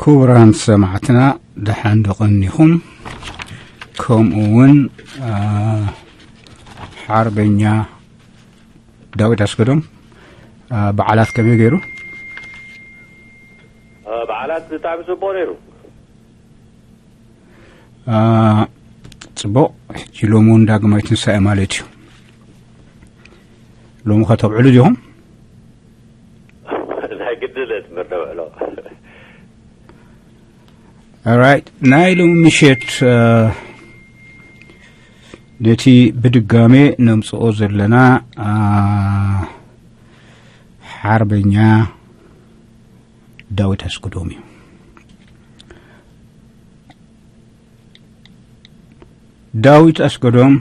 ክቡራን ሰማዕትና፣ ደሓን ዶ ቀኒኹም? ከምኡ እውን፣ አ፣ ሓርበኛ ዳዊት ኣስገዶም፣ አ፣ በዓላት ከመይ ገይሩ? አ፣ በዓላት ብጣዕሚ ጽቡቕ ነይሩ። አ፣ ጽቡቕ። ሕጂ ሎሚ እውን ዳግማይ ትንሳኤ ማለት እዩ። ሎሚ ከተብዕሉ ዲኹም? ናይ ግድነት መርደብዕሎ። ኦራይት፣ ናይ ሎሚ ምሸት፣ አ፣ ነቲ ብድጋሜ ነምጽኦ ዘለና፣ አ፣ ሓርበኛ ዳዊት ኣስገዶም እዩ። ዳዊት ኣስገዶም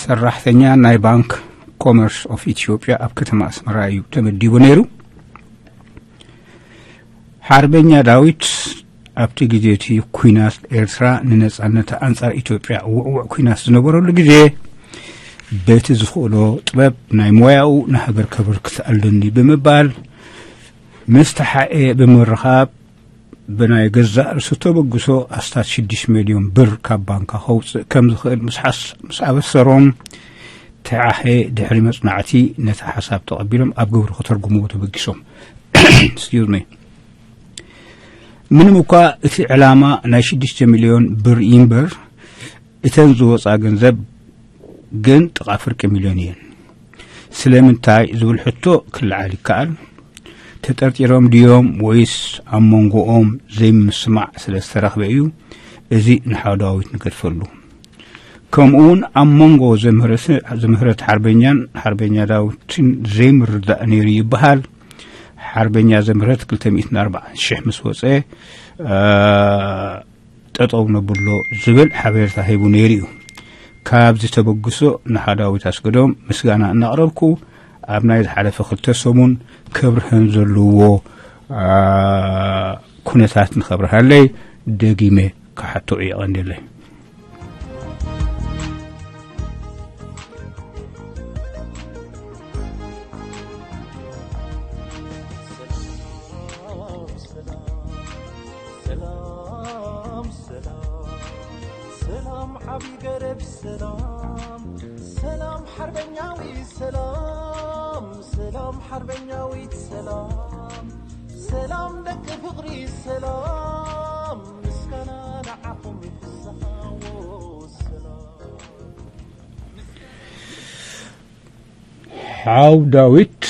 ሰራሕተኛ ናይ ባንክ ኮመርስ ኦፍ ኢትዮጵያ ኣብ ከተማ ኣስመራ እዩ ተመዲቡ ነይሩ። ሓርበኛ ዳዊት ኣብቲ ግዜ እቲ ኲናት ኤርትራ ንነጻነት ኣንጻር ኢትዮጵያ ውዕዉዕ ኲናት ዝነበረሉ ግዜ፣ በቲ ዝኽእሎ ጥበብ ናይ ሞያኡ ንሃገር ከበርክት ኣለኒ ብምባል፣ ምስ ተሓኤ ብምርኻብ፣ ብናይ ገዛእ ርእሱ ተበግሶ ኣስታት ሽዱሽተ ሚልዮን ብር ካብ ባንካ ከውጽእ ከም ዝኽእል ምስ ሓስ-፣ ምስ ኣበሰሮም፣ ተሓኤ ድሕሪ መጽናዕቲ ነቲ ሓሳብ ተቐቢሎም ኣብ ግብሪ ከተርጉምዎ ተበጊሶም። Excuse me። ምንም እኳ እቲ ዕላማ ናይ ሽዱሽተ ሚልዮን ብር ይንበር፣ እተን ዝወጻ ገንዘብ ግን ጥቓ ፍርቂ ሚልዮን እየን። ስለምንታይ ዝብል ሕቶ ክለዓል ይከኣል። ተጠርጢሮም ድዮም ወይስ ኣብ መንጎኦም ዘይምስማዕ ስለ ዝተረኽበ እዩ? እዚ ንሓዳዊት ንገድፈሉ። ከምኡውን ኣብ መንጎ ዘምህረት፣ ዘምህረት ሓርበኛን ሓርበኛ ዳዊትን ዘይምርዳእ ነይሩ ይበሃል። ሓርበኛ ዘምህረት ክልተ ሚእትን ኣርባዓን ሽሕ ምስ ወጸ፣ አ፣ ጠጠው ነብሎ ዝብል ሓበሬታ ሂቡ ነይሩ እዩ። ካብዚ ተበግሶ ንሓዳዊት ኣስገዶም ምስጋና እናቕረብኩ፣ ኣብ ናይ ዝሓለፈ ክልተ ሰሙን ከብርሀን ዘለዎ፣ አ፣ ኩነታት ንኸብርሃለይ ደጊመ ክሓቶ እየ ቀንደለይ። ሰላም፣ ሰላም፣ ሰላም፣ ዓቢ ገረብ ሰላም፣ ሰላም፣ ሓርበኛዊ ሰላም፣ ሰላም፣ ሓርበኛዊት ሰላም፣ ሰላም፣ ደቂ ፍቕሪ ሰላም፣ ምስጋና ንዓኹም ይፍስሓዎ ሰላም። ሓው ዳዊት፣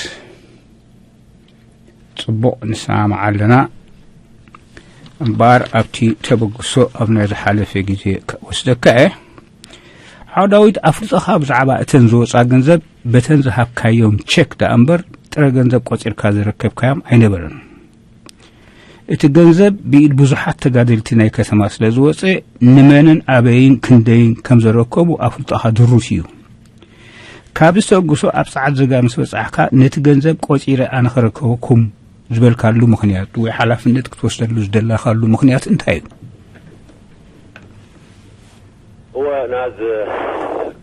ጽቡቕ ንሰማማዕ ኣለና። እምበኣር ኣብቲ ተበግሶ ኣብ ናይ ዝሓለፈ ግዜ ክወስደካ እየ። ሓው ዳዊት፣ ኣፍልጦኻ ብዛዕባ እተን ዝወጻ ገንዘብ በተን ዝሃብካዮም ቸክ ደኣ እምበር ጥረ ገንዘብ ቆጺርካ ዝረከብካዮም ኣይነበረን። እቲ ገንዘብ ብኢድ ብዙሓት ተጋደልቲ ናይ ከተማ ስለ ዝወጸ፣ ንመንን ኣበይን ክንደይን ከም ዘረከቡ ኣፍልጦኻ ድሩት እዩ። ካብዚ ተበግሶ ኣብ ጸዓት ዘጋ ምስ በጻሕካ፣ ነቲ ገንዘብ ቆጺረ ኣነ ክረከበኩም ዝበልካሉ ምኽንያት ወይ ሓላፍነት ክትወስደሉ ዝደለኻሉ ምኽንያት እንታይ እዩ? እወ፣ ናዝ፣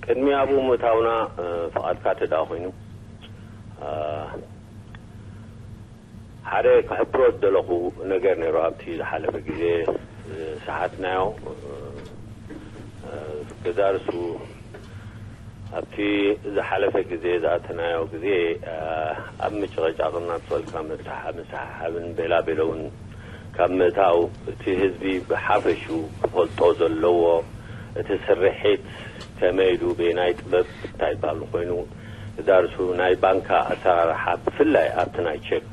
ቅድሚ ኣብኡ ምእታውና፣ እ፣ ፍቓድካ ተደኣ ኮይኑ፣ እ፣ ሓደ ክሕብሮ ዝደለኹ ነገር ነይሩ። ኣብቲ ዝሓለፈ ግዜ ዝሰሓትናዮ፣ እ፣ ገዛርሱ ኣብቲ ዝሓለፈ ግዜ ዝኣተናዮ ግዜ፣ እ፣ ኣብ ምጭቕጫቕን ኣብ ጸልካ ምትሓ-፣ ምስሓሓብን ቤላቤለውን ካብ ምእታው፣ እቲ ህዝቢ ብሓፈሹ ክፈልጦ ዘለዎ፣ እቲ ስርሒት ከመይ ኢሉ፣ በየናይ ጥበብ እንታይ ይበሃል ኮይኑ፣ እዛ ርእሱ ናይ ባንካ ኣሰራርሓ፣ ብፍላይ ኣብቲ ናይ ቼክ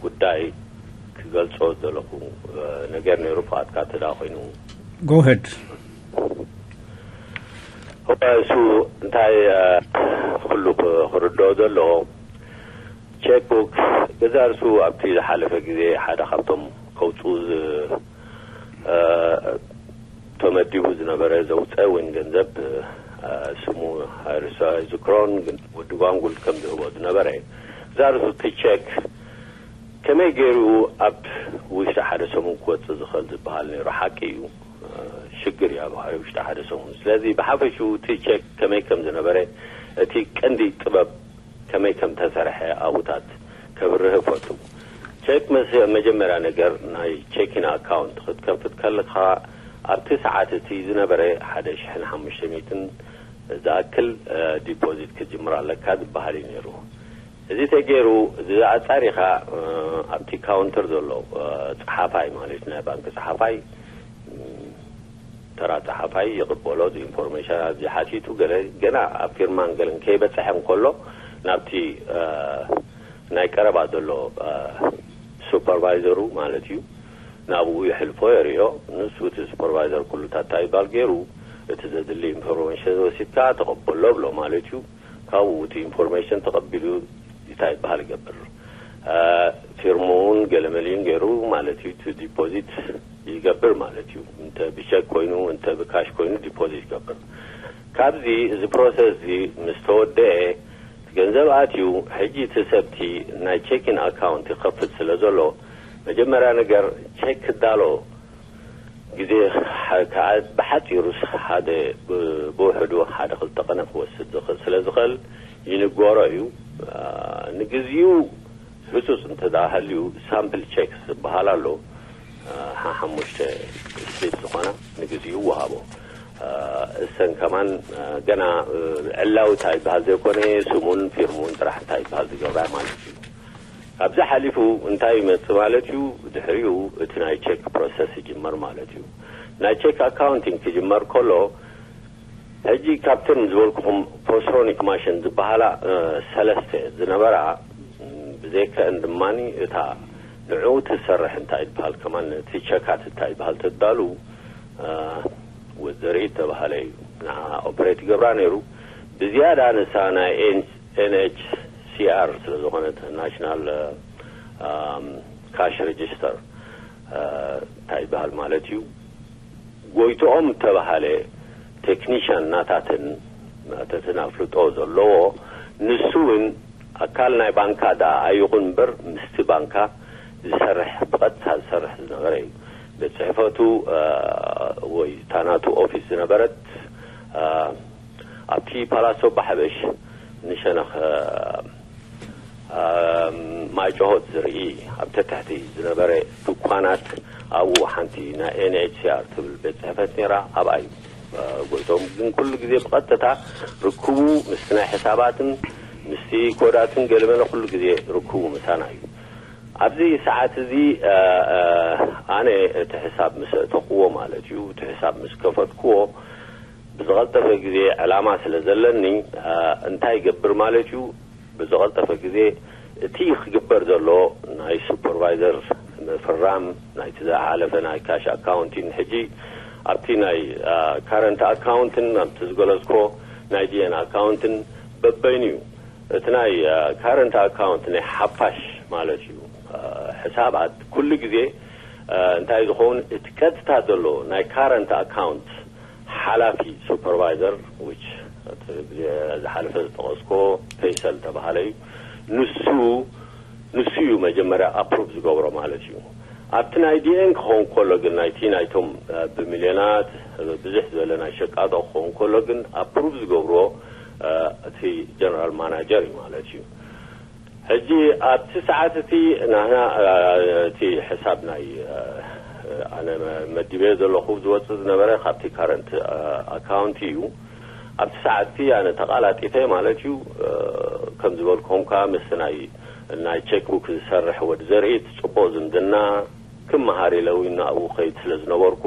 ጉዳይ ክገልጾ ዘለኹ፣ እ፣ ነገር ነይሩ፣ ፍቓድካ እንተ ደኣ ኮይኑ። Go ahead። እሱ እንታይ፣ እ፣ ኩሉ ክ-፣ ክርድኦ ዘለዎ፣ ቼክቡክ ገዛ ርእሱ ኣብቲ ዝሓለፈ ግዜ ሓደ ካብቶም ከውፅኡ ዝ-፣ እ፣ ተመዲቡ ዝነበረ ዘውፀ እውን ገንዘብ፣ እ፣ ስሙ ኣይርስ-፣ ኣይዝክሮን፣ ግን ወዲ ጓንጉል ከም ዝህቦ ዝነበረ እዩ። ገዛ ርእሱ እቲ ቼክ ከመይ ገይሩ ኣብ ውሽጢ ሓደ ሰሙን ክወፅእ ዝኽእል ዝበሃል ነይሩ ሓቂ እዩ። እ፣ ሽግር እዩ ኣብ ሓደ ውሽጢ ሓደ ሰሙን። ስለዚ ብሓፈሽኡ እቲ ቸክ ከመይ ከም ዝነበረ፣ እቲ ቀንዲ ጥበብ ከመይ ከም ተሰርሐ ኣብኡታት ከብርህ እፈቱ። ቸክ መስ-፣ መጀመርያ ነገር ናይ ቸኪን ኣካውንት ክትከፍት ከለኻ ኣብቲ ሰዓት እቲ ዝነበረ ሓደ ሽሕን ሓሙሽተ ሚእትን ዝኣክል ዲፖዚት ክትጅምር ኣለካ ዝበሃል እዩ ነይሩ። እዚ ተገይሩ እዚ ኣጻሪኻ ኣብቲ ካውንተር ዘሎ ጸሓፋይ ማለት ናይ ባንክ ጸሓፋይ ተራ ጸሓፋይ ይቕበሎ። እዚ ኢንፎርሜሽን ኣብዚ ሓቲቱ ገለ ገና ኣብ ፊርማን ገለን ከይበጽሐ እንከሎ ናብቲ ናይ ቀረባ ዘሎ ሱፐርቫይዘሩ ማለት እዩ ናብኡ ይሕልፎ የርእዮ። ንሱ እቲ ሱፐርቫይዘር ኩሉ ታታ ይባል ገይሩ እቲ ዘድሊ ኢንፎርሜሽን ወሲድካ ተቐበሎ ብሎ ማለት እዩ። ካብኡ እቲ ኢንፎርሜሽን ተቐቢሉ እንታይ ይበሃል ይገብር ፊርሙን ገለመሊን ገይሩ ማለት እዩ። እቲ ዲፖዚት ይገብር ማለት እዩ። እንተ ብሸክ ኮይኑ እንተ ብካሽ ኮይኑ ዲፖዚት ይገብር። ካብዚ እዚ ፕሮሰስ እዚ ምስ ተወደአ ገንዘብ ኣትዩ ሕጂ እቲ ሰብቲ ናይ ቸኪን ኣካውንት ይኸፍት ስለ ዘሎ መጀመርያ ነገር ቸክ ክዳሎ ግዜ ብሓፂሩስ ሓደ ብውሕዱ ሓደ ክልተ ቀነ ክወስድ ስለ ዝኽእል ይንገሮ እዩ። ንግዚኡ ህፁፅ እንተሃልዩ ሳምፕል ቸክስ ዝበሃል ኣሎ። ሓሙሽተ ስሊፕ ዝኾና ንግዚኡ ይወሃቦ። እሰን ከማን ገና ዕላዊ እንታይ ይበሃል ዘይኮነ ስሙን ፊርሙን ጥራሕ እንታይ ይበሃል ዝገብራ ማለት እዩ። ካብዚ ሓሊፉ እንታይ ይመፅእ ማለት እዩ? ድሕሪኡ እቲ ናይ ቸክ ፕሮሰስ ይጅመር ማለት እዩ። ናይ ቸክ ኣካውንቲንግ ክጅመር ከሎ ሕጂ ካብተን ዝበልኩኹም ፖስሮኒክ ማሽን ዝበሃላ ሰለስተ ዝነበራ ብዘይከአን ድማ እታ ንዕኡ ትሰርሕ እንታይ ይበሃል ከማን እቲ ቸካት እንታይ ይበሃል ተዳሉ ወዘሪት ተባሃለ እዩ ንዓ ኦፕሬት ይገብራ ነይሩ። ብዝያዳ ንሳ ናይ ኤንኤችሲኣር ስለ ዝኾነት ናሽናል ካሽ ሬጅስተር እንታይ ይበሃል ማለት እዩ ጎይትኦም ተባሃለ ቴክኒሽያን ናታትን ናተትን ኣፍልጦ ዘለዎ ንሱ እውን ኣካል ናይ ባንካ ደኣ ኣይኹን እምበር ምስቲ ባንካ ዝሰርሕ ብቐጥታ ዝሰርሕ ዝነበረ እዩ። ቤት ጽሕፈቱ ወይ ታናቱ ኦፊስ ዝነበረት ኣብቲ ፓላሶ ባሕበሽ ንሸነኽ ማይጨሆት ዝርኢ ኣብ ተትሕቲ ዝነበረ ድኳናት ኣብኡ ሓንቲ ናይ ኤንኤችሲኣር ትብል ቤት ጽሕፈት ነይራ ኣብኣ እዩ ጎይቶም ግን ኩሉ ግዜ ብቐጥታ ርክቡ ምስቲ ናይ ሕሳባትን ምስቲ ኮዳትን ገለመለ ኩሉ ግዜ ርክቡ ምሳና እዩ። ኣብዚ ሰዓት እዚ ኣነ እቲ ሕሳብ ምስ እተኽዎ ማለት እዩ እቲ ሕሳብ ምስ ከፈትክዎ ብዝቐልጠፈ ግዜ ዕላማ ስለ ዘለኒ እንታይ ይገብር ማለት እዩ ብዝቐልጠፈ ግዜ እቲ ክግበር ዘሎ ናይ ሱፐርቫይዘር ምፍራም ናይቲ ዝሓለፈ ናይ ካሽ ኣካውንቲን ሕጂ ኣብቲ ናይ ካረንት ኣካውንትን ኣብቲ ዝገለጽኮ ናይ ዲኤን ኣካውንትን በበይኑ እዩ። እቲ ናይ ካረንት ኣካውንት ናይ ሓፋሽ ማለት እዩ ሕሳባት ኩሉ ግዜ እንታይ ዝኸውን እቲ ቀጥታ ዘሎ ናይ ካረንት ኣካውንት ሓላፊ ሱፐርቫይዘር which ዝሓለፈ ዝጠቐስኮ ፌይሰል ተባሃለ እዩ ንሱ ንሱ እዩ መጀመርያ ኣፕሩቭ ዝገብሮ ማለት እዩ። ኣብቲ ናይ ዲኤን ክኸውን ከሎ ግን ናይቲ ናይቶም ብሚልዮናት ብዙሕ ዝበለ ናይ ሸቃጦ ክኸውን ከሎ ግን ኣፕሩቭ ዝገብርዎ እቲ ጀነራል ማናጀር እዩ ማለት እዩ። ሕጂ ኣብቲ ሰዓት እቲ ናህና እቲ ሕሳብ ናይ ኣነ መዲበ ዘለኹ ዝወፅእ ዝነበረ ካብቲ ካረንት ኣካውንቲ እዩ። ኣብቲ ሰዓት እቲ ኣነ ተቓላጢፈ ማለት እዩ። ከም ዝበልኩኹም ከዓ ምስ ናይ ናይ ቸክቡክ ዝሰርሕ ወዲ ዘርኢት ፅቡቕ ዝምድና ክመሃር ኢለ እውን ኣብኡ ከይድ ስለ ዝነበርኩ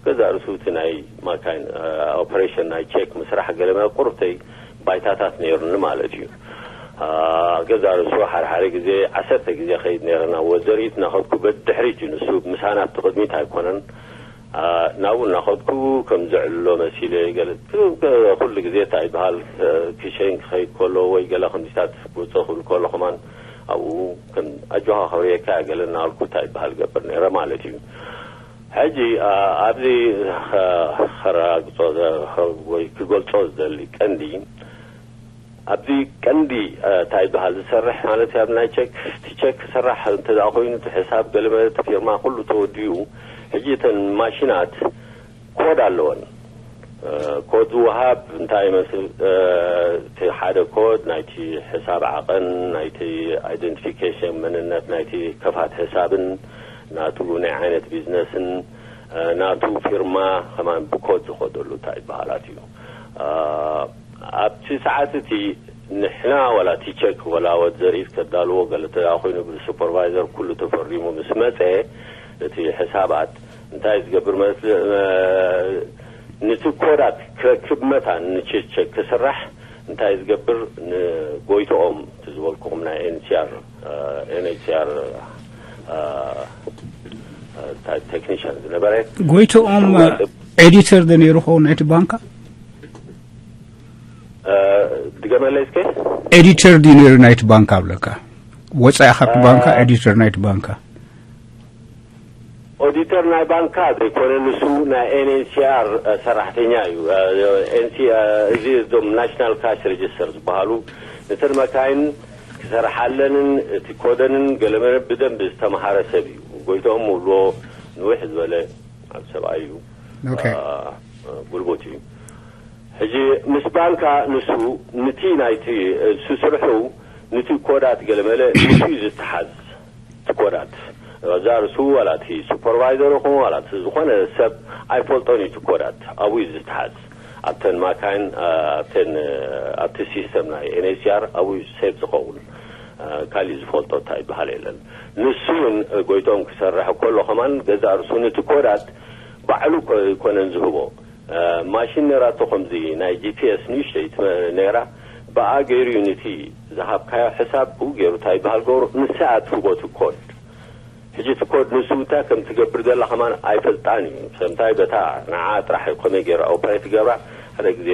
ገዛ ርእሱ እቲ ናይ ማካይን ኦፕሬሽን ናይ ቸክ ምስራሕ ገለ መለ ቁርብተይ ባይታታት ነይሩኒ ማለት እዩ። ገዛ ርእሱ ሓደ ሓደ ግዜ ዓሰርተ ግዜ ከይድ ነይረ ናብ ወዲ ዘርኢት እናኸድኩ በድሕሪት እዩ ንሱ ምሳና ኣብቲ ቅድሚት ኣይኮነን ናብኡ እናኸድኩ ከም ዘዕልሎ መሲለ ገለ ኩሉ ግዜ እንታይ ይበሃል ክሸይን ክኸይድ ከሎ ወይ ገለ ከምዚታት ውፅእ ክብል ከሎ ከማን ኣብኡ ከም ኣጆኻ ከብርየካ ገለ እናበልኩ እንታይ ይበሃል ገብር ነይረ ማለት እዩ። ሕጂ ኣብዚ ከረጋግፆ ወይ ክገልፆ ዝደሊ ቀንዲ ኣብዚ ቀንዲ እንታይ ይበሃል ዝሰርሕ ማለት ኣብ ናይ ቸክ እቲ ቸክ ክስራሕ እንተ ኮይኑ እቲ ሕሳብ ገለመለ እቲ ፊርማ ኩሉ ተወዲኡ ሕጂ እተን ማሽናት ኮድ ኣለወን። ኮድ ዝወሃብ እንታይ ይመስል? እቲ ሓደ ኮድ ናይቲ ሕሳብ ዓቐን፣ ናይቲ ኣይደንቲፊኬሽን መንነት ናይቲ ከፋት ሕሳብን፣ ናቱ ናይ ዓይነት ቢዝነስን፣ ናቱ ፊርማ ከማን ብኮድ ዝኸደሉ እንታይ ይበሃላት እዩ። ኣብቲ ሰዓት እቲ ንሕና ዋላ እቲ ቸክ ዋላ ወድ ዘርኢት ከዳልዎ ገለ ተዳ ኮይኑ ብሱፐርቫይዘር ኩሉ ተፈሪሙ ምስ መፀ፣ እቲ ሕሳባት እንታይ ዝገብር መስል ንቲ ኮዳት ክረክብ መታን ንቸክ ክስራሕ እንታይ ዝገብር ንጎይቶኦም ዝበልኩኹም ናይ ኤንሲኣር ኤንኤችሲኣር ቴክኒሽን ዝነበረ ጎይቶኦም ኤዲተር ዶ ነይሩ ኸውን ናይቲ ባንካ? ድገመለይ እስከ። ኤዲተር ድዩ ነይሩ ናይቲ ባንካ ኣብለካ? ወፃኢ ካብቲ ባንካ ኤዲተር ናይቲ ባንካ? ኦዲተር ናይ ባንካ ዘይኮነ ንሱ ናይ ኤንኤንሲኣር ሰራሕተኛ እዩ። እዚ እዞም ናሽናል ካሽ ሬጅስተር ዝበሃሉ ነተን መካይን ክሰርሓለንን እቲ ኮደንን ገለመለ ብደንብ ዝተምሃረ ሰብ እዩ። ጎይቶኦም ውሎ ንውሕ ዝበለ ኣብ ሰብኣይ እዩ። ጉልቡት እዩ። ሕጂ ምስ ባንካ ንሱ ንቲ ናይቲ እሱ ስርሑ ንቲ ኮዳት ገለመለ ንሱ እዩ ዝተሓዝ። እቲ ኮዳት እዛ ርሱ ዋላ እቲ ሱፐርቫይዘር ይኹን ዋላ እቲ ዝኾነ ሰብ ኣይፈልጦን እዩ። እቲ ኮዳት ኣብኡ እዩ ዝተሓዝ። ኣብተን ማካይን ኣብተን ኣብቲ ሲስተም ናይ ኤንኤስሲኣር ኣብኡ እዩ ሴቭ ዝኸውን። ካሊእ ዝፈልጦ እንታይ ይበሃል የለን። ንሱ እውን ጎይቶም ክሰርሕ ከሎ ከማን ገዛ ርሱ ንቲ ኮዳት ባዕሉ ኮነን ዝህቦ ማሽን ነራቶ ከምዚ ናይ ጂፒኤስ ንእሽተይ ነራ ብኣ ገይሩ ዩኒቲ ዝሃብካዮ ሕሳብ ብኡ ገይሩ እንታይ ይበሃል ገብሩ ንስኣ ትህቦ እቲ ኮድ። ሕጂ እቲ ኮድ ንሱ እንታይ ከም ትገብር ዘላ ከማን ኣይፈልጣን እዩ። ሰምታይ በታ ንዓ ጥራሕ ከመይ ገይራ ኦፕሬት ገብራ ሓደ ግዜ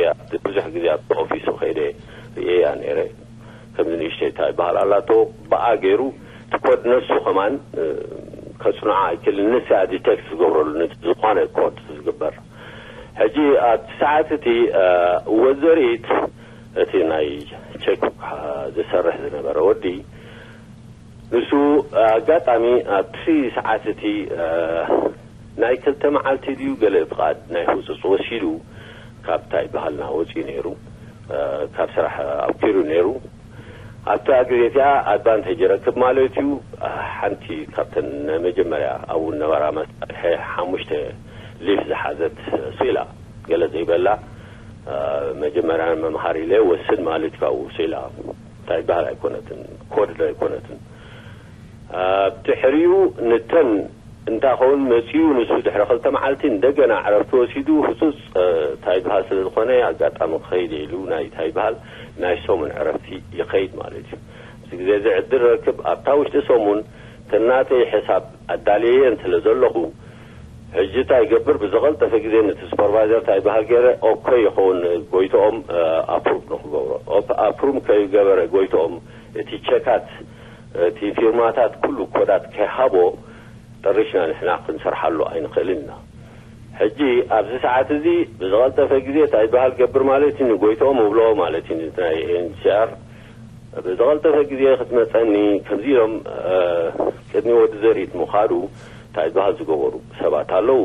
ብዙሕ ግዜ ኣብ ኦፊሱ ከይደ ርእየያ ነይረ። ከምዚ ንእሽተይ እንታይ ይበሃል ኣላቶ ብኣ ገይሩ እቲ ኮድ ነሱ ከማን ከጽንዖ ኣይክእልን። ንስኣ ዲቴክት ዝገብረሉ ነቲ ዝኾነ ኮድ ዝግበር ሕጂ ኣብቲ ሰዓት እቲ ወዘሪት እቲ ናይ ቸክ ዝሰርሕ ዝነበረ ወዲ ንሱ ኣጋጣሚ ኣብቲ ሰዓት እቲ ናይ ክልተ መዓልቲ ድዩ ገለ ፍቓድ ናይ ህፁፅ ወሲዱ ካብ እንታይ በሃልና ወፂኡ ነይሩ ካብ ስራሕ ኣብኪሩ ነይሩ ኣብታ ግዜ እቲኣ ኣድቫንቴጅ ይረክብ ማለት እዩ። ሓንቲ ካብተን መጀመርያ ኣብኡ ነበራ መሳርሒ ሓሙሽተ ሊፍ ዝሓዘት ስኢላ ገለ ዘይበላ መጀመርያ መምሃሪ ኢለ ወስን ማለት ካብኡ ስኢላ እንታይ ይበሃል ኣይኮነትን ኮድ ዶ ኣይኮነትን ድሕሪኡ ንተን እንታይ ኸውን መፂኡ ንሱ ድሕሪ ክልተ መዓልቲ እንደገና ዕረፍቲ ወሲዱ ህፁፅ እንታይ ይበሃል ስለ ዝኾነ ኣጋጣሚ ክኸይድ ኢሉ ናይ እንታይ ይበሃል ናይ ሰሙን ዕረፍቲ ይኸይድ ማለት እዩ። እዚ ግዜ እዚ ዕድል ረክብ ኣብታ ውሽጢ ሰሙን ተናተይ ሕሳብ ኣዳልየየን ስለ ዘለኹ ሕጂ እንታይ ይገብር ብዝቐልጠፈ ግዜ ነቲ ሱፐርቫይዘር እንታይ ይበሃል ገይረ ኦኮ ይኸውን ጎይቶኦም ኣፕሩቭ ንክገብሮ ኣፕሩቭ ከይገበረ ጎይቶኦም እቲ ቸካት እቲ ፊርማታት ኩሉ ኮዳት ከይሃቦ ጠሪሽና ንሕና ክንሰርሓሉ ኣይንኽእልን ኢና። ሕጂ ኣብዚ ሰዓት እዚ ብዝቐልጠፈ ግዜ እንታይ ዝበሃል ገብር ማለት እዩ ንጎይትኦም እብሎ ማለት እዩ ናይ ኤንሲኣር ብዝቐልጠፈ ግዜ ክትመፀኒ ከምዚ ኢሎም ቅድሚ ወዲ ዘርኢት ምኻዱ እንታይ ዝበሃል ዝገበሩ ሰባት ኣለዉ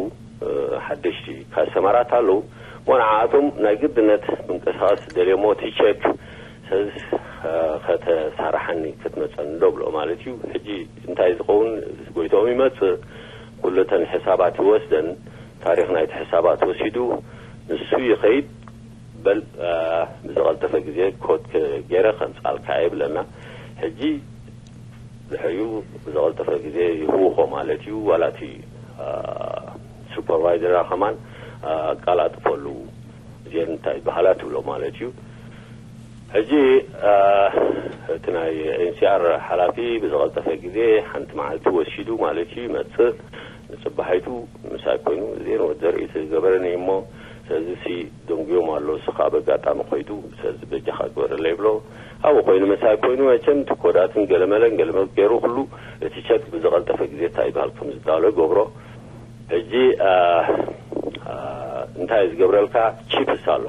ሓደሽቲ ካስተመራት ኣለዉ እሞ ንዓኣቶም ናይ ግድነት ምንቅስቃስ ደልዮሞ እቲ ቸክ ሰዝ ከተሳርሓኒ ክትመፀኒ ዶ ብሎ ማለት እዩ። ሕጂ እንታይ ዝኸውን ጎይትኦም ይመፅእ ኩለተን ሕሳባት ይወስደን ታሪኽ ናይቲ ሕሳባት ወሲዱ ንሱ ይኸይድ በል ብዝቐልጠፈ ግዜ ኮድ ገይረ ከምፃልካ ይብለና። ሕጂ ድሕሪኡ ብዝቐልጠፈ ግዜ ይህውኾ ማለት እዩ። ዋላ እቲ ሱፐርቫይዘራ ከማን ኣቃላጥፈሉ እዚአን እንታይ ይበሃላ ትብሎ ማለት እዩ። ሕጂ እቲ ናይ ኤንሲኣር ሓላፊ ብዝቐልጠፈ ግዜ ሓንቲ መዓልቲ ወሲዱ ማለት እዩ ይመፅእ ንፅባሒቱ ምሳይ ኮይኑ እዚአን ወዲ ዘርኢ ዝገበረኒ እሞ ስለዚ ሲ ደንጉዮም ኣሎ እሱ ከዓ በጋጣሚ ኮይዱ ስለዚ በጃኻ ግበረለይ ይብሎ ኣብኡ ኮይኑ ምሳይ ኮይኑ መቸም እቲ ኮዳትን ገለመለን ገለመል ገይሩ ኩሉ እቲ ቸክ ብዝቐልጠፈ ግዜ እንታይ ይበሃል ከም ዝዳሎ ይገብሮ ሕጂ እንታይ ዝገብረልካ ቺፕስ ኣሎ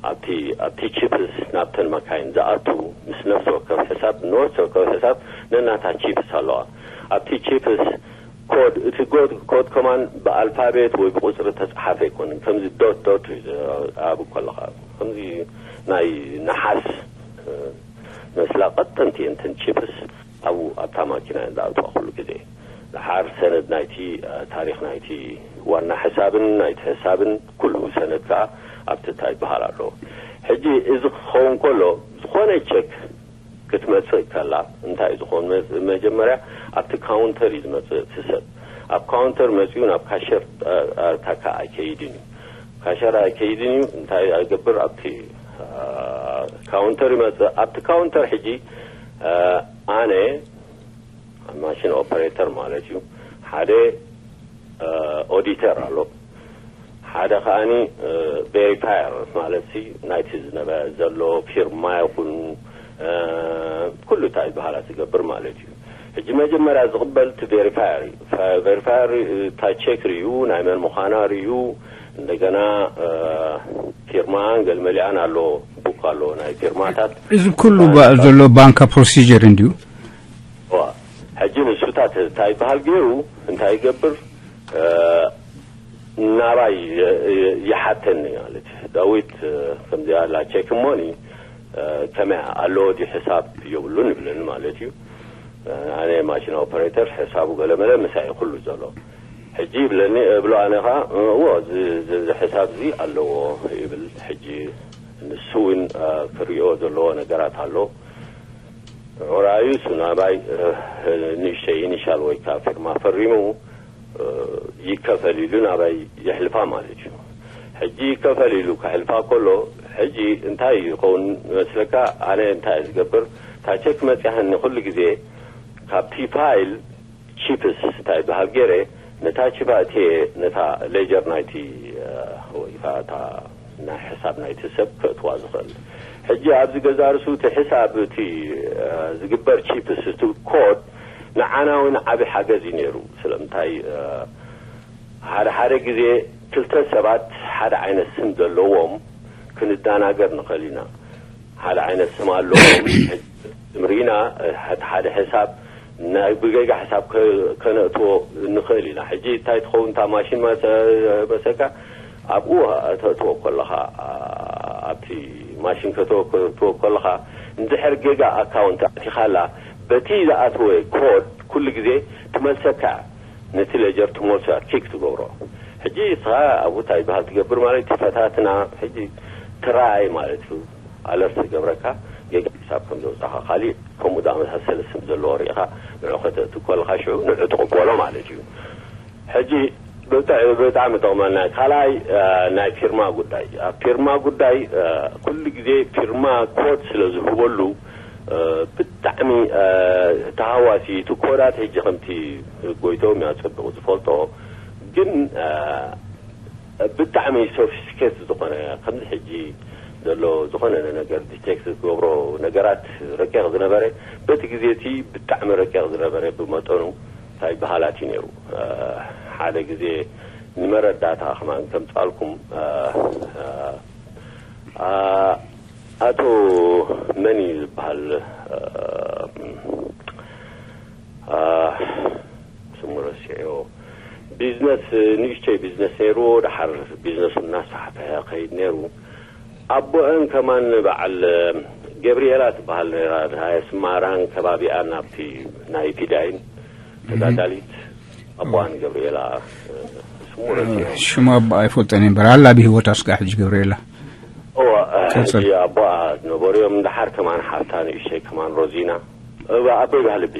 ኣብቲ ኣብቲ ቺፕስ ናብተን መካይን ዝኣቱ ምስ ነፍሲ ወከፍ ሕሳብ ንወርሲ ወከፍ ሕሳብ ነናታ ቺፕስ ኣለዋ ኣብቲ ቺፕስ ኮድ፣ እቲ ኮድ፣ ኮድ ከማን ብኣልፋቤት ወይ ብቁጽሪ ተጻሓፈ ኣይኮንን። ከምዚ ዶት ዶት እዩ ኣብ ከለኻ፣ ከምዚ ናይ ነሓስ፣ እ፣ መስላ ቀጠንቲ እየን እተን ቺፕስ ኣብኡ ኣብታ ማኪና እየን ዝኣትዋ ኩሉ ግዜ። ደሓር ሰነድ ናይቲ፣ እ፣ ታሪኽ ናይቲ ዋና ሕሳብን ናይቲ ሕሳብን ኩሉ ሰነድ ከኣ ኣብቲ እንታይ ይበሃል ኣሎ። ሕጂ እዚ ክኸውን ከሎ፣ ዝኾነ ቸክ ክትመጽእ ከላ እንታይ እዩ ዝኾን? መ-፣ መጀመርያ ኣብቲ ካውንተር እዩ ዝመጽእ እቲ ሰብ። ኣብ ካውንተር መጺኡ ናብ ካሸር፣ እ፣ እ፣ ታካ ኣይከይድን እዩ። ካሸር ኣይከይድን እዩ። እንታይ ኣይገብር? ኣብቲ፣ እ፣ ካውንተር ይመጽእ። ኣብቲ ካውንተር ሕጂ፣ እ፣ ኣነ ማሽን ኦፐሬተር ማለት እዩ። ሓደ፣ እ፣ ኦዲተር ኣሎ። ሓደ ከኣኒ፣ እ፣ ቬሪፋየር ማለት ሲ ናይቲ ዝነበ ዘሎ ፊርማ ይኹን፣ እ፣ ኩሉ እንታይ ዝበሃላ ዝገብር ማለት እዩ። ሕጂ መጀመርያ ዝቕበል እቲ ቬሪፋየር እዩ። ፈ-፣ ቬሪፋየር፣ እ፣ እታ ቼክ ርዩ፣ ናይ መን ምዃና ርዩ፣ እንደገና፣ እ፣ ፊርማን ገልመሊኣን ኣሎ፣ ቡክ ኣሎ ናይ ፊርማታት። እዚ ኩሉ ባ-፣ ዘሎ ባንካ ፕሮሲጀር እንድዩ። ዋ፣ ሕጂ ንሱታት እንታይ ይበሃል ገይሩ፣ እንታይ ይገብር፣ እ፣ ናባይ ይ-፣ ይ-፣ ይሓተኒ ማለት እዩ። ዳዊት፣ እ፣ ከምዚኣ ኣላ ቼክ እሞኒ፣ እ፣ ከመይ ኣሎ ድዩ ሕሳብ የብሉን ይብለኒ ማለት እዩ። እ፣ ኣነ ማሽን ኦፐሬተር፣ ሕሳቡ ገለመለ ምሳይ ኩሉ ዘሎ። ሕጂ ይብለኒ፣ እብሎ ኣነ ኸዓ፣ እዎ፣ እዚ፣ እዚ፣ እዚ ሕሳብ እዚ ኣለዎ ይብል። ሕጂ ንሱ እውን፣ እ፣ ክሪኦ ዘለዎ ነገራት ኣሎ። ዑራዩ እሱ ናባይ፣ እ፣ ንእሽተይ ኢኒሻል ወይ ከዓ ፊርማ ፈሪሙ፣ እ፣ ይከፈል ኢሉ ናባይ የሕልፋ ማለት እዩ። ሕጂ ይከፈል ኢሉ ከሕልፋ ከሎ፣ ሕጂ እንታይ ይኸውን መስለካ? ኣነ እንታይ ዝገብር፣ እታ ቼክ መፅያህኒ ኩሉ ግዜ ካብቲ ፋይል ቺፕስ እንታይ በሃል ገይረ፣ ነታ ቺፕ ኣእትየ፣ ነታ ሌጀር ናይቲ፣ እ፣ ወይ ከዓ እታ ናይ ሕሳብ ናይቲ ሰብ ከእትዋ ዝኽእል። ሕጂ ኣብዚ ገዛ ርሱ እቲ ሕሳብ እቲ፣ እ፣ ዝግበር ቺፕስ፣ እቲ ኮድ ንዓና እውን ዓቢ ሓገዝ እዩ ነይሩ። ስለምንታይ፣ እ፣ ሓደ ሓደ ግዜ ክልተ ሰባት ሓደ ዓይነት ስም ዘለዎም ክንደናገር ንኽእል ኢና። ሓደ ዓይነት ስም ኣለዎም። ስም ርኢና፣ እቲ ሓደ ሕሳብ ናይ ብጌጋ ሕሳብ ከ-፣ ከነእትዎ ንኽእል ኢና። ሕጂ እንታይ ትኸውን እታ ማሽን መሰ-፣ መሰካ ኣብኡ ከተእትዎ ከለኻ፣ ኣብቲ ማሽን ከተእትዎ ከለኻ፣ እንድሕር ጌጋ ኣካውንት ኣቲኻላ፣ በቲ ዝኣተወ ኮድ ኩሉ ግዜ ትመልሰካ። ነቲ ሌጀር ትመልሶ እያ፣ ኪክ ትገብሮ። ሕጂ ንስኻ ኣብኡ እንታይ ይበሃል ትገብር ማለት እዩ፣ ፈታትና፣ ሕጂ ትራይ ማለት እዩ፣ ኣለርት ትገብረካ፣ ጌጋ ሒሳብ ከም ዘውጻኻ፣ ካሊእ ከምኡ ዝኣመሳሰለ ስም ዘለዎ ርኢኻ፣ ንዑ ከተእቱ ከለኻ፣ ሽዑ ንዑ ትቕበሎ ማለት እዩ። ሕጂ ብጣ-፣ ብጣዕሚ ጠቕመና። ካልኣይ፣ እ፣ ናይ ፊርማ ጉዳይ። ኣብ ፊርማ ጉዳይ፣ እ፣ ኩሉ ግዜ ፊርማ ኮድ ስለ ዝህበሉ፣ እ፣ ብጣዕሚ፣ እ፣ ተሃዋሲ፣ እቲ ኮዳት ሕጂ ከምቲ ጎይቶም እዩ ኣጸቢቑ ዝፈልጦ፣ ግን፣ እ፣ ብጣዕሚ ሶፊስቲኬት ዝኾነ፣ ከምዚ ሕጂ ዘሎ ዝኾነ ነገር ዲቴክት ዝገብሮ ነገራት ረቂቕ ዝነበረ፣ በቲ ግዜ እቲ ብጣዕሚ ረቂቕ ዝነበረ ብመጠኑ እንታይ በሃላት እዩ ነይሩ። እ፣ ሓደ ግዜ ንመረዳእታ ከማን ከምጻልኩም፣ እ፣ እ፣ ኣ-፣ ኣቶ መን እዩ ዝበሃል? እ፣ ኣ፣ ስሙ ረሲዐዮ። ቢዝነስ፣ ንእሽተይ ቢዝነስ ነይርዎ። ደሓር ቢዝነሱ እናሰሓፈ ከይድ ነይሩ። ኣቦአን ከማን በዓል ገብርኤላ ትበሃል ነይራ። ናይ ኣስማራን ከባቢኣን ኣብቲ ናይ ፊዳይን ተጋዳሊት ኣቦኣን ገብርኤላ፣ ስሙ ረሲዐ። ሽሙ ኣቦኣ ኣይፈልጦን እየ እምበር፣ ኣላ ብህይወት ኣስጋዕ ሕጂ ገብርኤላ። እዋ፣ ቀጽል። ሕጂ ኣቦኣ ዝነበሩ እዮም። ደሓር ከማን ሓፍታ ንእሽተይ ከማን ሮዚና። እባ ኣቦይ ባህልቢ፣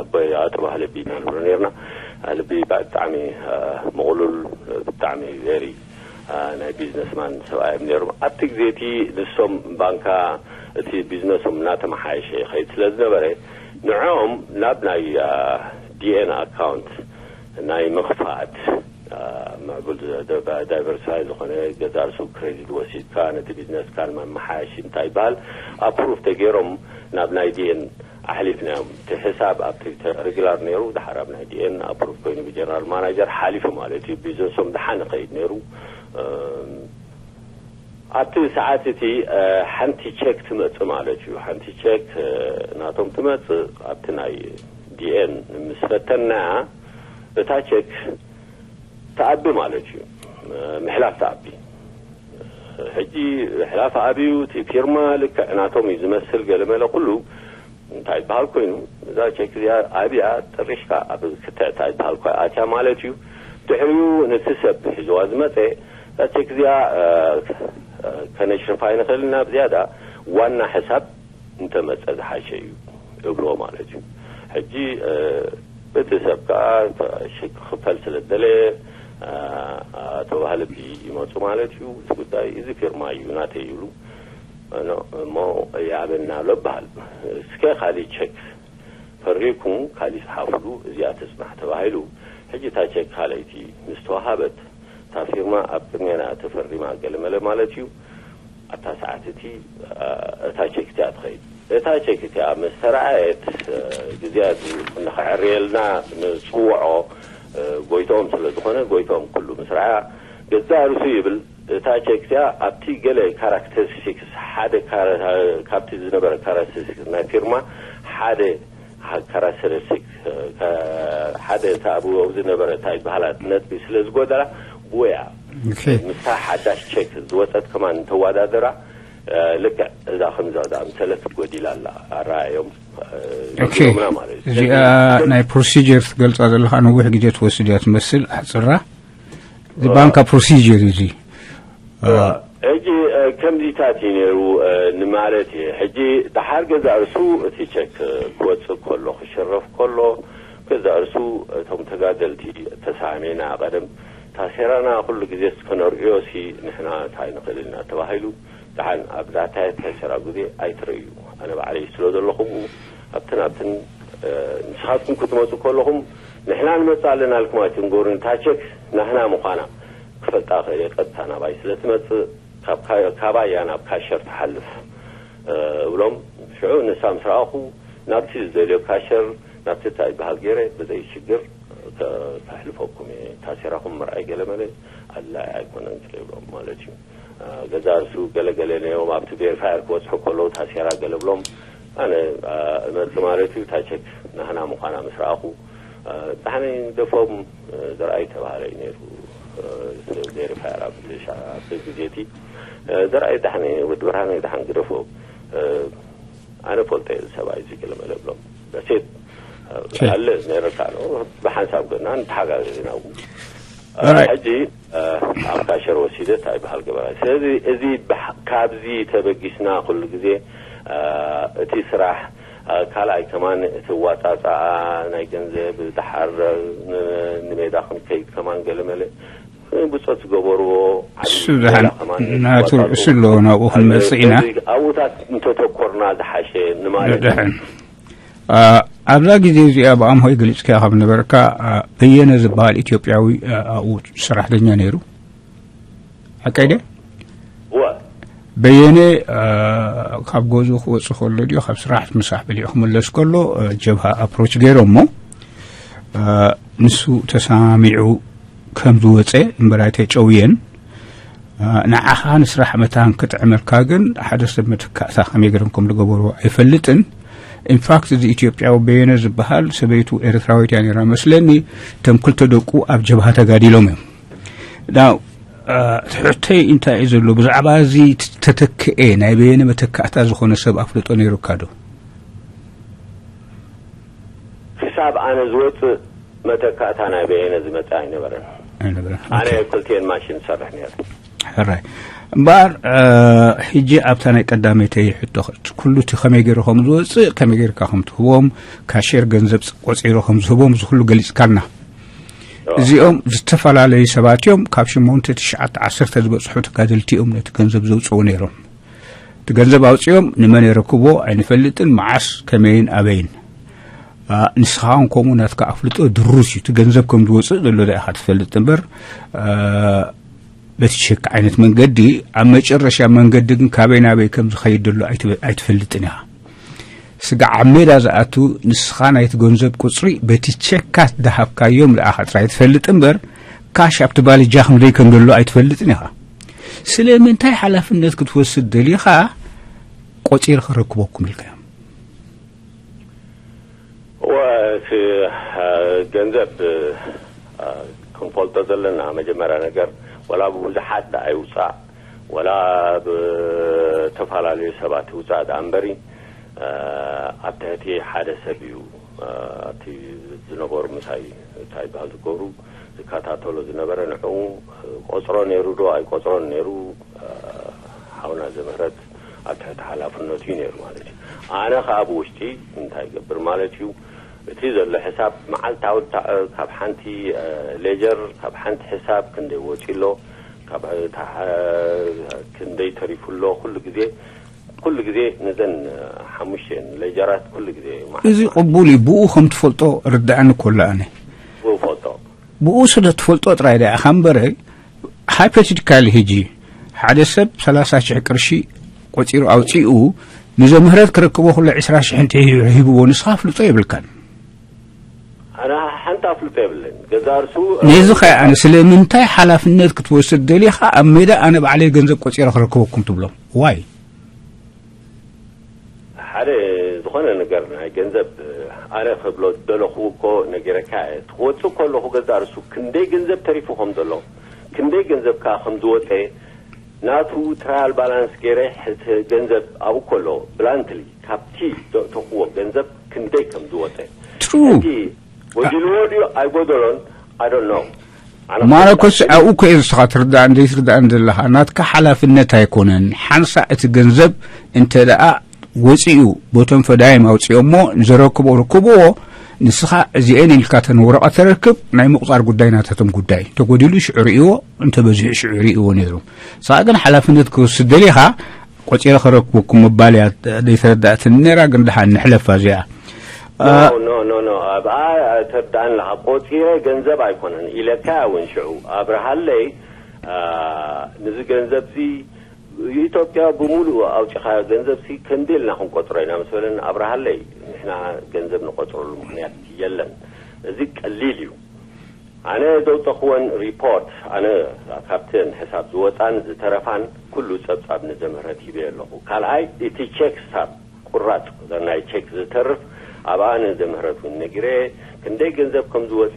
ኣቦይ ኣቶ ባህልቢ ኢና ንብሎ ነርና። ባህልቢ ብጣዕሚ፣ እ፣ ምቕሉል፣ ብጣዕሚ ቬሪ፣ እ፣ ናይ ቢዝነስማን ሰብኣይ እዮም ነይሮም። ኣብቲ ግዜ እቲ ንሶም ባንካ እቲ ቢዝነሶም እናተመሓየሸ ይኸይድ ስለ ዝነበረ፣ ንዕኦም ናብ ናይ፣ እ፣ ዲ ኤን ኣካውንት ናይ ምኽፋት፣ እ፣ ምዕቡል ደ-፣ ዳይቨርሲፋይ ዝኾነ ገዛ ርእሱ ክሬዲት ወሲድካ ነቲ ቢዝነስካ ንመመሓየሺ እንታይ ይበሃል ኣፕሩቭ ተገይሮም ናብ ናይ ዲ ኤን ኣሕሊፍናዮም። እቲ ሕሳብ ኣብቲ ተ-፣ ሬጉላር ነይሩ፣ ድሓር ኣብ ናይ ዲ ኤን ኣፕሩቭ ኮይኑ ብጀነራል ማናጀር ሓሊፉ ማለት እዩ። ቢዝነሶም ድሓን ይኸይድ ነይሩ። እም፣ ኣብቲ ሰዓት እቲ፣ እ፣ ሓንቲ ቸክ ትመጽእ ማለት እዩ። ሓንቲ ቸክ፣ እ፣ ናቶም ትመጽእ፣ ኣብቲ ናይ ዲ ኤን ምስ ፈተናያ፣ እታ ቸክ ትኣቢ ማለት እዩ። ምሕላፍ ትኣቢ። ሕጂ ምሕላፍ ኣብዩ፣ እቲ ፊርማ ልክዕ ናቶም እዩ ዝመስል፣ ገለመለ ኩሉ እንታይ ይበሃል ኮይኑ፣ እዛ ቸክ እዚኣ ኣብያ ጥሪሽካ ኣብ ክትዕ እንታይ ይበሃል ኮ ኣትያ ማለት እዩ። ድሕሪኡ ነቲ ሰብ ሒዝዋ ዝመጸ እዛ ቸክ እዚኣ ከነሽርፋ ኣይንኽእልን ኢና፣ ብዝያዳ ዋና ሕሳብ እንተመጸ ዝሓሸ እዩ እብልዎ ማለት እዩ። ሕጂ እቲ ሰብ ከኣ ክኽፈል ስለ ዝደለየ ኣቶ ባህልቢ ይመጹ ማለት እዩ። እቲ ጉዳይ እዚ ፊርማ እዩ ናተይ ይብሉ። እሞ ያበና ኣሎ በሃል። እስከ ካሊእ ቸክ ፈሪምኩም ካሊእ ጸሓፍሉ፣ እዚኣ ትጽናሕ ተባሂሉ። ሕጂ እታ ቸክ ካልኣይቲ ምስ ተዋሃበት፣ እታ ፊርማ ኣብ ቅድሜና ተፈሪማ ገለመለ ማለት እዩ። ኣብታ ሰዓት እቲ እታ ቸክ እቲኣ ትኸይድ። እታ ቸክ እቲኣ ምስ ተረኣየት፣ ግዜያቱ ንኸዕርየልና ንጽውዖ ጎይትኦም ስለ ዝኾነ፣ ጎይትኦም ኩሉ ምስ ረኣያ፣ ገዛእ ርእሱ ይብል፣ እታ ቸክ እቲኣ ኣብቲ ገለ ካራክተሪስቲክስ ሓደ ካብቲ ዝነበረ ካራክተሪስቲክስ ናይ ፊርማ ሓደ ካራክተሪስቲክ ሓደ እታ ኣብኡ ዝነበረ እንታይ ይበሃላ ነጥቢ ስለ ዝጎደላ፣ ብወያ ምስታ ሓዳሽ ቸክ ዝወፀት ከማን እንተወዳደራ፣ ልክዕ እዛ ከምዛ ዝኣምሰለት ጎዲላ ኣላ ኣረኣዮም። ኦኬ። እዚኣ ናይ ፕሮሲጀር ትገልፃ ዘለካ ነዊሕ ግዜ ትወስድ እያ ትመስል። ኣሕፅራ። እዚ ባንካ ፕሮሲጀር እዩ እዚ። ሕጂ ከምዚታት እዩ ነይሩ ንማለት እየ። ሕጂ ደሓር ገዛ እርሱ እቲ ቸክ ክወፅእ ከሎ ክሽረፍ ከሎ ገዛ እርሱ እቶም ተጋደልቲ ተሳሚና ቀደም ታሴራና ኩሉ ግዜ እስከነርእዮ ሲ ንሕና እንታይ ንኽእል ኢና ተባሂሉ። ደሓን ኣብ ዳታየ ታሴራ ግዜ ኣይትርእዩ። ኣነ ባዕለይ ስለ ዘለኹ ኣብትን ኣብትን ንስኻትኩም ክትመፁ ከለኹም ንሕና ንመፅእ ኣለና ኢልኩም ኣይትንገሩን። እታ ቸክ ናህና ምዃና ክፈልጣ ክእል እየ። ቀጥታ ናባይ ስለ ትመፅእ ካብ ካባያ ናብ ካሸር ትሓልፍ እብሎም። ሽዑ ንሳ ምስ ረኣኹ ናብቲ ዝደልዮ ካሸር ናብቲ እንታይ ይበሃል ገይረ ብዘይ ሽግር ከሕልፈኩም እየ። ታሴራኹም ምርኣይ ገለመለ ኣድላይ ኣይኮነን ስለ ይብሎም ማለት እዩ። ገዛ እርሱ ገለገለ ነዮም ኣብቲ ቬሪፋየር ክበፅሑ ከለዉ ታሴራ ገለ ብሎም ኣነ እመፅእ ማለት እዩ። እታ ቸክ ናህና ምዃና ምስ ረኣኹ ዳሕነ ግደፎም ዘርኣይ ተባሃለ እዩ ነይሩ። ቬሪፋየር ኣብቲ ግዜ እቲ ዘርኣይ ዳሕነ ወዲ ብርሃነ ዳሕን ግደፎ ኣነ ፈልጠ እዚ ሰብኣይ እዚ ገለ መለ ብሎም ደሴት ኣለ ነረካ ብሓንሳብ ገና ንተሓጋገዝና ሕጂ ኣብ ካሸር ወሲደ እንታይ ይበሃል ገበራ። ስለዚ እዚ ካብዚ ተበጊስና ኩሉ ግዜ እቲ ስራሕ ካልኣይ ከማን እቲ ዋፃፃኣ ናይ ገንዘብ ደሓር ንሜዳ ክንከይድ ከማን ገለመለ ብፆት ዝገበርዎ እሱ ደሓን ናቱ እሱ ኣለዎ ናብኡ ክንመፅእ ኢና። ኣብኡታት እንተተኮርና ዝሓሸ ንማለት ደሕን ኣብዛ ግዜ እዚኣ ብኣምሆይ ገሊፅካያ ካብ ነበርካ በየነ ዝበሃል ኢትዮጵያዊ ኣብኡ ሰራሕተኛ ነይሩ። ሓቀይ ደ በየነ ካብ ገዝኡ ክወፅእ ከሎ ድዮ ካብ ስራሕ ምሳሕ በሊዑ ክምለስ ከሎ ጀብሃ ኣፕሮች ገይሮሞ ንሱ ተሰማሚዑ ከም ዝወፀ እምበር ኣይተጨውየን። ንዓኻ ንስራሕ መታን ክጥዕመልካ ግን ሓደ ሰብ መተካእታ ከመይ ገይሮም ከም ዝገበርዎ ኣይፈልጥን። ኢንፋክት እዚ ኢትዮጵያዊ በየነ ዝበሃል ሰበይቱ ኤርትራዊት እያ ነይራ መስለኒ። እቶም ክልተ ደቁ ኣብ ጀብሃ ተጋዲሎም እዮም። ናው ትሕተይ እንታይ እዩ ዘሎ ብዛዕባ እዚ ተተክኤ ናይ በየነ መተካእታ ዝኾነ ሰብ ኣፍልጦ ነይሩካ ዶ? ክሳብ ኣነ ዝወፅእ መተካእታ ናይ በየነ ዝመፅእ ኣይነበረን። ኣይነበረን። ኣነ ክልቲኤን ማሽን ዝሰርሕ ነይረ። ሕራይ እምበኣር ሕጂ ኣብታ ናይ ቀዳመይተይ ሕቶ ኩሉ እቲ ከመይ ገይሩ ከም ዝወፅእ ከመይ ገይርካ ከም ትህቦም ካሼር ገንዘብ ቆፂሩ ከም ዝህቦም እዚ ኩሉ ገሊፅካልና። እዚኦም ዝተፈላለዩ ሰባት እዮም። ካብ ሽሞንተ ትሽዓተ ዓሰርተ ዝበፅሑ ተጋደልቲ እዮም ነቲ ገንዘብ ዘውፅኡ ነይሮም። እቲ ገንዘብ ኣውፅኦም ንመን የረክብዎ ኣይንፈልጥን፣ መዓስ ከመይን ኣበይን። ንስኻ እውን ከምኡ ናትካ ኣፍልጦ ድሩስ እዩ። እቲ ገንዘብ ከም ዝወፅእ ዘሎ ዳ ኢኻ ትፈልጥ እምበር በቲ ሸክ ዓይነት መንገዲ ኣብ መጨረሻ መንገዲ ግን ካበይ ናበይ ከም ዝኸይድ ዘሎ ኣይትፈልጥን ኢኻ። ስጋዕ ኣብ ሜዳ ዝኣቱ ንስኻ ናይቲ ገንዘብ ቁፅሪ በቲ ቸካት ዝሃብካዮም ዝኣኻ ጥራይ ትፈልጥ እምበር ካሽ ኣብቲ ባልጃ ክንደይ ከም ዘሎ ኣይትፈልጥን ኢኻ። ስለምንታይ ሓላፍነት ክትወስድ ደሊኻ ቆፂር ክረክበኩም ኢልካዮም? እቲ ገንዘብ ክንፈልጦ ዘለና መጀመርያ ነገር፣ ወላ ብብዙሓት ደኣ ይውፃእ፣ ወላ ብተፈላለዩ ሰባት ይውፃእ ደኣ እምበሪ፣ ኣብ ትሕቲ ሓደ ሰብ እዩ። እቲ ዝነበሩ ምሳይ እንታይ ይበሃል ዝገብሩ ዝከታተሎ ዝነበረ፣ ንዕኡ ቆፅሮ ነይሩ ዶ ኣይቆፅሮን ነይሩ፣ ሓውና ዘምህረት ኣብ ትሕቲ ሓላፍነቱ እዩ ነይሩ ማለት እዩ። ኣነ ከዓ ብውሽጢ እንታይ ይገብር ማለት እዩ፣ እቲ ዘሎ ሕሳብ መዓልታዊ ካብ ሓንቲ ሌጀር፣ ካብ ሓንቲ ሕሳብ ክንደይ ወፂ ኣሎ፣ ካብ ክንደይ ተሪፉ ኣሎ፣ ኩሉ ግዜ ኩሉ ግዜ ንዘን ሓሙሽተ ሌጀራት ኩሉ ግዜ እዚ ቅቡል እዩ። ብኡ ከም ትፈልጦ ርዳእኒ ኮሎ ኣነ ብኡ ፈልጦ። ብኡ ስለ ትፈልጦ ጥራይ ዳ ኢኻ እምበረ፣ ሃይፖቴቲካሊ ሕጂ ሓደ ሰብ ሰላሳ ሽሕ ቅርሺ ቆፂሩ ኣውፂኡ ንዘምህረት ክረክቦ ኩሎ ዕስራ ሽሕ እንተ ሂብዎ ንስኻ ኣፍልጦ የብልካን። ኣነ ሓንቲ ኣፍልጦ የብለይን። ገዛ እርሱ ነዚ ኸ ኣነ ስለምንታይ ሓላፍነት ክትወስድ ደሊኻ ኣብ ሜዳ ኣነ ባዕለይ ገንዘብ ቆፂረ ክረክበኩም ትብሎም ዋይ? ሓደ ዝኾነ ነገር ናይ ገንዘብ ኣነ ክብሎ ዝደለኹ እኮ ነጊረካ እየ። ክወፅእ ከለኹ ገዛ እርሱ ክንደይ ገንዘብ ተሪፉ ከም ዘሎ፣ ክንደይ ገንዘብ ከዓ ከም ዝወፀ ናቱ ትራያል ባላንስ ገይረ፣ ሕቲ ገንዘብ ኣብኡ ከሎ ብላንትሊ ካብቲ ዘእተኽዎ ገንዘብ ክንደይ ከም ዝወፀ፣ ትሩ ሕጂ ጎዲልዎ ድዩ ኣይጎደሎን፣ I don't know። ኣነ ማለኮስ ክፈልጥ ኣብኡ እኮ እየ ንስኻ ትርዳእን ዘይትርዳእን ዘለኻ። ናትካ ሓላፍነት ኣይኮነን። ሓንሳ እቲ ገንዘብ እንተ ደኣ ወፂኡ፣ ቦቶም ፈዳይም ኣውፅኦሞ፣ ንዘረክቦ ርክብዎ። ንስኻ እዚኤን ኢልካ ተን ወረቐት ተረክብ፣ ናይ ምቑፃር ጉዳይ ናታቶም ጉዳይ። ተጎዲሉ ሽዑ ርእይዎ፣ እንተበዚሑ ሽዑ ርእይዎ ነይሩ። ንስኻ ግን ሓላፍነት ክወስድ ደሊኻ፣ ቆፂረ ከረክበኩም ምባል እያ ዘይተረዳእትኒ ነይራ፣ ግን ደሓን ንሕለፋ እዚኣ። ኖ፣ ኖ፣ ኖ፣ ኖ፣ ኣብኣ ተርዳእኒ ኣለኻ። ቆፂረ ገንዘብ ኣይኮነን ኢለካ እውን ሽዑ ኣብርሃለይ፣ አ፣ ንዚ ገንዘብዚ ኢትዮጵያ ብምሉእ ኣውፂኻዮ ገንዘብሲ ከምዚ ኢልና ክንቆፅሮ ኢና ምስ በለኒ ኣብርሃለይ፣ ንሕና ገንዘብ ንቆፅረሉ ምኽንያት የለን። እዚ ቀሊል እዩ። ኣነ ዘውፀኽወን ሪፖርት፣ ኣነ ካብተን ሕሳብ ዝወፃን ዝተረፋን ኩሉ ፀብፃብ ንዘምህረት ሂበዮ ኣለኹ። ካልኣይ፣ እቲ ቼክ ስታብ ቁራፅ ናይ ቼክ ዝተርፍ ኣብኣ ንዘምህረት እውን ነጊረ፣ ክንደይ ገንዘብ ከም ዝወፀ፣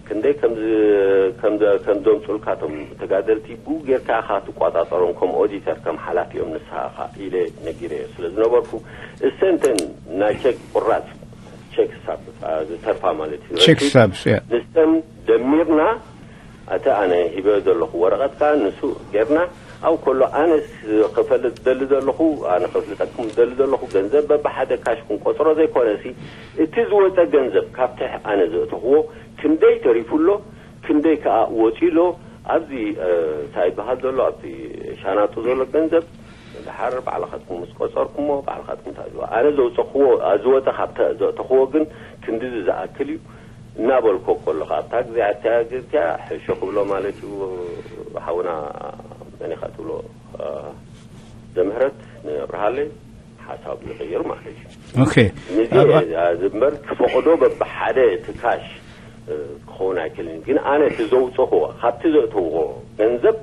ክንደይ ከም ዝ-፣ ከም ዘ-፣ ከም ዘምፁልካ እቶም ተጋደልቲ ብኡ ጌርካ ኢኻ ትቆፃፀሮም፣ ከም ኦዲተር፣ ከም ሓላፊኦም ንስኻ ኢኻ ኢለ ነጊረዮ ስለ ዝነበርኩ፣ እሰንተን ናይ ቼክ ቁራፅ ቼክ ስታብ፣ አ፣ ዝተርፋ ማለት እዩ። ቼክ ረሲድ ስታብስ፣ ያ። ንሰን ደሚርና፣ እቲ ኣነ ሂበ ዘለኹ ወረቐት ከኣ ንሱ ጌርና፣ ኣብኡ ከሎ ኣነስ ክፈልጥ ዝደሊ ዘለኹ፣ ኣነ ከፍልጠኩም ዝደሊ ዘለኹ፣ ገንዘብ በብሓደ ካሽ ክንቆጽሮ ዘይኮነሲ፣ እቲ ዝወጸ ገንዘብ ካብቲ ኣነ ዘእተኽዎ ክንደይ ተሪፉ ኣሎ፣ ክንደይ ከኣ ወጺኡ ኣሎ፣ ኣብዚ፣ እ፣ እንታይ ይበሃል ዘሎ፣ ኣብቲ ሻናጡ ዘሎ ገንዘብ፣ ድሓር ባዕልኻትኩም ምስ ቆጸርኩሞ፣ ባዕልኻትኩም ትኣዝዋ። ኣነ ዘውጸኽዎ፣ ዝወጸ ካብ ተ-፣ ዘእተኽዎ ግን ክንድዚ ዝኣክል እዩ እናበልኮ ከለኹ፣ ኣብታ ግዜ ኣተያየርትያ ሕሾ ክብሎ ማለት እዩ፣ ሓውና መን ኢኻ ትብሎ፣ እ፣ ዘምህረት ንብርሃለይ ሓሳብ ዝቕይር ማለት እዩ። ኦኬ። ንዚ ኣባ- እያ ዝምበር ክፈቕዶ በብሓደ እቲ ካሽ፣ እ፣ ክኸውን ኣይክእልን። ግን ኣነ እቲ ዘውፀኽዎ፣ ካብቲ ዘእተውዎ ገንዘብ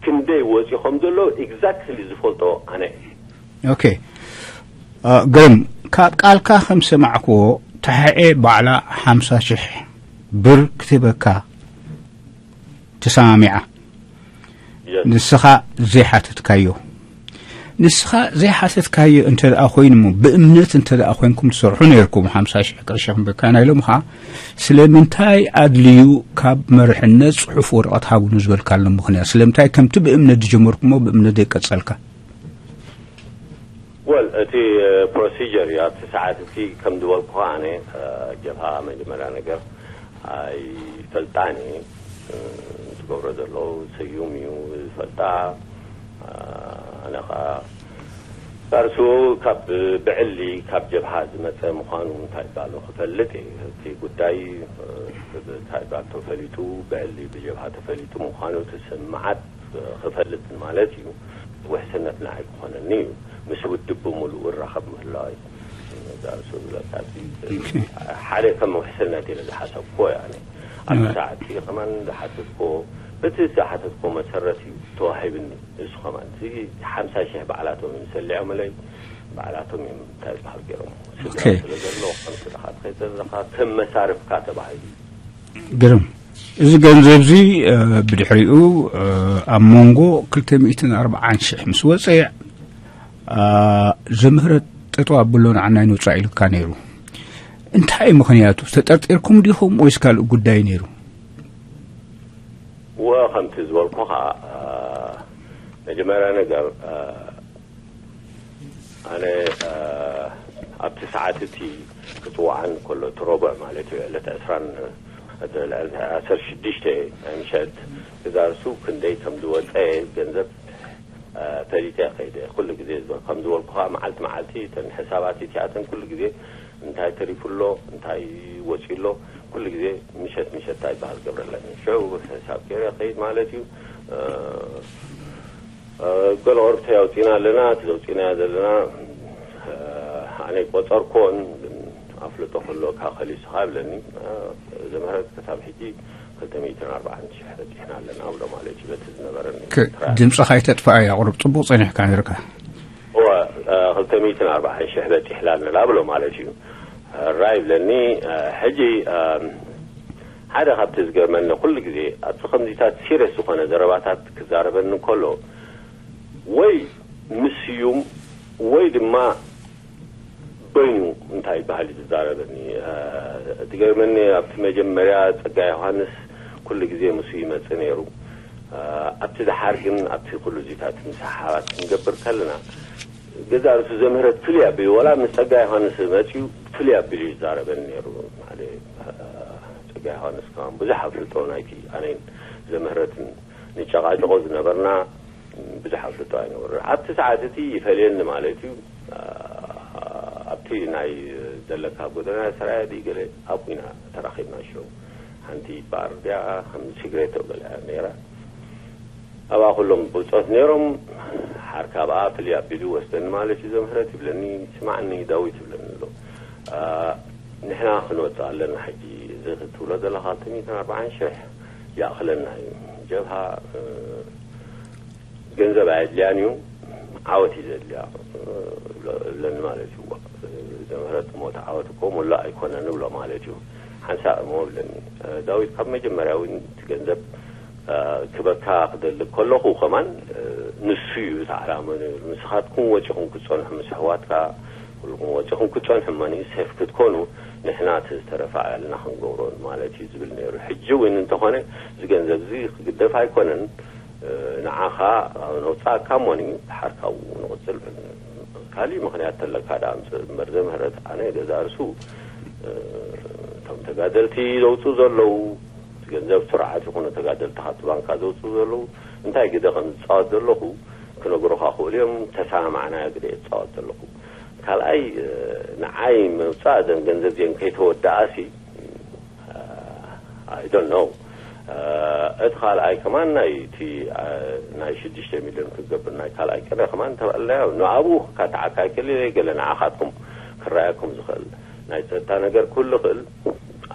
ክንደይ ወፂኡ ከም ዘሎ ኤግዛክትሊ ዝፈልጦ ኣነ እየ። ኦኬ። እ፣ ግርም፣ ካብ ቃልካ ከም ሰማዕክዎ፣ ተሓኤ ባዕላ ሓምሳ ሽሕ ብር ክትህበካ ተሰማሚዓ። የስ። ንስኻ ዘይሓተትካዮ። ንስኻ ዘይሓተትካዮ እንተ ደኣ ኮይኑ እሞ፣ ብእምነት እንተ ደኣ ኮይንኩም ትሰርሑ ነይርኩም፣ ሓምሳ ሽሕ ቅርሺ ክንበካና ኢሎምኻ፣ ስለምንታይ ኣድልዩ ካብ መርሕነት ጽሑፍ ወረቐት ሃቡኒ ዝበልካሉ ምኽንያት? ስለምንታይ ከምቲ ብእምነት ዝጀመርኩሞ ብእምነት ዘይቀጸልካ? ወል፣ እቲ ፕሮሲጀር እዩ። ኣብቲ ሰዓት እቲ ከም ዝበልኩኻ ኣነ፣ እ፣ ጀብሃ መጀመርያ ነገር ኣይፈልጣን እየ። እ፣ ዝገብሮ ዘለዉ ስዩም እዩ ዝፈልጣ። እ፣ ኣነ ኸኣ ቃልሱ ካብ ብዕሊ ካብ ጀብሃ ዝመጸ ምዃኑ እንታይ ባሉ ክፈልጥ እየ። እቲ ጉዳይ፣ እ፣ እንታይ ባል ተፈሊጡ፣ ብዕሊ ብጀብሃ ተፈሊጡ ምዃኑ እቲ ስምዓት ክፈልጥ ማለት እዩ። ውሕስነት ንዓይ ክኾነኒ እዩ። ምስ ውድብ ብምሉኡ እራኸብ ምህላወይ። እዛ እሱ ዝብለካ እቲ ኦኬ። ሓደ ከም ውሕስነት ኢለ ዝሓሰብኩዎ እየ ኣነ። ኣብቲ እወ። ሰዓት እዚ ከማን ዝሓተትኩዎ፣ በቲ ዝሓተትኩዎ መሰረት እዩ ተዋሂብኒ። እሱ ከማን እቲ ሓምሳ ሽሕ ባዕላቶም እዮም ሰሊዖምለይ፣ ባዕላቶም እዮም እንታይ ዝበሃል ገይሮም። ስድራ ኦኬ። ስለ ዘለዎ፣ ከም ስድራኻ ከይዘለኻ ከም መሳርፍካ ተባሂሉ። ግርም። እዚ ገንዘብ እዚ፣ እ፣ ብድሕሪኡ፣ እ፣ ኣብ መንጎ ክልተ ሚእትን ኣርባዓን ሽሕ ምስ ወጸ፣ እ፣ ዘምህረት ጠጠው ኣብሎ ንዓናይ ንውጻእ ኢሉካ ነይሩ። እንታይ እዩ ምኽንያቱ? ተጠርጢርኩም ዲኹም ወይስ ካልእ ጉዳይ ነይሩ? ወ-፣ ከምቲ ዝበልኩኻ፣ እ፣ መጀመርያ ነገር፣ እ፣ ኣነ፣ እ፣ ኣብቲ ሰዓት እቲ ክጽዋዓን ከሎ፣ እቲ ረቡዕ ማለት እዩ፣ ዕለት ዕስራን፣ ዕለት ዓሰርተ ሽዱሽተ ናይ ምሸት፣ ክዛርሱ ክንደይ ከም ዝወጸ ገንዘብ፣ እ፣ ፈሊጠ ከይደ። ኩሉ ግዜ ዝበ-፣ ከም ዝበልኩኻ፣ መዓልቲ መዓልቲ እተን ሕሳባት እቲኣተን ኩሉ ግዜ እንታይ ተሪፉ ኣሎ፣ እንታይ ወጺኡ ኣሎ፣ ኩሉ ግዜ ምሸት ምሸት እንታይ ይበሃል ገብረለን። ሽዑ ሕሳብ ገይረ ከይድ ማለት እዩ። እ፣ እ፣ ገለ ቁርብተይ ኣውፂና ኣለና፣ እቲ ዘውፂናዮ ዘለና፣ እ፣ ኣነ ቆፀርኮን፣ ግን ኣፍልጦ ከሎካ ከሊስኻ ይብለኒ። እ፣ ዘምህረት ክሳብ ሕጂ ክልተ ሚእትን ኣርባዓን ሽሕ በፂሕና ኣለና ብሎ ማለት እዩ። በቲ ዝነበረኒ ክ-፣ ትራያል። ድምፅኻ ኣይተጥፍኣያ፣ ቁሩብ ፅቡቕ ፀኒሕካ ነርካ። እወ፣ እ፣ ክልተ ሚእትን ኣርባዓን ሽሕ በፂሕና ኣለና ብሎ ማለት እዩ። ራይ ይብለኒ። እ፣ ሕጂ፣ እ፣ ሓደ ካብቲ ዝገርመኒ ኩሉ ግዜ ኣብዚ ከምዚታት ሲሪየስ ዝኾነ ዘረባታት ክዛረበኒ እንከሎ ወይ ምስ ስዩም ወይ ድማ በይኑ እንታይ ይበሃል እዩ ዝዛረበኒ። እ፣ እቲ ገርመኒ ኣብቲ መጀመርያ ጸጋ ዮሃንስ ኩሉ ግዜ ምስኡ ይመጽእ ነይሩ። እ፣ ኣብቲ ደሓር ግን ኣብቲ ኩሉ እዚታት ምሳሓባት ክንገብር ከለና ገዛ ርእሱ ዘምህረት ፍልይ ኣቢሉ፣ ወላ ምስ ጸጋ ዮሃንስ መጺኡ ፍልይ ኣቢሉ እዩ ዝዛረበኒ ነይሩ። ማለት፣ እ፣ ጸጋ ዮሃንስ ከማን ብዙሕ ኣፍልጦ ናይቲ ኣነን ዘምህረትን ንጨቃጨቆ ዝነበርና ብዙሕ ኣፍልጦ ኣይነበረ። ኣብቲ ሰዓት እቲ ይፈልየኒ ማለት እዩ። እ፣ ኣብቲ ናይ ዘለካ ጎደና ሰራያ ድዩ ገለ ኣብኡ ኢና ተራኺብና። ሽዑ ሓንቲ ባር እዚኣ ከም ሲግሬቶ ገለ እያ ነይራ። ኣብኣ ኩሎም ብጾት ነይሮም። ሓር ካብኣ ፍልይ ኣቢሉ ወስደኒ ማለት እዩ። ዘምህረት ይብለኒ፣ ስማዕኒ ዳዊት ይብለኒ ኣሎ። እ፣ ንሕና ክንወጽእ ኣለና ሕጂ። እዚ ክትብሎ ዘለኻ ክልተ ሚእትን ኣርባዓን ሽሕ ይኣኽለና እዩ። ጀብሃ፣ እ፣ ገንዘብ ኣየድልያን እዩ፣ ዓወት እዩ ዘድልያ፣ እ፣ እብለኒ ማለት እዩ። ዘምህረት ሞት ዓወት እኮ ሙሉእ ኣይኮነን እብሎ ማለት እዩ። ሓንሳእ እሞ እብለኒ፣ እ፣ ዳዊት ካብ መጀመርያ እውን እቲ ገንዘብ፣ እ፣ ክበካ ክደሊ ከለኹ ከማን፣ እ፣ ንሱ እዩ እቲ ዓላማ ነይሩ። ንስኻትኩም ወጺኹም ክትጸንሑ ምስ ኣሕዋትካ ኩልኩም ወጺኹም ክትጸንሑ እሞኒ ሴፍ ክትኮኑ ንሕና እቲ ዝተረፈ ዕላልና ክንገብሮ ማለት እዩ ዝብል ነይሩ። ሕጂ እውን እንተኾነ እዚ ገንዘብ እዚ ክግደፍ ኣይኮነን። እ፣ ንዓኻ ነውጻእካ እሞኒ ድሓር ካብኡ ንቕጽል። ካሊእ ምኽንያት ተለካ ደኣ ኣምጽእ እምበር ዘምህረት ኣነ ገዛ ርእሱ፣ እ፣ እቶም ተጋደልቲ ዘውጽኡ ዘለዉ እቲ ገንዘብ ስርዓት ይኹኑ ተጋደልቲ ካብቲ ባንካ ዘውጽኡ ዘለዉ እንታይ ግደ ከም ዝጻወት ዘለኹ ክነግሩኻ ክእሉ እዮም። ተሰማማዕናዮ ግደ እየ ዝጻወት ዘለኹ። ካልኣይ፣ እ፣ ንዓይ ምውጻእ እዘን ገንዘብ እዚአን ከይተወደኣሲ፣ እ፣ I don't know። እ፣ እቲ ካልኣይ ከማን ናይ እቲ፣ እ፣ ናይ ሽዱሽተ ሚልዮን ክገብር ናይ ካልኣይ ቅነ ከማን ተባልናዮ። ንኣብኡ ክካትዓካ ኣይክእል እየ፣ ገለ ንዓኻትኩም ክረኣየኩም ዝኽእል ናይ ጸጥታ ነገር ክህሉ ይኽእል።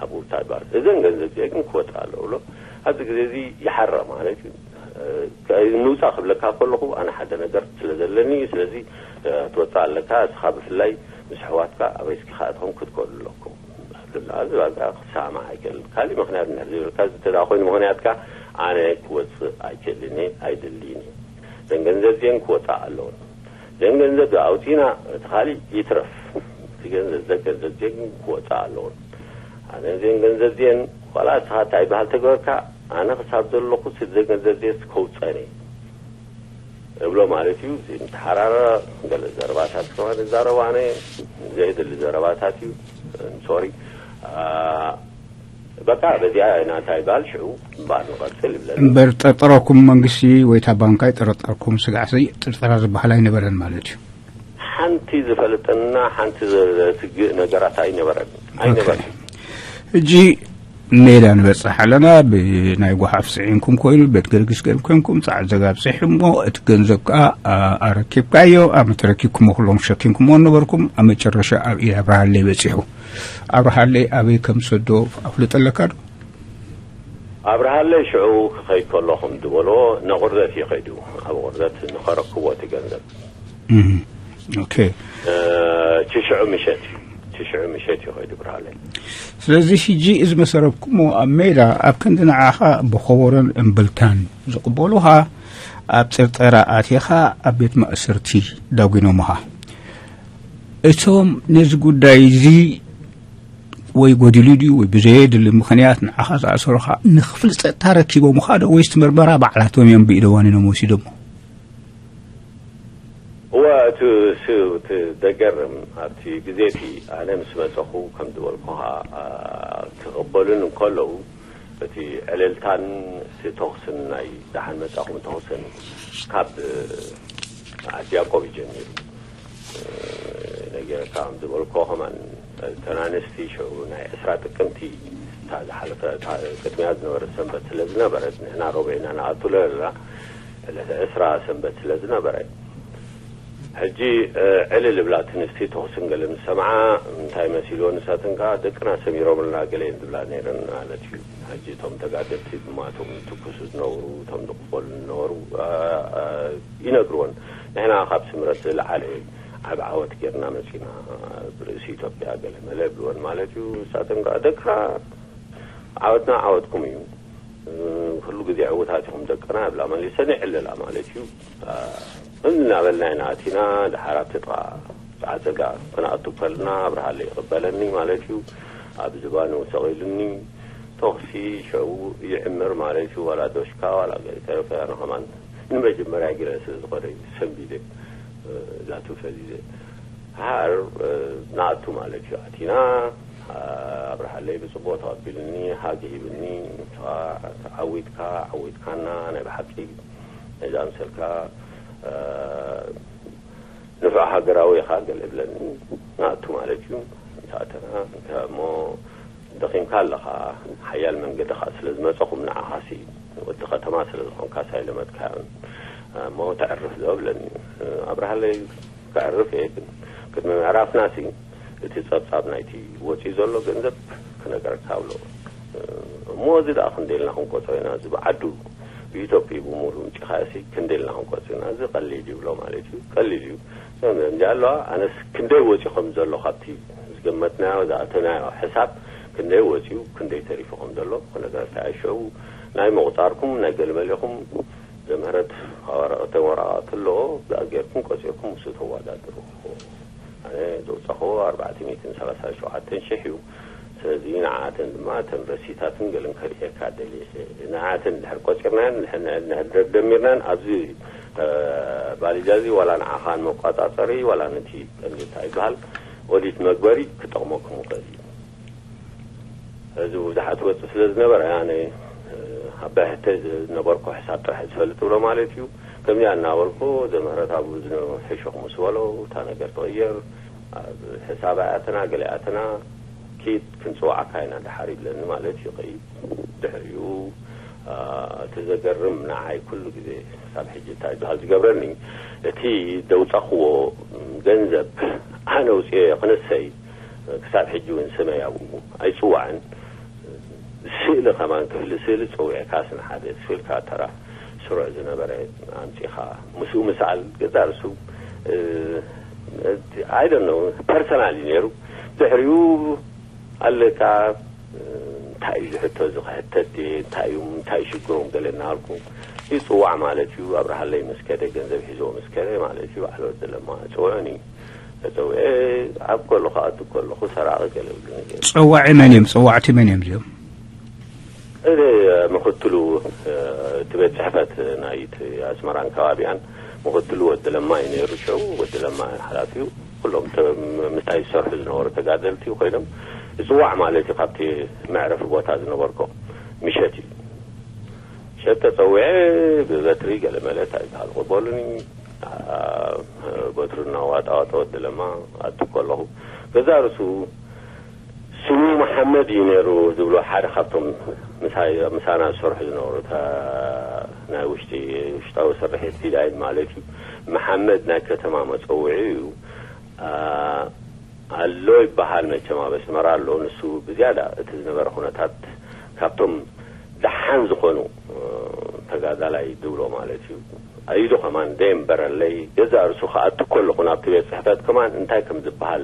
ኣብኡ እንታይ ይበሃል? እዘን ገንዘብ እዚአን ግን ክወጻ ኣለዎ ብሎ ኣብዚ ግዜ እዚ ይሓረ ማለት እዩ። እ፣ ምውጻእ ክብለካ ከለኹ ኣነ ሓደ ነገር ስለ ዘለኒ እዩ። ስለዚ፣ እ፣ ክትወጽእ ኣለካ። እስኻ ብፍላይ ምስ ኣሕዋትካ ኣበይ እስኪ ከኣትኹም ክትከዱ ኣለኩም። ኣብዚ ባንካ ክሰማማዕ ኣይክእልን። ካሊእ ምኽንያት እንድሕር ዘይብልካ፣ እዚ እንተ ደኣ ኮይኑ ምኽንያትካ ኣነ ክወጽእ ኣይክእልን እየ፣ ኣይደልይን እየ። እዘን ገንዘብ እዚአን ክወጻ ኣለወን። እዘን ገንዘብ ኣውጺእና እቲ ካሊእ ይትረፍ። እቲ ገንዘብ፣ እዘን ገንዘብ እዚአን ክወጻ ኣለወን። ኣነ እዘን ገንዘብ እዚአን ዋላ እስኻ እንታይ ይበሃል ተገበርካ፣ ኣነ ክሳብ ዘለኹ እዘን ገንዘብ እዚአን ከውጸን እየ። እብሎ ማለት እዩ። እዚ ንተሓራረ ገለ ዘረባታት ከማን እዛረብ ኣነ ዘየድሊ ዘረባታት እዩ። ሶሪ። አ፣ በቃ በዚኣ ኢና እንታይ ይበሃል ሽዑ እምበኣር ንቐጽል ይብለኒ። እምበር ጠርጠረኩም መንግስቲ ወይ እታ ባንካ ይጠረጠርኩም ስጋዕ ጥርጠራ ዝበሃል ኣይነበረን ማለት እዩ። ሓንቲ ዝፈልጠና ሓንቲ ዘስግእ ነገራት ኣይነበረን። ኣይነበረን። ሕጂ ሜዳ ንበጽሕ ኣለና። ብናይ ጓሓፍ ጽዒንኩም ኮይኑ ቤት ገርግስ ገር ኮንኩም ጻዕድ ዘጋ ኣብጽሕሞ እቲ ገንዘብ ከኣ፣ ኣ-፣ ኣረኪብካዮ። ኣመት ረኪብኩሞ ኩሎም ሸኪንኩሞ ነበርኩም። ኣብ መጨረሻ ኣብ ኢድ ኣብርሃለይ በጺሑ። ኣብርሃለይ ኣበይ ከም ዝሰዶ ኣፍልጦ ኣለካ ዶ? ኣብርሃለይ ሽዑ ክኸይድ ከለኹም ዝበሎ ንቑርዘት እዩ ከይዱ። ኣብ ቑርዘት ንኸረክቦ እቲ ገንዘብ። እህ፣ ኦኬ። እ፣ እቲ ሽዑ ምሸት እዩ። ሽዑ ምሸት እዩ ከይዱ ብርሃለይ። ስለዚ ሕጂ እዚ መሰረብኩሞ ኣብ ሜዳ ኣብ ክንዲ ንዓኻ ብኸበሮን እምብልታን ዝቕበሉኻ፣ ኣብ ጽርጠራ ኣቲኻ ኣብ ቤት ማእሰርቲ ዳጒኖምኻ። እቶም ነዚ ጉዳይ እዚ ወይ ጎዲሉ ድዩ ወይ ብዘየድሊ ምኽንያት ንዓኻ ዝኣሰሩኻ ንክፍሊ ጸጥታ ረኪቦምኻ ዶ ወይስ እቲ መርመራ ባዕላቶም እዮም ብኢደ ዋኒኖም ወሲዶሞ? እወ፣ እቲ ስ-፣ እቲ ደገርም ኣብቲ ግዜ እቲ ኣነ ምስ መጸኹ ከም ዝበልኩኻ፣ ኣ፣ ክቕበሉን እንከለዉ እቲ ዕልልታን እቲ ተኹስን ናይ ደሓን መጻኹም ተኹስን ካብ ዓዲ ያዕቆብ እዩ ጀሚሩ። ነጊረካ ከም ዝበልኮ ከማን እተን ኣንስቲ ሽዑ ናይ ዕስራ ጥቅምቲ እታ ዝሓለፈ እታ ቅድሚያ ዝነበረ ሰንበት ስለ ዝነበረት ንሕና ረቡዕ ኢና ንኣቱ ለለና ዕለት ዕስራ ሰንበት ስለ ዝነበረ ሕጂ ዕልል ብላ ትንስቲ ተኹስን ገለ ምስ ሰምዓ እንታይ መሲልዎ ንሳተን ከዓ ደቅና ሰሚሮምልና ገለ እየን ዝብላ ነይረን ማለት እዩ። ሕጂ እቶም ተጋደልቲ ድማ እቶም ትኩሱ ዝነበሩ እቶም ዝቕበሉ ዝነበሩ ይነግርዎን ንሕና ካብ ስምረት ዝለዓለ ዓብ ዓወት ጌርና መጺና ብርእሲ ኢትዮጵያ ገለ መለ ይብልወን ማለት እዩ። ንሳተን ከዓ ደቅና ዓወትና ዓወትኩም እዩ፣ ኩሉ ግዜ ዕውታት ኢኹም ደቅና ይብላ መሊሰን ይዕልላ ማለት እዩ። እናበልና ኢና ኣቲና ድሓር ኣብቲ ጥቓ ፃዕፅጋ ክንኣቱ ከልና ኣብርሃለ ይቕበለኒ ማለት እዩ። ኣብ ዝባኑ ሰቒሉኒ ተኹሲ ሽዑ ይዕምር ማለት እዩ። ዋላ ዶሽካ ዋላ ገለ ተረፈ ኣነ ከማን ንመጀመርያ ጊረ ስለ ዝኾነ ሰንቢደ ላቱ ፈዚዘ ሃር ናቱ ማለት እዩ። ኣቲና ኣብርሃለይ ብፅቡቅ ተቐቢልኒ ሃግ ሂብኒ ዓዊትካ ዓዊትካና ናይ ብሓቂ ነዚ ኣምሰልካ ንፉዕ ሃገራዊ ኢኻ ገለ ይብለኒ ናቱ ማለት እዩ። ተኣተና እሞ ደኺምካ ኣለኻ ሓያል መንገዲ ኸዓ ስለ ዝመፀኹም ንዓኻሲ ወዲ ከተማ ስለ ዝኾንካ ሳይለመድካዮን እሞ ተዕርፍ ዶ ብለኒ ኣብርሃለይ ከዕርፍ እየ ግን ቅድሚ ምዕራፍናሲ እቲ ጸብጻብ ናይቲ ወጺኡ ዘሎ ገንዘብ ክነገረካ ብሎ እሞ እዚ ደኣ ክንደልና ክንቆጾ ኢና እዚ ብዓዱ ብኢትዮጵያ ብሙሉ ምጭኻሲ ክንደልና ክንቆጽ ኢና እዚ ቀሊል ይብሎ ማለት እዩ ቀሊል እዩ እንዲ ኣለዋ ኣነስ ክንደይ ወጺ ከም ዘሎ ካብቲ ዝገመትናዮ ዝኣተናዮ ሕሳብ ክንደይ ወጺኡ ክንደይ ተሪፉ ከም ዘሎ ክነገረካ እየ ሽዑ ናይ ምቑጻርኩም ናይ ገልመሌኹም ዘምህረት ወረቐተን ወረቓቕቲ ኣለዎ እዚኣ ጌርኩም ቆጺርኩም ምስኡ ተወዳድሩ ኣነ ዘውጻኽዎ ኣርባዕተ ሚእትን ሰላሳን ሸውዓተን ሽሕ እዩ ስለዚ ንዓተን ድማ እተን ረሲታትን ገለን ከርእየካ ደልየ ንዓተን እንድሕር ቆጺርናን እንድሕር ደሚርናን ኣብዚ ባሊጃ እዚ ዋላ ንዓኻ ንመቋጻጸሪ ዋላ ነቲ ቀንዲ እንታይ ይበሃል ኦዲት መግበሪ ክጠቕመኩም ይኽእል እዩ እዚ ብዙሓት ወፅእ ስለ ዝነበረ ኣነ ኣብ ብሕተ ዝነበርኩ ሕሳብ ጥራሕ ዝፈልጥ ብሎ ማለት እዩ ከምዚኣ እናበልኩ ዘምህረት ኣብ ሕሹኽ ምስ በሎ እታ ነገር ትቕየር ኣብ ሕሳብ ኣያትና ገለ ኣያትና ኪድ ክንፅዋዓካ ኢና ድሓር ይብለኒ ማለት እዩ ከይድ ድሕሪኡ እቲ ዘገርም ንዓይ ኩሉ ግዜ ክሳብ ሕጂ እንታይ ዝበሃል ዝገብረኒ እቲ ደውፃኽዎ ገንዘብ ኣነ ውፅኦ ክንሰይ ክሳብ ሕጂ እውን ስመይ ኣብኡ ኣይፅዋዕን ስእሊ ከማን ክፍሊ ስእሊ ፀዊዕካ ስንሓደ ስእልካ ተራ ስሩዕ ዝነበረ ኣምፂኻ ምስኡ ምስኣል ገዛ ርሱ ኣይደኖ ፐርሰናል እዩ ነይሩ ድሕሪኡ ኣለካ እንታይ እዩ ዝሕቶ እዚ ክሕተት ድየ እንታይ እዩ እንታይ ሽግሮም ገለ እናበልኩ ይፅዋዕ ማለት እዩ ኣብርሃለይ ምስ ከደ ገንዘብ ሒዝዎ ምስ ከደ ማለት እዩ ባዕሎ ዘለማ ፅውዕኒ ተፀውዐ ኣብ ከለኹ ኣቱ ከለኹ ሰራቂ ገለ ይብሉ ነገር ፀዋዒ መን እዮም ፀዋዕቲ መን እዮም እዚኦም እዚ ምክትሉ እቲ ቤት ፅሕፈት ናይ ኣስመራን ከባቢኣን ምክትሉ ወዲ ለማ እዩ ነይሩ ሽዑ ወዲ ለማ ሓላፊ እዩ ኩሎም ምስታይ ዝሰርሑ ዝነበሩ ተጋደልቲ ኮይኖም ዝፅዋዕ ማለት እዩ ካብቲ መዕረፊ ቦታ ዝነበርኮ ምሸት እዩ ሸተ ፀዊዐ ብበትሪ ገለ መለ እንታይ ዝበሃል ቅበሉኒ በትሪ እናዋጣወጠ ወዲ ለማ ኣቱ ከለኹ ገዛ ርሱ ስሙ መሓመድ እዩ ነይሩ ዝብሎ ሓደ ካብቶም ምሳና ዝሰርሑ ዝነበሩ ናይ ውሽጢ ውሽጣዊ ስርሒት ፊዳይን ማለት እዩ መሓመድ ናይ ከተማ መፀውዒ እዩ ኣሎ ይበሃል መቸም ኣብ ኣስመራ ኣሎ ንሱ ብዝያዳ እቲ ዝነበረ ኩነታት ካብቶም ደሓን ዝኾኑ ተጋዳላይ ዝብሎ ማለት እዩ ኣይዶ ከማን ደየንበረለይ ገዛ ርሱ ክኣቱ ከለኹ ናብቲ ቤት ፅሕፈት ከማን እንታይ ከም ዝበሃል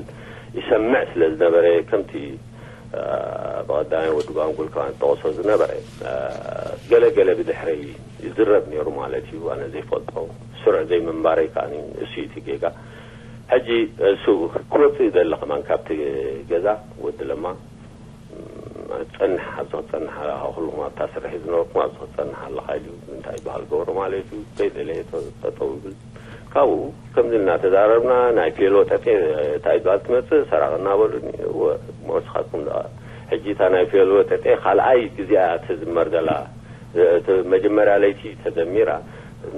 ይሰምዕ ስለ ዝነበረ፣ ከምቲ ብቐዳማይ ወዲ ጓንጉል ከኣ ዝጠቕሶ ዝነበረ፣ ገለ ገለ ብድሕረይ ይዝረብ ነይሩ ማለት እዩ። ኣነ ዘይፈልጦ፣ ስሩዕ ዘይምንባረይ ከኣ እሱ እቲ ጌጋ። ሕጂ እሱ ክወጽእ ይደሊ ከማን ካብቲ ገዛ፣ ወዲ ለማ፣ ጸንሕ፣ ኣብዚ ክትጸንሕ ኣለኻ፣ ኩልኹም ኣብታ ስራሕ ዝነበርኩም ኣብዚ ክትጸንሕ ኣለኻ ኢሉ እንታይ ይበሃል ገብሮ ማለት እዩ። ከይደለየ ጠጠው ይብል። ካብኡ ከምዚ እናተዛረብና ናይ ፔሎ ጠጤ እንታይ ይበሃል ትመጽእ ሰራቕ እናበሉኒ፣ እወ፣ እሞ ንስኻትኩም ደኣ ሕጂ እታ ናይ ፔሎ ጠጤ ካልኣይ ግዜኣ ትዝመር ዘላ፣ እቲ መጀመርያ ለይቲ ተዘሚራ፣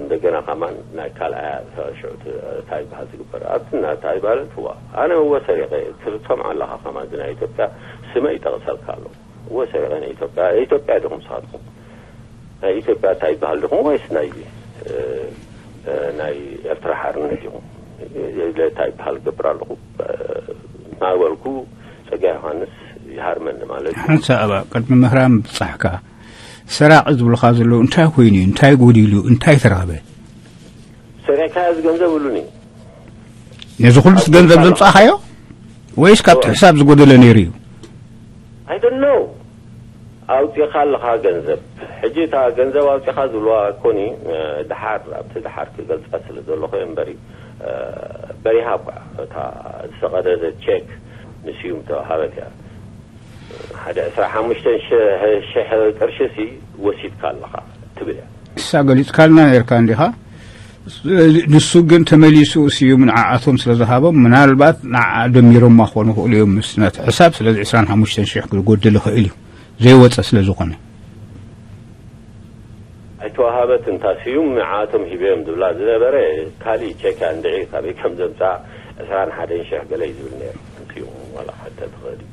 እንደገና ከማን ናይ ካልኣያ ሽዑ እንታይ ይበሃል ትግበር ኣብቲ እናታ ይበሃል ትዋ። ኣነ እወ ሰሪቐ፣ ክትሰምዖ ኣለኻ ከማን እዚ ናይ ኢትዮጵያ ስመ ይጠቕሰልካ ኣሎ። እወ ሰሪቐ ናይ ኢትዮጵያ፣ ኢትዮጵያ ዲኹም ንስኻትኩም? ናይ ኢትዮጵያ እንታይ ይበሃል ዲኹም ወይስ ናይ፣ እ፣ እ፣ ናይ ኤርትራ ሓርነት ዲኹም? እንታይ ይበሃል ገብር ኣለኹ? እ፣ እናበልኩ ጸጋ ዮሃንስ ይሃርመኒ ማለት እዩ። ሓንሳእ ኣባ ቅድሚ ምህራም ብጻሕካ፣ ሰራቒ ዝብሉኻ ዘለዉ እንታይ ኮይኑ እዩ? እንታይ ጎዲሉ? እንታይ ተረኽበ? ሰሪቕካዮ ዝገንዘብ ብሉኒ። ነዚ ኩሉስ ገንዘብ ዘምጻእካዮ? ወይስ ካብቲ ሕሳብ ዝጎደለ ነይሩ እዩ? I don't know። ኣውጺእኻ ኣለኻ ገንዘብ። ሕጂ እታ ገንዘብ ኣውጺእኻ ዝብልዋ ኮኒ፣ እ፣ ደሓር፣ ኣብቲ ደሓር ክገልጻ ስለ ዘለኹ እየ እምበሪ፣ እ፣ በሪሃ እኳ እታ ዝተቐደደት ቸክ ንስዩም ተዋሃበት እያ። ሓደ ዕስራ ሓሙሽተ ሽሕ ቅርሺ ሲ ወሲድካ ኣለኻ ትብል እያ። እሳ ገሊጽካልና ነርካ እንዲኻ። ንሱ ግን ተመሊሱ ስዩም ንዓኣቶም ስለ ዝሃቦም፣ ምናልባት ንዓኣ ደሚሮማ ክኾኑ ይኽእሉ እዮም ምስ ነቲ ሕሳብ። ስለዚ ዕስራን ሓሙሽተን ሽሕ ክጎድል ይኽእል እዩ፣ ዘይወጸ ስለ ዝኾነ። ኣይተዋሃበትን፣ እታ ስዩም ንዓኣቶም ሂበዮም ዝብላ ዝነበረ፣ ካሊእ ቸክ እንድዒ ካበይ ከም ዘምጽኣ፣ ዕስራን ሓደን ሽሕ ገለ እዩ ዝብል ነይሩ። ስዩም ዋላ ክሕተት ይኽእል እዩ።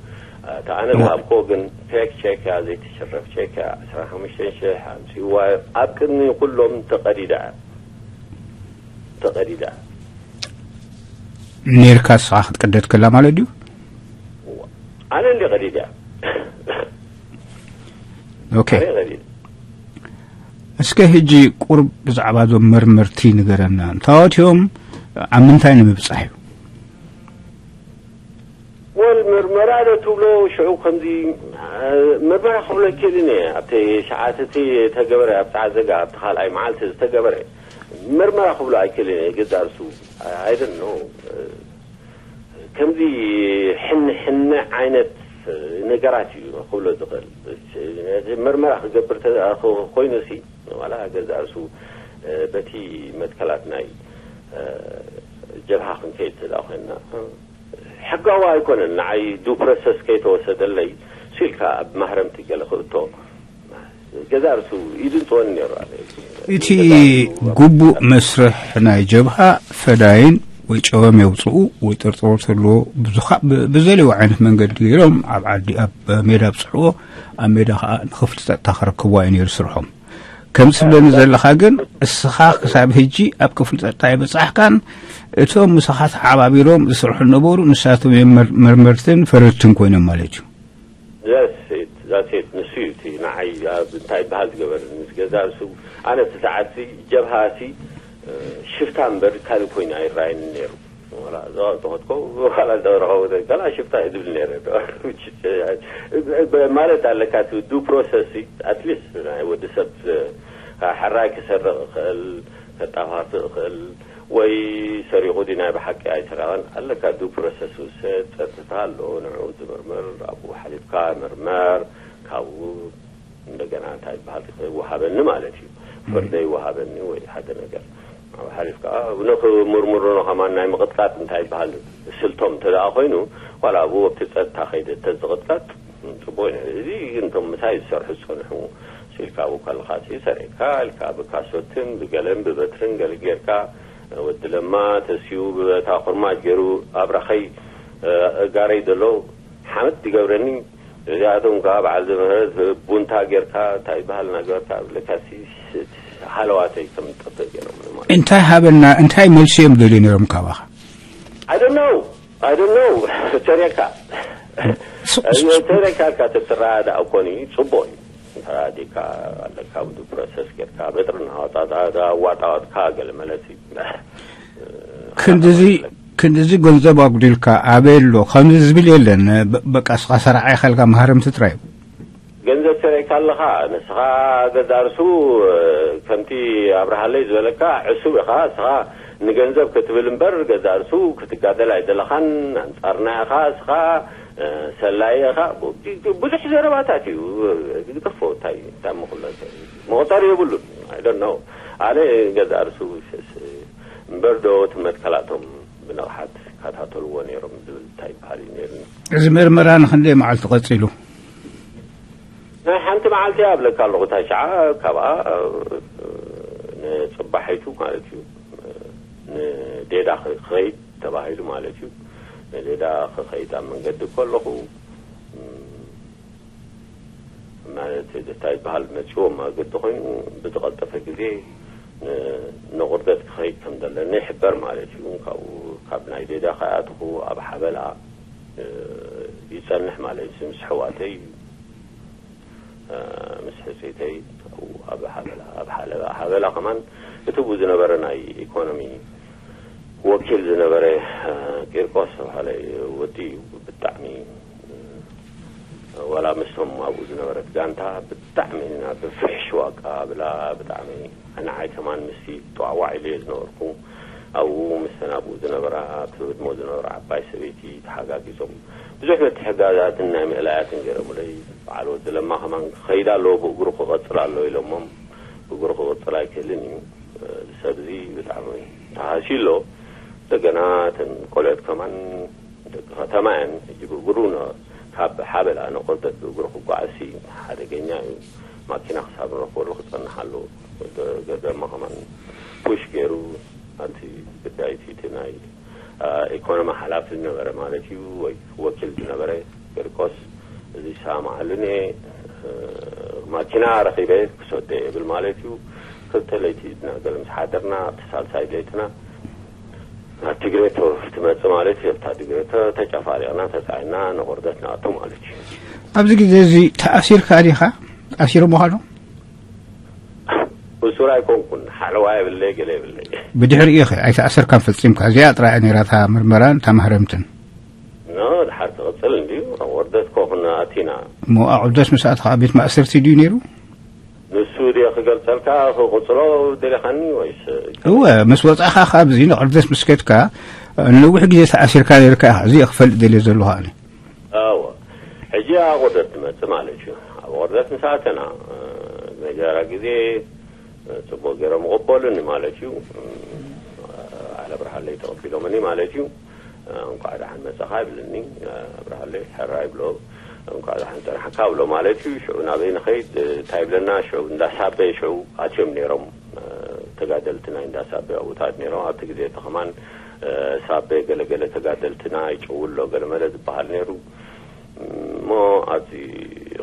እታ ኣነ እወ። ዝሃብኮ ግን ፌክ ቸክ እያ፣ ዘይትሽረፍ ቸክ እያ፣ ዕስራን ሓሙሽተን ሽሕ ኣምጽእዋ፣ ኣብ ቅድሚ ኩሎም ተቐዲዳ እያ። ተቐዲዳ። ነይርካ ንስኻ ክትቅደድ ከላ ማለት ድዩ? እዋ። ኣነ እንዲ ቀዲድ እያ። ኦኬ። ኣነ ቀዲድ። እስከ ሕጂ ቁርብ ብዛዕባ እዞም መርመርቲ ንገረና። እንታወት እዮም? ኣብ ምንታይ ንምብጻሕ እዩ? ወል መርመራ ዶ ትብሎ ሽዑ ከምዚ፣ እ፣ መርመራ ክብሎ ኣይክእልን እየ። ኣብቲ ሰዓት እቲ ተገበረ፣ ኣብ ሰዓት ዘጋ፣ ኣብቲ ካልኣይ መዓልቲ ዝተገበረ መርመራ ክብሎ ኣይክእልን እየ። ገዛ ርሱ፣ I don't know፣ እ፣ ከምዚ ሕነ ሕነ ዓይነት ነገራት እዩ ክብሎ ዝኽእል። መርመራ ክገብር ተ-፣ ኮይኑ ሲ፣ ዋላ ገዛ ርሱ፣ እ፣ በቲ መትከላት ናይ፣ እ፣ ጀብሃ ክንከይድ ተዳ ኮይንና፣ ሕጋዊ ኣይኮነን። ንዓይ ዱ ፕሮሰስ ከይተወሰደለይ ሱ ኢልካ ኣብ ማህረምቲ ገለ ክእቶ፣ ገዛ ርሱ ኢድን ጸወን ነይሩ ኣለ። እቲ ግቡእ መስርሕ ናይ ጀብሃ፣ ፈዳይን ወይ ጨወም የውጽኡ ወይ ጥርጥሮ ተልዎ ብዙኻ ብ-፣ ብዘለዎ ዓይነት መንገዲ ገይሮም ኣብ ዓዲ፣ ኣብ ሜዳ ኣብጽሕዎ፣ ኣብ ሜዳ ኸኣ ንኽፍሊ ጸጥታ ከረክብዋ እዩ ነይሩ ስርሖም። ከም ትብለኒ ዘለኻ ግን፣ እስኻ ክሳብ ሕጂ ኣብ ክፍሊ ጸጥታ ኣይበጻሕካን። እቶም ምሳኻ ተሓባቢሮም ዝሰርሑ ነበሩ፣ ንሳቶም እዮም መር-፣ መርመርትን ፈረድትን ኮይኖም ማለት እዩ። That's it, that's it። ንሱ እዩ እቲ ንዓይ ኣብ እንታይ በሃል ዝገበረኒ። ምስ ገዛ ርሱ፣ ኣነ እቲ ሰዓትሲ ጀብሃሲ፣ እ፣ ሽፍታ እምበር ካልእ ኮይኑ ኣይረኣየኒ ነይሩ። ዋላ እዛ ተኸትኮ፣ ዋላ እዛ ረኸቡ፣ ገላ ሽፍታ እዩ ዝብል ነይረ። ማለት ኣለካ፣ እቲ ዱ ፕሮሰስ፣ ኣትሊስት ናይ ወዲ ሰብ፣ እ፣ ሕራይ ክሰርቕ ይኽእል፣ ከጣፋፍእ ይኽእል፣ ወይ ሰሪቑ ድዩ ናይ ብሓቂ ኣይሰረቐን፣ ኣለካ፣ ዱ ፕሮሰስ ውሰድ፣ ጸጥታ ኣሎ፣ ንዕኡ ዝምርምር፣ ኣብኡ ሓሊፍካ ምርመር፣ ካብኡ እንደገና እንታይ ይበሃል፣ ይወሃበኒ ማለት እዩ። ፍርደይ ይወሃበኒ ወይ ሓደ ነገር። ኣብ ሓሊፍ ከዓ ንኽምርምሩኖ ከማን ናይ ምቕጥቃጥ እንታይ ይበሃል ስልቶም እንተ ደኣ ኮይኑ፣ ዋላ ኣብኡ ኣብቲ ጸጥታ ከይደ እንተ ዝቕጥቀጥ ጽቡቕ እዩ። እዚ ግን እቶም ምሳይ ዝሰርሑ ዝጸንሑ፣ ስኢልካ ኣብኡ ከለኻ ሲ ሰሪቕካ ኢልካ ብካሶትን ብገለን ብበትርን ገለ ጌርካ፣ ወዲ ለማ ተስዩ ብበታ ኩርማጅ ገይሩ ኣብራኸይ፣ እ፣ እጋረይ ዘሎ ሓመድ ይገብረኒ። እዚኣቶም ከዓ በዓል ዘምህረት ቡንታ ጌርካ እንታይ ይበሃል እናገበርካ ብለካ ሲ-፣ ሲ-፣ ሃለዋተይ ከም ጠፍእ ገይሮም ማለት እዩ። እንታይ ሃበና፣ እንታይ መልሲ እዮም ደልዩ ነይሮም ካባኻ? I don't know። I don't know። ተሪካ። ስ-፣ ስ-፣ ተሪካ እካ ተትረዳዳእ እኮ እዩ ጽቡቕ እዩ። ተራዲካ ኣለካ፣ ብዱ ፕሮሰስ ጌርካ በትሪ እናዋጣጣ፣ ዋጣዋጥካ ገለ መለሲ። ክንድዚ ክንድዚ ገንዘብ ኣጉዲልካ ኣበይ ኣሎ ከምዚ ዝብል የለን። በቃ እስኻ ሰራዓይ ኸልካ ማህረምቲ ጥራይ። ገንዘብ ሰሪዕካ ኣለኻ ንስኻ። ገዛርሱ ከምቲ ኣብርሃለይ ዝበለካ ዕሱብ ኢኻ እስኻ። ንገንዘብ ክትብል እምበር ገዛርሱ ክትጋደል ኣይደለኻን። ኣንጻርና ኢኻ እስኻ። ሰላይ ኢኻ። ብዙሕ ዘረባታት እዩ ዝገፎ። እንታይ እንታይ ምኽሎ መቑጸሪ የብሉን። ኣይ ዶንት ኖ። ኣነ ገዛርሱ እምበር ዶ ትመትከላቶም ብንቕሓት ይከታተልዎ ነይሮም ዝብል እንታይ ይበሃል እዩ ነይሩ። እዚ ምርመራ ንክንደይ መዓልቲ ቀጺሉ? ናይ ሓንቲ መዓልቲ ኣብለካ ኣለኹ። ታሽዓ ካብኣ ንፅባሒቱ ማለት እዩ ንዴዳ ክኸይድ ተባሂሉ ማለት እዩ። ንዴዳ ክኸይድ ኣብ መንገዲ ከለኹ ማለት እንታይ ይበሃል መፅዎም መገዲ ኮይኑ ብዝቐልጠፈ ግዜ ንቑርደት ክኸይድ ከም ዘለኒ ይሕበር ማለት እዩ። ካብኡ ካብ ናይ ዴዳ ከኣትኹ ኣብ ሓበላ ይጸንሕ ማለት እዩ። ምስ ሕዋተይ ምስ ሕጽይተይ ኣብ ሓበላ ኣብ ሓለባ ሓበላ ከማን እቲ ብኡ ዝነበረ ናይ ኢኮኖሚ ወኪል ዝነበረ ቂርቆስ ተባሃለ ወዲ እዩ። ብጣዕሚ ዋላ ምስቶም ኣብኡ ዝነበረት ጋንታ ብጣዕሚ ኢና ብፍሕሽ ዋቃ ብላ ብጣዕሚ ኣነ ዓይተማን ምስቲ ጧዕዋዕ ኢለ ዝነበርኩ ኣብኡ ምስተን ኣብኡ ዝነበራ ትህድሞ ዝነበራ ዓባይ ሰበይቲ ተሓጋጊዞም ብዙሕ ምትሕጋዛትን ናይ ምእላያትን ገይሮምለይ። በዓል ወዲ ለማ ከማን ክኸይድ ኣለዎ ብእግሩ ክቐፅል ኣለዎ ኢሎሞም ብእግሩ ክቕፅል ኣይክእልን እዩ። እዚ ሰብ እዚ ብጣዕሚ ተሃስዩ ኣሎ። እንደገና እተን ቆልዑት ከማን ደቂ ከተማ እየን። ሕጂ ብእግሩ ካብ ሓበላ ንቆርደት ብእግሩ ክጓዓዝሲ ሓደገኛ እዩ። ማኪና ክሳብ ንረክበሉ ክፀንሕ ኣለዎ። ገደማ ከማን ፑሽ ገይሩ ኣብቲ ግዳይቲ እቲ ናይ ኢኮኖሚ ሓላፊ ዝነበረ ማለት እዩ ወይ ወኪል ዝነበረ ቂርቆስ እዚ ይሰማማዓሉን እየ። ማኪና ረኺበ ክሰዶ እየ ይብል ማለት እዩ። ክልተ ለይቲ ኢና ገለ ምስ ሓደርና ኣብቲ ሳልሳይ ለይትና ናብ ትግሬቶ ትመጽእ ማለት እዩ። ኣብታ ትግሬቶ ተጨፋሪቕና ተጻዒና ንቑርደት ንኣቱ ማለት እዩ። ኣብዚ ግዜ እዚ ተኣሲርካ ዲኻ? ተኣሲሩ ምዃኑ? እሱር ኣይኮንኩን ሓለዋ የብለይ ገለ የብለይ። ብድሕሪኡ ኢኸ ኣይተኣሰርካን ፈጺምካ? እዚኣ ጥራይ እያ ነይራ እታ ምርመራን እታ ማህረምትን። ኖ ድሓር ክቕጽል እንድዩ። ኣብ ቁርደት ኮ ክንኣቲና። እሞ ኣብ ቁርደት ምስ ኣተኻ ኣብ ቤት ማእሰርቲ ድዩ ነይሩ? ንሱ ድየ ክገልጸልካ ክቕጽሎ ደሊኻኒ ወይስ? እወ ምስ ወጻእኻ ካብዚ ንቕርደት ምስ ከድካ ንነዊሕ ግዜ ተኣሲርካ ነይርካ ኢኻ። እዚ እየ ክፈልጥ ደልየ ዘለኹ ኣነ። እወ ሕጂ ኣብ ቁርደት ትመጽእ ማለት እዩ። ኣብ ቁርደት ምስ ኣተና መጀመርያ ግዜ ጽቡቕ ገይሮም ይቕበሉኒ ማለት እዩ። ዓለ ብርሃለይ ተቐቢሎምኒ ማለት እዩ። እንኳዕ ደሓን መጻኻ ይብልኒ። ኣብርሃለይ ሕራይ ይብሎ። እንኳዕ ደሓን ጸናሕካ ብሎ ማለት እዩ። ሽዑ ናበይ ንኸይድ እንታይ ይብለና ሽዑ እንዳ ሳበ ሽዑ ኣትዮም ነይሮም። ተጋደልቲ ናይ እንዳ ሳበ ኣብኡታት ነይሮም ኣብቲ ግዜ እቲ ከማን ሳበ ገለገለ ተጋደልትና ይጭውሎ ገለመለ ዝበሃል ነይሩ። እሞ ኣብዚ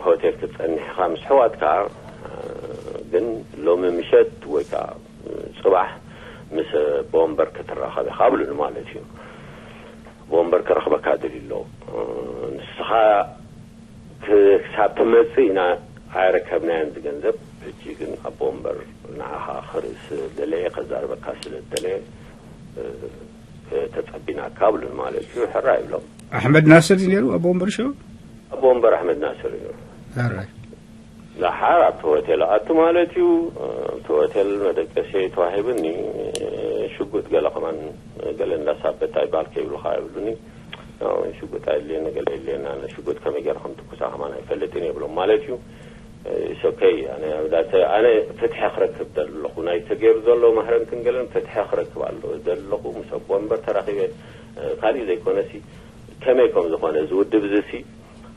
ሆቴል ክትጸንሕ ኢኻ ምስ ኣሕዋትካ ግን ሎሚ ምሸት ወይ ከዓ ጽባሕ ምስ ኣቦ ወንበር ክትራኸብ ኢኻ ብሉኒ ማለት እዩ። ኣቦ ወንበር ክረኽበካ ደልዩ ኣሎ። ንስኻ ክሳብ ትመጽእ ኢና ኣይረከብናዮን እዚ ገንዘብ። ሕጂ ግን ኣቦ ወንበር ንዓኻ ክርኢ ስለ ዝደለየ ከዛርበካ ስለ ዝደለየ ተጸቢናካ ብሉኒ ማለት እዩ። ሕራይ ይብሎም። ኣሕመድ ናስር እዩ ነይሩ ኣቦ ወንበር ሽዑ? ኣቦ ወንበር ኣሕመድ ናስር እዩ። ሕራይ። ደሓር ኣብቲ ሆቴል ኣቱ ማለት እዩ። ኣብቲ ሆቴል መደቀሲ ተዋሂብኒ። ሽጉጥ ገለ ከማን ገለ እንዳሳበታ ይባል ከይብሉኻ ይብሉኒ። ሽጉጥ ኣየድልየኒ ገለ የድልየና ሽጉጥ ከመይ ገይረ ከም ትኩሳ ከማን ኣይፈልጥን የብሎም ማለት እዩ። ሶከይ ኣነ ፍትሒ ክረክብ ደለኹ ናይ ተገይሩ ዘሎ ማህረምትን ገለን ፍትሒ ክረክብ ኣሎ ደለኹ ምስ ኣቦ ወንበር ተራኺበ። ካሊእ ዘይኮነሲ ከመይ ከም ዝኾነ ዝውድብ ዝሲ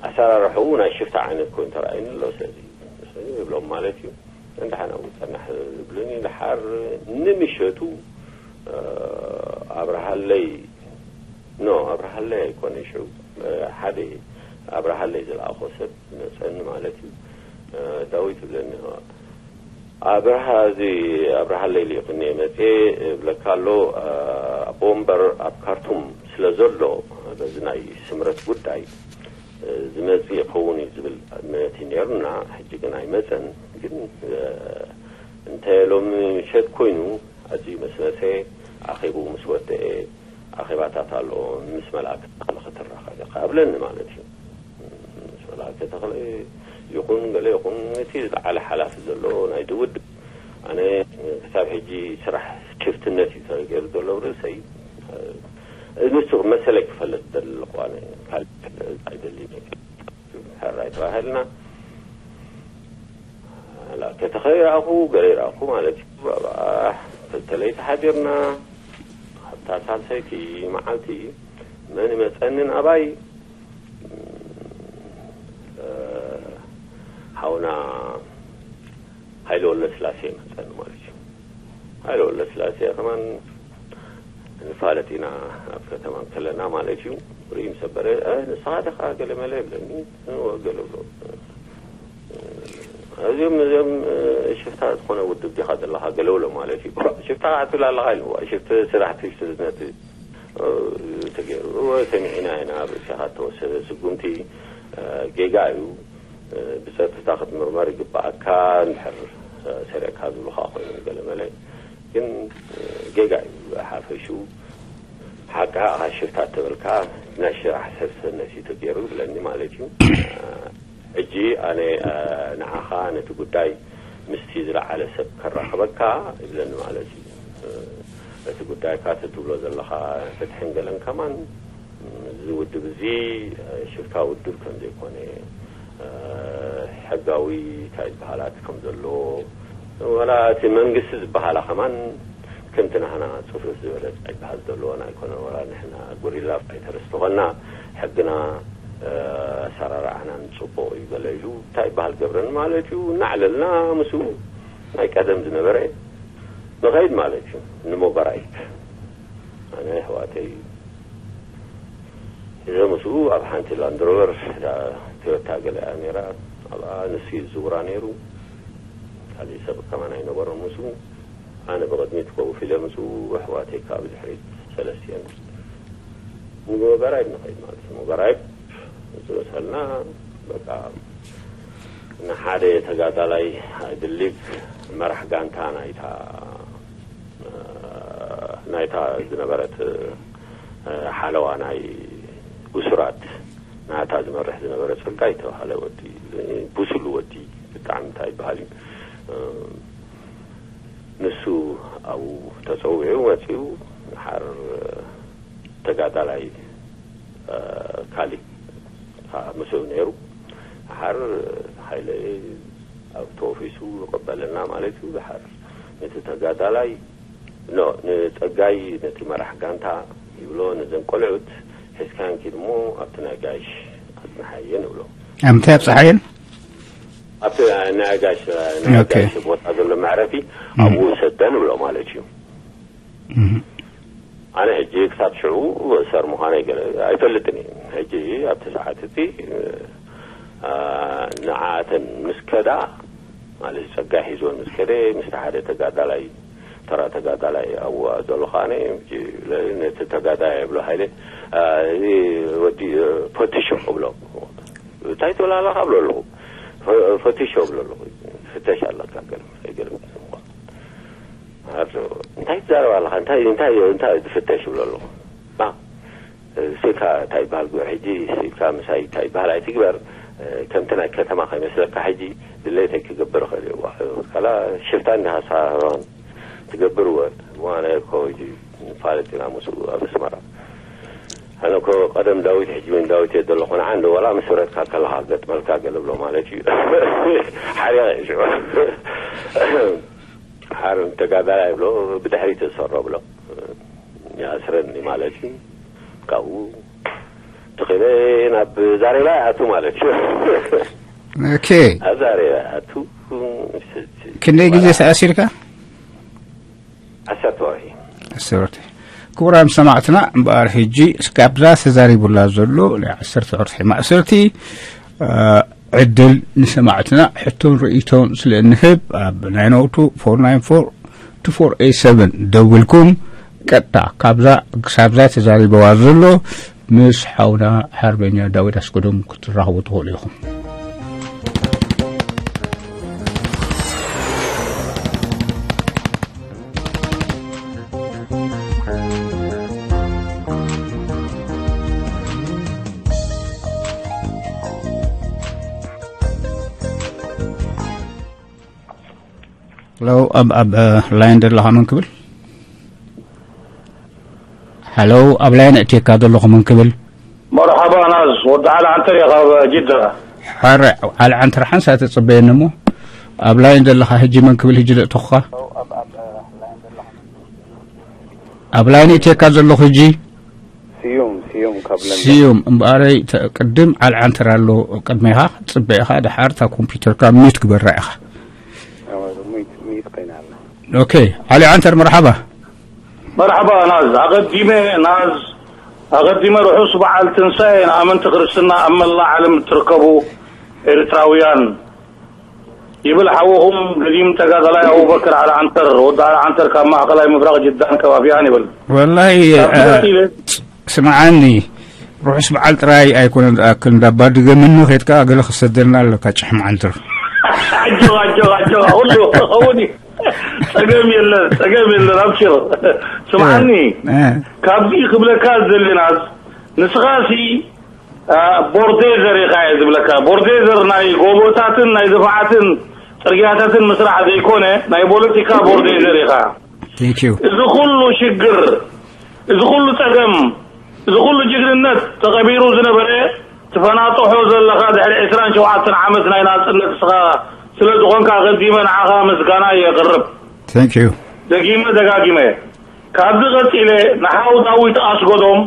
ኣሰራርሕኡ ናይ ሽፍታ ዓይነት ኮይኑ ተራእዩኒ ኣሎ። ስለዚ ይብሎም ማለት እዩ። እንድሓን ኣብኡ ጸናሕ ዝብሉኒ ድሓር ንምሸቱ ኣብርሃለይ ኖ ኣብርሃለይ ኣይኮነ ሽዑ ሓደ ኣብርሃለይ ዝለኣኾ ሰብ መጸኒ ማለት እዩ። ዳዊት ይብለኒ ኣብርሃ እዚ ኣብርሃለይ ልኢኹኒ መጽኤ እብለካ ኣሎ። ኣቦ ወንበር ኣብ ካርቱም ስለ ዘሎ በዚ ናይ ስምረት ጉዳይ ዝመጽእ ይኸውን እዩ ዝብል እምነት እዩ ነይሩና። ሕጂ ግን ኣይመጸን። ግን እንተ ሎሚ ምሸት ኮይኑ ኣዝዩ መስመሰ ኣኺቡ ምስ ወደኤ ኣኼባታት ኣሎ፣ ምስ መልኣከ ተኽለ ክትራኸብ ኢኻ እብለኒ ማለት እዩ። ምስ መልኣከ ተኽለ ይኹን ገለ ይኹን፣ እቲ ዝለዓለ ሓላፊ ዘሎ ናይቲ ውድብ፣ ኣነ ክሳብ ሕጂ ስራሕ ሽፍትነት እዩ ተገይሩ ዘሎ ኣብ ርእሰይ። ንሱ መሰለይ ክፈልጥ ዘለኹ፣ ኣነ ካልእ ኣይደልን እየ። ሕራይ ተባሂልና፣ ላከ ተኸይ ረኣኹ፣ ገለ ረኣኹ ማለት እዩ። ኣብኣ ክልተ ለይቲ ሓዲርና፣ ኣብታ ሳልሰይቲ መዓልቲ መን ይመጸኒ ናባይ? እ፣ ሓውና ሃይለ ወልደስላሴ መጸኒ ማለት እዩ። ሃይለ ወልደስላሴ ከማን ንፋለጥ ኢና ኣብ ከተማ ከለና ማለት እዩ። ርኢ ምስ ኣበለ፣ "እ፣ ንስኻ ዲኻ ገለ መለ?" ይብለኒ። "እወ" ገለ ብሎ። "እዚኦም፣ እዚኦም፣ እ፣ ሽፍታ ዝኾነ ውድብ ዲኻ ዘለኻ?" ገለ ብሎ ማለት እዩ። "ሽፍታ ከዓ ትብል ኣለኻ?" ኢልዎ። ሽፍቲ ስራሕ ሽፍትነት ተገይሩ። እወ፣ ሰሚዕና ኢና፣ ኣብ ርእስኻ እተወሰደ ስጉምቲ፣ እ፣ ጌጋ እዩ። እ፣ ብጸጥታ ክትምርመር ይግብኣካ፣ እንድሕር፣ እ፣ ሰሪቕካ ዝብሉኻ ኮይኖም ገለ መለ። ግን፣ እ፣ ጌጋ እዩ። ሓፈሹ ሓቂ ሓቕኻ ሽፍታ እተበልካ ናይ ሽራሕ ሰብ ሰነስ እዩ ተገይሩ ይብለኒ ማለት እዩ። እ፣ ሕጂ ኣነ፣ እ፣ ንዓኻ ነቲ ጉዳይ ምስቲ ዝለዓለ ሰብ ከራኽበካ ይብለኒ ማለት እዩ። እ፣ እቲ ጉዳይካ እቲ ትብሎ ዘለኻ ፍትሕን ገለን ከማን፣ እ፣ እዚ ውድብ እዚ፣ እ፣ ሽፍታ ውድብ ከም ዘይኮነ፣ እ፣ ሕጋዊ እንታይ ዝበሃላት ከም ዘለዎ፣ ወላ እቲ መንግስቲ ዝበሃላ ከማን ከምቲ ናህና ጽፉፍ ዝበለ እንታይ ይበሃል ዘለዎን ኣይኮነን። ወላ ንሕና ጉሪላ ፋይተርስ ተኾንና፣ ሕግና፣ እ፣ ኣሰራርዓናን ጽቡቕ እዩ ገለ ኢሉ እንታይ ይበሃል ገብረን ማለት እዩ። እናዕለልና ምስኡ ናይ ቀደም ዝነበረ ንኸይድ ማለት እዩ። ንሞባራይት ኣነ ኣሕዋተይ ሒዘ ምስኡ ኣብ ሓንቲ ላንድሮቨር ዳ ቶዮታ ገለ እያ ነይራ። ኣብኣ ንሱ እዩ ዝዝውራ ነይሩ። ካልእ ሰብ ከማን ኣይነበሮን ምስኡ። ኣነ ብቕድሚት ኮፍ ኢለ ምስኡ፣ ኣሕዋተይ ከኣ ብድሕሪት ሰለስቲኤን። ንሞባራይብ ንኸይድ ማለት እዩ። ሞባራይብ ምስ ወሰልና፣ በቃ፣ ንሓደ ተጋዳላይ፣ I believe፣ መራሕ ጋንታ ናይታ፣ ናይታ ዝነበረት፣ ሓለዋ ናይ እሱራት፣ ናታ ዝመርሕ ዝነበረ ጸጋይ ዝተባህለ ወዲ፣ ብሱል ወዲ፣ ብጣዕሚ እንታይ ይበሃል እዩ፣ ንሱ ኣብኡ ተጸዊዑ መጺኡ። ድሓር ተጋዳላይ፣ እ፣ ካሊእ፣ እ፣ ምስኡ ነይሩ። ድሓር ሃይለ ኣብ ኦፊሱ ይቕበለና ማለት እዩ። ድሓር ነቲ ተጋዳላይ፣ ኖ፣ ንጸጋይ፣ ነቲ መራሕ ጋንታ ይብሎ፣ ነዘን ቆልዑት ሒዝካን ኪድ እሞ ኣብቲ ናይ ጋይሽ ኣጽንሓየን ይብሎ። ኣብ ምንታይ ኣብጽሓየን? ኣብቲ ናይ ጋይሽ፣ ናይ ኦኬ። ጋይሽ ቦታ ዘሎ መዕረፊ፣ እም። ኣብኡ ውሰደን ይብሎ ማለት እዩ። እም። ኣነ ሕጂ ክሳብ ሽዑ እሰር ምዃነይ ገለ ኣይፈልጥን እየ። ሕጂ ኣብቲ ሰዓት እቲ፣ እ፣ ንዓተን ምስ ከዳ፣ ማለት ጸጋይ ሒዞን ምስ ከደ፣ ምስቲ ሓደ ተጋዳላይ፣ ተራ ተጋዳላይ ኣብኡ ዘሎ ከኣነ፣ ሕጂ ነቲ ተጋዳላይ እብሎ ሃይለ፣ እ፣ እዚ ወዲ፣ እ፣ ፈትሾ እብሎ። "እንታይ ትብል ኣለኻ?" እብሎ ኣለኹ። ፈ-፣ ፈትሾ እብሎ ኣለኹ። "ፍተሽ ኣለካ፣ ገለ፣ ገለ እኳ." ኣቶ፣ "እንታይ ትዛረብ ኣለኻ? እንታይ፣ እንታይ፣ እንታይ ትፍተሽ?" ይብሎ ኣለኹ። "ባ፣ ስልካ እንታይ ይበሃል? ጉዕ ሕጂ ስልካ ምሳይ እንታይ ይበሃል? ኣይትግበር። ከምቲ ናይ ከተማ ከይመስለካ፣ ሕጂ ድሌተይ ክገብር እኽእል እየ። ዋ፣ ካላ ሽፍታ እንዲኻ ንስኻ ትገብር?" "እወ፣ እሞ ኣነ እኮ ሕጂ ንፋለጥ ኢና ምስኡ ኣብ ኣስመራ። ኣነ እኮ ቀደም ዳዊት፣ ሕጂ እውን ዳዊት እየ ዘለኹ። ንዓ እንዶ ዋላ ምስ ብረትካ ከለኻ ክገጥመልካ" ገለ ብሎ ማለት እዩ። ሓሪቐ እየ ሽዑ። ሓር ተጋዳላይ ብሎ፣ ብድሕሪት እሰሮ ብሎ፣ ይኣስረኒ ማለት እዩ። ካብኡ ትኺለ ናብ ዛሬባ ይኣቱ ማለት እዩ። ኦኬ። ኣብ ዛሬባ ይኣቱ። ክንደይ ግዜ ተኣሲርካ? ዓሰርተ ወርሒ። ዓሰርተ ወርሒ። ክቡራን ሰማዕትና፣ እምበኣር ሕጂ እስካብዛ ተዛሪቡላ ዘሎ ናይ ዓሰርተ ወርሒ ማእሰርቲ፣ እ፣ ዕድል ንሰማዕትና ሕቶን ርእይቶን ስለ እንህብ፣ ኣብ ናይን ኦ ቱ ፎር ናይን ፎር ቱ ፎር ኤይት ሰቨን ደዊልኩም ቀጥታ ካብዛ ክሳብዛ ተዛሪበዋ ዘሎ ምስ ሓውና ሓርበኛ ዳዊት ኣስገዶም ክትራኸቡ ትኽእሉ ኢኹም። ለው ኣብ ኣብ ላይን ዘለኻ መን ክብል? ሃለው ኣብ ላይን እትየካ ዘለኹ መን ክብል? መርሓባ ናዝ፣ ወዲ ዓሊ ዓንተር እየ ካብ ጅዳ። ሓረ ዓሊ ዓንተር ሓንሳ ተጽበየኒ እሞ ኣብ ላይን ዘለኻ ህጂ መን ክብል ህጂ ዘእተኹኻ? ኣብ ላይን እትየካ ዘለኹ ህጂ? ስዩም፣ ስዩም ካብ ለንደን። ስዩም እምበኣረይ ተ-፣ ቅድም ዓሊ ዓንተር ኣሎ ቅድሜኻ ጽበ ኢኻ፣ ደሓር እታ ኮምፒውተርካ ሚዩት ግበራ ኢኻ። ሚዩት ኮይና ኣላ። ኦኬ፣ ዓሊ ዓንተር መርሓባ። መርሓባ ናዝ፣ ኣቐዲመ ናዝ፣ ኣቐዲመ ርሑስ በዓል ትንሳኤ ንኣመንቲ ክርስትና ኣብ መላእ ዓለም እትርከቡ ኤርትራውያን ይብል ሓውኹም ገዲም ተጋዳላይ ኣቡበከር ዓሊ ዓንተር፣ ወዲ ዓሊ ዓንተር ካብ ማእኸላይ ምብራቕ ጅዳን ከባቢኣን ይብል። ወላሂ፣ ካብቲ እ፣ ቀጺለ ስምዓኒ፣ ርሑስ በዓል ጥራይ ኣይኮነን ዝኣክል፣ እንዳ ኣባ ድገመኒ ኸይድካ ገለ ክሰደልና ኣለካ፣ ጭሕሚ ዓንተር። ኣጆኻ፣ ኣጆኻ፣ ኣጆኻ፣ ኩሉ ክኸውን እዩ። ጸገም የለን፣ ጸገም የለን፣ ኣብሽር። ስምዓኒ፣ እ፣ እ። ካብዚ ክብለካ ዝደሊ ናዝ፣ ንስኻሲ፣ አ፣ ቦርዴዘር ኢኻ እየ ዝብለካ። ቦርዴዘር ናይ ጎቦታትን ናይ ድፋዓትን ጽርግያታትን ምስራሕ ዘይኮነ፣ ናይ ፖለቲካ ቦርዴዘር ኢኻ። Thank you። እዚ ኩሉ ሽግር፣ እዚ ኩሉ ጸገም፣ እዚ ኩሉ ጅግንነት ተቐቢሩ ዝነበረ ትፈናጥሖ ዘለኻ ድሕሪ ዕስራን ሸውዓተን ዓመት ናይ ናጽነት ንስኻ ስለ ዝኾንካ ኣቐዲመ ንዓኻ ምስጋና የቕርብ። Thank you። ደጊመ ደጋጊመ። ካብዚ ቀጺለ ንሓው ዳዊት ኣስጎዶም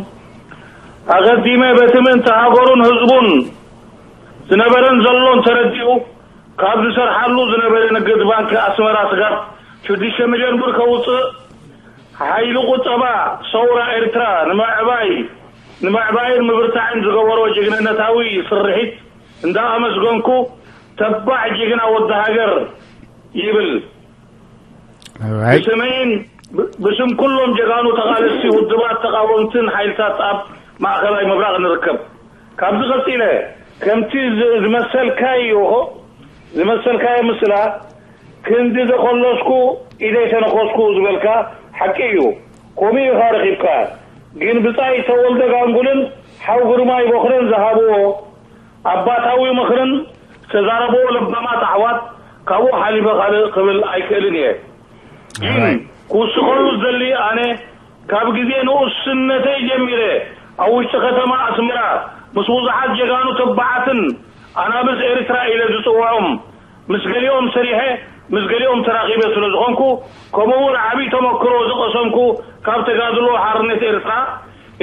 ኣቐዲመ በቲ ምእንቲ ሃገሩን ህዝቡን ዝነበረን ዘሎን ተረዲኡ ካብ ዝሰርሓሉ ዝነበረ ንግድ ባንኪ ኣስመራ ስጋብ ሽዱሽተ ሚልዮን ብር ከውጽእ ሓይሊ ቁጠባ ሰውራ ኤርትራ ንምዕባይ፣ ንምዕባይን ምብርታዕን ዝገበሮ ጅግንነታዊ ስርሒት እንዳኣመስገንኩ፣ ተባዕ ጅግና ወዲ ሃገር ይብል። Alright። ብስመይን ብ-፣ ብስም ኩሎም ጀጋኑ ተቓለስቲ ውድባት ተቓወምትን ሓይልታት ኣብ ማእከላይ ምብራቕ ንርከብ። ካብዚ ቀጺለ፣ ከምቲ ዝ-፣ ዝመሰልካዮ፣ ዝመሰልካዮ ምስላ፣ ክንዲ ዘኾለስኩ ኢደይ ተነኾስኩ ዝበልካ ሓቂ እዩ። ከምኡ ኢኻ ረኺብካ። ግን ብጻይ ተወልደ ጋንጉልን ሓው ግርማይ ቦኽረን ዝሃብዎ ኣባታዊ ምኽርን ዝተዛረብዎ ለባማት ኣሕዋት ካብኡ ሓሊፈ ካልእ ክብል ኣይክእልን እየ። ግን Alright። ክውስኸሉ ዝደሊ ኣነ ካብ ግዜ ንኡስነተይ ጀሚረ ኣብ ውሽጢ ከተማ ኣስመራ ምስ ብዙሓት ጀጋኑ ተባዓትን ኣናብስ ኤርትራ ኢለ ዝጽውዖም ምስ ገሊኦም ሰሪሐ ምስ ገሊኦም ተራኺበ ስለ ዝኾንኩ ከምኡ እውን ዓብዪ ተመክሮ ዝቐሰምኩ ካብ ተጋድሎ ሓርነት ኤርትራ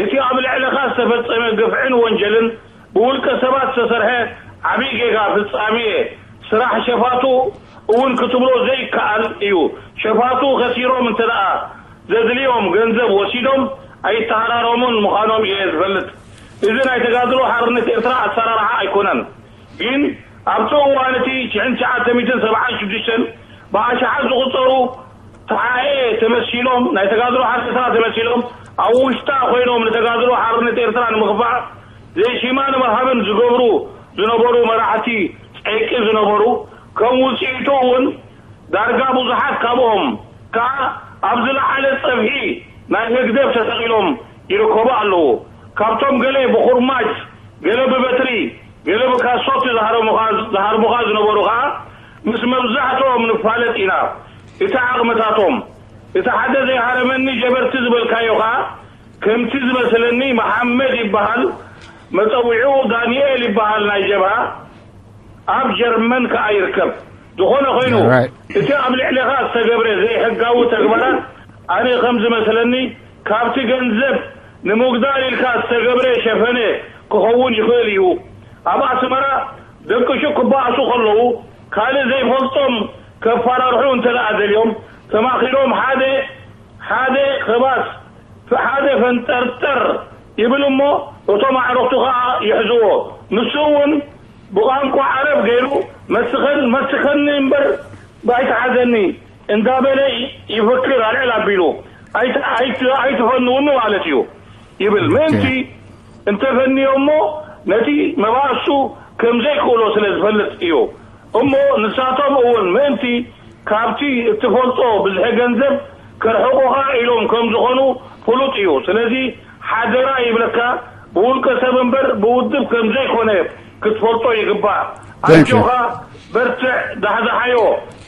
እቲ ኣብ ልዕለኻ ዝተፈጸመ ግፍዕን ወንጀልን ብውልቀ ሰባት ዝተሰርሐ ዓብዪ ጌጋ ፍጻሜ ስራሕ ሸፋቱ እውን ክትብሎ ዘይከኣል እዩ። ሸፋቱ ከሲሮም እንተ ደኣ ዘድልዮም ገንዘብ ወሲዶም ኣይተሃራረሙን ምዃኖም እየ ዝፈልጥ። እዚ ናይ ተጋድሎ ሓርነት ኤርትራ ኣሰራርሓ ኣይኮነን። ግን ኣብቲ እዋን እቲ ሽሕን ትሽዓተ ሚእትን ሰብዓን ሽዱሽተን ብኣሽሓት ዝቑጸሩ ተሓኤ ተመሲሎም፣ ናይ ተጋድሎ ሓርነትና ተመሲሎም፣ ኣብ ውሽጣ ኮይኖም ንተጋድሎ ሓርነት ኤርትራ ንምኽፋእ ዘይሽማ ንምሃብን ዝገብሩ ዝነበሩ መራሕቲ ጸይቂ ዝነበሩ፣ ከም ውጽኢቱ እውን ዳርጋ ብዙሓት ካብኦም ከኣ ኣብ ዝለዓለ ጸፍሒ ናይ ህግደፍ ተሰቒሎም ይርከቡ ኣለዉ። ካብቶም ገለ ብኹርማጅ፣ ገለ ብበትሪ፣ ገለ ብካሶት ዝሃረሙኻ፣ ዝሃርሙኻ ዝነበሩ ከኣ ምስ መብዛሕትኦም ንፋለጥ ኢና። እቲ ዓቕምታቶም፣ እቲ ሓደ ዘይሃረመኒ ጀበርቲ ዝበልካዮ ከኣ ከምቲ ዝመስለኒ መሓመድ ይበሃል፣ መጸዊዕኡ ዳንኤል ይበሃል ናይ ጀብሃ፣ ኣብ ጀርመን ከኣ ይርከብ። ዝኾነ ኮይኑ፣ Right። እቲ ኣብ ልዕሌኻ ዝተገብረ ዘይሕጋዊ ተግባራት፣ ኣነ ከም ዝመስለኒ፣ ካብቲ ገንዘብ ንምጉዳል ኢልካ ዝተገብረ ሸፈነ ክኸውን ይኽእል እዩ። ኣብ ኣስመራ ደቂ ሹቕ ክበኣሱ ከለዉ፣ ካልእ ዘይፈልጦም ከፈራርሑ እንተ ደኣ ደልዮም፣ ተማኺሮም ሓደ፣ ሓደ ከባስ፣ ሓደ ፈንጠርጠር ይብል እሞ፣ እቶም ኣዕሩኽቱ ከኣ ይሕዝዎ። ንሱ እውን ብቋንቋ ዓረብ ገይሩ፣ "መስኸን-፣ መስኸኒ እምበር ኣይትሓዘኒ" እንዳበለ ይፈክር ኣልዕል ኣቢሉ። "ኣይት-፣ ኣይት-፣ ኣይትፈንውኒ" ማለት እዩ ይብል። ምእንቲ እንተፈንዮሞ ነቲ መባእሱ ከም ዘይክእሎ ስለ ዝፈልጥ እዩ። እሞ ንሳቶም እውን ምእንቲ ካብቲ እትፈልጦ ብዝሒ ገንዘብ ከርሕቑኻ ኢሎም ከም ዝኾኑ ፍሉጥ እዩ። ስለዚ ሓደራ ይብለካ፣ ብውልቀ ሰብ እምበር ብውድብ ከም ዘይኮነ ክትፈልጦ ይግባእ። ኣጆኻ፣ በርትዕ፣ ዳሕዳሓዮ።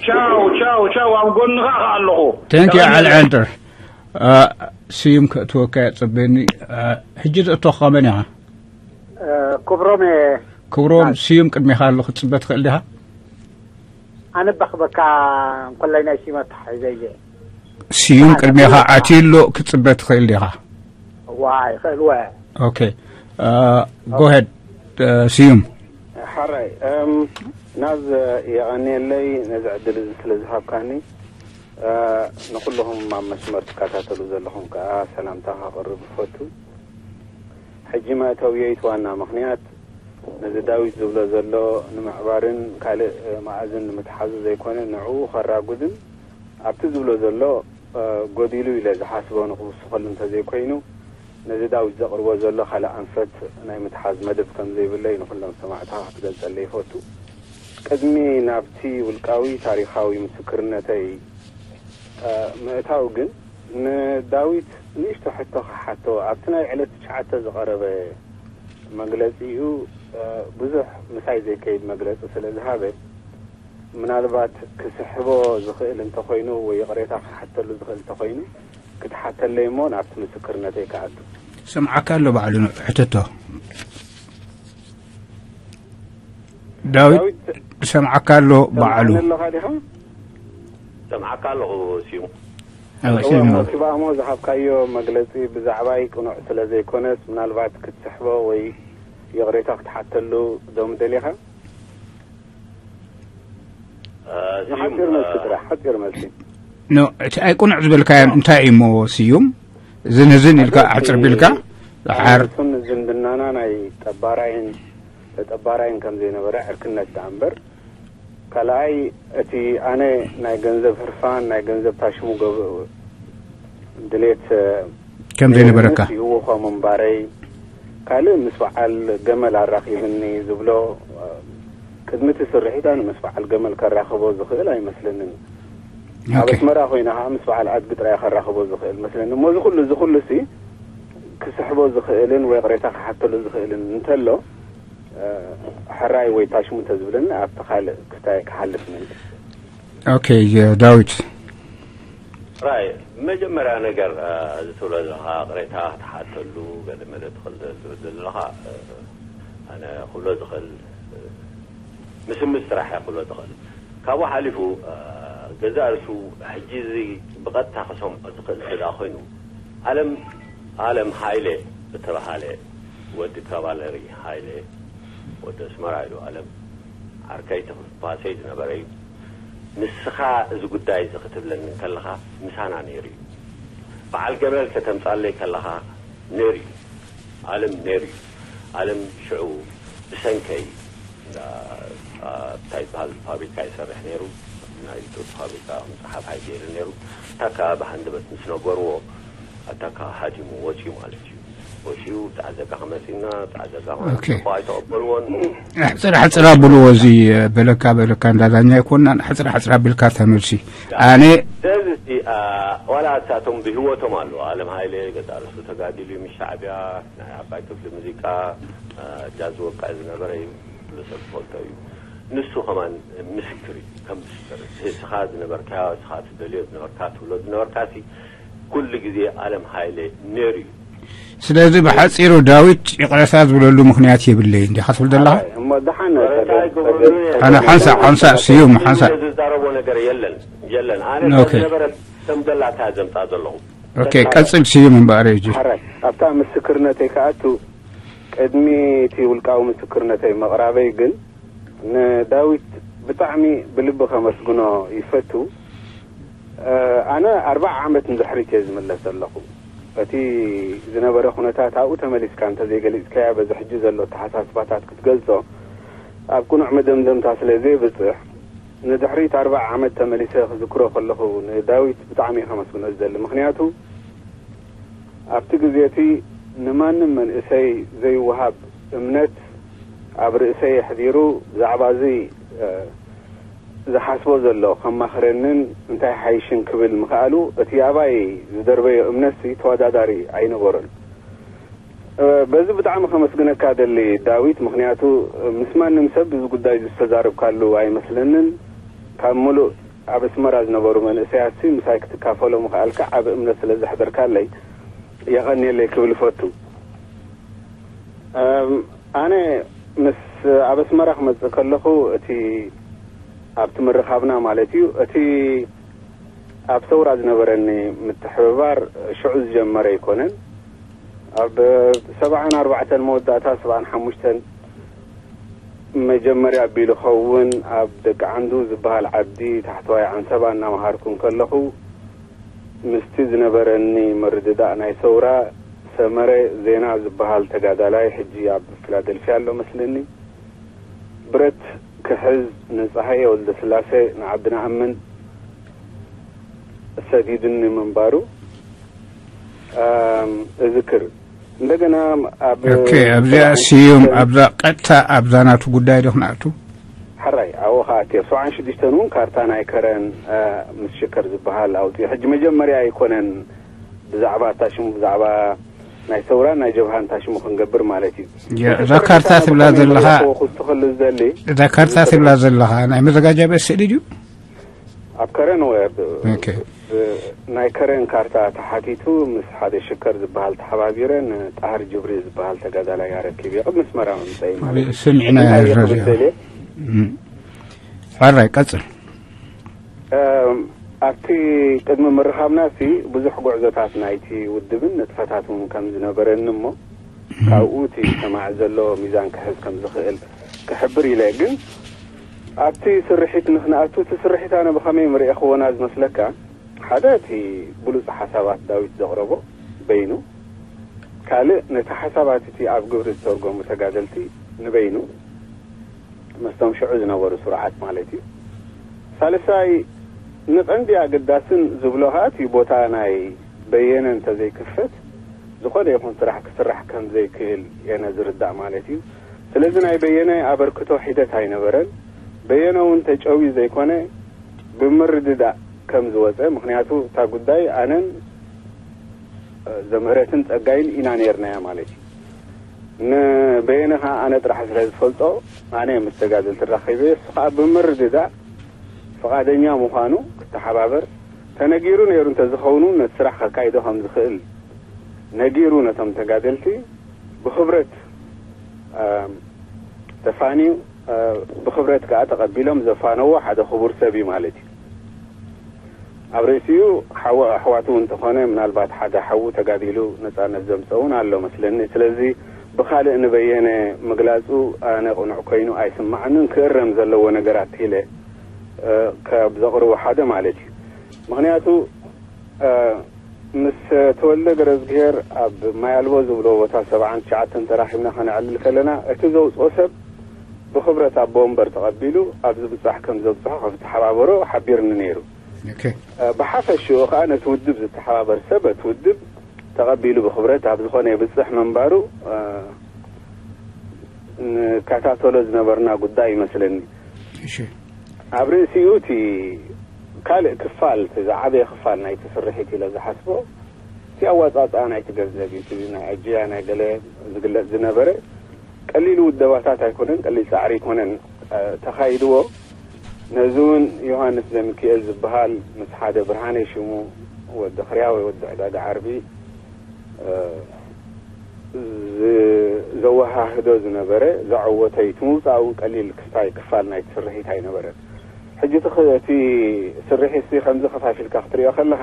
ቻው፣ ቻው፣ ቻው። ኣብ ጎንኻ ከኣ ኣለኹ። Thank you, ዓል ዓንጥር። ስዩም ከእትወካ የጸበኒ። ሕጂ ዘእተወካ መን ኢኻ? ክብሮም። ክብሮም፣ ስዩም ቅድሜኻ ኣሎ ክትጽበ ትኽእል ዲኻ? ኣነ በኽበካ እንኮላይ ናይ ስዩም ኣተሓሒዘ እየ። ስዩም ቅድሜኻ ኣትዩ ኣሎ ክትጽበ ትኽእል ዲኻ? ዋይ፣ ይኽእል ወ። ኦኬ። ጎሄድ፣ ስዩም። ሓራይ፣ ናዝ የቐንየለይ ነዚ ዕድል እዚ ስለ ዝሃብካኒ። ንኩልኹም ኣብ መስመር ትከታተሉ ዘለኹም ከዓ ሰላምታ ከቕርብ እፈቱ። ሕጂ መእተውየይ እቲ ዋና ምኽንያት ነዚ ዳዊት ዝብሎ ዘሎ ንምዕባርን ካልእ መኣዝን ንምትሓዙ ዘይኮነ ንዕኡ ከራጉድን ኣብቲ ዝብሎ ዘሎ ጎዲሉ ኢለ ዝሓስቦ ንክውስኸሉ እንተዘይኮይኑ ነዚ ዳዊት ዘቕርቦ ዘሎ ካልእ ኣንፈት ናይ ምትሓዝ መደብ ከም ዘይብለይ ንኹሎም ሰማዕትኻ ክትገልጸለይ ይፈቱ። ቅድሚ ናብቲ ውልቃዊ ታሪኻዊ ምስክርነተይ ምእታው ግን ንዳዊት ንእሽቶ ሕቶ ክሓቶ ኣብቲ ናይ ዕለት ትሽዓተ ዝቐረበ መግለጺኡ ብዙሕ ምሳይ ዘይከይድ መግለጺ ስለ ዝሃበ ምናልባት ክስሕቦ ዝኽእል እንተኾይኑ ወይ ይቕሬታ ክሓተሉ ዝኽእል እንተኾይኑ ክትሓተለይ እሞ ናብቲ ምስክርነተይ ክኣቱ። ሰምዓካ ኣሎ ባዕሉ ሕተቶ። ዳዊት ሰምዓካ ኣሎ ባዕሉ። ኣለኻ ዲኻ? ሰምዓካ ኣለኹ ስዩም። ኣዎ፣ ስዩም። ሞኪባሞ ዝሃብካዮ መግለጺ ብዛዕባይ ቅኑዕ ስለ ዘይኮነስ ምናልባት ክትስሕቦ ወይ ይቕሬታ ክትሓተሉ ዶ ምደሊኻ? ስዩም ሓፂር መልሲ ጥራሕ ሓፂር መልሲ። ኖ፣ እቲ ኣይቁኑዕ ዝበልካዮ እንታይ እዩ እሞ ስዩም? ዝን ዝን ኢልካ ኣሕፅር ቢልካ ድሓር እሱን ዝምድናና ናይ ጠባራይን ተጠባራይን ከም ዘይነበረ ዕርክነት ደኣ እምበር ካልኣይ እቲ ኣነ ናይ ገንዘብ ህርፋን ናይ ገንዘብ ታሽሙ ገብ ድሌት ከም ዘይነበረካ ይውኸም እምባረይ ካልእ ምስ በዓል ገመል ኣራኺብኒ ዝብሎ ቅድሚ እቲ ስርሒት ኣነ ምስ በዓል ገመል ከራኽቦ ዝኽእል ኣይመስለንን። ኣብ ኣስመራ ኮይነ ከዓ ምስ በዓል ኣድጊ ጥራይ ከራኽቦ ዝኽእል መስለኒ። እሞ እዚ ኩሉ እዚ ኩሉ ሲ ክስሕቦ ዝኽእልን ወይ ቅሬታ ክሓተሉ ዝኽእልን እንተሎ ሕራይ ወይ ታሽሙ እንተዝብለኒ ኣብቲ ካልእ ክታይ ክሓልፍ ምን ኦኬ ዳዊት ራይ መጀመርያ ነገር እዚ ትብሎ ዘለኻ ቅሬታ ክትሓተሉ ገለ መለ ትኽእል ዘለኻ ኣነ ክብሎ ዝኽእል ምስምስ ስራሕ እያ ክብሎ ዝኽእል ካብኡ ሓሊፉ ገዛእ ርእሱ ሕጂ እዚ ብቐጥታ ክሰምዖ ዝኽእል ስለ ኮይኑ ኣለም ኣለም ሃይለ እተባሃለ ወዲ ካቫለሪ ሃይለ ወዲ ኣስመራ ኢሉ ኣለም ዓርከይ ተኽልፓሰይ ዝነበረ እዩ ንስኻ እዚ ጉዳይ እዚ ክትብለኒ ከለኻ ምሳና ነይሩ እዩ በዓል ገመል ከተምፃለይ ከለኻ ነይሩ እዩ ኣለም ነይሩ እዩ ኣለም ሽዑ ብሰንከይ እንታይ ዝበሃል ፋብሪካ ይሰርሕ ነይሩ ናይ ጡጥ ፋብሪካ መፅሓፍ ሓይገይሩ ነይሩ እታ ከባቢ ሃንደበት ምስ ነገርዎ ኣታ ካብ ሃዲሙ ወፂኡ ማለት እዩ። ወፂኡ ጣዕዘጋ ክመፅና ጣዕዘጋ ማለት ኦኬ። እኮ ኣይተቐበልዎን። ሕፅር ሕፅር ኣብልዎ እዚ በለካ በለካ እንዳዳኛ ኣይኮናን ሕፅር ሕፅር ኣቢልካ ተመልሲ ኣነ ስለዚ እቲ ዋላ እሳቶም ብህይወቶም ኣለዉ ኣለም ሃይለ ገዛ ርእሱ ተጋዲሉ እዩ ምስ ሻዕብያ ናይ ዓባይ ክፍሊ ሙዚቃ ጃዝ ወቃዒ ዝነበረ እዩ ኩሉ ሰብ ዝፈልጦ እዩ ንሱ ከማን ምስክር እዩ ከም ምስክር ንስኻ ዝነበርካዮ ንስኻ ትደልዮ ዝነበርካ ትብሎ ዝነበርካ ሲ ኩሉ ግዜ ኣለም ሃይለ ነይሩ እዩ ስለዚ ብሓፂሩ ዳዊት ይቕረታ ዝብለሉ ምኽንያት የብለይ እንዲኻ ትብል ዘለኻ እሞ ደሓን ኣነ ሓንሳእ ሓንሳእ ስዩም ሓንሳእ ዝዛረቦ ነገር የለን የለን ኣነ ኦኬ። ነበረ ከም ዘላታ ዘምፃ ዘለኹ ኦኬ ቀፅል ስዩም እምበኣር ሕጂ ሓራይ ኣብታ ምስክርነተይ ከኣቱ ቅድሚ እቲ ውልቃዊ ምስክርነተይ መቕራበይ ግን ንዳዊት ብጣዕሚ ብልቢ ከመስግኖ ይፈቱ ኣነ ኣርባዓ ዓመት ንድሕሪት እየ ዝምለስ ዘለኹ እቲ ዝነበረ ኩነታት ኣብኡ ተመሊስካ እንተዘይገሊፅካያ በዚ ሕጂ ዘሎ ተሓሳስባታት ክትገልፆ ኣብ ቅኑዕ መደምደምታ ስለ ዘይብፅሕ ንድሕሪት ኣርባዓ ዓመት ተመሊሰ ክዝክሮ ከለኹ ንዳዊት ብጣዕሚ እየ ከመስግኖ ዝደሊ ምክንያቱ ኣብቲ ግዜ እቲ ንማንም መንእሰይ ዘይወሃብ እምነት ኣብ ርእሰይ ኣሕዲሩ ብዛዕባ እዚ ዝሓስቦ ዘሎ ከማኽረንን እንታይ ሓይሽን ክብል ምኽኣሉ እቲ ኣባይ ዝደርበዮ እምነትሲ ተወዳዳሪ ኣይነበሮን። በዚ ብጣዕሚ ከመስግነካ ደሊ ዳዊት፣ ምኽንያቱ ምስ ማንም ሰብ እዚ ጉዳይ እዚ ዝተዛረብካሉ ኣይመስለንን። ካብ ምሉእ ኣብ ኣስመራ ዝነበሩ መንእሰያት ምሳይ ክትካፈሎ ምኽኣልካ ዓቢ እምነት ስለ ዘሕደርካለይ የቐንየለይ ክብል እፈቱ። ኣነ ምስ ኣብ ኣስመራ ክመጽእ ከለኹ፣ እቲ ኣብቲ ምርኻብና ማለት እዩ፣ እቲ ኣብ ሰውራ ዝነበረኒ ምትሕብባር ሽዑ ዝጀመረ ኣይኮነን። ኣብ ሰብዓን ኣርባዕተን መወዳእታ ሰብዓን ሓሙሽተን መጀመርያ ኣቢሉ ኸውን ኣብ ደቂ ዓንዱ ዝበሃል ዓዲ ታሕተዋይ ዓንሰባ እናመሃርኩ እንከለኹ፣ ምስቲ ዝነበረኒ ምርድዳእ ናይ ሰውራ ሰመረ ዜና ዝበሃል ተጋዳላይ፣ ሕጂ ኣብ ፊላደልፊያ ኣሎ መስለኒ፣ ብረት ክሕዝ ንፀሃየ ወልደስላሴ ንዓዲ ንኣምን ሰዲድኒ ምንባሩ እዝክር። እንደገና ኣብ ኦኬ፣ ኣብዚኣ ስዩም፣ ኣብዛ ቀጥታ ኣብዛ ናቱ ጉዳይ ዶ ክንኣቱ? ሕራይ ኣብኡ ከኣቲ ኣብ ሰብዓን ሽዱሽተን እውን ካርታ ናይ ከረን ምስ ሽከር ዝበሃል ኣውፅኡ። ሕጂ መጀመርያ ኣይኮነን ብዛዕባ እታ ሽሙ፣ ብዛዕባ ናይ ሰውራን ናይ ጀብሃን እታ ሽሙ ክንገብር ማለት እዩ። እዛ ካርታ ትብላ ዘለኻ፣ ክውስኸሉ ዝደሊ እዛ ካርታ ትብላ ዘለኻ ናይ መዘጋጃ ቤት ስእሊ ድዩ? ኣብ ከረን ወ ናይ ከረን ካርታ ተሓቲቱ ምስ ሓደ ሽከር ዝበሃል ተሓባቢረ ንጣህር ጅብሪ ዝበሃል ተጋዳላይ ኣረኪብ እየ። ቅድሚ ኣስመራ ምምፀኢ ማለት እዩ። ስምዕና እንታይ እየ ክብል ደልየ? ሕራይ ቀፅል። ኣብቲ ቅድሚ ምርኻብና ሲ ብዙሕ ጉዕዞታት ናይቲ ውድብን ንጥፈታት እውን ከም ዝነበረኒ እሞ ካብኡ እቲ ሰማዒ ዘሎ ሚዛን ክሕዝ ከም ዝኽእል ክሕብር ኢለ። ግን ኣብቲ ስርሒት ንክንኣቱ፣ እቲ ስርሒት ኣነ ብኸመይ ምርኤኽዎ ዝመስለካ፣ ሓደ እቲ ብሉፅ ሓሳባት ዳዊት ዘቕረቦ በይኑ፣ ካልእ ነቲ ሓሳባት እቲ ኣብ ግብሪ ዝተርጎሙ ተጋደልቲ ንበይኑ፣ ምስቶም ሽዑ ዝነበሩ ስሩዓት ማለት እዩ። ሳልሳይ፣ ንቐንዲ ኣገዳስን ዝብሎ ኸኣ እቲ ቦታ ናይ በየነ እንተዘይክፈት ዝኾነ ይኹን ስራሕ ክስራሕ ከም ዘይክእል እየ ዝርዳእ ማለት እዩ። ስለዚ ናይ በየነ ኣበርክቶ ሒደት ኣይነበረን። በየነ እውን ተጨውዩ ዘይኮነ ብምርድዳእ ከም ዝወፀ፣ ምኽንያቱ እታ ጉዳይ ኣነን ዘምህረትን ጸጋይን ኢና ነይርናያ ማለት እዩ። ንበየነ ኸዓ ኣነ ጥራሕ ስለ ዝፈልጦ ኣነ ምስ ተጋደልቲ ራኺበ፣ እሱ ኸዓ ብምርድዳእ ፍቓደኛ ምዃኑ ክተሓባበር ተነጊሩ ነይሩ እንተዝኸውን እውን ነቲ ስራሕ ከካይዶ ከም ዝኽእል ነጊሩ ነቶም ተጋደልቲ ብኽብረት ተፋንዩ ብኽብረት ከኣ ተቐቢሎም ዘፋነዎ ሓደ ክቡር ሰብ እዩ ማለት እዩ። ኣብ ርእሲኡ ሓው ኣሕዋቱ እውን እንተኾነ ምናልባት ሓደ ሓዉ ተጋዲሉ ነጻነት ዘምጸ እውን ኣሎ መስለኒ። ስለዚ ብኻልእ ንበየነ ምግላጹ ኣነ ቅኑዕ ኮይኑ ኣይስምዓንን፣ ክእረም ዘለዎ ነገራት ኢለ ካብ ዘቕርቦ ሓደ ማለት እዩ። ምኽንያቱ ምስ ተወልደ ገረዝግሄር ኣብ ማይ ኣልቦ ዝብሎ ቦታ ሰብዓን ትሽዓተን ተራኺብና ከነዕልል ከለና እቲ ዘውፅኦ ሰብ ብኽብረት ኣቦ ወንበር ተቐቢሉ ኣብ ዝብፃሕ ከም ዘብፅሖ ከም ዝተሓባበሮ ሓቢርኒ ነይሩ። ብሓፈሽኡ ከዓ ነቲ ውድብ ዝተሓባበር ሰብ እቲ ውድብ ተቐቢሉ ብኽብረት ኣብ ዝኾነ የብፅሕ ምንባሩ ንከታተሎ ዝነበርና ጉዳይ ይመስለኒ። ኣብ ርእሲኡ እቲ ካልእ ክፋል፣ እቲ ዝዓበየ ክፋል ናይቲ ስርሒት ኢለ ዝሓስቦ እቲ ኣወፃፅኣ ናይቲ ገንዘብ እዩ። እቲ ናይ ኣጅያ ናይ ገለ ዝግለፅ ዝነበረ ቀሊል ውደባታት ኣይኮነን፣ ቀሊል ፃዕሪ ኣይኮነን ተኻይድዎ። ነዚ እውን ዮሃንስ ዘሚክኤል ዝበሃል ምስ ሓደ ብርሃነ ሽሙ ወዲ ኽርያ ወይ ወዲ ዕዳጋ ዓርቢ ዘወሃህዶ ዝነበረ ዘዐወተይ እቲ ምውፃእ እውን ቀሊል ክስታይ ክፋል ናይቲ ስርሒት ኣይነበረን። ሕጂ እቲ ስርሒት እዚ ከምዚ ከፋፊልካ ክትሪኦ ከለካ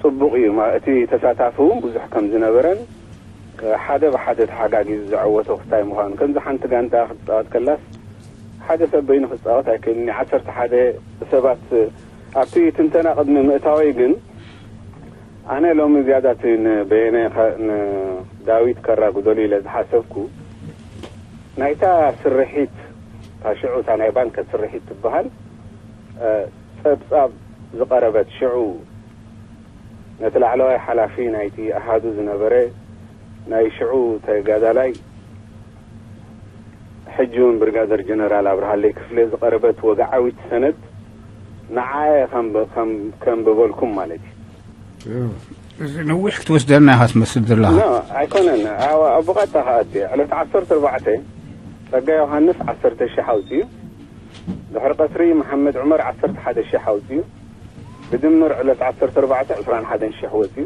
ፅቡቕ እዩ። እቲ ተሳታፊ እውን ብዙሕ ከም ዝነበረን ሓደ ብሓደ ተሓጋጊዙ ዘዐወቶ ክስታይ ምዃኑ ከምዚ ሓንቲ ጋንታ ክትፃወት ከላስ ሓደ ሰብ በይኑ ክፃወት ኣይክእልን። ዓሰርተ ሓደ ሰባት ኣብቲ ትንተና ቅድሚ ምእታወይ ግን ኣነ ሎሚ ዝያዳ እቲ ንበየነ ንዳዊት ከራጉደሉ ኢለ ዝሓሰብኩ ናይታ ስርሒት እታ ሽዑ እታ ናይ ባንከ ስርሒት ትበሃል ፀብፃብ ዝቐረበት ሽዑ ነቲ ላዕለዋይ ሓላፊ ናይቲ ኣሃዱ ዝነበረ ናይ ሽዑ ተጋዳላይ ሕጂ እውን ብርጋደር ጀነራል ኣብርሃለይ ክፍለ ዝቐረበት ወግዓዊት ሰነድ ንዓየ ከንብበልኩም ማለት እዩ። ነዊሕ ክትወስደልና ኢኻ ትመስል ዘለኻ። ኣይኮነን። ኣብ ብቐጥታ ከኣቲ ዕለት ዓሰርተ ኣርባዕተ ጸጋ ዮሃንስ ዓሰርተ ሽሕ ኣውፅዩ። ድሕሪ ቀትሪ መሓመድ ዑመር ዓሰርተ ሓደ ሽሕ ኣውፅዩ። ብድምር ዕለት ዓሰርተ ኣርባዕተ ዕስራን ሓደን ሽሕ ወፅዩ።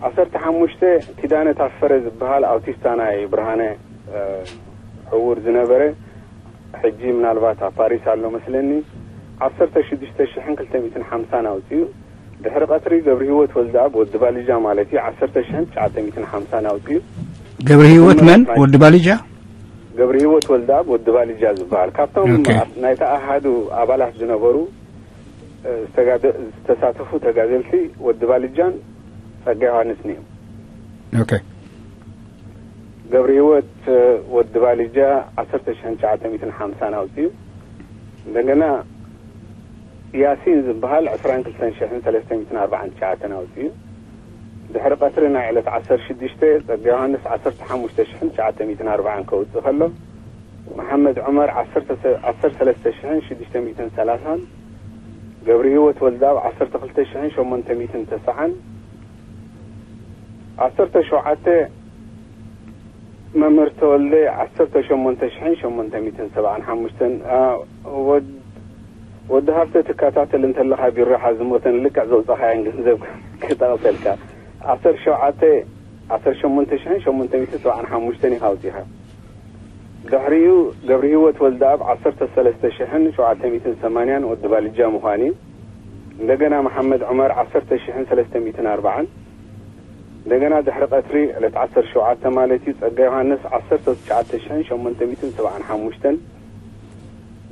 ዓሰርተ ሓሙሽተ ኪዳነ ታፈረ ዝበሃል ኣውቲስታ ናይ ብርሃነ ዕውር ዝነበረ፣ ሕጂ ምናልባት ኣብ ፓሪስ ኣሎ መስለኒ፣ ዓሰርተ ሽዱሽተ ሽሕን ክልተ ሚእትን ሓምሳን ኣውፅኡ። ድሕሪ ቀትሪ ገብሪ ህይወት ወልደኣብ ወዲ ባልጃ ማለት እዩ፣ ዓሰርተ ሽሕን ትሽዓተ ሚእትን ሓምሳን ኣውፅኡ። ገብሪ ህይወት መን? ወዲ ባልጃ? ገብሪ ህይወት ወልደኣብ ወዲ ባልጃ ዝበሃል ካብቶም ናይታ ኣሃዱ ኣባላት ዝነበሩ ዝተሳተፉ ተጋደልቲ ወዲ ባልጃን ጸጋ ዮሃንስን እዮም። ኦኬ። ገብሪ ህይወት ወዲ ባልጃ ዓሰርተ ሽሕን ትሽዓተ ሚእትን ሓምሳን ኣውፅኡ። እንደገና ያሲን ዝበሃል ዕስራን ክልተን ሽሕን ሰለስተ ሚእትን ኣርባዓን ትሽዓተን ኣውፅኡ። ድሕሪ ቀትሪ ናይ ዕለት ዓሰርተ ሽዱሽተ ጸጋ ዮሃንስ ዓሰርተ ሓሙሽተ ሽሕን ትሽዓተ ሚእትን ኣርባዓን ከውፅእ ከሎ፣ መሓመድ ዑመር ዓሰርተ ሰለስተ ሽሕን ሽዱሽተ ሚእትን ሰላሳን፣ ገብሪ ህይወት ወልደኣብ ዓሰርተ ክልተ ሽሕን ሸሞንተ ሚእትን ተስዓን፣ ዓሰርተ ሸውዓተ መምህር ተወልደ ዓሰርተ ሸሞንተ ሽሕን ሸሞንተ ሚእትን ሰብዓን ሓሙሽተን። ወዲ ሃብተ ትከታተል እንተለኻ ቢራኻ ዝሞተን ልክዕ ዘውፃኻያን ገንዘብ ክጠቕሰልካ። ዓሰርተ ሸውዓተ ዓሰርተ ሸሞንተ ሽሕን ሸሞንተ ሚእትን ሰብዓን ሓሙሽተን ኢኻ ኣውፂኻ። ድሕሪኡ ገብሪ ህይወት ወልደኣብ ዓሰርተ ሰለስተ ሽሕን ሸውዓተ ሚእትን ሰማንያን ወዲ ባልጃ ምዃን እዩ። እንደገና መሓመድ ዑመር ዓሰርተ ሽሕን ሰለስተ ሚእትን ኣርባዓን። እንደገና ድሕሪ ቀትሪ ዕለት ዓሰርተ ሸውዓተ ማለት እዩ ጸጋ ዮሃንስ ዓሰርተ ትሽዓተ ሽሕን ሸሞንተ ሚእትን ሰብዓን ሓሙሽተን።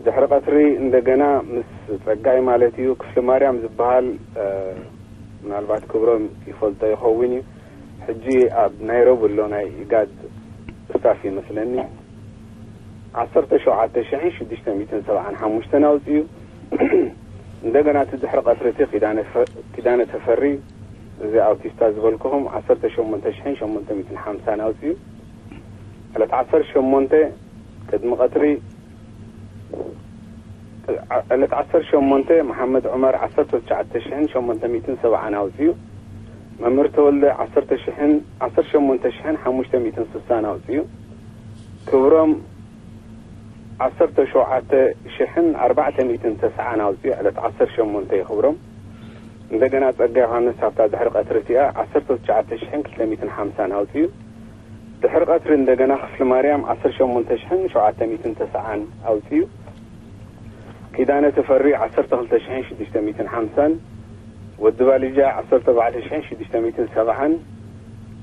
ድሕሪ ቀትሪ እንደገና ምስ ጸጋይ ማለት እዩ ክፍሊ ማርያም ዝበሃል ምናልባት ክብሮም ይፈልጦ ይኸውን እዩ። ሕጂ ኣብ ናይሮቢ ኣሎ ናይ ኢጋድ ስታፍ ይመስለኒ። ዓሰርተ ሸውዓተ ሽሕን ሽዱሽተ ሚእትን ሰብዓን ሓሙሽተን ኣውፅኡ። እንደገና እቲ ድሕሪ ቀትሪ እቲ ኪዳነ ተፈሪ እዚ ኣውቲስታ ዝበልኩኹም ዓሰርተ ሸሞንተ ሽሕን ሸሞንተ ሚእትን ሓምሳን ኣውፅኡ። ዕለት ዓሰርተ ሸሞንተ ቅድሚ ቀትሪ ዕለት ዓሰርተ ሸሞንተ መሓመድ ዑመር ዓሰርተ ትሽዓተ ሽሕን ሸሞንተ ሚእትን ሰብዓን ኣውፅኡ። መምህር ተወልደ ዓሰርተ ሽሕን ዓሰርተ ሸሞንተ ሽሕን ሓሙሽተ ሚእትን ስሳን ኣውፅኡ። ክብሮም ዓሰርተ ሸውዓተ ሽሕን ኣርባዕተ ሚእትን ተስዓን ኣውፅኡ። ዕለት ዓሰርተ ሸሞንተ ይኽብሮም። እንደገና ጸጋ ዮሃንስ ኣብታ ድሕሪ ቀትሪ እቲኣ ዓሰርተ ትሽዓተ ሽሕን ክልተ ሚእትን ሓምሳን ኣውፅኡ። ድሕሪ ቀትሪ እንደገና ክፍሊ ማርያም ዓሰርተ ሸሞንተ ሽሕን ሸውዓተ ሚእትን ተስዓን ኣውፅኡ። ኪዳነ ተፈሪ ዓሰርተ ክልተ ሽሕን ሽዱሽተ ሚእትን ሓምሳን፣ ወዲ ባልጃ ዓሰርተ ኣርባዕተ ሽሕን ሽዱሽተ ሚእትን ሰብዓን፣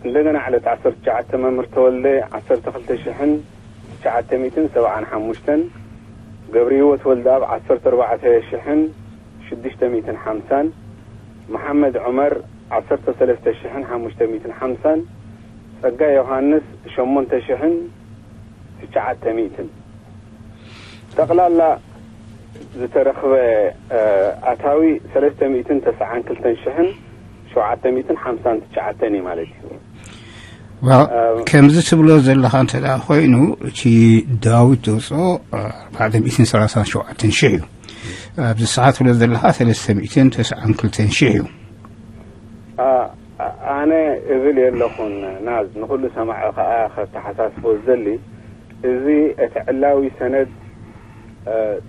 እንደገና ዕለት ዓሰርተ ትሽዓተ መምህር ተወልደ ዓሰርተ ክልተ ሽሕን ትሽዓተ ሚእትን ሰብዓን ሓሙሽተን፣ ገብሪ ህይወት ወልደኣብ ዓሰርተ ኣርባዕተ ሽሕን ሽዱሽተ ሚእትን ሓምሳን፣ መሓመድ ዑመር ዓሰርተ ሰለስተ ሽሕን ሓሙሽተ ሚእትን ሓምሳን፣ ጸጋይ ዮሃንስ ሸሞንተ ሽሕን ትሽዓተ ሚእትን። ጠቕላላ ዝተረኽበ ኣታዊ ሰለስተ ሚእትን ተስዓን ክልተን ሽሕን ሸውዓተ ሚእትን ሓምሳን ትሽዓተን እዩ ማለት እዩ። ከምዚ ትብሎ ዘለኻ እንተ ደኣ ኮይኑ፣ እቲ ዳዊት ዘውፅኦ ኣርባዕተ ሚእትን ሰላሳን ሸውዓተን ሽሕ እዩ። ኣብዚ ሰዓት ትብሎ ዘለኻ ሰለስተ ሚእትን ተስዓን ክልተን ሽሕ እዩ። ኣነ እብል የለኹን ናዝ፣ ንኹሉ ሰማዒ ኸኣ ከተሓሳስቦ ዝደሊ፣ እዚ እቲ ዕላዊ ሰነድ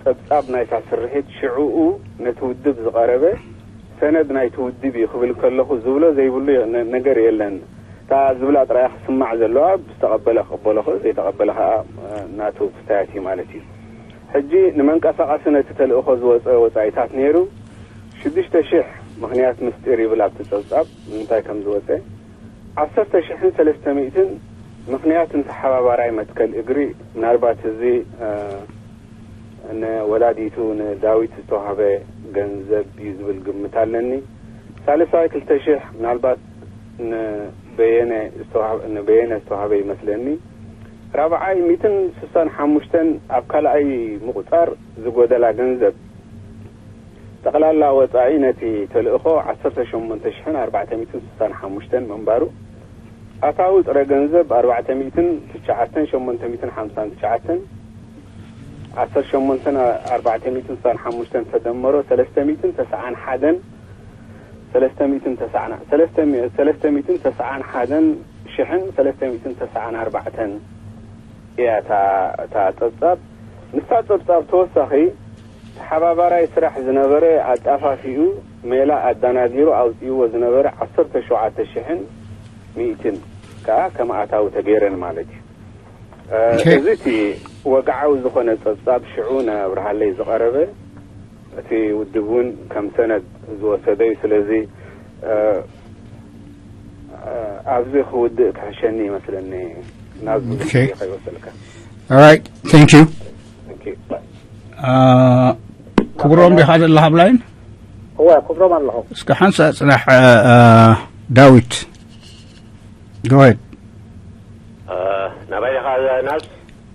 ጸብጻብ ናይታ ስርሒት ሽዕኡ ነቲ ውድብ ዝቐረበ ሰነድ ናይቲ ውድብ እዩ ክብል ከለኹ ዝብሎ ዘይብሉ ነገር የለን። እታ ዝብላ ጥራይ ክስማዕ ዘለዋ፣ ዝተቐበለ ክቕበሎ ክእል፣ ዘይተቐበለ ከኣ ናቱ ክስታያት እዩ ማለት እዩ። ሕጂ ንመንቀሳቐሲ ነቲ ተልእኾ ዝወፀ ወፃኢታት ነይሩ። ሽዱሽተ ሽሕ ምኽንያት ምስጢር ይብል ኣብቲ ጸብጻብ ንምንታይ ከም ዝወፀ። ዓሰርተ ሽሕን ሰለስተ ሚእትን ምኽንያት ንተሓባባራይ መትከል እግሪ፣ ምናልባት እዚ ንወላዲቱ ንዳዊት ዝተዋህበ ገንዘብ እዩ ዝብል ግምት ኣለኒ። ሳልሳይ ክልተ ሽሕ ምናልባት ንበየነ ዝተዋህበ ይመስለኒ። ራብዓይ ሚእትን ስሳን ሓሙሽተን ኣብ ካልኣይ ምቁጻር ዝጎደላ ገንዘብ። ጠቕላላ ወጻኢ ነቲ ተልእኾ ዓሰርተ ሸሞንተ ሽሕን ኣርባዕተ ሚእትን ስሳን ሓሙሽተን ምንባሩ፣ ኣታዊ ጥረ ገንዘብ ኣርባዕተ ሚእትን ትሽዓተን ሸሞንተ ሚእትን ሓምሳን ትሽዓተን፣ ዓሰርተ ሸሞንተን ኣርባዕተ ሚእትን ስሳን ሓሙሽተን ተደመሮ ሰለስተ ሚእትን ተስዓን ሓደን፣ ሰለስተ ሚእትን ተስዓን፣ ሰለስተ ሚእትን ተስዓን ሓደን ሽሕን ሰለስተ ሚእትን ተስዓን ኣርባዕተን እያ እታ፣ እታ ጸብጻብ። ንሳ ጸብጻብ ተወሳኺ ተሓባባራይ ስራሕ ዝነበረ ኣጣፋፊኡ ሜላ ኣዳናጊሩ ኣውጺእዎ ዝነበረ ዓሰርተ ሸውዓተ ሽሕን ሚእትን ከኣ ከም ኣታዊ ተገይረን ማለት እዩ። እ፣ ኦኬ። እዚ እቲ ወግዓዊ ዝኾነ ጸብጻብ ሽዑ ንኣብርሃለይ ዝቐረበ፣ እቲ ውድብ እውን ከም ሰነድ ዝወሰደ እዩ። ስለዚ፣ እ፣ እ፣ ኣብዚ ክውድእ ክሕሸኒ ይመስለኒ፣ ናብ ኦኬ። ግዜ ከይወሰልካ። All right, thank you። Thank you. Bye. እ፣ ክብሮም ዲኻ ዘለኻ ኣብ ላይን? እወ፣ ክብሮም ኣለኹ። እስከ ሓንሳእ ጽናሕ፣ እ፣ እ፣ ዳዊት። Go ahead። እ፣ ናባይ ዲኻ ናዝ?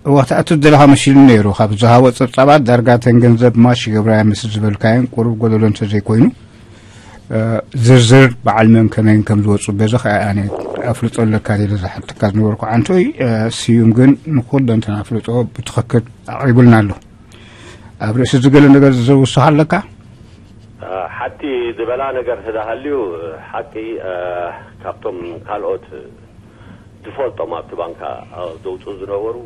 እወ፣ ክትኣቱ ዝደለኻ መሲሉ ነይሩ። ካብ ዝሃቦ ጸብጻባት ዳርጋ እተን ገንዘብ ማሽ ይገብራ እያ ምስ ዝበልካየን ቁሩብ ጎደሎ እንተዘይኮይኑ፣ እ፣ ዝርዝር በዓል መን ከመይን ከም ዝወጹ በዚ ኸኣ ኣነ ኣፍልጦ ኣለካ ኢለ ዝሓተካ ዝነበርኩ ዓንቶይ፣ እ፣ ስዩም ግን ንኹለን እተን ኣፍልጦ ብትኽክል ኣቕሪቡልና ኣሎ። ኣብ ርእሲ እዚ ገለ ነገር ዘውስኻ ኣለካ? እ፣ ሓቲ ዝበላ ነገር ተዳሃልዩ፣ ሓቂ፣ እ፣ ካብቶም ካልኦት ዝፈልጦም ኣብቲ ባንካ፣ እ፣ ዘውፅኡ ዝነበሩ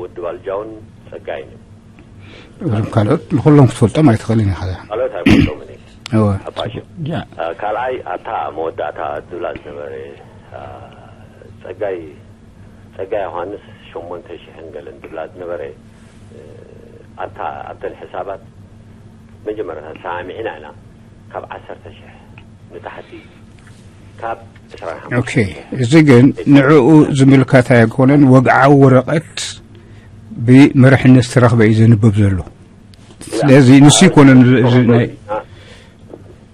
ወዲ ባልጃውን ጸጋይን እዮም። እዞም ካልኦት ንኹሎም ክትፈልጦም ኣይትኽእልን ኢኻ። ካልኦት ኣይፈልጦምን እየ። እወ። ኣባሽም። ያ። እ፣ ካልኣይ ኣብታ መወዳእታ ድብላ ዝነበረ፣ እ፣ ጸጋይ፣ ጸጋይ ዮሃንስ ሸሞንተ ሽሕን ገለን ድብላ ዝነበረ፣ እ፣ ኣብታ፣ ኣብተን ሕሳባት መጀመርታ ተሰማሚዕና ኢና ካብ ዓሰርተ ሽሕ ንታሕቲ ካብ ዕስራን ሓሙሽተን ኦኬ። እዚ ግን ንዕኡ ዝምልከት ኣይኮነን። ወግዓዊ ወረቐት ብመርሕነት ዝተረኽበ እዩ ዘንብብ ዘሎ። ስለዚ ንሱ ይኮነን እዚ ናይ፣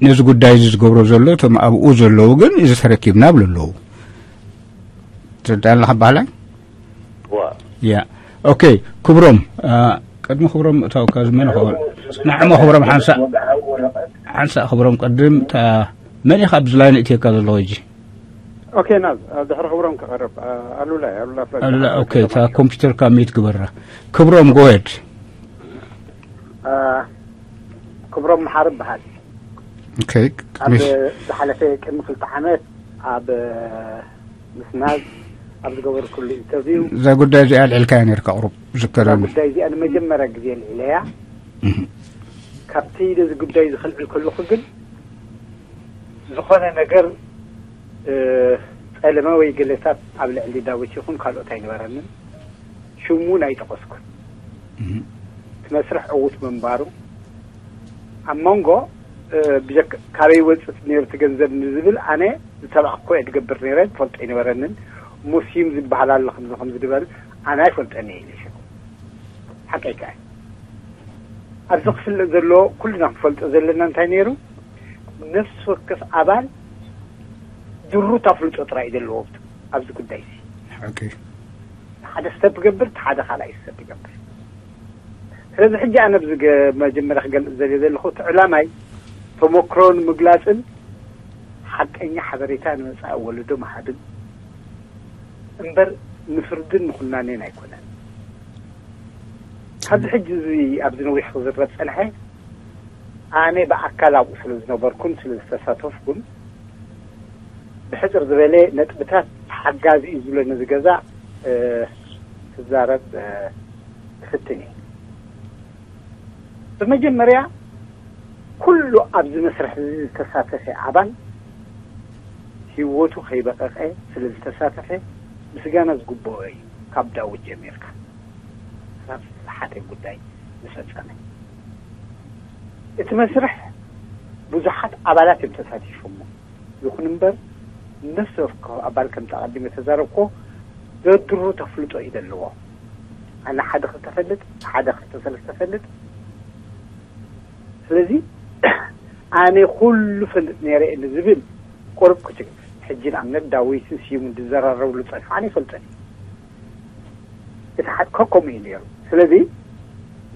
ነዚ ጉዳይ እዚ ዝገብሮ ዘሎ፣ እቶም ኣብኡ ዘለዉ ግን እዚ ተረኪብና ብሉ ኣለዉ። ትርዳእ ኣለኻ በሃላይ? ዋ። ያ። ኦኬ፣ ክብሮም፣ አ፣ ቅድሚ ክብሮም ምእታውካ ዝመን ኸ-፣ ንዓሞ ክብሮም ሓንሳእ፣ ሓንሳእ ክብሮም ቅድም፣ እታ መን ኢኻ ኣብዚ ላይን እትየካ ዘለኹ ሕጂ? ኦኬ፣ ናብ፣ ኣብ ድሕሪ ክብሮም ክቐርብ፣ አ፣ ኣሉላ፣ ኣሉላ ፍለጥ። ኣሉላ፣ ኦኬ፣ እታ ኮምፒውተርካ ሚት ግበራ። ክብሮም፣ go ahead። አ፣ ክብሮም መሓሪ እበሃል። ኦኬ፣ ኣብ ቅድሚ ዝሓለፈ ቅድሚ ክልተ ዓመት ኣብ ምስናዝ ኣብ ዝገበርኩሉ ኢንተርቪው እዛ ጉዳይ እዚኣ ኣልዒልካያ ነርካ፣ ቁሩብ እዛ ዝከረኒ። ጉዳይ እዚኣ ንመጀመርያ ግዜ ኣልዒለያ። እህ። ካብቲ ነዚ ጉዳይ እዚ ከልዕል ከለኹ ግን ዝኾነ ነገር፣ እ፣ ጸለመ ወይ ገለታት ኣብ ልዕሊ ዳዊት ይኹን ካልኦት ኣይነበረንን። ሽሙ እውን ኣይጠቐስኩን። እህ። እቲ መስርሕ ዕዉት ምንባሩ፣ ኣብ መንጎ፣ እ፣ ብጀክ-፣ ካበይ ይወጽእ ነይሩ እቲ ገንዘብ ንዝብል ኣነ ዝተባዕኩ እየ ዝገብር ነይረ፣ ዝፈልጦ ኣይነበረንን። እሞ ስዩም ዝበሃል ኣሎ ከምዚ ከምዚ ዝበል ኣነ ኣይፈልጠን እየ ኢለ ሽዑ። ሓቀይ ከኣ ኣብዚ ክፍለጥ ዘለዎ ኩልና ክንፈልጦ ዘለና እንታይ ነይሩ፣ ነፍሲ ወከፍ ኣባል ድሩት ኣፍልጦ ጥራይ እዩ ዘለዎ ኣብዚ ጉዳይ እዚ። ሓቂ። ሓደ ስተፕ ይገብር፣ እቲ ሓደ ካልኣይ ስተፕ ይገብር። ስለዚ ሕጂ ኣነ ኣብዚ ገ-፣ መጀመርያ ክገልጽ ዘልየ ዘለኹ እቲ ዕላማይ ተመክሮ ንምግላጽን ሓቀኛ ሓበሬታ ንመጻኢ ወለዶ ምሃብን እምበር ንፍርድን ንኹናኔን ኣይኮነን። ካብዚ ሕጂ እዚ ኣብዚ ነዊሕ ክዝረብ ጸንሐ፣ ኣነ ብኣካል ኣብኡ ስለ ዝነበርኩን ስለ ዝተሳተፍኩን፣ ብሕጽር ዝበለ ነጥብታት ሓጋዚ እዩ ዝብሎ ነዚ ገዛ፣ እ፣ ክዛረብ፣ እ፣ ክፍትን እየ። ብመጀመርያ፣ ኩሉ ኣብዚ መስርሕ እዚ ዝተሳተፈ ኣባል ህይወቱ ከይበቐቐ ስለ ዝተሳተፈ ምስጋና ዝግብኦ እዩ። ካብ ዳዊት ጀሚርካ ክሳብ ዝተሓተ ጉዳይ ዝፈጸመ። እቲ መስርሕ ብዙሓት ኣባላት እዮም ተሳቲፎሞ። ይኹን እምበር፣ ነፍሲ ወከፍ ኣባል ከምቲ ኣቐዲመ ተዛረብኮ ዘድሩ ተፍልጦ እዩ ዘለዎ። ኣነ ሓደ ክልተ ፈልጥ፣ ሓደ ክልተ ሰለስተ ፈልጥ። ስለዚ ኣነ ኩሉ ፈልጥ ነይረ እየ ንዝብል ቁሩብ ክችግ-፣ ሕጂ ንኣብነት ዳዊትን ስዩምን ዝዘራረብሉ ጸንሑ ኣነ ይፈልጦ እየ። እቲ ሓቂ ከምኡ እዩ ነይሩ። ስለዚ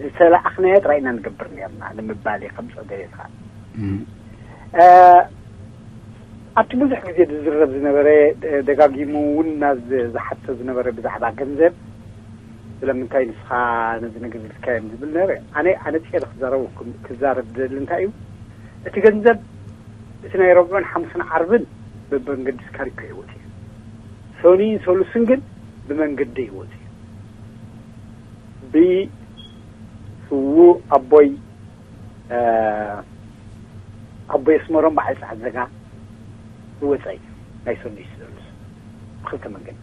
ዝተላኣኽናዮ ጥራይ ኢና ንገብር ነርና ንምባል እየ ከምጽኦ ደልየ ዝኸኣል። እም። እ፣ ኣብቲ ብዙሕ ግዜ ዝዝረብ ዝነበረ፣ ደ-፣ ደጋጊሙ እውን ናዝ-፣ ዝሓቶ ዝነበረ ብዛዕባ ገንዘብ፣ ስለምንታይ ንስኻ ነዚ ነገር ኢልካዮም ዝብል ነበረ። ኣነ፣ ኣነ ጽየ ክዛረበኩም፣ ክዛረብ ዝደሊ እንታይ እዩ፣ እቲ ገንዘብ እቲ ናይ ረቡዕን ሓሙስን ዓርብን ብመንገዲ ስካሪኮ ይወጽእ እዩ። ሰኑይን ሰሉስን ግን ብመንገዲ ይወጽእ እዩ። ብስዉእ ኣቦይ ኣቦይ ኣስመሮም በዓል ጸዓት ዘጋ ዝወጸ እዩ። ናይ ሰኑይ ሰሉስ ብክልተ መንገዲ።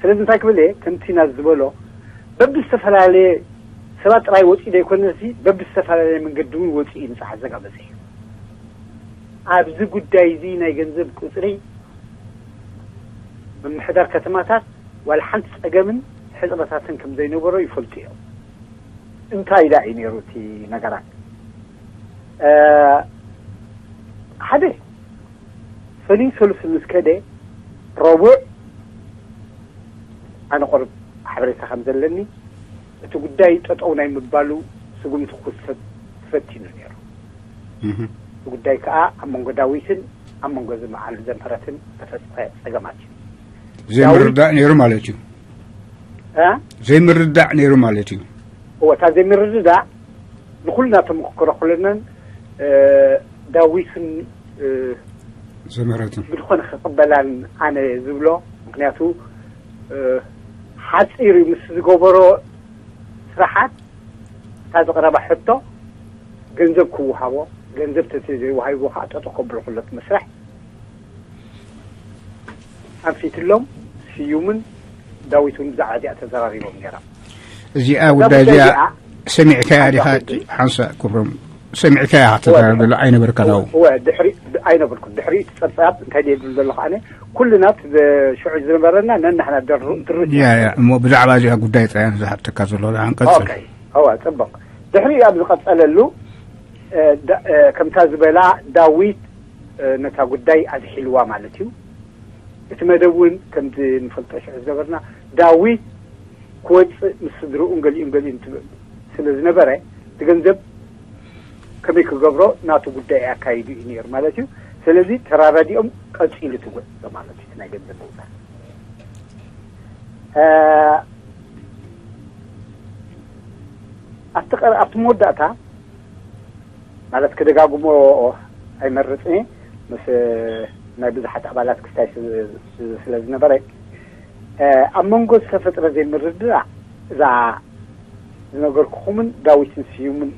ስለዚ እንታይ ክብል እየ፣ ከምቲ ናብ ዝበሎ በብዝተፈላለየ ሰባት ጥራይ ወጺኡ ዘይኮነሲ በብዝተፈላለየ መንገዲ እውን ወጺኡ እዩ ንጸዓት ዘጋ በጺሑ። ኣብዚ ጉዳይ እዚ ናይ ገንዘብ ቁጽሪ ምምሕዳር ከተማታት ዋላ ሓንቲ ጸገምን ሕጽረታትን ከም ዘይነበሮ ይፈልጡ እዮም። እንታይ ኢላ እዩ ነይሩ እቲ ነገራት? ሓደ ሰሉስ ሰሉስ ምስ ከደ ረቡዕ ኣነ ቁሩብ ሓበሬታ ከም ዘለኒ እቲ ጉዳይ ጠጠው ናይ ምባሉ ስጉምቲ ክወሰድ ተፈቲኑ ነይሩ። እቲ ጉዳይ ከዓ ኣብ መንጎ ዳዊትን ኣብ መንጎ ዝበዓል ዘምሕረትን ተፈጥረ ጸገማት እዩ። ዘይምርዳእ ነይሩ ማለት እዩ። ዘይምርዳእ ነይሩ ማለት እዩ። እወ እታ ዘይምርድዳእ ንኩልና ተመክሮ ኩለነን ዳዊትን ዘምሕረትን ብዝኾነ ክቕበላን ኣነ ዝብሎ፣ ምክንያቱ ሓፂር ምስ ዝገበሮ ስራሓት እታ ዝቕረባ ሕቶ ገንዘብ ክወሃቦ፣ ገንዘብ ተዘይወሃይዎ ከዓ ጠጠው ከብሎ ከሎ እቲ መስርሕ ኣንፊትሎም። ስዩምን ዳዊትን ብዛዕባ እዚኣ ተዘራሪቦም ነይሮም። እዚኣ ጉዳይ እዚኣ ሰሚዕካያ ዲኻ? ሓንሳ ክብሮም ሰሚዕካያ ተዛረብ ዘሎ ኣይነበርካን? ኣው እወ ድሕሪ ኣይነበርኩን። ድሕሪ እቲ ጸብጻብ እንታይ ድየ ዝብል ዘለኹ ኣነ፣ ኩልና እቲ ሽዑ ዝነበረና ነንሕና ድሩ ድርጅት ያ ያ እሞ ብዛዕባ እዚኣ ጉዳይ ጥራይ ዝሓተካ ዘሎ ንዓን ቀጽል። ኦኬ። እወ ጽቡቕ። ድሕሪ ኣብ ዝቐጸለሉ ከምታ ዝበላ ዳዊት ነታ ጉዳይ ኣዝሒልዋ ማለት እዩ። እቲ መደብ እውን ከምዚ ንፈልጦ ሽዑ ዝነበርና ዳዊት ክወፅእ ምስ ስድርኡን ገሊኡን ገሊኡን ትብል ስለ ዝነበረ እቲ ገንዘብ ከመይ ክገብሮ ናቱ ጉዳይ ኣካይዱ እዩ ነይሩ ማለት እዩ። ስለዚ ተራዳዲኦም ቀፂሉ ትጎ ማለት እዩ ናይ ገንዘብ ምውፃእ። ኣብቲ መወዳእታ ማለት ክደጋግሞ ኣይመርፅን እየ ምስ ናይ ብዙሓት ኣባላት ክስታይ ስለ ዝነበረ ኣብ መንጎ ዝተፈጥረ ዘይምርድዳእ እዛ ዝነገርኩኹምን ዳዊትን ስዩምን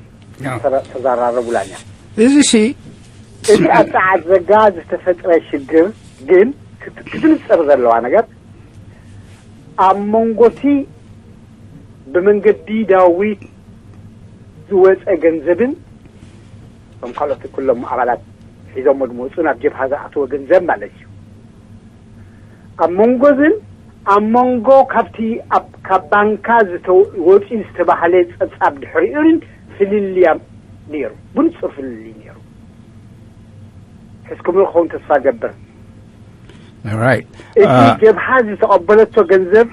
ተዘራረቡላን እያ። እዚ ሲ እቲ ኣብ ጸዓት ዘጋ ዝተፈጥረ ሽግር ግን ክትንጸር ዘለዋ ነገር ኣብ መንጎቲ ብመንገዲ ዳዊት ዝወፀ ገንዘብን እቶም ካልኦት ኩሎም ኣባላት ሒዞሞ ዝመፁ ናብ ጀብሃ ዝኣተወ ገንዘብ ማለት እዩ። ኣብ መንጎ ዝን ኣብ መንጎ ካብቲ ካብ ባንካ ወፂኡ ዝተባህለ ፀብፃብ ድሕሪኡን ፍልልያ ነይሩ። ብንፁር ፍልልይ ነይሩ። ሕዝኩም ክኸውን ተስፋ ገብር። እቲ ጀብሃ ዝተቐበለቶ ገንዘብ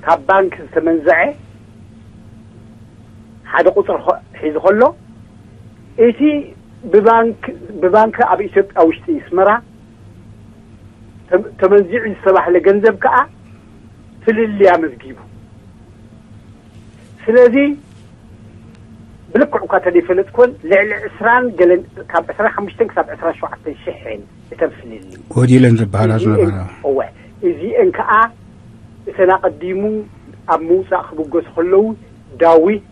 ካብ ባንክ ዝተመንዘዐ ሓደ ቁፅሪ ሒዙ ከሎ እቲ ብባንክ ኣብ ኢትዮጵያ ውሽጢ ኣስመራ ተመንዚዑ ዝተባህለ ገንዘብ ከዓ ፍልልይ ኣመዝጊቡ። ስለዚ ብልክዕ እኳ ተደይፈለጥኩወን ልዕሊ ዕስራን ገለን ካብ ዕስራን ሓሙሽተን ክሳብ ዕስራን ሸውዓተን ሽሕን እተን ፍልልይ ጎዲለን ዝበሃላ ዝነበራ። እወ እዚአን ከዓ እተን ኣቐዲሙ ኣብ ምውፃእ ክብገሱ ከለዉ ዳዊት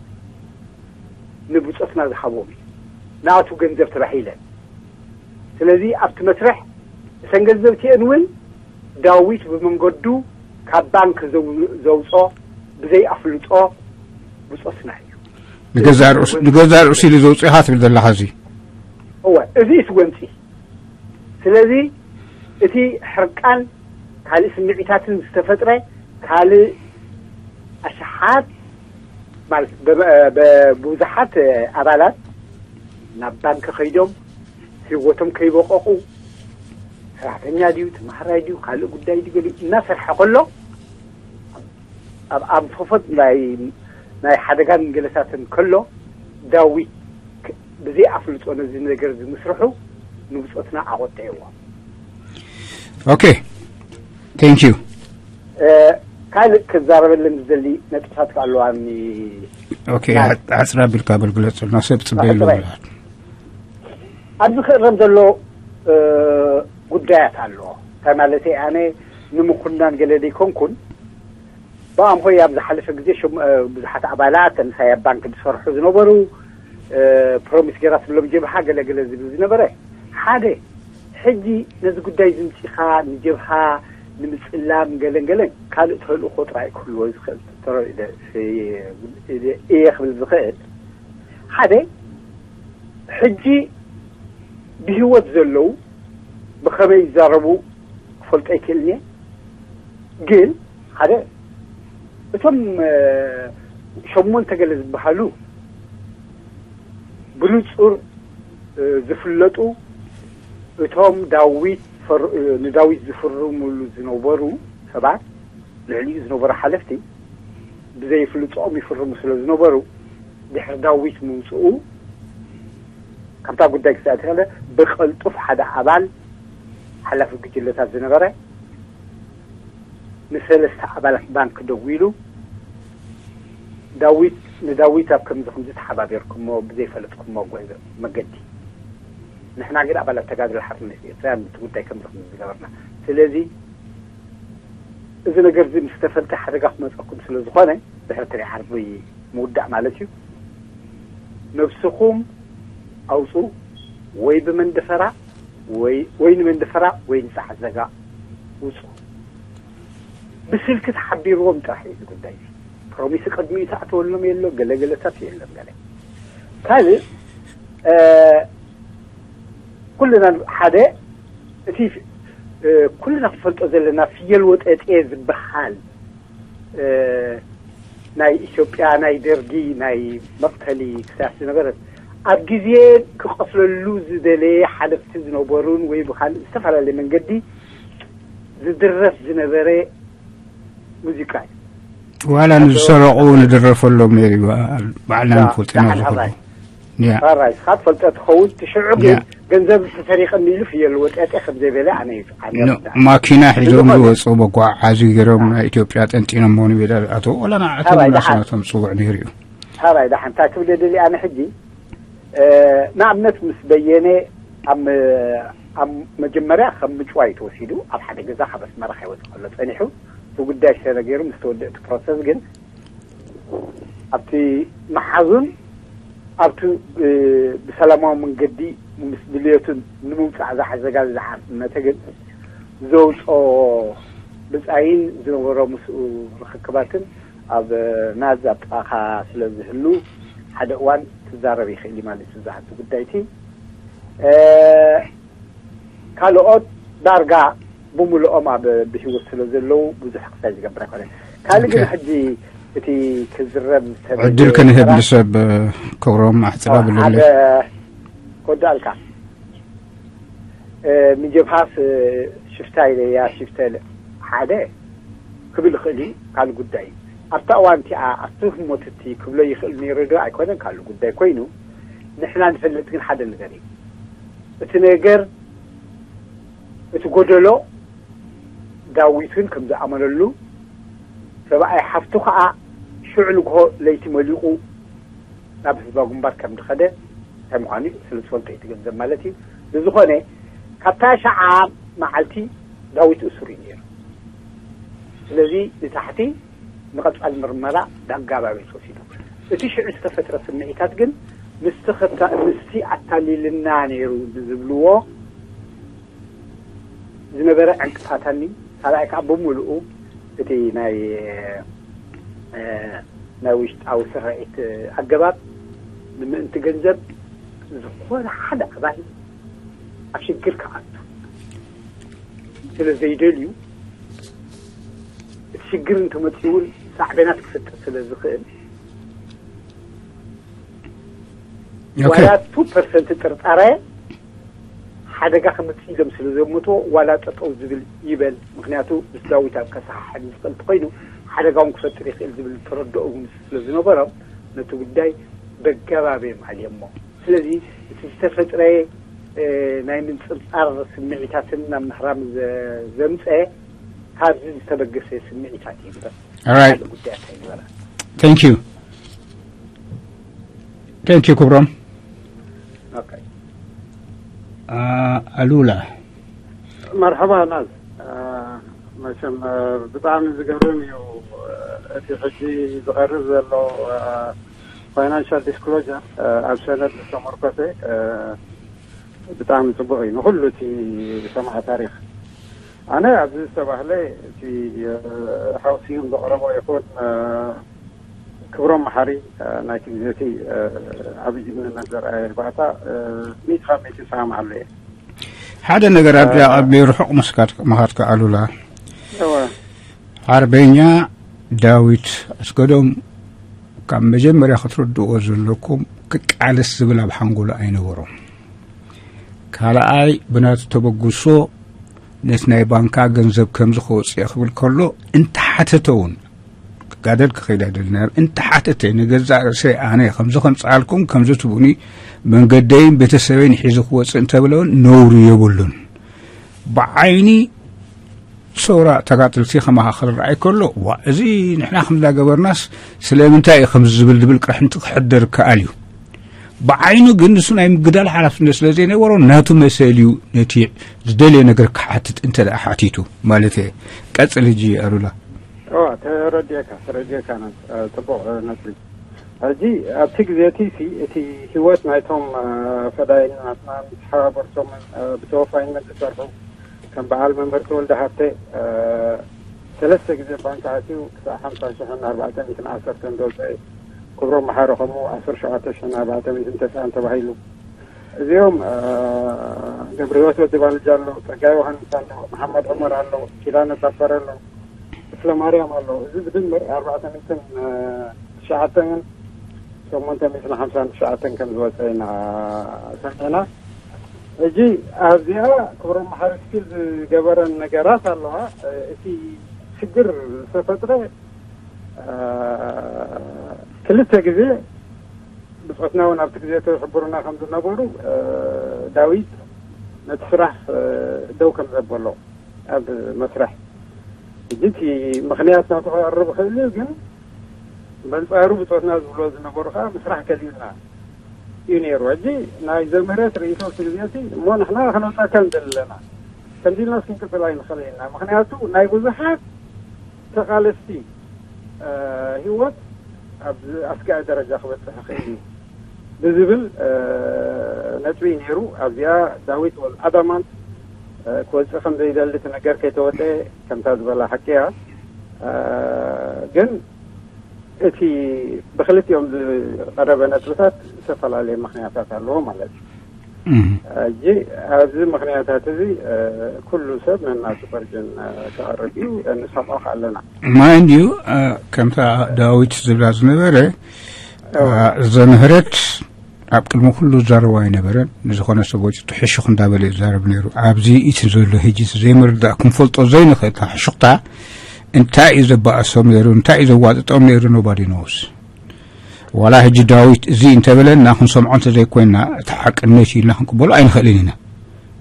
ንብፆትና ዝሃቦም እዩ ናቱ ገንዘብ ተባሂለን። ስለዚ ኣብቲ መስርሕ እተን ገንዘብ እቲአን እውን ዳዊት ብመንገዱ ካብ ባንክ ዘውፆ ብዘይ ኣፍልጦ ብፆትና እዩ። ንገዛ ርእሱ ኢሉ ዘውፅኦ ኢኻ ትብል ዘለኻ እዚ። እወ እዚ እቲ ጎንፂ። ስለዚ እቲ ሕርቃን ካልእ ስምዒታትን ዝተፈጥረ ካልእ ኣሽሓት ማለት ብብዙሓት ኣባላት ናብ ባንክ ከይዶም ህይወቶም ከይበቀቁ ሰራሕተኛ ድዩ ተማሃራይ ድዩ ካልእ ጉዳይ ድዩ ገሊኡ እናሰርሐ ከሎ ኣብ ኣንፈፎት ናይ ናይ ሓደጋን ገለታትን ከሎ ዳዊት ብዘይ ኣፍልጦ ነዚ ነገር ዝምስርሑ ንብፆትና ኣቆጠይዎ። Okay, thank you። ካልእ ክዛረበለን ዝደሊ ነጥብታት ኣለዋኒ። Okay፣ ኣፅር ኣቢልካ ኣገልግለፅልና ሰብ ፅበይሉ። ኣብዚ ክእረም ዘሎ ጉዳያት ኣለዎ። እንታይ ማለት ኣነ ንምኩናን ገለ ዘይኮንኩን፣ ብኣምሆይ ኣብ ዝሓለፈ ግዜ ብዙሓት ኣባላት ምሳይ ኣብ ባንክ ዝሰርሑ ዝነበሩ፣ ፕሮሚስ ገይራ ትብሎም ጀብሃ ገለገለ ዝብል ዝነበረ ሓደ። ሕጂ ነዚ ጉዳይ ዝምፂኻ ንጀብሃ ንምፅላም ገለን ገለን ካልእ ተልእኮ ጥራይ ክህልዎ ዝኽእል እየ ክብል ዝኽእል ሓደ። ሕጂ ብህይወት ዘለዉ ብኸመይ ይዛረቡ ክፈልጦ ኣይክእልን እየ። ግን ሓደ እቶም ሸሞንተ ገለ ዝበሃሉ ብንጹር ዝፍለጡ፣ እቶም ዳዊት ንዳዊት ዝፍርምሉ ዝነበሩ ሰባት፣ ልዕሊኡ ዝነበሩ ሓለፍቲ ብዘይፍልጦኦም ይፍርሙ ስለ ዝነበሩ፣ ድሕሪ ዳዊት ምውፅኡ ካብታ ጉዳይ ክስዕብ ተኸለ ብቐልጡፍ ሓደ ኣባል ሓላፊ ጉጅለታት ዝነበረ ንሰለስተ ኣባላት ባንክ ደዊሉ፣ ዳዊት ንዳዊት ኣብ ከምዚ ከምዚ ተሓባቢርኩሞ ብዘይፈለጥኩሞ መገዲ፣ ንሕና ግን ኣባላት ተጋድሎ ሓርነት ኤርትራ ነቲ ጉዳይ ከምዚ ከምዚ ዝገበርና፣ ስለዚ እዚ ነገር እዚ ምስ ተፈልጠ ሓደጋ ክመፀኩም ስለ ዝኾነ፣ ድሕሪ ትርዒ ዓርቢ ምውዳእ ማለት እዩ። ነብስኹም ኣውፁ፣ ወይ ብመንደፈራ ወይ ወይ ንመንደፈራ ወይ ንፃዕዘጋ ውፁ። ብስልኪ ተሓቢርዎም ጥራሕ እዩ እዚ ጉዳይ እዚ። ፕሮሚስ ቅድሚኡ ተኣተወሎም የሎ፣ ገለገለታት የለን ገለ ካልእ ኩልና ሓደ እቲ ኩልና ክፈልጦ ዘለና ፍየል ወጠጤ ዝበሃል ናይ ኢትዮጵያ ናይ ደርጊ ናይ መቕተሊ ክሳት ዝነበረት ኣብ ግዜ ክቐትለሉ ዝደለየ ሓለፍቲ ዝነበሩን ወይ ብካልእ ዝተፈላለየ መንገዲ ዝድረፍ ዝነበረ ሙዚቃ እዩ። ዋላ ንዝሰረቑ ንድረፈሎም ነይሩ እዩ። ባዕልና ንፈልጥ ኢና ዝኹሉ። ያ። ራይ ስኻ ትፈልጦ ትኸውን ትሽዑ ግን ገንዘብ ተሰሪቐኒ ኢሉ ፍየል ወጠጤ ከም ዘይበለ ኣነ እዩ። ማኪና ሒዞም ዝወፁ መጓዓዓዚ ገይሮም ናይ ኢትዮጵያ ጠንጢኖም መሆኑ ይበለ ኣቶ ወላ ንዓቶም ራይ ራስናቶም ዝፅውዕ ነይሩ እዩ። ሓራይ ዳሓን እንታይ ክብል ደሊ ኣነ ሕጂ ንኣብነት ምስ በየነ ኣብ መጀመርያ ከም ምጭዋይ ተወሲዱ ኣብ ሓደ ገዛ ካብ ኣስመራ ከይወፅእ ከሎ ፀኒሑ እቲ ጉዳይ ዝተነገሩ ምስ ተወደእ እቲ ፕሮሰስ ግን ኣብቲ መሓዙን ኣብቲ ብሰላማዊ መንገዲ ምስ ድልየቱን ንምውፃእ ዝሓዘጋጀ ዝሓፍነተ ግን ዘውፅኦ ብፃይን ዝነበሮ ምስኡ ርክክባትን ኣብ ናዝ ኣብ ጥቓኻ ስለ ዝህሉ ሓደ እዋን ክዛረብ ይኽእል እዩ ማለት እዩ። ዝሓቲ ጉዳይቲ ካልኦት ዳርጋ ብምልኦም ኣብ ብህይወት ስለ ዘለዉ ብዙሕ ክሳይ ዝገብር ኣይኮነን። ካልእ ግን ሕጂ እቲ ክዝረብ ዕድል ክንህብ ንሰብ ክብሮም ኣሕፅራ ብለለ ኮዳልካ ንጀብሃስ ሽፍታ ኢለያ ሽፍተ ሓደ ክብል ይኽእል እዩ። ካልእ ጉዳይ እዩ። ኣብታ እዋን እቲኣ ኣብቲ ህሞት እቲ ክብሎ ይኽእል ነይሩ ዶ ኣይኮነን ካልእ ጉዳይ ኮይኑ ንሕና ንፈልጥ ግን ሓደ ነገር እዩ። እቲ ነገር እቲ ጎደሎ ዳዊት እውን ከም ዝኣመነሉ ሰብኣይ ሓፍቱ ከዓ ሽዑ ንግሆ ለይቲ መሊቑ ናብ ህዝባዊ ግንባር ከም ዝኸደ እንታይ ምዃኑ ስለ ዝፈልጦ እዩ እቲ ገንዘብ ማለት እዩ። ብዝኾነ ካብታ ሸዓ መዓልቲ ዳዊት እሱር እዩ ነይሩ። ስለዚ ንታሕቲ ንቐፃሊ ምርመራ ብኣጋባቢ ተወሲዱ። እቲ ሽዑ ዝተፈጥረ ስምዒታት ግን ምስቲ ኣታሊልና ነይሩ ንዝብልዎ ዝነበረ ዕንቅፋታኒ ካልኣይ ከዓ ብምሉኡ እቲ ናይ ናይ ውሽጣዊ ስርዒት ኣገባብ ንምእንቲ ገንዘብ ዝኾነ ሓደ ኣባል ኣብ ሽግር ክኣቱ ስለ ዘይደልዩ እቲ ሽግር እንተመፅኡ እውን ሳዕቤናት ክፈጥር ስለ ዝኽእል ዋላ ቱ ፐርሰንት ጥርጣረ ሓደጋ ክመፅእ ኢሎም ስለ ዘምትዎ ዋላ ጠጠው ዝብል ይበል። ምክንያቱ ምስ ዳዊት ኣብ ከሰሓሕድ ዝኽእል እንተኮይኑ ሓደጋ እውን ክፈጥር ይኽእል ዝብል ተረድኦ እውን ስለ ዝነበሮም ነቲ ጉዳይ በገባብ እዮም ኣልዮሞ። ስለዚ እቲ ዝተፈጥረ ናይ ምንፅርፃር ስምዒታትን ናብ ምሕራም ዘምፀ ካብዚ ዝተበገሰ ስምዒታት እዩ። ጉዳያት ኣይነበረ። Thank you. Thank you ክብሮም። ኣሉላ። መርሐባ ናዝ። መቸም ብጣዕሚ ዝገርም እዩ እቲ ሕጂ ዝቐርብ ዘሎ ፋይናንሻል ዲስክሎጀር ኣብ ሰነድ ዝተመርኮሰ ብጣዕሚ ጽቡቕ እዩ ንኹሉ እቲ ሰማዕ ታሪኽ። ኣነ ኣብዚ ዝተባህለ እቲ ሓውስዩም ዘቕረቦ ይኹን ክብሮም መሓሪ ናይቲ ግዜ እቲ ዓቢ ጅግንነት ዘርኣየ ባእታ ሚእቲ ካብ ሚእቲ ይሰማምዓሉ እየ። ሓደ ነገር ኣብዚኣ ኣብ ርሑቕ መስካት መኻትካ ኣሉላ፣ እወ ሓርበኛ ዳዊት ኣስገዶም ካብ መጀመርያ ክትርድእዎ ዘለኩም ክቃለስ ዝብል ኣብ ሓንጎሉ ኣይነበሮም። ካልኣይ ብናቱ ተበግሶ ነቲ ናይ ባንካ ገንዘብ ከምዚ ክወፅእ ክብል ከሎ እንተሓተተ እውን ክጋደል ክኸይድ ኣይደልን። እንተሓተተ ንገዛእ ርእሰይ ኣነ ከምዚ ከምፅኣልኩም ከምዚ ትቡኒ መንገደይን ቤተሰበይን ሒዙ ክወፅእ እንተብለ እውን ነውሪ የብሉን። ብዓይኒ ሰውራ ተጋጥልቲ ከመኻኸል ርኣይ ከሎ ዋ እዚ ንሕና ከምዛ ገበርናስ ስለምንታይ እዩ ከምዚ ዝብል ድብል ቅርሕንቲ ክሕደር ከኣል እዩ። ብዓይኑ ግን ንሱ ናይ ምግዳል ሓላፍነት ስለ ዘይነበሮ ናቱ መሰል እዩ ነቲ ዝደልየ ነገር ክሓትት እንተ ደኣ ሓቲቱ ማለት እየ። ቀጽል ሕጂ ኣሉላ። እዋ ተረዲእካ ተረዲእካ ና ጽቡቕ ነጥቢ። ሕጂ ኣብቲ ግዜ እቲ ሲ እቲ ህይወት ናይቶም ፈዳይን ናትና ምስ ሓባበርቶምን ብተወፋይነት ዝሰርሑ ከም በዓል መምህር ተወልደ ሃብተ ሰለስተ ግዜ ባንክ ኣትዩ ክሳዕ ሓምሳ ሽሕን ኣርባዕተ ሚእትን ዓሰርተን ዘውፅአ ክብሮም መሓሪ ከምኡ ዓሰርተ ሸውዓተ ሽሕን ኣርባዕተ ሚእትን ተስዓን ተባሂሉ። እዚኦም ገብረህይወት ወዲ ባልጃ ኣሎ፣ ፀጋይ ዮሃንስ ኣሎ፣ መሓመድ ዑመር ኣሎ፣ ኪዳነ ታፈረ ኣሎ፣ ክፍለ ማርያም ኣሎ። እዚ ብድምር ኣርባዕተ ሚእትን ትሽዓተን ሸሞንተ ሚእትን ሓምሳን ትሽዓተን ከም ዝወፀ ኢና ሰሚዕና። ሕጂ ኣብዚኣ ክብሮም መሓሪ ስቲል ዝገበረን ነገራት ኣለዋ። እቲ ሽግር ዝተፈጥረ ክልተ ግዜ ብፆትና እውን ኣብቲ ግዜ ተሕብሩና ከም ዝነበሩ ዳዊት ነቲ ስራሕ ደው ከም ዘበሎ ኣብ መስርሕ ሕጂ እቲ ምኽንያት ናቱ ክቐርብ ይኽእል እዩ፣ ግን በንፃሩ ብፆትና ዝብሎ ዝነበሩ ከዓ ምስራሕ ከሊኡና እዩ ነይሩ። ሕጂ ናይ ዘምህረት ርእይቶ እቲ ግዜ እቲ እሞ ንሕና ከነውፃካ ንደሊ ኣለና ከምዚ ኢልና ክንቅፅል ኣይንኽእል ኢና። ምኽንያቱ ናይ ብዙሓት ተቓለስቲ ህይወት ኣብ ኣስጋኢ ደረጃ ክበፅሕ ይኽእል እዩ ብዝብል ነጥቢ ነይሩ። ኣብዚኣ ዳዊት ወዝ ኣዳማንት ክወፅእ ከም ዘይደሊ እቲ ነገር ከይተወፀ ከምታ ዝበላ ሓቂ እያ። ግን እቲ ብክልቲኦም ዝቐረበ ነጥብታት ዝተፈላለየ ምኽንያታት ኣለዎ ማለት እዩ። ሕጂ ኣብዚ ምኽንያታት እዚ ኩሉ ሰብ ነናቱ ቨርጅን ክቐርብ እዩ፣ ንሰምዖ ኣለና። ማይንድ ዩ ከምታ ዳዊት ዝብላ ዝነበረ ዘምህረት ኣብ ቅድሚ ኩሉ ዝዛረቦ ኣይነበረን። ንዝኾነ ሰብ ወፂኡ ሕሹኽ እንዳበለ ይዛረብ ነይሩ። ኣብዚ እቲ ዘሎ ሕጂ እቲ ዘይምርዳእ ክንፈልጦ ዘይንኽእል ሕሹኽታ እንታይ እዩ ዘባእሶም ነይሩ፣ እንታይ እዩ ዘዋጥጦም ነይሩ፣ ኖባዲ ኖውስ። ዋላ ሕጂ ዳዊት እዚ እንተበለና ክንሰምዖ እንተዘይኮይንና እቲ ሓቅነት እዩ ኢልና ክንቅበሎ ኣይንኽእልን ኢና።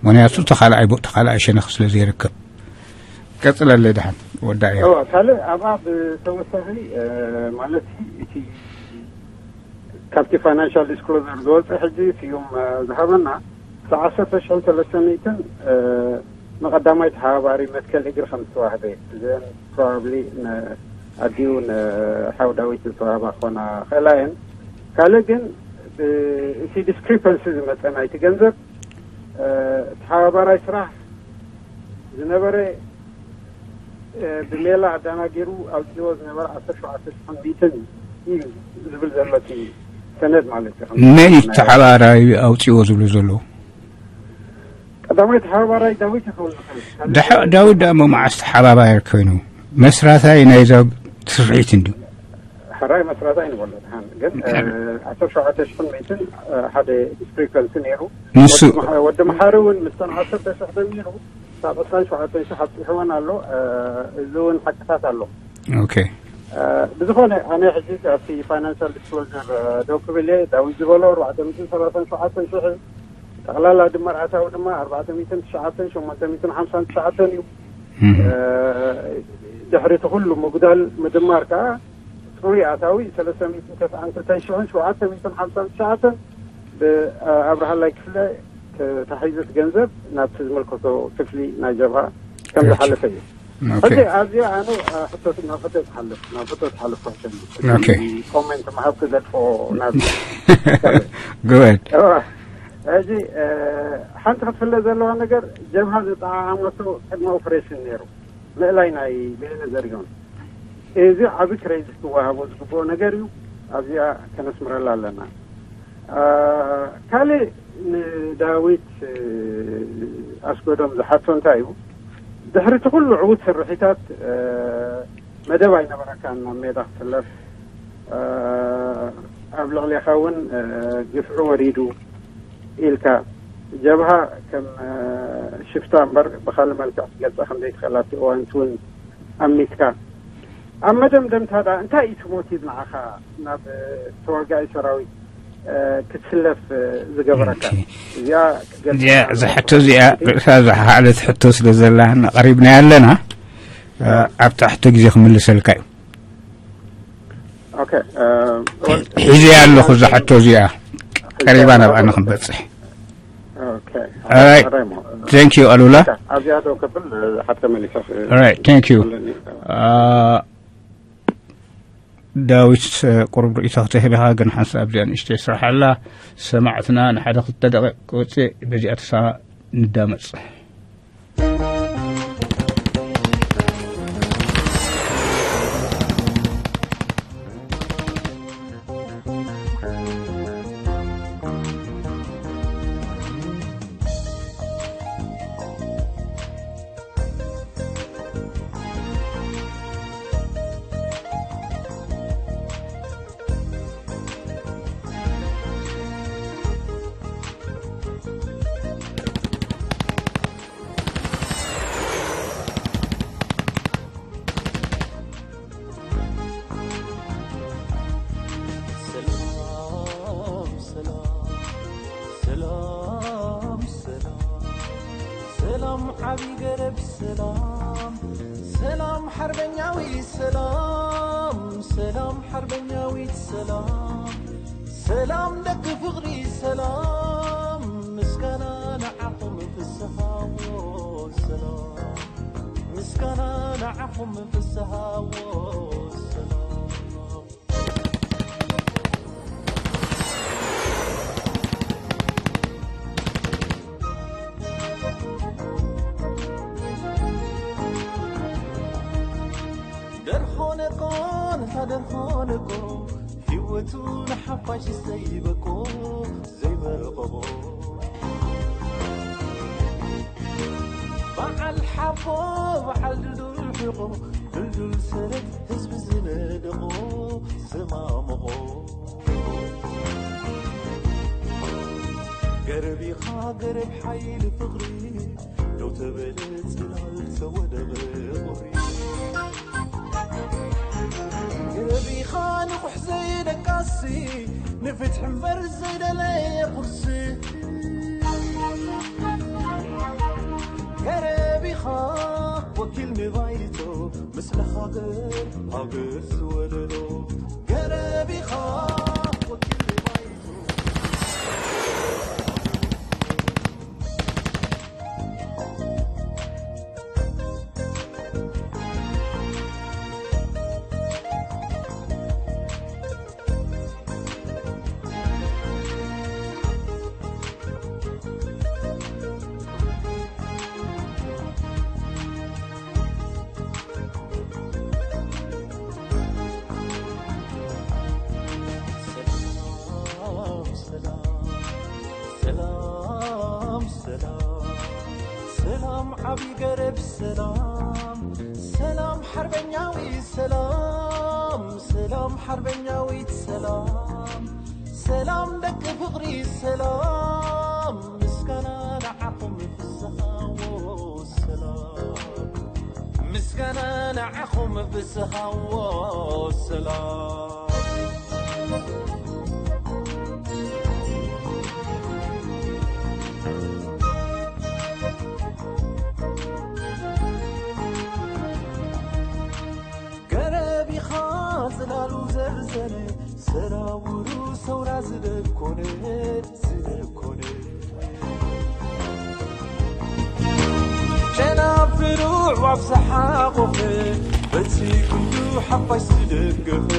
ምኽንያቱ ተኻልኣይ ቦ ተኻልኣይ ሸነኽ ስለ ዘይርከብ። ቀጽለለይ ደሓን ወዳእያ። እዋ ካልእ ኣብኣ ብተወሳኺ ማለት እቲ ካብቲ ፋይናንሻል ዲስክሎዘር ዝወፀ ሕጂ ስዩም ዝሃበና ክሳብ ዓሰርተ ሽሕን ሰለስተ ሚእትን ንቐዳማይ ተሓባባሪ መትከል እግሪ ከም ዝተዋህበ እዘን ፕሮባብሊ ኣዲኡ ንሓው ዳዊት ዝተዋህባ ክኾና ክእላ እየን። ካልእ ግን እቲ ዲስክሪፐንሲ ዝመፀ ናይቲ ገንዘብ ተሓባባራይ ስራሕ ዝነበረ ብሜላ ኣዳናጊሩ ኣውፂዎ ዝነበረ ዓሰርተ ሸውዓተ ሽሕን ሚእትን እዩ ዝብል ዘሎ እቲ ሰነድ ማለት እዩ። መን እዩ ተሓባራይ ኣውፂዎ ዝብሉ ዘለዉ? ቀዳማይ ተሓባባራይ ዳዊት ይኸውን ይኽእል። ዳዊት ደኣ መዓስ ተሓባባሪ ኮይኑ መስራታይ ናይዛ ስርሒት እንድዩ። ሕራይ መስራታይ ንበሎ ድሓን ግን ዓሰርተ ሸውዓተ ሽሕን ሚእትን ሓደ ዲስክሪፐንሲ ነይሩ። ንሱ ወዲ መሓሪ እውን ምስተን ዓሰርተ ሽሕ ደሚሩ ክሳብ ዕስራን ሸውዓተን ሽሕ ኣብፂሕወን ኣሎ። እዚ እውን ሓቅታት ኣሎ። ኦኬ ብዝኾነ ኣነ ሕጂ ኣብቲ ፋይናንሻል ዲስክሎዘር ደው ክብል እየ። ዳዊት ዝበሎ ኣርባዕተ ሚእትን ሰላሳን ሸውዓተን ሽሕ እዩ። ጠቕላላ ድመር ኣታዊ ድማ ኣርባዕተ ሚእትን ትሽዓተን ሸሞንተ ሚእትን ሓምሳን ትሽዓተን እዩ። ድሕሪ እቲ ኩሉ ምጉዳል ምድማር ከዓ ፅሩይ ኣታዊ ሰለስተ ሚእትን ተስዓን ክልተን ሽሕን ሸውዓተ ሚእትን ሓምሳን ትሽዓተን ብኣብርሃላይ ክፍለ ተታሒዙ እቲ ገንዘብ ናብቲ ዝመልከቶ ክፍሊ ናይ ጀብሃ ከም ዝሓለፈ እዩ። ሕጂ ኣብዚኣ ኣነ ሕቶ ናብ ሕቶ ትሓልፍ ናብ ሕቶ ትሓልፍ ኮንሰን ኮሜንት መሃብኩ ዘጥፎ ናብ good ሕጂ ሓንቲ ክትፍለጥ ዘለዋ ነገር ጀብሃ ዘጠዓዓመቶ ቅድመ ኦፕሬሽን ነይሩ። ምእላይ ናይ ብሄነ ዘሪሁን እዚ ዓቢ ክሬዲት ክወሃቦ ዝግብኦ ነገር እዩ። ኣብዚኣ ከነስምረላ ኣለና። ካልእ ንዳዊት ኣስጎዶም ዝሓቶ እንታይ እዩ? ድሕሪ እቲ ኩሉ ዕዉት ስርሒታት መደብ ኣይነበረካን ናብ ሜዳ ክትለፍ። ኣብ ልዕሌኻ እውን ግፍዒ ወሪዱ ኢልካ ጀብሃ ከም ሽፍታ እምበር ብኻልእ መልክዕ ክትገልጻ ከም ዘይትኽእል ኣብቲ እዋን እቲ እውን ኣሚትካ። ኣብ መደምደምታ ደኣ እንታይ እዩ እቲ ሞቲቭ ንዓኻ ናብ ተዋጋኢ ሰራዊት ክትስለፍ ዝገበረካ? እዚኣ ክትገልጻ እዚኣ እዛ ኣለካ። ሕቶ እዚኣ ርእሳ ዝሓለት ሕቶ ስለ ዘላ ቀሪብናያ ኣለና። ኣብታ ሕቶ ግዜ ክምልሰልካ እዩ። ሒዘያ ኣለኹ እዛ ሕቶ እዚኣ ቀሪባ ናብኣ ንክንበፅሕ። Alright. Thank you ኣሉላ። ኣብዚኣ ደው ከብል ሓተ መሊሰ። Alright, thank you. ዳዊት ቁሩብ ርእይቶ ክትህብ ኢኻ፣ ግን ሓንሳብ ኣብዚኣ ንእሽተይ ስራሕ ኣላ። ሰማዕትና ንሓደ ክልተ ደቂቕ ክወፅእ በዚኣ ተሳ ንዳመፅ። ሰላም ሰላም ሰላም ሰላም ሰላም ዓቢ ገረብ ሰላም ሰላም ሓርበኛዊ ሰላም ሰላም ሓርበኛዊት ሰላም ሰላም ደቂ ፍቕሪ ሰላም ምስጋና ንዓኹም ፍስሃዎ ሰላም ምስጋና ንዓኹም ፍስሃዎ ሰላም ደርሆነቆ ነታ ደርሆነቆ ህይወቱ ንሓፋሽ ዘይበቆ ዘይመረቐቦ በዓል ሓቦ በዓል ድልዱል ሕቆ ድልዱል ሰረት ህዝቢ ዝነደቖ ዝማምቖ ገረብ ኢኻ ገረብ ሓይሊ ፍቕሪ ደው ተበለ ጽላል ተወደበ ቁሪ ገረብ ኢኻ ንቑሕ ዘይደቃሲ ንፍትሒ እምበር ዘይደለየ ቁርሲ ገረብ ኢኻ ወኪል ንባይቶ ምስለ ሃገር ሃገር ዝወለዶ ገረብ ኢኻ ወኪል ንባይቶ ሰላም ሰላም ሰላም ሰላም ዓቢ ገረብ ሰላም ሰላም ሓርበኛዊ ሰላም ሰላም ሓርበኛዊት ሰላም ሰላም ደቂ ፍቕሪ ሰላም ምስጋና ንዓኹም ፍስሃዎ ሰላም ምስጋና ንዓኹም ፍስሃዎ ሰላም ገረብ ኢኻ ጽላሉ ዘርዘነ ሰራውሩ ሰውራ ዝደኮነ ዝደኮነ ዝሓቆፈ በቲ ክንዱ ሓፋሽ ዝደገፈ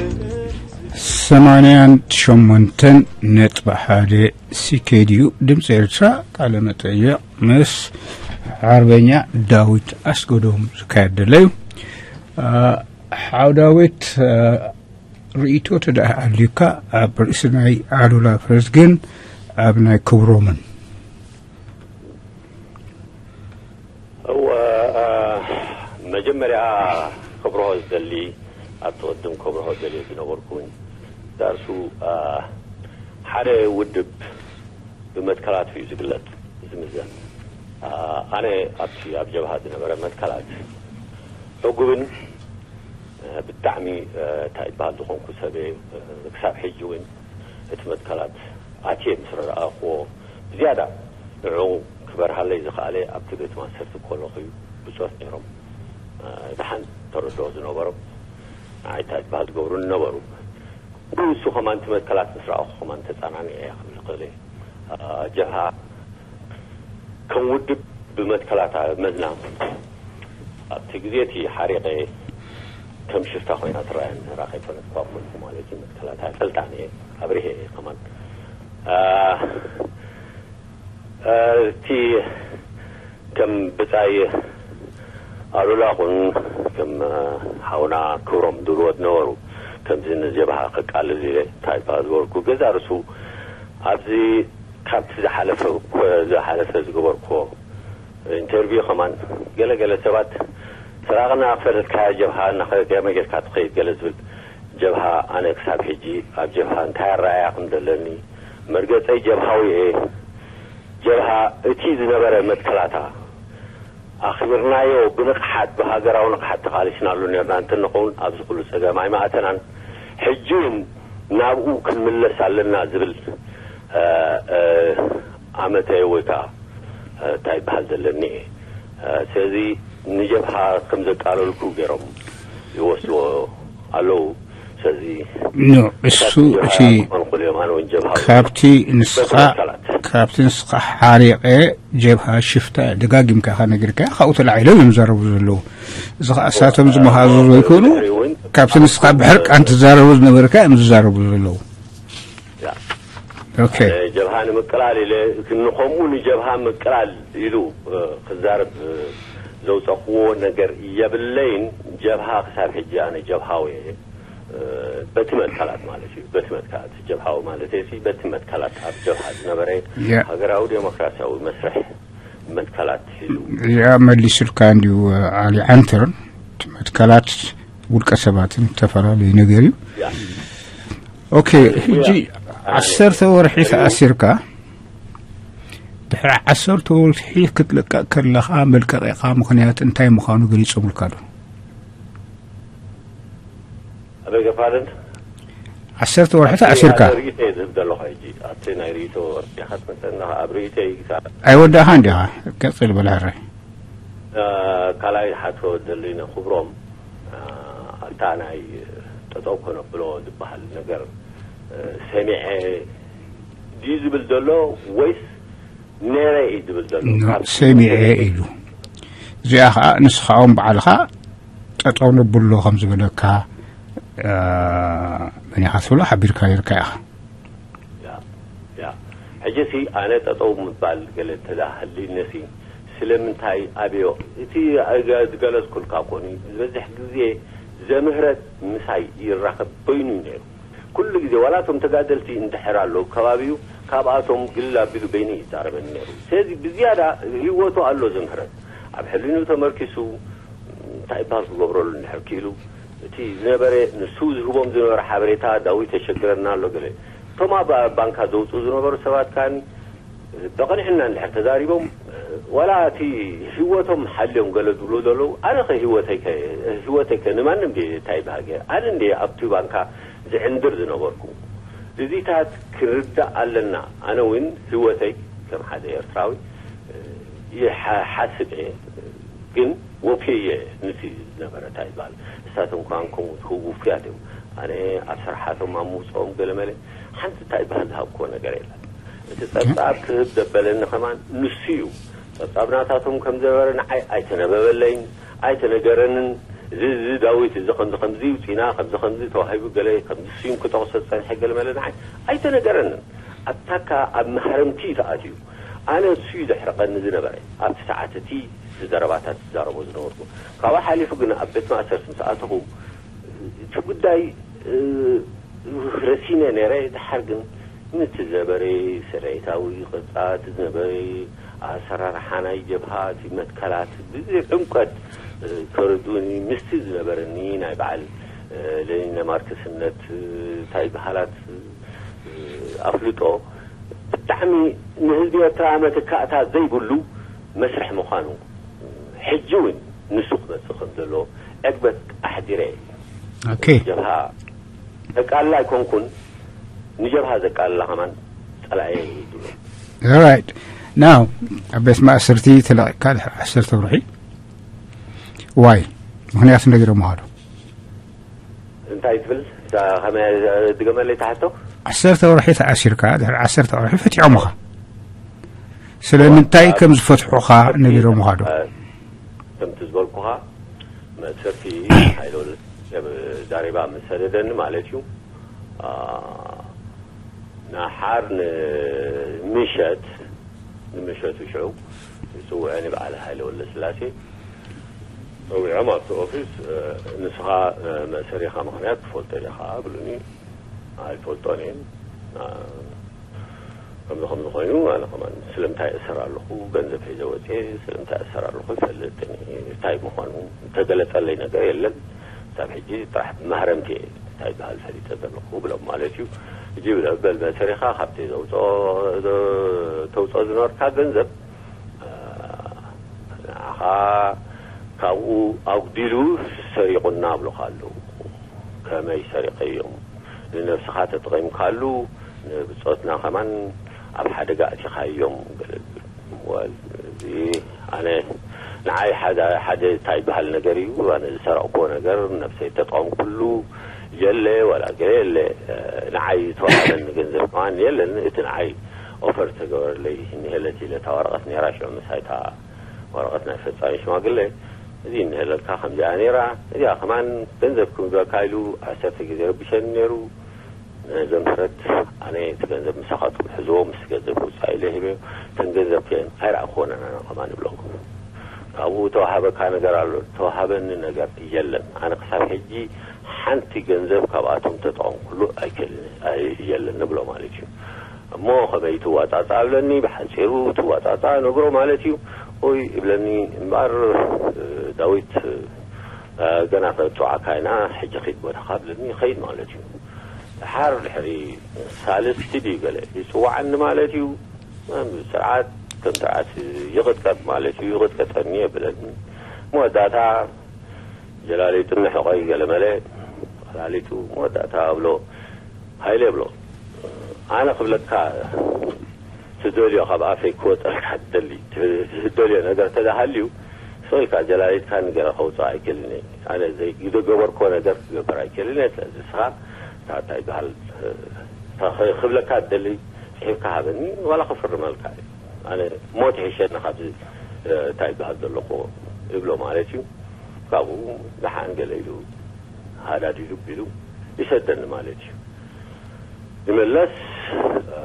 ሰማንያን ሸሞንተን ነጥቢ ሓደ ሲኬድዩ ድምፂ ኤርትራ ቃለ መጠይቕ ምስ ሓርበኛ ዳዊት ኣስገዶም ዝካየድ ዘሎ እዩ። ሓው ዳዊት፣ ርእይቶ ተደኣ ኣልዩካ ኣብ ርእሲ ናይ ኣሉላ ፈረስ ግን ኣብ ናይ ክብሮምን። እወ፣ መጀመርያ ክብርሆ ዝደሊ ኣብቲ ቅድም ክብርሆ ደልዮ ዝነበርኩ እውን ዳርሱ ሓደ ውድብ ብመትከላት እዩ ዝግለጽ ዝምዘን። ኣነ ኣብቲ ኣብ ጀብሃ ዝነበረ መትከላት ዕጉብን ብጣዕሚ እንታይ ይበሃል ዝኾንኩ ሰበ ክሳብ ሕጂ እውን እቲ መትከላት ኣትየ ምስ ረኣኽዎ ብዝያዳ ንዕኡ ክበርሃለይ ዝኸኣለ ኣብቲ ቤት ማእሰርቲ ከለኹ እዩ። ብጾት ነይሮም። ደሓን ተረድኦ ዝነበሮም ንዓይ እንታይ ዝበሃል ዝገብሩኒ ነበሩ። ንሱ ከማን እቲ መትከላት ምስ ረኣኹ ከማን ተጸናኒዐ እየ ክብል እኽእል እየ። ጀብሃ ከም ውድብ ብመትከላት መዝና ኣብቲ ግዜ እቲ ሓሪቐ ከም ሽፍታ ኮይና ትረኣየኒ ነራ። ከይፈለጥኳ ኮንኩ ማለት እዩ። መትከላት ኣይፈልጣን እየ፣ ኣብሪሀ እየ ከማን። እቲ ከም ብጻይ ኣሉላ ኹን ከም ሓውና ክብሮም ድብልዎ ዝነበሩ ከምዚ ንጀብሃ ከቃልል ኢለ እንታይ ይበሃል ዝበልኩ ገዛ ርሱ ኣብዚ ካብቲ ዝሓለፈ ዝሓለፈ ዝገበርኩዎ ኢንተርቪው ከማን ገለ ገለ ሰባት ስራቕና ክፈለጥካ ጀብሃ እናኸደት ያመ ጌርካ ትኸይድ ገለ ዝብል ጀብሃ ኣነ ክሳብ ሕጂ ኣብ ጀብሃ እንታይ ኣረኣያ ከም ዘለኒ መርገጸይ ጀብሃዊ እየ። ጀብሃ እቲ ዝነበረ መትከላታ ኣኽቢርናዮ ብንቕሓት ብሃገራዊ ንቕሓት ተቓሊስናሉ ነርና እንተንኸውን ኣብዚ ኩሉ ጸገም ኣይመኣተናን። ሕጂ እውን ናብኡ ክንምለስ ኣለና ዝብል ኣመተ ወይ ከዓ እንታይ ይበሃል ዘለኒ እየ። ስለዚ ንጀብሃ ከም ዘቃለልኩ ገይሮም ይወስድዎ ኣለዉ። ስለዚ ኖ እሱ እቲ ካብቲ ንስኻ ካብቲ ንስኻ ሓሪቐ ጀብሃ ሽፍታ ደጋጊምካ ኢኻ ነጊርካዮ። ካብኡ ተላዒሎም እዮም ዝዛረቡ ዘለዉ። እዚ ኸዓ እሳቶም ዝመሃዙ ዘይኮኑ ካብቲ ንስኻ ብሕርቃን ትዛረቡ ዝነበርካ እዮም ዝዛረቡ ዘለዉ። ኦኬ። ጀብሃ ንምቅላል ኢለ ንኸምኡ ንጀብሃ ምቅላል ኢሉ ክዛረብ ዘውፀኽዎ ነገር የብለይን። ጀብሃ ክሳብ ሕጂ ኣነ ጀብሃዊ እየ። በቲ መትከላት ማለት እዩ። በቲ መትከላት ጀብሃዊ ማለት እየ። በቲ መትከላት ኣብ ጀብሃ ዝነበረ ሃገራዊ ዴሞክራሲያዊ መስርሕ መትከላት ሒዙ እዚኣ መሊሱልካ እንዲዩ ዓሊ ዓንተርን እቲ መትከላት ውልቀ ሰባትን ዝተፈላለዩ ነገር እዩ። ኦኬ፣ ሕጂ ዓሰርተ ወርሒ ተኣሲርካ ድሕሪ ዓሰርተ ወርሒ ክትልቀቕ ከለኻ መልቀቂኻ ምኽንያት እንታይ ምዃኑ ገሊጾምልካ ዶ? ኣበይ ገፋልን ዓሰርተ ወርሒ ተኣሲርካ። ርእይተይ ዝህብ ዘለኹ ሕጂ ኣብቲ ናይ ርእይቶ ወርዲኻ ትመፀና ኣብ ርእይተይ ክሳብ ኣይወዳእኻን ዲኻ? ቀፅል በል ሕራይ። ካልኣይ ሓቶ ደልነ ክብሮም ኣብታ ናይ ጠጠው ከነብሎ ዝበሃል ነገር ሰሚዐ ድዩ ዝብል ዘሎ ወይስ ነይረ እዩ ዝብል ዘሎ? ሰሚዐ ኢሉ። እዚኣ ከዓ ንስኻ እውን ባዕልኻ ጠጠው ነብሎ ከም ዝበለካ መን ኢኻ ትብሎ ሓቢርካ ነርካ ኢኻ። ሕጂ ሲ ኣነ ጠጠው ምባል ገለ እንተዳ ሃልዩኒ ሲ ስለምንታይ ኣብዮ እቲ ዝገለጽኩልካ ኮን እዩ ዝበዝሕ ግዜ ዘምህረት ምሳይ ይራኸብ በይኑ እዩ ነይሩ። ኩሉ ግዜ ዋላ እቶም ተጋደልቲ እንድሕር ኣለዉ ከባቢኡ ካብኣቶም ግልል ኣቢሉ በይኑ እዩ ይዛረበኒ ነይሩ። ስለዚ ብዝያዳ ህይወቱ ኣሎ ዘምህረት ኣብ ሕሊንኡ ተመርኪሱ እንታይ ይበሃል ክገብረሉ እንድሕር ክኢሉ እቲ ዝነበረ ንሱ ዝህቦም ዝነበረ ሓበሬታ ዳዊት የሸግረና ኣሎ ገለ እቶም ኣብ ባንካ ዘውፅኡ ዝነበሩ ሰባት ከዓኒ ብቕንዕና እንድሕር ተዛሪቦም ዋላ እቲ ህይወቶም ሓልዮም ገለ ዝብሉ ዘለዉ ኣነ ከ ህይወተይ ከ ህይወተይ ከ ንማንም ድየ እንታይ ይበሃል ገይረ ኣነ እንድየ ኣብቲ ባንካ ዝዕንድር ዝነበርኩ እዚታት ክንርዳእ ኣለና ኣነ እውን ህይወተይ ከም ሓደ ኤርትራዊ ይሓስብ እየ ግን ወፍየ እየ ንቲ ዝነበረ እንታይ ይበሃል እሳቶም ከዓን ከምኡ ዝህቡ ውፉያት እዮም ኣነ ኣብ ስርሓቶም ኣብ ምውፅኦም ገለመለ ሓንቲ እንታይ ይበሃል ዝሃብክዎ ነገር የለን እቲ ፀብፃብ ክህብ ዘበለኒ ከማን ንሱ እዩ ፀብፃብ ናታቶም ከም ዝነበረ ንዓይ ኣይተነበበለይን ኣይተነገረንን። እዚ እዚ ዳዊት እዚ ከምዚ ከምዚ ውፂና ከምዚ ከምዚ ተዋሂቡ ገለ ከምዚ ስዩም ክጠቕሶ ዝፀንሐ ገለ መለ ንዓይ ኣይተነገረንን። ኣታካ ኣብ ማህረምቲ ተኣትዩ። ኣነ እሱ እዩ ዘሕርቐኒ ዝነበረ ኣብቲ ሰዓት እቲ፣ እቲ ዘረባታት ዝዛረቦ ዝነበርኩ። ካብኡ ሓሊፉ ግን ኣብ ቤት ማእሰርቲ ምስ ኣተኹ እቲ ጉዳይ ረሲነ ነይረ። ድሓር ግን ነቲ ዝነበረ ስርዒታዊ ቅርጻ፣ እቲ ዝነበረ ኣሰራርሓ ናይ ጀብሃ፣ እቲ መትከላት ብዕምቀት ከረድኡኒ፣ ምስቲ ዝነበረኒ ናይ በዓል ለኒነ ማርክስነት እንታይ በሃላት ኣፍልጦ ብጣዕሚ ንህዝቢ ኤርትራ መተካእታ ዘይብሉ መስርሕ ምዃኑ፣ ሕጂ እውን ንሱ ክመጽእ ከም ዘሎ ዕግበት ኣሕዲረ። ኦኬ። ጀብሃ ዘቃልል ኣይኮንኩን፣ ንጀብሃ ዘቃልላ ከማን ጸላኤ እዩ ዝብሎ። Right. Now ኣብ ቤት ማእሰርቲ ተለቂካ ድሕሪ ዓሰርተ ወርሒ፣ ዋይ ምኽንያቱ ነጊሮምኻ ዶ? እንታይ ትብል? እዛ ከመይ ድገመለይ ትሓቶ? ዓሰርተ ወርሒ ተኣሲርካ፣ ድሕሪ ዓሰርተ ወርሒ ፈቲዖምኻ። ስለምንታይ ከም ዝፈትሑኻ ነጊሮምኻ ዶ? ከምቲ ዝበልኩኻ፣ መእሰርቲ ሓይለ ወልደ ዛሬባ ምስ ሰደደኒ ማለት እዩ። ኣ፣ ንሓር ንምሸት፣ ንምሸቱ ሽዑ ይጽውዐኒ በዓል ሃይለ ወልደ ስላሴ። ጸዊዖም ኣብቲ ኦፊስ፣ እ፣ "ንስኻ፣ እ፣ መእሰሪኻ ምኽንያት ትፈልጦ ዲኻ?" ብሉኒ። "ኣይፈልጦን እየ። እ፣ ከምዚ ከምዚ ኮይኑ ኣነ ከማን ስለምንታይ እእሰር ኣለኹ? ገንዘብ ሒዘ ወፅየ ስለምንታይ እእሰር ኣለኹ? ይፈልጥን እየ። እንታይ ምዃኑ ዝተገለጸለይ ነገር የለን። ክሳብ ሕጂ ጥራሕ ብማህረምቲ እየ እንታይ ይበሃል ፈሊጠ ዘለኹ" ብሎም ማለት እዩ። "ሕጂ ብለ-፣ በል መእሰሪኻ ካብቲ ዘውፅኦ፣ ዘ-፣ ተውፅኦ ዝነበርካ ገንዘብ ንዓኻ ካብኡ ኣጉዲሉ ሰሪቑና ኣብሉኻ ኣለዉ። ከመይ ሰሪቐዮም? ንነብስኻ ተጠቒምካሉ ንብጾትና ከማን ኣብ ሓደጋ ኣእቲኻዮም" ገለ ዝብል። ወል፣ እዚ ኣነ፣ ንዓይ ሓደ፣ ሓደ እንታይ ይበሃል ነገር እዩ። ኣነ ዝሰረቕኩዎ ነገር ነብሰይ ተጠቐምኩሉ የለ፣ ዋላ ገለ የለ። ንዓይ ዝተዋህበኒ ገንዘብ ከማን የለን። እቲ ንዓይ ኦፈር ተገበረለይ እኒሀለት ኢለ እታ ወረቐት ነይራ ሽዑ ምሳይ እታ ወረቐት ናይ ፈጻሚ ሽማግለ፣ እዚ እኒሀለካ ከምዚኣ ነይራ፣ እዚኣ ከማን ገንዘብ ክምበካ ኢሉ ዓሰርተ ግዜ ረቢሸኒ ነይሩ። ነዘን ፍረት ኣነ እቲ ገንዘብ ምሳኻትኩም ሕዝዎ፣ ምስ ገንዘብ ክውፃእ ኢለ ሂበ። እተን ገንዘብ ከየን ኣይረኣኽወን ኣነ ከማን ይብሎ። ካብኡ ተዋሃበካ ነገር ኣሎ፣ ተዋሃበኒ ነገር የለን። ኣነ ክሳብ ሕጂ ሓንቲ ገንዘብ ካብኣቶም ተጠቐምኩሉ ኣይክእልን፣ ኣይ-፣ የለን ንብሎ ማለት እዩ። እሞ ከመይ ትዋጻጻ እብለኒ፣ ብሓጺሩ ትዋጻጻ ነግሮ ማለት እዩ። ኦይ እብለኒ እምበኣር፣ እ፣ ዳዊት፣ እ፣ ገና ከነጽውዓካ ኢና፣ ሕጂ ኺድ ቦታኻ እብለኒ፣ ይኸይድ ማለት እዩ። ደሓር ድሕሪ ሳልስቲ ድዩ ገለ ይጽውዓኒ ማለት እዩ። ስርዓት ከም ስርዓት ይቕጥቀጥ ማለት እዩ፣ ይቕጥቀጠኒ የብለኒ። መወዳእታ ጀላሊቱ ንሕቆይ ገለመለ፣ ጀላሊቱ መወዳእታ እብሎ፣ ሃይለ እብሎ፣ ኣነ ክብለካ ትደልዮ ካብ ኣፈይ ክወፀልካ ትደሊ፣ ትደልዮ ነገር ተደሃልዩ፣ ስቕ ኢልካ ጀላሊትካ ንገረ ከውፅእ ኣይክእልን እየ። ኣነ ዘይገበርኮ ነገር ክገብር ኣይክእልን እየ። ስለዚ ንስኻ እታ እንታይ ይበሃል፣ እታ ክብለካ ትደሊ ጽሒፍካ ሃበኒ፣ ዋላ ክፍርመልካ እየ። ኣነ ሞት ይሕሸኒ ካብዚ፣ እ፣ እንታይ ይበሃል ዘለኹ እብሎ ማለት እዩ። ካብኡ ደሓን ገለ ኢሉ ሃዳዲዱ ቢሉ ይሰደኒ ማለት እዩ። ይመለስ፣ እ፣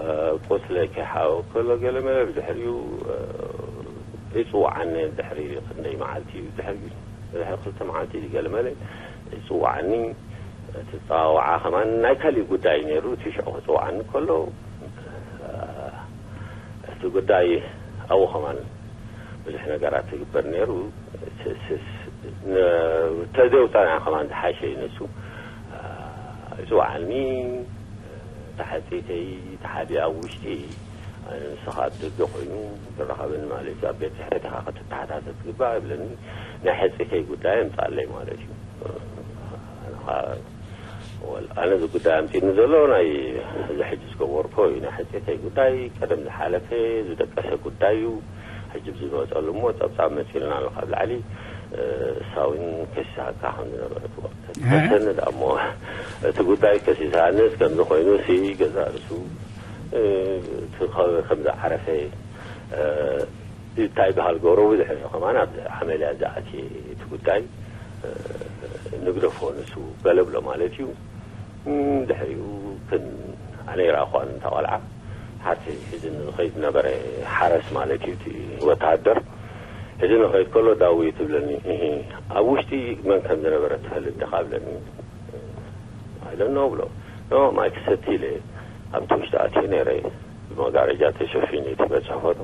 ቁስለይ ከይሓወ ከሎ ገለ መለ ብድሕሪኡ፣ እ፣ ይጽውዓኒ ድሕሪ ክንደይ መዓልቲ እዩ። ድሕሪ፣ ድሕሪ ክልተ መዓልቲ ገለ መለ ይጽውዓኒ። እቲ ጸዋውዓ ከማን ናይ ካሊእ ጉዳይ ነይሩ። እቲ ሽዑ ክጽውዓኒ ከሎ፣ እ፣ እቲ ጉዳይ ኣብኡ ከማን ብዙሕ ነገራት ይግበር ነይሩ። ስ-፣ ስ-፣ ስ-፣ ን-፣ ተዘውጻና ከማን ዝሓሸ እዩ ንሱ። እ፣ ይጽውዓኒ። ተሓጽይተይ ተሓዲ ኣብ ውሽጢ፣ ኣነ ንስኻ ኣብ ደገ ኮይኑ ዝራኸበኒ ማለት እዩ። ኣብ ቤት ጽሕፈት ኢኻ ክትተሓታተት ትግባእ ይብለኒ። ናይ ሕጽይተይ ጉዳይ ኣምጻለይ ማለት እዩ። ኣነ ኸዓ፣ ወል-፣ ኣነ እዚ ጉዳይ ኣምጺእኒ ዘሎ ናይ እዚ ሕጂ ዝገበርኮ እዩ። ናይ ሕጽይተይ ጉዳይ ቀደም ዝሓለፈ ዝደቀሰ ጉዳይ እዩ። ሕጂ ብዝመጸሉ እሞ ጸብጻብ መጺኡልና ኣሎ ካብ ላዕሊ። እ፣ እሳ እውን ከሲሳካ ከም ዝነበረት ወቅት እ? ተሰኒ ደኣ እሞ እቲ ጉዳይ ከሲሳንስ ከምዚ ኮይኑ ሲ ገዛ ርእሱ፣ እ፣ እቲ ከ-፣ ከም ዝዓረፈ፣ እ፣ እንታይ በሃል ገብሮ ብዙሕ እዩ ከማን ኣብዚ ዓመልያ ዝኣትየ እቲ ጉዳይ፣ እ፣ ንግደፎ ንሱ ገለ ብሎ ማለት እዩ። እም፣ ድሕሪኡ ክን ኣነ ይረኣኹዋን እንታ ቆልዓ ሓርቲ ሒዝኒ ዝኸይድ ነበረ፣ ሓረስ ማለት እዩ እቲ ወተሃደር። ሒዝኒ ዝኸይድ ከሎ ዳዊ ትብለኒ፣ እሂ፣ ኣብ ውሽጢ መን ከም ዝነበረ ትፈልጥ ዲኻ ብለኒ። ኣይደኖ ብሎ። ኖ፣ ማይ ክሰቲ ኢለ ኣብቲ ውሽጢ ኣትየ ነይረ። ብመጋረጃ ተሸፊኑ እቲ በጽሖ ፎቶ።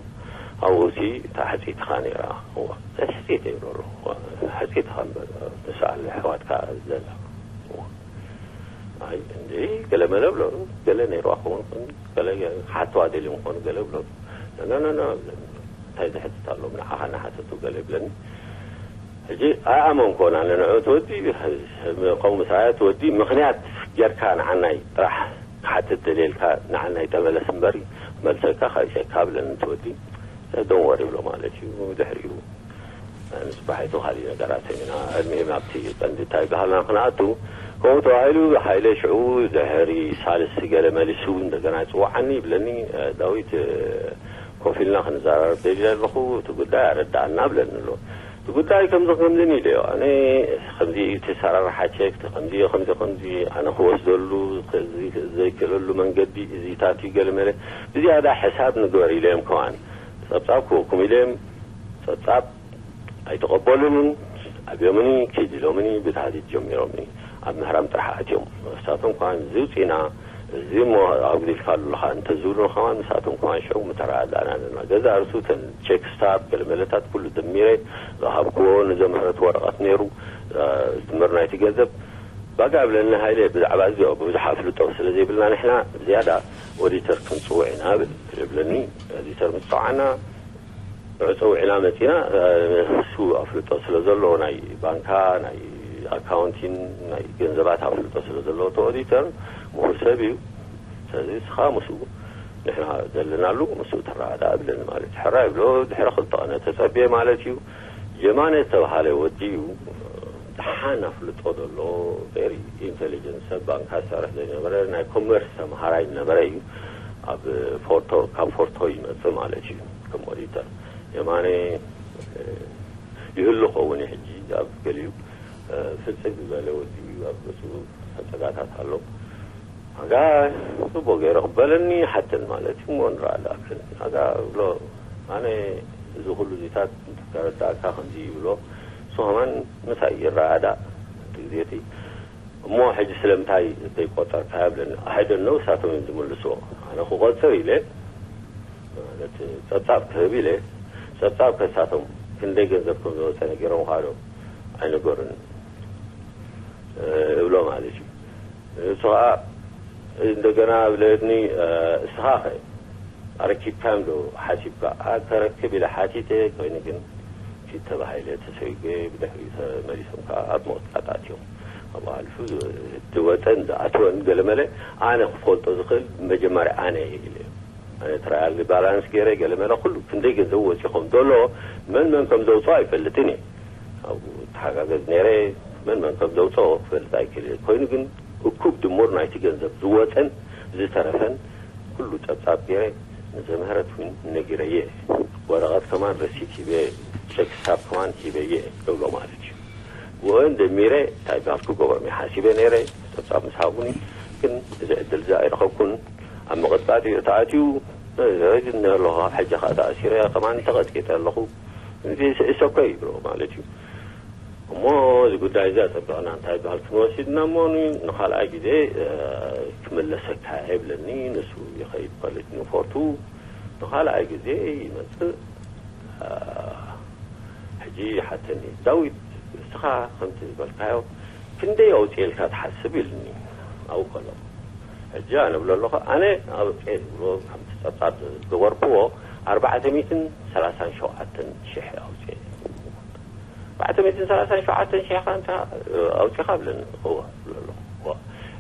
ኣብኡ እቲ እታ ሕጽይትኻ ነይራ። እዋ፣ እታ ሕጽይተይ ይብሎ ኣለኹ። እዋ፣ ሕጽይትኻ እምበር፣ ንሳ ኣለ ኣሕዋትካ ዘላ። እዋ። ኣይ፣ እንዲ፣ ገለ መለ ብሎ፣ ገለ ነይርዋ ክኸውን ይኽእል፣ ገለ ክሓትዋ ደልዮም ክኾኑ፣ ገለ ብሎ። ኖ፣ ኖ፣ ኖ፣ ኖ፣ እንታይ ዝሕትት ኣሎ? ንዓኻ እናሓተቱ ገለ ይብለኒ። ሕጂ ኣይኣመንኩን ኣነ ንዕኡ ትወዲ፣ ከምኡ ምስ ረኣዮ ትወዲ ምኽንያት ጌርካ ንዓናይ ጥራሕ ክሓትት ደልየልካ ንዓናይ ተመለስ እምበሪ መልሰካ ካይሰካ ብለኒ ትወዲ። ደንወር ይብሎ ማለት እዩ። ድሕሪኡ ንጽባሒቱ ካሊእ ነገራት ኢና ዕድሚኦም ኣብቲ ቀንዲ እንታይ ባህልና ክንኣቱ ከምኡ ተባሂሉ። ሃይለ ሽዑ ድሕሪ ሳልስቲ ገለ መሊሱ እንደገና ይጽውዓኒ ይብለኒ። ዳዊት፣ ኮፍ ኢልና ክንዘራረብ ደልየ ኣለኹ፣ እቲ ጉዳይ ኣረዳእና ብለኒ ኣሎ። እቲ ጉዳይ ከምዚ ከምዚን ኢለዮ። ኣነ ከምዚ እቲ ሰራርሓ ቼክ፣ ከምዚ ከምዚ ከምዚ ኣነ ክወስደሉ፣ ከዚ ዘይክእለሉ መንገዲ እዚታት እዩ ገለ መለ። ብዝያዳ ሕሳብ ንግበር ኢለዮም ከማን። ጸብጻብ ክወኩም ኢለዮም፣ ጸብጻብ ኣይተቐበሉንን። ኣብዮምኒ፣ ኪድ ኢሎምኒ፣ ብታህዲድ ጀሚሮምኒ። ኣብ ምህራም ጥራሕ ኣትዮም። ንሳቶም ከማን እዚ ውጺና፣ እዚ እሞ ኣጉዲልካሉ ኣለኻ እንተዝብሉኒ ከማን ንሳቶም ከማን ሽዑ ምተረዳዳእና ኣለና። ገዛ ርእሱ እተን ቼክ ስታብ ገለ መለታት ኩሉ ደሚረ ዝሃብክዎ ንዘምህረት ወረቐት ነይሩ፣ እ፣ ድምር ናይቲ ገንዘብ ባጋ ብለኒ ሃይለ ብዛዕባ እዚ ብዙሕ ኣፍልጦ ስለ ዘይብልና ንሕና ዝያዳ ኦዲተር ክንጽውዕ ኢና ብል ይብለኒ። ኦዲተር ምስ ጸውዓና ዕጹው ዒላ መጺና፣ እ፣ ንሱ ኣፍልጦ ስለ ዘለዎ ናይ ባንካ፣ ናይ ኣካውንቲን፣ ናይ ገንዘባት ኣፍልጦ ስለ ዘለዎ እቲ ኦዲተር ምሁር ሰብ እዩ። ስለዚ ንስኻ ምስኡ ንሕና ዘለናሉ ምስኡ ተረዳዳእ ብለኒ ማለት እዩ። ሕራይ ብሎ ድሕሪ ክልተ ቀነ ተጸብየ ማለት እዩ። የማነ ዝተባሃለ ወዲ እዩ። ደሓን ኣፍልጦ ዘሎ ቬሪ ኢንቴሊጀንት ሰብ ባንካ ዝሰርሕ ዘይነበረ ናይ ኮመርስ ተምሃራይ ዝነበረ እዩ። ኣብ ፎርቶ፣ ካብ ፎርቶ ይመጽእ ማለት እዩ ከም ኦዲተር። የማነ፣ እ፣ ይህሉ ኸውን እዩ ሕጂ ኣብ ገሊኡ፣ እ፣ ፍጽም ዝበለ ወዲ እዩ። ኣብ ገጹ ጸጋታት ኣሎ። ኣጋ ጽቡቅ ገይሩ ክበለኒ ሓተን ማለት እዩ። እሞ ንረኣዳ ክብል ኣጋ ብሎ ኣነ እዚ ኩሉ ዚታት እንተተረዳእካ ከምዚ ይብሎ እሱ ከማን ምሳይ ይረኣዳ እቲ ግዜ እቲ። እሞ ሕጂ ስለምንታይ ዘይቆጸርካ ይብለኒ። ኣይ ደንት ኖው፣ ንሳቶም እዮም ዝምልስዎ። ኣነ ክቆጽር ኢለ ማለት ጸብጻብ ክህብ ኢለ፣ ጸብጻብ ከሳቶም ክንደይ ገንዘብ ከም ዝወጸ ነጊሮም ኻዶ ኣይነገሩን እብሎ ማለት እዩ። እሱ ኸዓ እንደገና ብለኒ፣ እስኻ ኸ ኣረኪብካዮም ዶ ሓሲብካ? ኣ፣ ከረክብ ኢለ ሓቲተ፣ ኮይኑ ግን ፊት ተባሂለ ተሰይገ፣ ብድሕሪኡ ተመሊሶም ከዓ ኣብ ምቕጥቃጥ ኣትዮም። ኣብኡ ኣልፉ ዝወፀን ዝኣትወን ገለመለ ኣነ ክፈልጦ ዝኽእል መጀመርያ ኣነ እየ ኢለ። ኣነ ትራያል ባላንስ ገይረ ገለመለ ኩሉ ክንደይ ገንዘብ ወፂኹም ዘሎ መን መን ከም ዘውፅኦ ኣይፈልጥን እየ። ኣብኡ ተሓጋገዝ ነይረ፣ መን መን ከም ዘውፅኦ ክፈልጥ ኣይክእል እየ። ኮይኑ ግን እኩብ ድሙር ናይቲ ገንዘብ ዝወፀን ዝተረፈን ኩሉ ጸብጻብ ገይረ ንዘምህረት እውን ነጊረየ። ወረቐት ከማን ረሲት ሂበ፣ ቸክ ስታብ ከማን ሂበየ እብሎ ማለት እዩ። ብኦን ደሚረ እንታይ ጋፍ ክገብሮም እየ ሓሲበ ነይረ። ጸብጻብ ምስ ሃቡኒ ግን እዚ ዕድል እዚ ኣይረኸብኩን። ኣብ ምቕጥቃጥ እዩ ተኣትዩ። ግን ኣለኹ፣ ኣብ ሕጂ ኸኣ ተኣሲረ ከማን ተቐጥቂጠ ኣለኹ። እዚ እሰኮ ይብሎ ማለት እዩ። እሞ እዚ ጉዳይ እዚ ኣጸቢቕና እንታይ ይበሃል ክንወስድና እሞ ን-፣ ንኻልኣይ ግዜ፣ እ፣ ክምለሰካ ይብለኒ። ንሱ ይኸይድ ማለት ንፎርቱ ንኻልኣይ ግዜ ይመጽእ። እ፣ ሕጂ ይሓተኒ፣ "ዳዊት፣ እስኻ ከምቲ ዝበልካዮ ክንደይ ኣውጽኤልካ ትሓስብ?" ኢልኒ። ኣብኡ ከሎ ሕጂ ኣነ እብሎ ኣለኹ፣ ኣነ ኣውጽኤ ዝብሎ ከምቲ ጸብጻብ ዝገበርክዎ ኣርባዕተ ሚእትን ሰላሳን ሸውዓተን ሽሕ ኣውጽኤ። ኣርባዕተ ሚእትን ሰላሳን ሸውዓተን ሽሕ ኻንታ ኣውጺኻ ብለኒ። እወ፣ ብሎ ኣለኹ። እወ።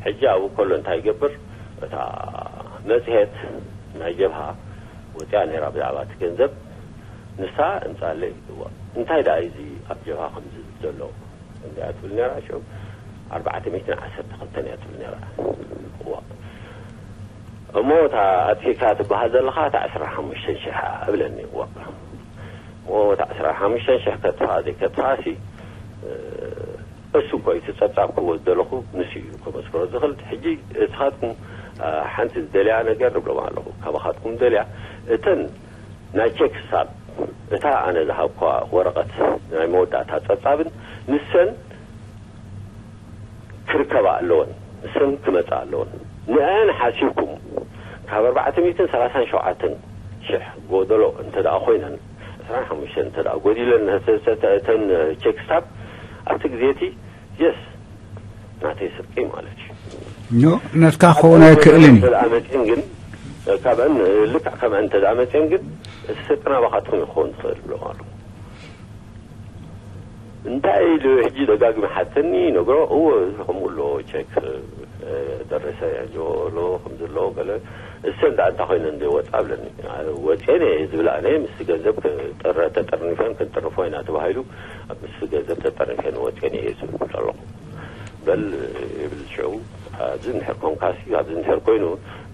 ሕጂ ኣብኡ ከሎ እንታይ ይገብር? እታ መጽሔት ናይ ጀብሃ ወጺኣ ነይራ ብዛዕባ እቲ ገንዘብ። ንሳ እምጻለይ። እወ። እንታይ ደኣ እዩ እዚ ኣብ ጀብሃ ከምዚ ዘሎ? እንዲኣ ትብል ነይራ። ሽዑ ኣርባዕተ ሚእትን ዓሰርተ ክልተን እያ ትብል ነይራ። እወ። እሞ እታ ኣጽሒካ ትበሃል ዘለኻ እታ ዕስራን ሓሙሽተን ሽሕ እብለኒ። እወ። ሞት ዓሰርተ ሓሙሽተ ሽሕ ከጥፋ ዘይከጥፋ ሲ እሱ እኮ እቲ ጸብጻብ ክወስደለኹ ንሱ እዩ ከመስክሮ ዝኽእል። ሕጂ እስኻትኩም ሓንቲ ዝደልያ ነገር ንብሎም ኣለኹ፣ ካባኻትኩም ደልያ እተን ናይ ቼክ ሳብ እታ ኣነ ዝሃብኳ ወረቐት ናይ መወዳእታ ጸብጻብን ንሰን ክርከባ ኣለወን፣ ንሰን ክመጻ ኣለወን። ንኣን ሓሲብኩም ካብ ኣርባዕተ ሚእትን ሰላሳን ሸውዓተን ሽሕ ጎደሎ እንተ ደኣ ኮይነን ዕስራን ሓሙሽተን እንተ ደኣ ጎዲለን እተን ቼክ ስታብ ኣብቲ ግዜ እቲ የስ ናተይ ስርቂ ማለት እዩ። ኖ ነትካ ክኸውን ኣይክእልን እዩ። መፅን ግን ካብአን ልክዕ ከምአን እንተ መፅን ግን እቲ ስርቂ ናባኻትኩም ይኸውን ዝኽእል ብሎም ኣለዉ። እንታይ ኢሉ ሕጂ ደጋግሚ ሓተኒ ነግሮ እዎ እዚ ከምኡ ኣሎ ቼክ ደረሰ ጆ ኣሎ ከምዚ ኣሎ ገለ እሰ እንዳ እንታይ ኮይነ እንደ ወፃ ብለኒ። ወፅኤን እየ ዝብል ኣነ ምስ ገንዘብ ተጠርኒፈን ክንጥርፎ ኢና ተባሂሉ ምስ ገንዘብ ተጠርኒፈን ወፅኤን እየ ዝብል ኣለኹ። በል ይብል ሽዑ ኣብዚ እንድሕር ኮንካሲ ኣብዚ እንድሕር ኮይኑ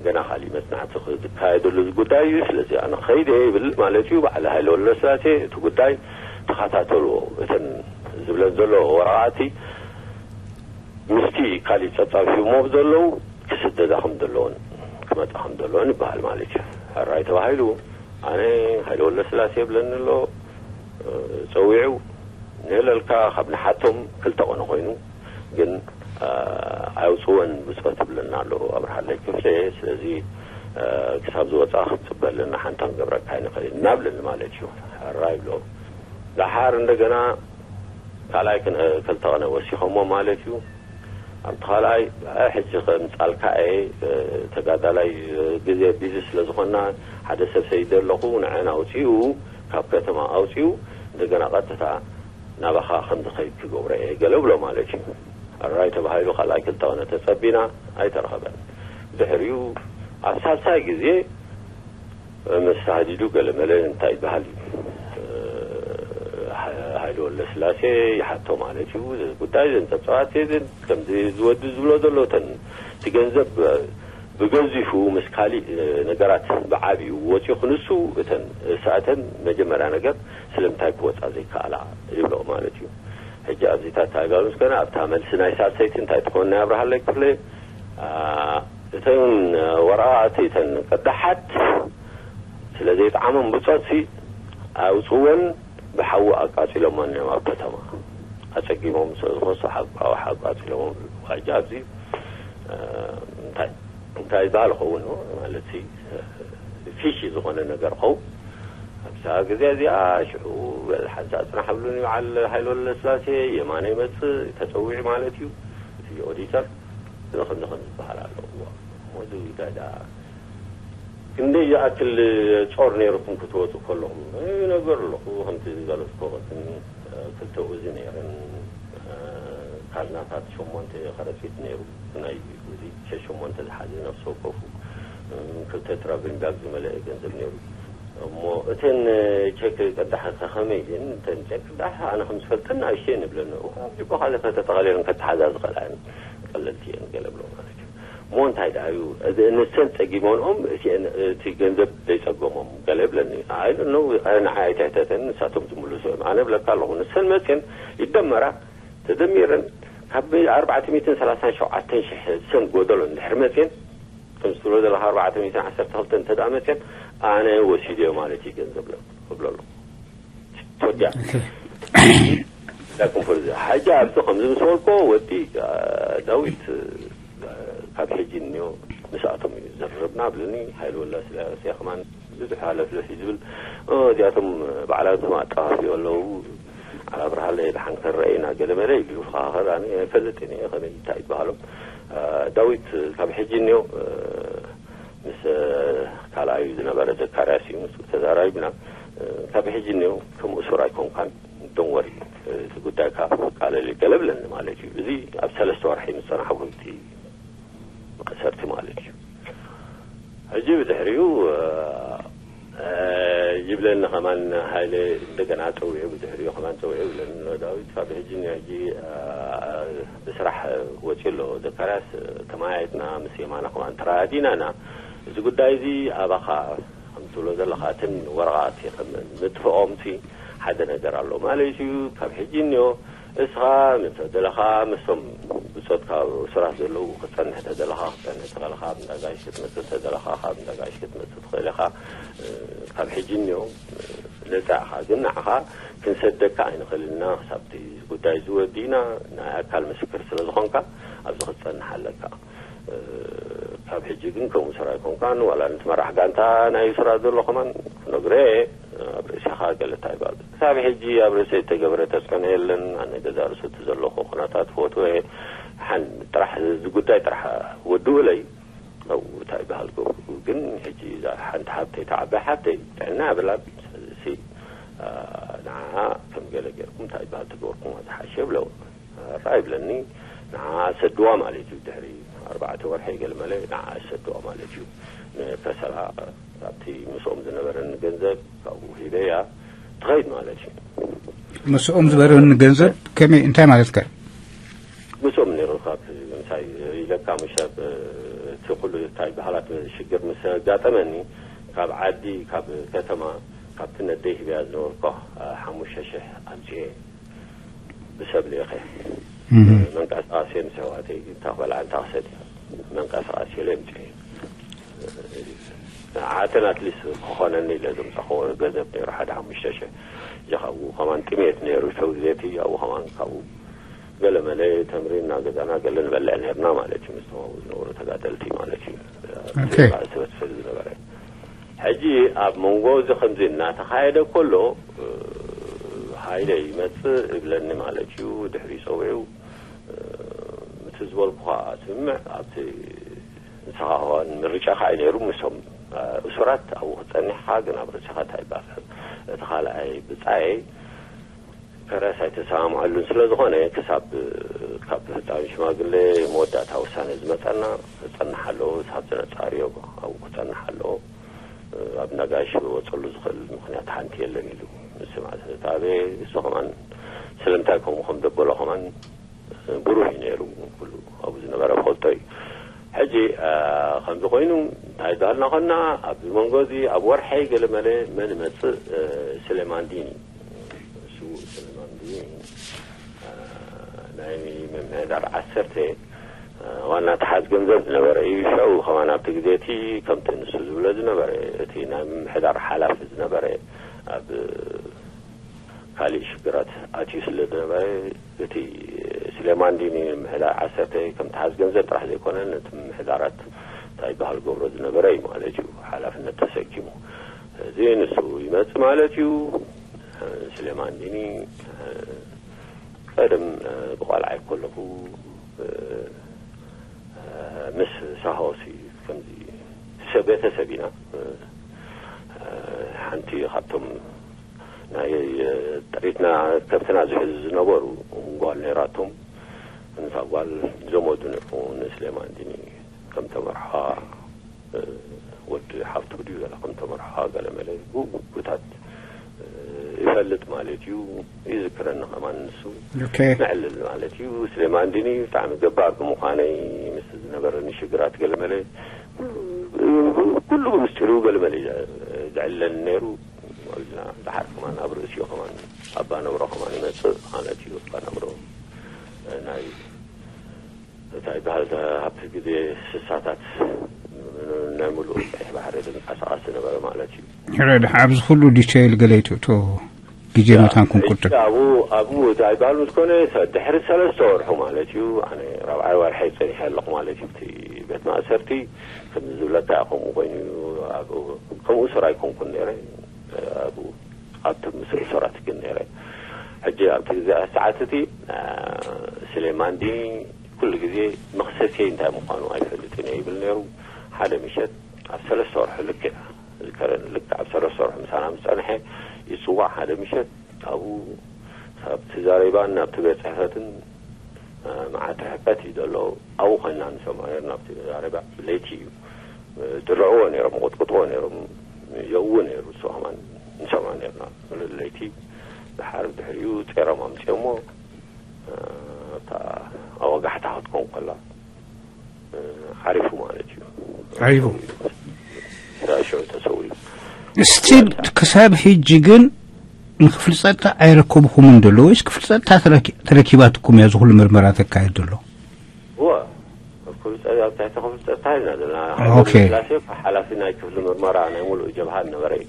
ገና ካሊእ መፅናዕቲ ዝካየደሉ ጉዳይ እዩ። ስለዚ ኣነ ከይደ ይብል ማለት እዩ። በዓል ሃይለ ወለስላሴ እቲ ጉዳይ ተኸታተልዎ። እተን ዝብለን ዘሎ ወረቓቕቲ ምስቲ ካሊእ ፀብፃብ ሂቦሞ ዘለዉ ክስደዳ ከም ዘለዎን ክመፃ ከም ዘለዎን ይበሃል ማለት እዩ። ሕራይ ተባሂሉ ኣነ ሃይለ ወለስላሴ የብለኒ ኣሎ ፀዊዑ ነለልካ ካብ ንሓቶም ክልተ ቆነ ኮይኑ ግን ኣውፅወን ብፅፈት ትብለና ኣሎ ኣብርሃለይ ክፍለ። ስለዚ ክሳብ ዝወፃ ክንፅበ ኣለና፣ ሓንታ ክንገብረካ ኣይንኽእል እናብለኒ ማለት እዩ። ሕራይ ብሎ ደሓር እንደገና ካልኣይ ክልተ ቀነ ወሲኸሞ ማለት እዩ። ኣብቲ ካልኣይ ሕጂ ከምፃልካ እየ ተጋዳላይ ግዜ ቢዚ ስለ ዝኾና ሓደ ሰብ ሰይደ ኣለኹ ንዐን ኣውፅኡ ካብ ከተማ ኣውፅኡ እንደገና ቀጥታ ናባኻ ከም ዝኸይድ ክገብሮ እየ ገለ ብሎ ማለት እዩ። ኣራይ ተባሂሉ ካልኣይ ክልተ ቀነ ተፀቢና ኣይተረኸበን። ድሕሪኡ ኣብ ሳልሳይ ግዜ ምስ ሃዲዱ ገለመለ እንታይ ይበሃል እዩ። ሃይለ ወለስላሴ ይሓቶ ማለት እዩ። ጉዳይ ዘንፀብፀባት ከምዚ ዝወዲ ዝብሎ ዘሎ ተን እቲ ገንዘብ ብገዚፉ ምስ ካሊእ ነገራት ብዓብዩ ወፂኡ ክንሱ እተን እሳእተን መጀመርያ ነገር ስለምንታይ ክወፃ ዘይከኣላ ይብሎ ማለት እዩ። ሕጂ ኣብዚታት ታጋሉ ምስ ከነ ኣብታ መልሲ ናይ ሳልሰይቲ እንታይ ትኾን ናይ ኣብርሃለይ ክፍለ እተን ወረቓቕቲ እተን ቅዳሓት ስለ ዘይጠዓሞም ብፆትሲ ኣውፅወን ብሓዊ ኣቃፂሎሞን እዮም ኣብ ከተማ ኣፀጊሞም ስለ ዝኾሱ ሓዊ ኣቃፂሎሞም። ዋጃ ኣብዚ እንታይ እንታይ ይበሃል ኸውን ማለት ፊሺ ዝኾነ ነገር ኸው ኣብዛ ግዜ እዚኣ ሽዑ ሓንሳ ፅናሕ ብሉን ይበዓል ሃይለ ወለስላሴ የማነ ይመፅእ ተፀዊዑ ማለት እዩ እቲ ኦዲተር እዚ ከምዚ ከም ዝበሃል ኣለዎ። እዚ ጉዳይ ዳ ክንደይ ይኣክል ጾር ነይርኩም ክትወፁ ከለኹም ነገር ኣለኹ ከምቲ ዝገለፅኮ ቅድም ክልተ እዚ ነይረን ካዝናታት ሸሞንተ ከረፂት ነይሩ ናይ ሸሞንተ ዝሓዘ ነፍሲ ወከፉ ክልተ ትራቨሊንግ ባግ ዝመለአ ገንዘብ ነይሩ። እሞ እተን ቸክ ቅዳሕ ከኸመይ ግን እተን ቸክ ቅዳሕ ኣነ ከም ዝፈልጠን ንኣሽተን ንብለን እኳ ኣብ ጅቦ ካልእ ከተጠቓሊለን ከተሓዛ ዝኽእላ እየን ቀለልቲ እየን ገለ ብሎ ማለት እዩ። እሞ እንታይ ደኣ እዩ እዚ እንሰን ጸጊሞንኦም እቲ ገንዘብ ዘይጸገሞም ገለ ይብለኒ። ኣይ ኖ ንዓይ ኣይትሕተተን ንሳቶም ዝምልሱ እዮም። ኣነ እብለካ ኣለኹ ንሰን መፅየን ይደመራ ተደሚረን ካብ ኣርባዕተ ሚእትን ሰላሳን ሸውዓተን ሽሕ ሰን ጎደሎ እንድሕር መፅየን ከም ዝትብሎ ዘለካ ኣርባዕተ ሚእትን ዓሰርተ ክልተ እንተ ደኣ መፅየን ኣነ ወሲደዮ ማለት እዩ ገንዘብ ክብሎ ኣለኹ። ተወዲኣ ዳኩም ፈርዚ ሓጂ ኣብዚ ከምዚ ምስ በልኮ ወዲ ዳዊት ካብ ሕጂ እንዮ ምስኣቶም እዩ ዝርርብና ብልኒ። ሃይለ ወላ ስላሴ ከማን ብዙሕ ሃለፍለፍ እዩ ዝብል። እዚኣቶም ባዕላቶም ኣጠፋፍዮ ኣለዉ። ኣብ ኣብርሃለ ድሓን ከረአና ገለ መለ ኢሉ ይፈኻኸር። ኣነ ኣይፈልጥን እየ ከመይ እንታይ ይበሃሎም። ዳዊት ካብ ሕጂ እንዮ ምስ ካልኣዩ ዝነበረ ዘካርያስ እዩ ምስኡ ተዛራሪብና። ካብ ሕጂ እንዮ ከም እሱር ኣይኮንካን ዶን ወሪ እቲ ጉዳይካ ቃለል ገለ ብለኒ ማለት እዩ። እዚ ኣብ ሰለስተ ወርሒ ምስ ጸናሕኩ እቲ መእሰርቲ ማለት እዩ። ሕጂ ብድሕሪኡ ይብለኒ ከማን ሃይለ እንደገና ፀዊዑ ብድሕሪኡ ከማን ፀዊዑ ይብለኒ ዳዊት ካብ ሕጂ ንሕጂ ብስራሕ ወፂኡ ኣሎ ዘካርያስ ተመያየጥና ምስ የማና ከማን ተረዳዲና ኢና እዚ ጉዳይ እዚ ኣባኻ ከም ትብሎ ዘለኻ እተን ወረቓቕቲ ምጥፍኦም ሲ ሓደ ነገር ኣሎ ማለት እዩ። ካብ ሕጂ እንዮ እስኻ ምስ ተደለኻ ምስቶም ብጾትካ እሱራት ዘለዉ ክጸንሕ ተደለኻ ክጸንሕ ተኸለኻ፣ ኣብ እንዳጋሽ ክትመጽእ ተደለኻ ካብ እንዳጋሽ ክትመጽእ ትኽእል ኢኻ። እ፣ ካብ ሕጂ እንዮ፣ እ፣ ነጻ ኢኻ። ግን ንዓኻ ክንሰደካ ኣይንኽእልን ኢና። ክሳብ እቲ ጉዳይ ዝወዲእና ናይ ኣካል ምስክር ስለ ዝኾንካ ኣብዚ ክትጸንሕ ኣለካ። እ፣ ካብ ሕጂ ግን ከምኡ ስራ ኣይኮንካን። ዋላ ነቲ መራሕ ጋንታ ናይ ስራ ዘሎ ከማን ክነግሮ እየ። ኣብ ርእሲኻ ገለ እንታይ ይበሃል? ክሳብ ሕጂ ኣብ ርእሰይ እተገብረ ተጽዕኖ የለን። ኣነ ገዛ ርእሱ እቲ ዘለኹ ኩነታት ፈትወ እየ። ሓን ጥራሕ፣ እዚ ጉዳይ ጥራሕ ወድኡለይ። ኣብኡ እንታይ ይበሃል ገብሩ። ግን ሕጂ እዛ ሓንቲ ሓብተይ፣ እታ ዓባይ ሓብተይ ጥዕና የብላን። ስለዚ ሲ፣ ኣ፣ ንዓኣ ከም ገለ ጌርኩም እንታይ ይበሃል ተገበርኩማ ዝሓሸ ይብሎ። ራይ ይብለኒ። ንዓ ሰድዋ ማለት እዩ። ድሕሪ ኣርባዕተ ወርሒ ገለ መለ ንዓ ሰድዋ ማለት እዩ። ንከሰላ ካብቲ ምስኦም ዝነበረኒ ገንዘብ ካብኡ ሂበያ ትኸይድ ማለት እዩ። ምስኦም ዝበረኒ ገንዘብ ከመይ፣ እንታይ ማለትካ? ምስኦም ነይሩ ካብ ምሳይ ኢለካ ምሸት እቲ ኩሉ እንታይ በሃላት ሽግር ምስ ኣጋጠመኒ ካብ ዓዲ ካብ ከተማ ካብቲ ነደይ ሂበያ ዝነበርኳ ሓሙሽተ ሽሕ ኣምፅኤ ብሰብ ልኢኸ እህ። መንቀሳቐሲ ምስ ኣሕዋተይ እንታይ ክበልዓ እንታይ ክሰትያ መንቀሳቐሲ ኢለ ምፅኤ። ዓተን ኣትሊስ ክኾነኒ ኢለ ዘምፃኽዎ ገንዘብ ነይሩ ሓደ ሓሙሽተ ሽሕ። እዚ ካብኡ ከማን ጥሜት ነይሩ እቲ ግዜ እቲ ኣብኡ ከማን ካብኡ ገለ መለ ተምሪ እናገዛና ገለ ንበልዕ ነርና ማለት እዩ። ምስቶም ኣብኡ ዝነበሩ ተጋደልቲ ማለት እዩ። ኦኬ። ዝበስበስ ዝነበረ ሕጂ ኣብ መንጎ እዚ ከምዚ እናተኻየደ ከሎ፣ እ፣ ሃይለ ይመጽእ እብለኒ ማለት እዩ። ድሕሪ ጸውዒው፣ እ፣ እቲ ዝበልኩኻ ስምዕ ኣብቲ ንስኻ ኸኣ ምርጫኻ እዩ ነይሩ። ምስቶም፣ እ፣ እሱራት ኣብኡ ክትጸኒሕኻ ግን ኣብ ርእስኻ እንታይ ይባል? እቲ ካልኣይ ብጻየይ ከረስ ኣይተሰማምዐሉን ስለ ዝኾነ፣ ክሳብ ካብ ህፃን ሽማግሌ መወዳእታ ውሳነ ዝመፀና ክፀንሕ ኣለዎ፣ ክሳብ ዘነፃርዮ ኣብኡ ክፀንሕ ኣለዎ። ኣብ ነጋሽ ክወፀሉ ዝኽእል ምኽንያት ሓንቲ የለን ኢሉ። ንስማ ተታቤ እሱ ከማን ስለምንታይ ከምኡ ከም ዘበሎ ከማን ብሩህ እዩ ነይሩ። ኩሉ ኣብኡ ዝነበረ ፈልጦ እዩ። ሕጂ፣ እ፣ ከምዚ ኮይኑ እንታይ ዳልና ኾና ኣብዚ መንጎ እዚ ኣብ ወርሐይ ገለ መለ መን ይመፅእ? እ፣ ስሌማን ዲኒ። እሱ ስሌማን ዲኒ፣ እ፣ ናይ ምምሕዳር ዓሰርተ፣ እ፣ ዋና ተሓዝ ገንዘብ ዝነበረ እዩ። ሽዑ ከማን ኣብቲ ግዜ እቲ ከምቲ ንሱ ዝብሎ ዝነበረ እቲ ናይ ምምሕዳር ሓላፊ ዝነበረ ኣብ ካሊእ ሽግራት ኣትዩ ስለ ዝነበረ፣ እቲ ስሌማን ዲኒ ምምሕዳር ዓሰርተ ከም ተሓዝ ገንዘብ ጥራሕ ዘይኮነ፣ ነቲ ምምሕዳራት እንታይ ይበሃል ገብሮ ዝነበረ እዩ ማለት እዩ፣ ሓላፍነት ተሰኪሙ። እዚ ንሱ ይመጽእ ማለት እዩ። ስሌማን ዲኒ ቀደም ብቆልዓይ ከለኹ ምስ ሳሆሲ ከምዚ ሰብ ቤተሰብ ኢና። ሓንቲ ካብቶም ናይ ጥሪትና ከብትና ዝሕዙ ዝነበሩ ጓል ነይራቶም። ነታ ጓል ዘመዱ ንስሌማን ዲኒ ከም ተመርሖ፣ ወዲ ሓፍቱ ድዩ ገለ ከም ተመርሖ ገለ መለ ጉጉታት ይፈልጥ ማለት እዩ። ይዝክረኒ ከማን ንሱ ኦኬ። ነዕልል ማለት እዩ። ስሌማን ዲኒ ብጣዕሚ ገባር ብምዃነይ ምስ ዝነበረኒ ሽግራት ገለ መለ ኩሉ ብምስጢሩ ገለ መለ ዘዕልለኒ ነይሩ። ወልና ደሓር ከማን ኣብ ርእሲኡ ከማን ኣባ ነብሮ ከማን ይመጽእ ማለት እዩ። ኣባ ነብሮ ናይ እንታይ ይበሃል ኣብቲ ግዜ ስሳታት ናይ ሙሉእ ቀይሕ ባሕሪ ዝንቀሳቐስ ዝነበረ ማለት እዩ። ሕረ ድሓ ኣብዚ ኩሉ ዲቴይል ገለ ይትእቶ ግዜ መታን ክንቁጥብ። ሕጂ ኣብኡ ኣብኡ እንታይ ይበሃል ምስ ኮነ ድሕሪ ሰለስተ ወርሑ ማለት እዩ። ኣነ ራብዓይ ወርሒ ጸኒሐ ኣለኹ ማለት እዩ። እቲ ቤት ማእሰርቲ ከምዚ ዝብለካ ከምኡ ኮይኑ እዩ። ኣብኡ ከምኡ ስራ ኣይኮንኩን ነይረ። ኣብኡ ኣብቲ ምስ እሱራት ግን ነይረ። ሕጂ ኣብቲ ግዜ ሰዓት እቲ ስሌማን ዲኒ ኩሉ ግዜ መኽሰስየይ እንታይ ምዃኑ ኣይፈልጥን እየ ይብል ነይሩ። ሓደ ምሸት ኣብ ሰለስተ ወርሒ ልክዕ ዝከረኒ ልክዕ ኣብ ሰለስተ ወርሒ ምሳና ምስ ጸንሐ ይጽዋዕ ሓደ ምሸት ኣብኡ ኣብቲ ዛሬባን ኣብቲ ቤት ጽሕፈትን መዓት ርሕቀት እዩ ዘሎ። ኣብኡ ኮይና ንሰምዖ ነርና ኣብቲ ዛሬባ ለይቲ እዩ። ድርዕዎ ነይሮም፣ ቁጥቁጥዎ ነይሮም፣ የእዎ ነይሩ። እሱ ከማን ንሰምዖ ነርና። ምሉእ ለይቲ ድሓር ድሕሪኡ ጼሮም ኣምፅኦሞ እታ ኣወጋሕታ ክትከውን ከላ ዓሪፉ ማለት እዩ። ዓሪፉ። ሽዑ ተሰዊኡ። ስቲል ክሳብ ሕጂ ግን ንክፍሊ ጸጥታ ኣይረከብኹምን ዘሎ ወይስ ክፍሊ ጸጥታ ተረኪ- ተረኪባትኩም እያ እዚ ኩሉ ምርመራ ተካየድ ዘሎ? እወ ክፍሊ ጸ- ኣብ ትሕቲ ክፍሊ ጸጥታ ኢና ዘለና። ኦኬ። ስላሴ ሓላፊ ናይ ክፍሊ ምርመራ ናይ ሙሉእ ጀብሃ ነበረ እዩ።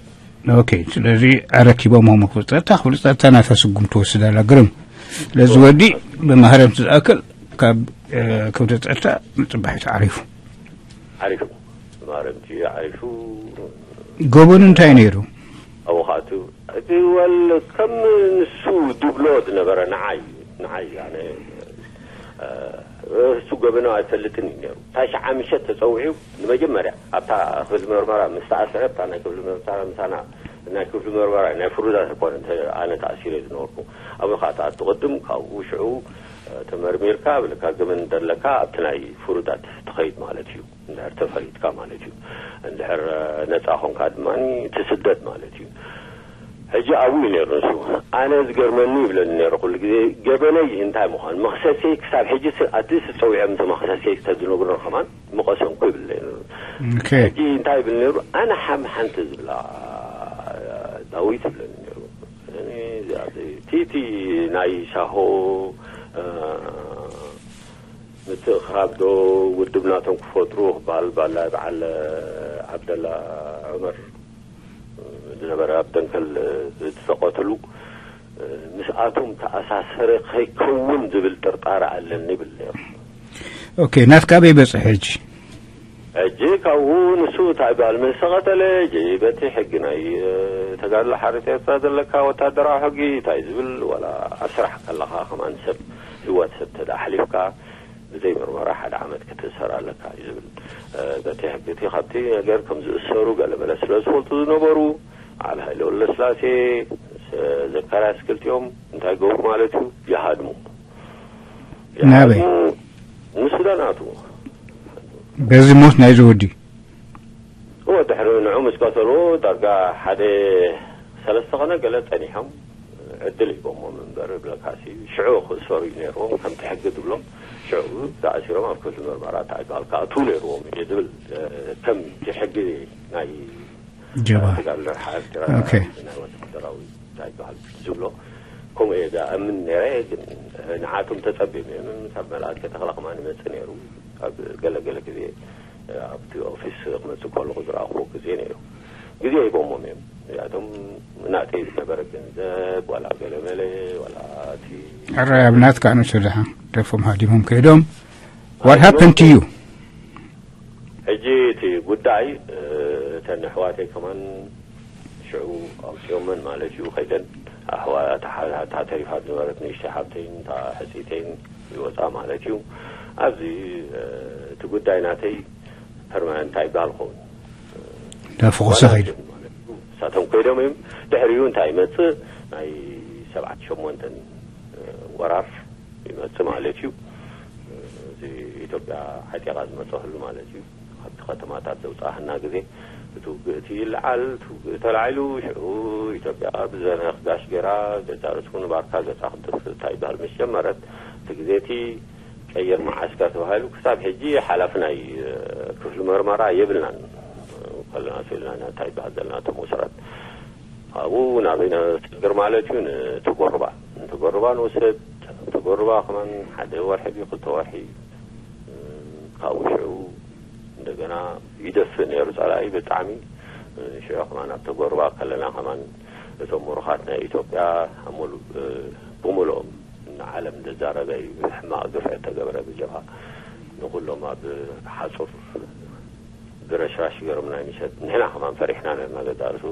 ኦኬ፣ ስለዚ ኣረኪቦም ክፍሊ ጸጥታ፣ ክፍሊ ጸጥታ ናታ ስጉም ትወስድ ኣላ። ግርም። ስለዚ ወዲ ብማህረምቲ ዝኣክል ካብ እ፣ ክፍሊ ጸጥታ ንጽባሒቱ ዓሪፉ። ዓሪፉ ማረምቲ ዓሪፉ ገበኑ እንታይ ነይሩ? ኣብኡ ከኣቱ እቲ ወል ከም ንሱ ድብሎ ዝነበረ ንዓይ ንዓይ ኣነ እ፣ እሱ ገበኑ ኣይፈልጥን እዩ ነይሩ። ታሽዓ ምሸት ተፀዊዑ ንመጀመርያ ኣብታ ክፍሊ መርመራ ምስ ተኣስረ ኣብታ ናይ ክፍሊ መርመራ ምሳና ናይ ክፍሊ መርመራ ናይ ፍሩዳት ኣይኮነን ተ- ኣነ ተኣሲረ ዝነበርኩ። ኣብኡ ከዓ ተኣቱ ቅድም ካብኡ ሽዑ እ፣ ተመርሚርካ ብልካ ገበን ዘለካ ኣብቲ ናይ ፍሩዳት ትኸይድ ማለት እዩ። እንድሕር ተፈሪድካ ማለት እዩ። እንድሕር እ፣ ነፃ ኾንካ ድማ ትስደድ ማለት እዩ። ሕጂ ኣብኡ እዩ ነይሩ ንሱ። ኣነ ዝገርመኒ ይብለኒ ነይሩ ኩሉ ግዜ ገበነይ እንታይ ምዃን መኽሰሰይ ክሳብ ሕጂ ስ- ኣትሊስት ፀዊዖም እቲ መኽሰሰይ ተዝነግሩን ከማን ምቐሰንኩ ይብለኒ። ኦኬ። ሕጂ እንታይ ይብል ነይሩ ኣነ ሓም ሓንቲ ዝብላ ዳዊት ይብለኒ ነይሩ። እኔ እዚኣ ቲቲ ናይ ሳሆ እ፣ ምትእኽኻብ ዶ ውድብ ናቶም ክፈጥሩ ክበሃል ባላ በዓል ዓብደላ ዑመር ዝነበረ ኣብ ደንከል ዝተቐትሉ ምስኣቶም ተኣሳሰረ ከይከውን ዝብል ጥርጣረ ኣለኒ ይብል ነይሩ። ኦኬ፣ ናትካ ኣበይ በጽሐ ሕጂ? ሕጂ ካብኡ ንሱ እንታይ ይበሃል ምስ ተቐተለ ሕጂ በቲ ሕጊ ናይ ተጋድሎ ሓርነት ኤርትራ ዘለካ ወታደራዊ ሕጊ እንታይ ዝብል ዋላ ኣብ ስራሕ ከለኻ ከማን ሰብ ህይወት ሰብ ተዳ ኣሕሊፍካ ብዘይ ምርመራ ሓደ ዓመት ክትእሰር ኣለካ እዩ ዝብል። በቲ ሕጊ እቲ ካብቲ ነገር ከም ዝእሰሩ ገለመለ ስለ ዝፈልጡ ዝነበሩ በዓል ሃይለ ወለስላሴ ዘካርያስ ክልቲኦም እንታይ ገብሩ ማለት እዩ ይሃድሙ። ናበይ? ንሱዳን ኣትዎ። በዚ ሞት ናይዚ ወዲ እወ ድሕሪ ንዑ ምስ ቀተልዎ ዳርጋ ሓደ ሰለስተ ኾነ ገለ ጸኒሖም ዕድል ሂቦሞም እምበር ብለካሲ ሽዑ ክእሰሩ እዩ ነይርዎም ከምቲ ሕጊ ዝብሎም ሽዑ ተኣሲሮም ኣብ ክፍሊ ምርመራ እንታይ ይበሃል ክኣትዉ ነይርዎም እዩ ዝብል ከምቲ ሕጊ ናይ ጀባ ተጋድሎ ሓርነት ኦኬ። ናይ ወታደራዊ እንታይ ይበሃል ዝብሎ ከምኡ እየ ዝኣምን ነይረ። ግን ንዓቶም ተጸቢዮም እዮም። ካብ መልኣከ ተኽለ ከማን ይመጽእ ነይሩ። ኣብ ገለ ገለ ግዜ ኣብቲ ኦፊስ ክመጽእ ከለኹ ዝረኣኽዎ ግዜ ነይሩ። ግዜ ሂቦሞም እዮም እዚኣቶም። ናተይ ዝነበረ ገንዘብ ዋላ ገለ መለ ዋላ እቲ ሕራይ ኣብ ናትካ ንሱ ደሓን ደፎም ሃዲሞም ከይዶም። What happened to you? ሕጂ እቲ ጉዳይ እተን ኣሕዋተይ ከማን ሽዑ ኣውፅኦመን ማለት እዩ። ከይደን ኣሕዋ- እታ ሓ- እታ ተሪፋ ዝነበረት ንእሽተይ ሓብተይን እታ ሕፅይተይን ይወፃ ማለት እዩ። ኣብዚ እቲ ጉዳይ ናተይ ፐርማነንት ኣይበሃል ኸውን ዳፍቑሰ ከይዱ ንሳቶም ከይዶም እዮም። ድሕሪኡ እንታይ ይመፅእ ናይ ሰብዓት ሸሞንተን ወራር ይመፅእ ማለት እዩ። እዚ ኢትዮጵያ ሓጢቓ ዝመፀ ህሉ ማለት እዩ። ካብቲ ከተማታት ዘውፃእና ግዜ እቲ ውግእ እቲ ይለዓል። እቲ ውግእ ተላዒሉ ሽዑ ኢትዮጵያ ብዘነኽ ጋሽ ገይራ ገዛ ርእስኹ ንባርካ ገፃ ክትደፍእ እንታይ ይበሃል ምስ ጀመረት እቲ ግዜ እቲ ቀይር መዓስከር ተባሂሉ ክሳብ ሕጂ ሓላፊ ናይ ክፍሊ መርመራ የብልናን። ከለና ስኢልና እንታይ ይበሃል ዘለና እቶም ወሰራት ኣብኡ ናበይ ነሰግር ማለት እዩ። ንትጎርባ ንትጎርባ ንወስድ ትጎርባ ከማን ሓደ ወርሒ ድዩ ክልተ ወርሒ ካብኡ ሽዑ እንደገና ይደፍእ ነይሩ ጸላኢ ብጣዕሚ። ሽዑ ከማን ኣብ ተጎርባ ከለና ከማን እቶም ምሩኻት ናይ ኢትዮጵያ ሙሉ ብሙሉኦም ንዓለም ዘዛረበ እዩ። ሕማቕ ግፍዒ ተገብረ ብጀብሃ ንኹሎም ኣብ ሓጹር ብረሽራሽ ገይሮም ናይ ምሸት ንሕና ከማን ፈሪሕና ነርና። ገዛ ርእሱ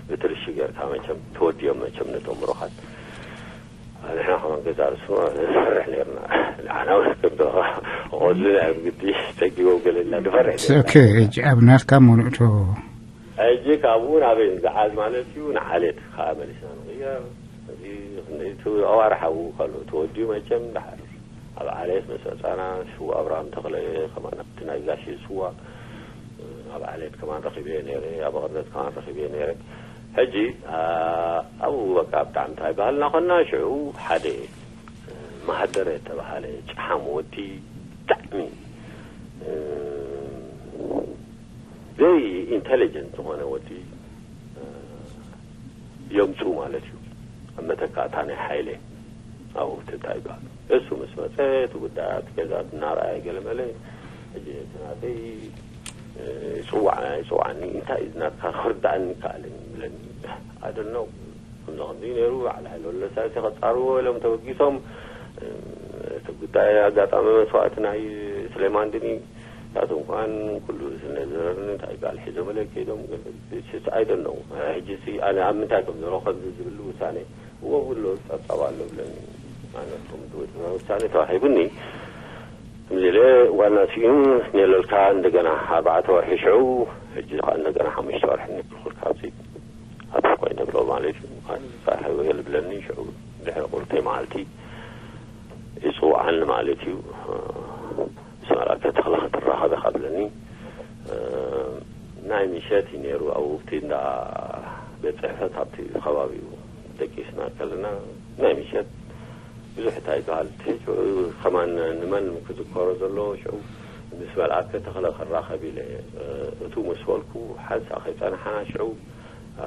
ብትልሺ ገይርካ መቸም ተወዲኦም መቸም ነቶም ምሩኻት ንሕና ከማን ገዛ ርእሱ ንፈርሕ ነርና። ንዓና እውን ከም ዶ ቖልልና እዮም ግዲ ጸጊቦም ገለ ኢልና ንፈርሕ ነርና። ኦኬ። ሕጂ ኣብ ናትካ ምሉእቶ ሕጂ ካብኡ ናበይ ንገዓዝ ማለት እዩ። ንዓሌት ከዓ መሊስና ንቕየር። እዚ ክንደይ እቲ ኣዋርሕ ኣብኡ ከሎ ተወዲኡ መቸም ድሓር ኣብ ዓሌት መሰፃና ሽዋ ኣብርሃም ተኽለ ከማን ኣብቲ ናይ ጋሽ ስዋ ኣብ ዓሌት ከማን ረኺበ ነይረ። ኣብ ኣቕርደት ከማን ረኺበ ነይረ። ሕጂ ኣብኡ በቃ ብጣዕሚ እንታይ ባህልና ኮና ሽዑ ሓደ ማህደረ ተባሃለ ጨሓም ወዲ ብጣዕሚ ዘይ ኢንቴሊጀንት ዝኾነ ወዲ የምፅኡ ማለት እዩ። ኣብ መተካእታ ናይ ሓይለ ኣብኡ እንታይ ይበሃል። እሱ ምስ መጸ እቲ ጉዳያት ገዛ እናረኣየ ገለመለ። ሕጂ እቲ ናተይ፣ እ፣ ይጽዋዕ ኣይጽዋዕኒ፣ እንታይ እዩ ናትካ ክርዳእኒ ይከኣልን ይብለኒ። ኣደነው። ከምዚ ከምዚ ነይሩ፣ በዓል ሓይለ ወለሳሲ ከጻርዎ ኢሎም ተበጊሶም። እ፣ እቲ ጉዳይ ኣጋጣሚ መስዋእቲ ናይ ስሌማን ድኒ፣ ናቶም ከኣን ኩሉ ስነ ዘረርኒ እንታይ ጋል ሒዞምለይ ከይዶም፣ ግን it's፣ I don't know። ሕጂ ሲ ኣነ ኣብ ምንታይ ከም ዘሎ ከምዚ ዝብል ውሳኔ እዎ ብሎ ጸብጻብ ኣሎ ብለኒ። ኣነ ከም ዝወጽእ ውሳኔ ተዋሂቡኒ። ከምዚ ኢለ ዋና ስዩም ኔለልካ እንደገና ኣርባዕተ ወርሒ ሽዑ፣ ሕጂ ከኣ እንደገና ሓሙሽተ ወርሒ ኔልኩልካ ኣብዚ፣ ኣብዚ ኮይነ ብሎ ማለት እዩ። ኣነ ጻሓይ ወገል ብለኒ ሽዑ ድሕሪ ቁርተይ መዓልቲ ይጽውዓኒ ማለት እዩ። ምስ መላከ ተኽለ ክትራኸብ ኢኻ ብለኒ። እ፣ ናይ ምሸት እዩ ነይሩ። ኣብ ውቅቲ እንዳ ቤት ጽሕፈት ኣብቲ ከባቢኡ ደቂስና ከለና ናይ ምሸት ብዙሕ እንታይ ይበሃል ሽዑ ከማን ንመን ክዝከሮ ዘሎ ሽዑ ምስ መልኣከ ተኽለ ክራኸብ ኢለ፣ እ፣ እቱ ምስ በልኩ ሓንሳ ከይጸንሓ ሽዑ፣ እ፣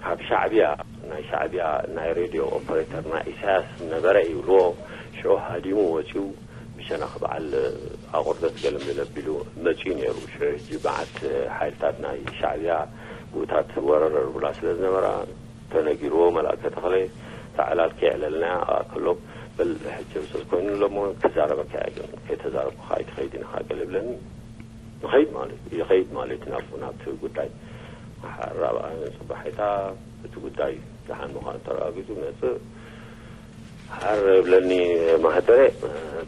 ካብ ሻዕብያ፣ ናይ ሻዕብያ ናይ ሬድዮ ኦፐሬተር ናይ ኢሳያስ ነበረ ይብልዎ ሽዑ ሃዲሙ ወፂኡ። ብሸነኽ በዓል ኣቑርደት ገለምለ ኣቢሉ መጺኡ ነይሩ። ሽዑ ሕጂ መዓት ሓይልታት ናይ ሻዕብያ ብኡታት ወረረርቡላ ስለ ዝነበራ ተነጊርዎ፣ መልኣከ ተኽለ እታ ዕላል ከየዕለልናያ ከሎ፣ በል ሕጂ ርሱስ ኮይኑ ኣሎ እሞ ክዛረበካ እየ፣ ግን ከይተዛረብኩ ከኣ ኣይትኸይድን ኢኻ ገለ ይብለኒ። ንኸይድ ማለት እዩ፣ ይኸይድ ማለት እዩ ናብኡ፣ ናብቲ ጉዳይ። ሓራብ ኣነ ጽባሒታ እቲ ጉዳይ ደሓን ምዃኑ ተረጋጊጹ መጽእ። ሓር ይብለኒ ማህደረ፣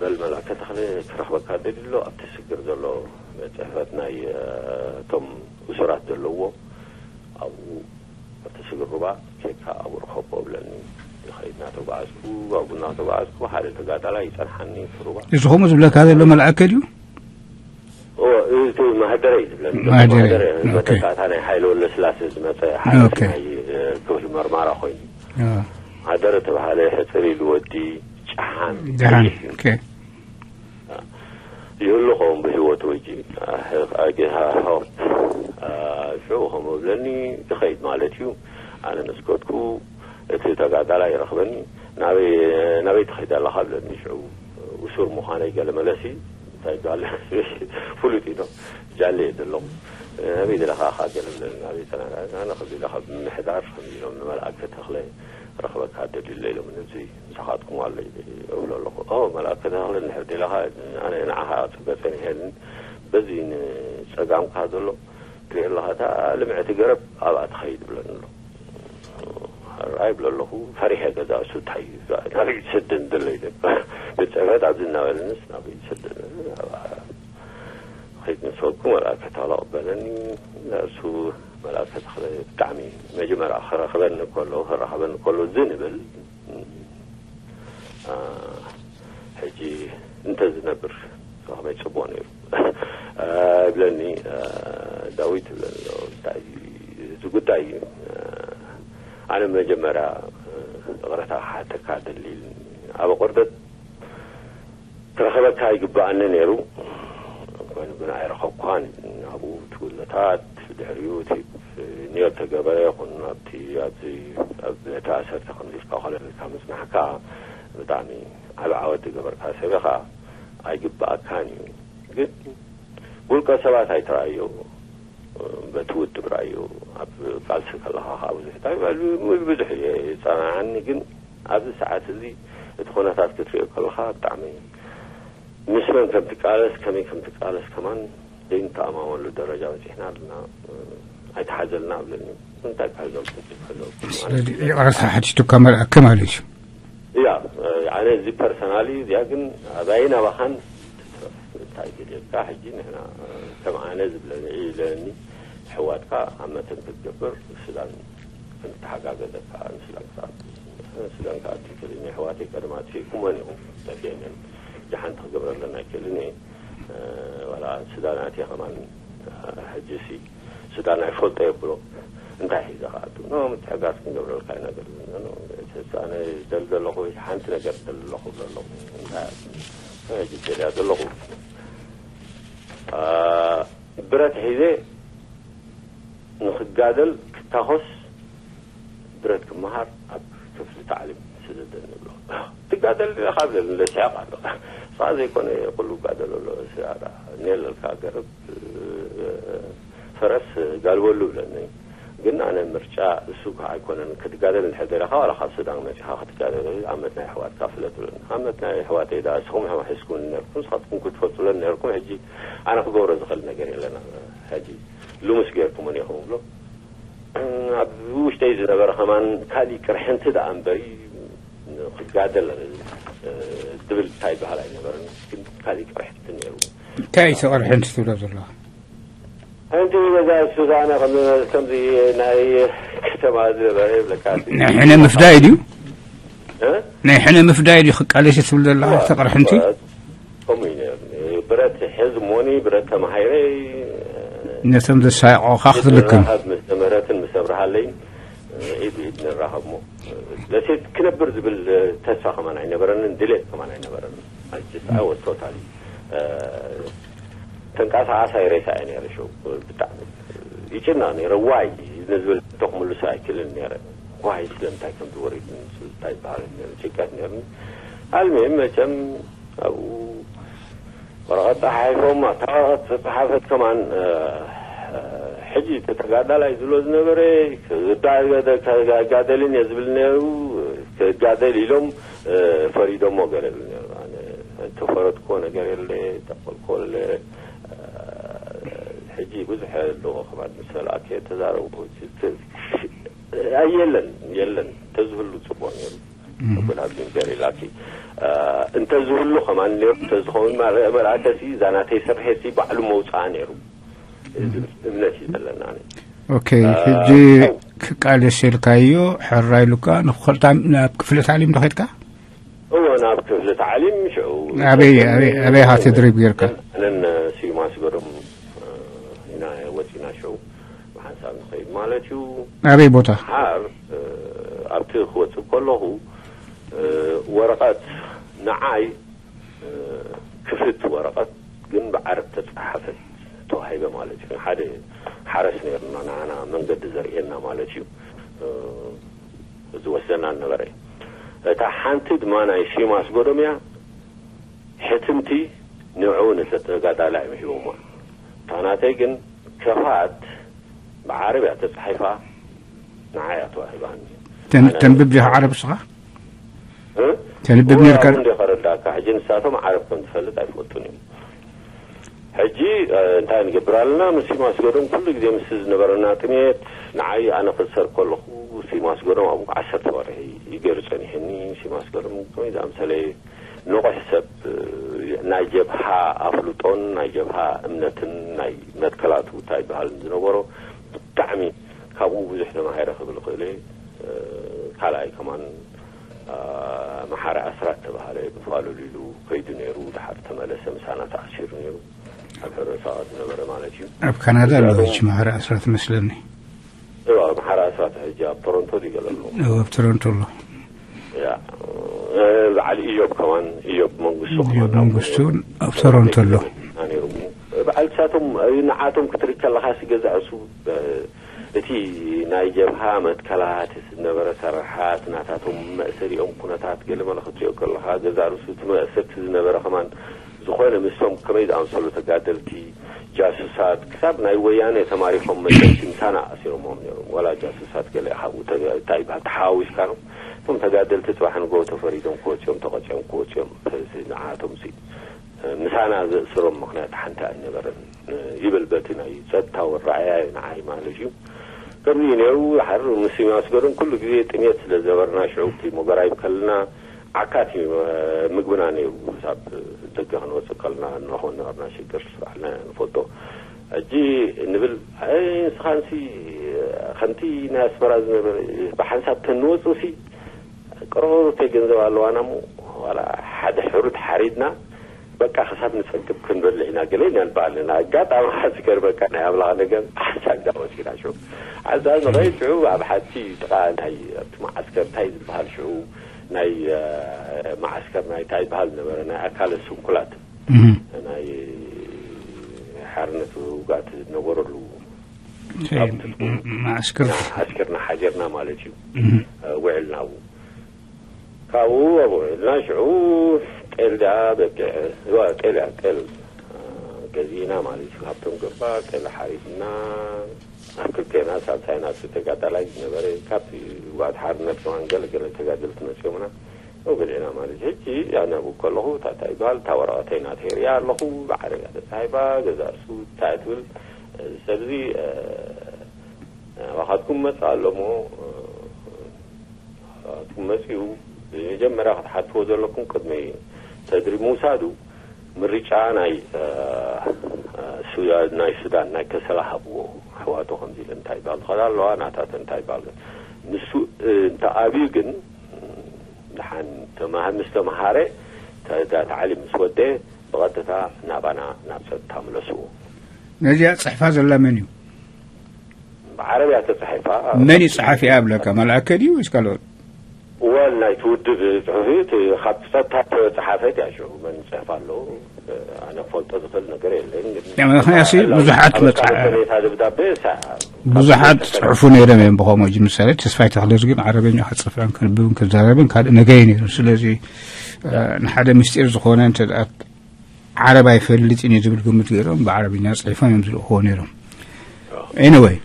በል መልኣከ ተኽለ ክረኽበካ ደልዩ ኣሎ፣ ኣብቲ ስግር ዘሎ ቤት ጽሕፈት ናይ፣ እ፣ እቶም እሱራት ዘለውዎ ኣብኡ፣ ኣብቲ ስግር ሩባ ኬድካ ኣብኡ ርኸቦ ብለኒ። ይኸይድ እናተጓዓዝኩ፣ ኣብኡ እናተጓዓዝኩ ሓደ ተጋዳላይ ይጸንሓኒ እቲ ሩባ። እዚ ከምኡ ዝብለካ ዘሎ መልኣከ ድዩ? እዎ፣ እቲ ማህደረ እዩ ዝብለኒ። ማህደረ፣ ማህደረ፣ ኦኬ። መተካእታ ናይ ሓይለ ወለስላሴ ዝመጸ ሓለፊ ኦኬ። ናይ፣ እ፣ ክፍሊ መርማራ ኮይኑ። አ። ማህደረ ተባሃለ፣ ሕጽር ኢሉ ወዲ ጨሓን ደሓን፣ ቀይሕ እዩ። ኦኬ። ይህሉ ኸውን ብህይወቱ ሕጂ። አ፣ አ፣ ጌታ ሆፕ፣ አ፣ ሽዑ ከምኡ ብለኒ፣ ክኸይድ ማለት እዩ። ኣነ ምስ ከድኩ፣ እቲ ተጋዳላይ ይረኽበኒ። ናበይ፣ ናበይ ትኸይድ ኣለኻ ብለኒ። ሽዑ እሱር ምዃነይ ገለ መለሲ፣ እንታይ ይበሃል? ፍሉጥ እዩ ዶ? ጃለ እየ ዘለኹ። ናበይ ደለኻ ኸኣ ገለ ብለኒ። ናበይ ተናዳ-፣ ኣነ ከምዚ ኢለ ካብ ምምሕዳር፣ ከምዚ ኢሎም ንመልኣከ ተኽለ ረኽበካ ደልዩ ኣሎ ኢሎም፣ ነዚ ምሳኻትኩም ኣሎ እብሎ ኣለኹ። ኦ፣ መልኣከ ተኽለ እንድሕር ደለኻ፣ ኣነ ንዓኻ ጽበ ጸኒሐ፣ በዚ ንጸጋምካ ዘሎ ትሪኦ ኣለኻ፣ እታ ልምዕቲ ገረብ ኣብኣ ትኸይድ ብለኒ ኣሎ። ሕራይ ይብሎ ኣለኹ፣ ፈሪሐ ገዛ እሱ እንታይ እዩ፣ ናበይ ዝሰደኒ ዘሎ ኢለ። ቤት ጽሕፈት ኣብዚ እናበለንስ ናበይ ዝሰደኒ፣ ኣብኣ ኸይድ ምስ በልኩ መልኣከ ተኽለ ቀበለኒ። እሱ መልኣከ ተኽለ ብጣዕሚ መጀመርያ ክረኽበኒ ከሎ፣ ክረኽበኒ ከሎ ዝንብል፣ አ፣ ሕጂ እንተዝነብር ከመይ ጽቡቕ ነይሩ። አ፣ ይብለኒ፣ አ፣ ዳዊት ይብለኒ፣ እንታይ እዚ ጉዳይ እዩ። አ፣ ኣነ መጀመርያ፣ አ፣ ይቕረታ ክሓተካ ደሊ ኢልኒ። ኣብ ኣቑርደት ክረኽበካ ይግብኣኒ ነይሩ። ኮይኑ ግን ኣይረኸብኳን። ኣብኡ እቲ ኩነታት፣ ድሕሪኡ እቲ ኒዮ ተገበረ ይኹን ኣብቲ፣ ኣብዚ፣ ኣብ ቤት ኣሰርቲ ከምዚ ኢልካ ኮለል ኢልካ ምጽናሕካ ብጣዕሚ ዓቢ ዓወት ዝገበርካ ሰብ ኢኻ። ኣይግብኣካን እዩ። ግን ውልቀ ሰባት ኣይትረኣዮ። በቲ ውድብ ራእዩ ኣብ ቃልሲ ከለኻ ከዓ ብዙሕ እንታይ ይበሃል፣ ብዙሕ እየ ይጸናዓኒ፣ ግን ኣብዚ ሰዓት እዚ እቲ ኩነታት ክትሪኦ ከለኻ ብጣዕሚ ምስ መን ከም ትቃለስ፣ ከመይ ከም ትቃለስ ከማን ዘይንተኣማመነሉ ደረጃ በጺሕና ኣለና። ኣይተሓዘልና እብለኒ። እንታይ ክሕዞም፣ እንታይ ክሕዞም? ስለዚ ይቕረታ ሓቲቱካ መልኣከ ማለት እዩ። እያ፣ ኣነ እዚ ፐርሰናሊ እዚኣ ግን ኣባይን ኣባኻን ትትረፍ። እንታይ ገዲልካ ሕጂ ንሕና ከም ኣነ ዝብለኒ ኢለኒ ኣሕዋትካ ኣብ መተን ክትገብር ሱዳን ክንተሓጋገዘካ ንሱዳን ክኣ-፣ ሱዳን ክኣቱ ይክእል እዩ። ኣሕዋተይ ቀደም ኣጥፊእኩመን ኢኹም። ተገይነን እጂ ሓንቲ ክገብረለን ኣይክእልን እየ። ዋላ ሱዳን ኣትየ ከማን ሕጂ ሲ ሱዳን ኣይፈልጦ የብሎ። እንታይ ሒዘ ክኣቱ? ኖ፣ ምትሕጋዝ ክንገብረልካ ኢና ገለ። ኖ፣ ኖ፣ እቲ ኣነ ደል ዘለኹ ሓንቲ ነገር ደል ኣለኹ ብሎ ኣለኹ። እንታይ ሕጂ ደልያ ዘለኹ? አ፣ ብረት ሒዘ ንኽጋደል ክታኾስ ብረት ክመሃር ኣብ ክፍሊ ታዕሊም ስደደኒ ይብሎ። ትጋደል ዲኻ ብለኒ፣ ለስሕቕ ኣሎ። ንስኻ ዘይኮነ ኩሉ ይጋደል ኣሎ። ስራ ኔለልካ ገረብ፣ ፈረስ ጋልበሉ ብለኒ። ግን ኣነ ምርጫ እሱ ከዓ ኣይኮነን። ክትጋደል እንድሕር ደለኻ ዋላ ካብ ሱዳን መጺኻ ክትጋደል፣ ኣመት ናይ ኣሕዋትካ ፍለጥ ብለኒ። ኣመት ናይ ኣሕዋተይ ደኣ ንስኹም ኢኹም ሒዝኩምኒ ነርኩም፣ ንስኻትኩም ክትፈልጡለን ነርኩም። ሕጂ ኣነ ክገብሮ ዝኽእል ነገር የለን። ሕጂ ልሙስ ገይርኩምኒ ኢኹም ብሎ። ኣብ ውሽጠይ ዝነበረ ከማን ካሊእ ቅርሕንቲ ደኣ እምበሪ ክጋደል፣ እ፣ ዝብል እንታይ ይበሃል ኣይነበረን። ግን ካሊእ ቅርሕንቲ ነይሩ። እንታይ እዩ እቲ ቅርሕንቲ ትብሎ ዘለኻ? ሓንቲ ገዛ እሱ ዛና ከም-፣ ከምዚ ናይ ከተማ ዝነበረ ይብለካ። ናይ ሕነ ምፍዳይ ድዩ? እ? ናይ ሕነ ምፍዳይ ድዩ ክቃለስ ትብል ዘለኻ? እዋ፣ እቲ ቅርሕንቲ? እዋ፣ ከምኡ እዩ ነይሩ። ብረት ሕዝ እሞኒ፣ ብረት ተማሂረ፣ ነቶም ዘሳይቖኻ ክትልክም። ንራኸብ ምስ ምህረትን ምስ ኣብርሃለይን ኢድ ብኢድ ንራኸብ እሞ፣ ደሴት ክነብር ዝብል ተስፋ ከማን ኣይነበረንን፣ ድሌት ከማን ኣይነበረንን። I just, I was totally፣ እ፣ ተንቀሳቓሳይ ሬሳ እየ ነይረ። ሸው ብጣዕሚ ይጭነቕ ነይረ። ዋይ ንዝብል ሕቶ ክምልሶ ኣይክእልን ነይረ። ዋይ ስለምንታይ ከምዚ ወሪድኒ፣ ስለምንታይ ይበሃል ነይረ፣ ጭንቀት ነይርኒ። ኣልሚም መቸም ኣብኡ ወረቐት ጸሓሒፎም፣ ኣብታ ወረቐት ዝተጸሓፈት ከማን፣ እ፣ እ፣ ሕጂ እቲ ተጋዳላይ ዝብሎ ዝነበረ፣ ክጋደ-፣ ክጋደልን እየ ዝብል ነይሩ፣ ክጋደል ኢሎም፣ እ፣ ፈሪዶሞ ገለ ይብል ነይሩ። ኣነ ተፈረድኮ ነገር የለ፣ ተቆልኮለ፣ እ፣ ሕጂ ብዙሕ ኣለዎ ከማን ምስ መልኣከ ተዛረቡ፣ እ፣ የለን፣ የለን፣ ተዝህሉ ጽቡቕ ነይሩ። እም። ተጎዳጉም ገይሩ ኢላኪ። እ፣ እንተዝህሉ ከማን ነይሩ፣ እንተዝኸውን መር-፣ መልኣከሲ፣ እዛ ናተይ ስርሐሲ ባዕሉ መውጽኣ ነይሩ። ዝብል እምነት እዩ ዘለና። ኣነ፣ ኦኬ፣ እ፣ ሕጂ ያው ክቃለስ ኢልካዮ፣ ሕራይ ኢሉካ፣ ንኽልተ ናብ ክፍለ ታዕሊም ዶ ኸድካ? እወ፣ ናብ ክፍለ ታዕሊም ሽዑ ኣበይ፣ ኣበይ፣ ኣበይ ኢኻ ተድሪብ ጌርካ? ኣነን ስዩም ኣስገዶም፣ እ፣ ኢና ወፂና ሽዑ ብሓንሳብ ንኸይድ ማለት እዩ። ኣበይ ቦታ? ሓር፣ እ፣ ኣብቲ ክወፅእ ከለኹ፣ እ፣ ወረቐት ንዓይ፣ እ፣ ክፍት ወረቐት ግን ብዓረብ ተፃሓፈት ተዋሂበ ማለት እዩ። ሓደ ሓረስ ነይርና ንዓና መንገዲ ዘርእየና ማለት እዩ። እ፣ ዝወስደና ነበረ። እታ ሓንቲ ድማ ናይ ስዩም ኣስገዶም እያ። ሕትምቲ ንዕኡ ንተጋዳላይ እዮም ሂቦማ። እታ ናተይ ግን ከፋት ብዓረብ እያ ተጻሒፋ፣ ንዓይ እያ ተዋሂባኒ። ተን-፣ ኣነ ተንብብ ዲኻ ዓረብ እስኻ? እ? ተንብብ እወ፣ ነርካ? ኣብኡ እንደ ከረዳእካ፣ ሕጂ ንሳቶም ዓረብ ከም ትፈልጥ ኣይፈልጡን እዮም። ሕጂ፣ እ፣ እንታይ ንገብር ኣለና? ምስ ሲማስ ገዶም ኩሉ ግዜ ምስ ዝነበረና ጥሜት፣ ንዓይ ኣነ ክሰር ከለኹ፣ ሲማስ ገዶም ኣብኡ ዓሰርተ ወርሒ ይገሩ ጸኒሕኒ። ሲማስ ገዶም ከመይ ዝኣምሰለ ንቑሕ ሰብ፣ እ፣ ናይ ጀብሃ ኣፍልጦን ናይ ጀብሃ እምነትን ናይ መትከላቱ እንታይ ይበሃል ዝነበሮ ብጣዕሚ ካብኡ ብዙሕ ተማሂረ ክብል እኽእል እየ። እ፣ ካልኣይ ከማን፣ እ፣ መሓሪ ኣስራት ተባሃለ ብፋሉል ኢሉ ከይዱ ነይሩ፣ ድሓር ተመለሰ፣ ምሳና ተኣሲሩ ነይሩ። ኣብ ሕብረተሰብ ዝነበረ ማለት እዩ። ኣብ ካናዳ ኣሎ እዚኣቶም ሕጂ መሓሪ ኣስራት መስለኒ። እዋ፣ መሓሪ ኣስራት ሕጂ ኣብ ቶሮንቶ ድዩ ገለ ኣሎ? እዎ፣ ኣብ ቶሮንቶ ኣሎ። ያ፣ እ፣ በዓል ኢዮብ ከማን፣ ኢዮብ መንግስቱ ኢዮብ ከማን መንግስቱ ኣብኡ ኣብ ቶሮንቶ ኣሎ። ነይሩ። በዓል ሳቶም፣ እ፣ ንዓቶም ክትርኢ ከለኻ ስገዛ ዕሱ፣ እ፣ እቲ ናይ ጀብሃ መትከላት፣ እቲ ዝነበረ ሰራሓት፣ ናታቶም መእሰሪኦም ኩነታት ገለ መለ ክትሪኦ ከለኻ፣ ገዛ ርእሱ እቲ መእሰርቲ ዝነበረ ከማን ዝኾነ ምስቶም ከመይ ዝኣምሰሉ ተጋደልቲ፣ ጃሱሳት፣ ክሳብ ናይ ወያነ ተማሪኾም መሰልቲ ምሳና ኣሲሮምዎም ነይሮም። ዋላ ጃሱሳት ገለ ካብኡ ተ-፣ እንታይ ይበሃል፣ ተሓዋዊስካ ነው። እቶም ተጋደልቲ ጽባሕ ንግሆ ተፈሪዶም ክወጽኦም፣ ተቐጺኦም ክወጽኦም፣ እዚ ንዓቶምሲ ምሳና ዘእስሮም ምኽንያት ሓንቲ ኣይነበረን ይብል በቲ ናይ ጸጥታዊ ኣረኣእያ ንዓይ ማለት እዩ። ከምዚ እዩ ነይሩ። ድሓር ምስ ኣስገዶም ኩሉ ግዜ ጥሜት ስለ ዝነበርና ሽዑ እቲ ሞገራይብ ከለና ዓካት እዩ፣ እ፣ ምግብና ነይሩ። ክሳብ ደገ ክንወጽእ ከለና ንረኽቦ ነበርና ሽግር ባዕልና ንፈልጦ። ሕጂ ንብል፣ ኣይ ንስኻንሲ ከምቲ ናይ ኣስመራ ዝነበረ ብሓንሳብ ተንወጽእሲ ቅርርብተይ ገንዘብ ኣለዋና እሞ ዋላ ሓደ ሕሩት ሓሪድና በቃ ክሳብ ንጸግብ ክንበልዕ ኢና ገለ ኢና ንበሃል ኣለና። ኣጋጣሚ ሓስከር በቃ ናይ ኣምላኽ ነገር ሓንሳብ ዳ ወጺና ሽዑ። ሓንሳብ ንኸይድ ሽዑ ኣብ ሓንቲ ጥቓ ናይ ኣብቲ መዓስከር እንታይ ዝበሃል ሽዑ ናይ፣ እ፣ መዓስከር ናይ እንታይ ይበሃል ነበረ ናይ ኣካለ ስንኩላት እህ። ናይ ሓርነት ውጋት ዝነበረሉ እህ። ኣብ መዓስከር። መዓስከርና ሓጀርና ማለት እዩ። እህ። እ፣ ውዕልና ኣብኡ። ካብኡ ኣብኡ ኢልና ሽዑ ጤል ደኣ በጊዕ፣ እዋ፣ ጤል እያ፣ ጤል፣ አ፣ ገዚእና ማለት እዩ። ካብቶም ገባር ጤል ሓሪስና ኣብ ክልቴና ሳልሳይ ናቱ ተጋዳላይ ዝነበረ ካብቲ ዋት ሓርነት ከማን ገለ ገለ ተጋደልቲ መፅኦምና። እው በሊዕና ማለት እዩ። ሕጂ ኣነ ኣብኡ ከለኹ እታ እንታይ ይበሃል፣ እታ ወረቐተይ ናተይ ሪኣ ኣለኹ፣ ብዓረብያ ተፃሒፋ፣ ገዛ እሱ እንታይ ትብል፣ ሰብዚ፣ እ፣ ናባኻትኩም መፅእ ኣሎ እሞ፣ እ፣ ናባኻትኩም መፂኡ፣ መጀመርያ ክትሓትዎ ዘለኩም ቅድሚ ተድሪ ምውሳዱ፣ ምርጫ ናይ፣ እ፣ እ፣ ሱዳን፣ ናይ ሱዳን፣ ናይ ከሰላ ሃብዎ፣ ኣሕዋቶ ከምዚ ኢለ እንታይ ይበሃል ዝኸዳ ኣለዋ፣ ናታተን እንታይ ይበሃል። ንሱ፣ እ፣ እንተ ኣብዩ ግን፣ ደሓን ተማህ-፣ ምስ ተምሃረ፣ ተ-፣ ተ-፣ ታዕሊም ምስ ወደ፣ ብቐጥታ ናባና፣ ናብ ጸጥታ ምለስዎ። ነዚኣ ጽሕፋ ዘላ መን እዩ? ብዓረብያ ተጻሒፋ። መን እዩ ጸሓፊ እያ ብለካ? መልኣከ ድዩ ወይስ ካልኦት? ወል ናይቲ ውድብ ጽሑፊ፣ እቲ ካብ ጸጥታ ተጻሓፈት እያ። ሽዑ መን ይጽሕፍ ኣሎ? ኣነ ክፈልጦ ዝኽእል ነገር የለን። ግን ምኽንያቱ ኣብ ብዙሓት ኣብ መጽሓ-፣ ሰሌታ ደብዳቤ ሳ-፣ ብዙሓት ካብ ጽሑፉ ነይሮም እዮም። ብኸምኡ፣ ምሳሌ ተስፋይ ተኽለዝጊ ዓረበኛ ክጽሕፍን ከንብብን ክዛረብን ካልእ ነገር እዩ ነይሩ። ስለዚ፣ እ፣ ንሓደ ምስጢር ዝኾነ እንተ ደኣ ዓረብ ኣይፈልጥን እዩ ዝብል ግምት ገይሮም ብዓረብኛ ጽሒፎም እዮም ዝልእኽዎ ነይሮም። ኤኒወይ፣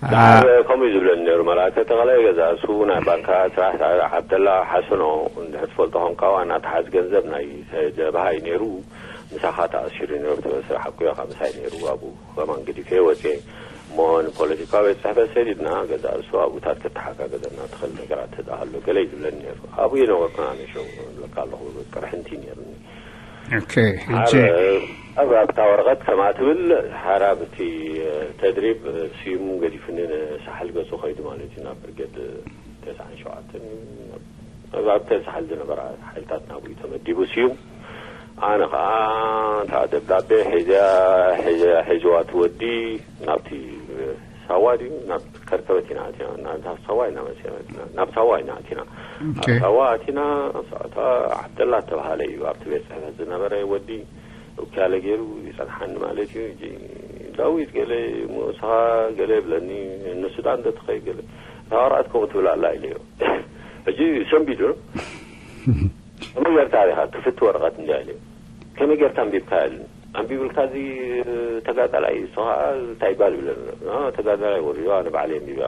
ኣ- ደሓር ከምኡ እዩ ዝብለኒ ነይሩ። መልኣከ ተኽለ ገዛ እሱ ናይ ባንካ ስራሕ፣ ዓብደላ ሓሰኖ፣ እንድሕር ትፈልጦ ኾንካ፣ ዋና ተሓዝ ገንዘብ ናይ ጀብሃ እዩ ነይሩ። ምሳኻ ተኣሲሩ ነይሩ። እቲ ስራሕ እኮ ኢኻ ምሳይ ነይሩ። ኣብኡ ከማን ገዲፈ ወፅየ። እሞ ንፖለቲካዊ ቤት ጽሕፈት ሰዲድና፣ ገዛ እሱ ኣብኡታት ከተሓጋገዘና ትኽእል ነገራት ተደሃሎ ገለ እዩ ዝብለኒ ነይሩ። ኣብኡ የነበርኩን ኣነ ሸው እብለካ ኣለኹ። ቅርሕንቲ ነይሩኒ። ኦኬ፣ ሕጂ ኣብ፣ ኣብ፣ ኣብታ ወረቐት ከማ ትብል፣ ሓራ ብቲ ተድሪብ ስዩም ገዲፉኒ ንሳሕል ገጹ ኸይዱ ማለት እዩ፣ ናብ ብርጌድ ተስዓን ሸውዓተን እዩ። ኣብ፣ ኣብተን ሳሕል ዝነበራ ሓይልታት ናብኡ እዩ ተመዲቡ ስዩም። ኣነ ኸዓ እታ ደብዳቤ ሒዘ፣ ሒዘ፣ ሒዝዋ እቲ ወዲ ናብቲ ሳዋ ድዩ ናብ ከርከበት ኢና ኣቲና፣ ናብ ሳዋ ኢና መሲና፣ ናብ ሳዋ ኢና ኣቲና። ኦኬ። ኣብ ሳዋ ኣቲና፣ ሳዋ ዓብደላ ተባሃለ እዩ ኣብቲ ቤት ጽሕፈት ዝነበረ ወዲ። ውካለ ገይሩ ይጸንሓኒ ማለት እዩ። ሕጂ ዳዊት ገለ፣ ንስኻ ገለ ይብለኒ፣ ንሱዳን ዶ ትኸይድ ገለ። እታ ወረቐት ከምኡ ትብል ኣላ ኢለዮ። ሕጂ ሰንቢዱ ከመይ ጌርካ ኢኻ ክፍቲ ወረቐት እንድያ ኢለዮ። ከመይ ጌርካ ኣንቢብካ ኢሉኒ። ኣንቢብልካ እዚ ተጋዳላይ፣ ንሱ ኸዓ እንታይ ይባል ይብለኒ። አ፣ ተጋዳላይ ወሪዶ፣ ኣነ ባዕለይ ኣንቢበ።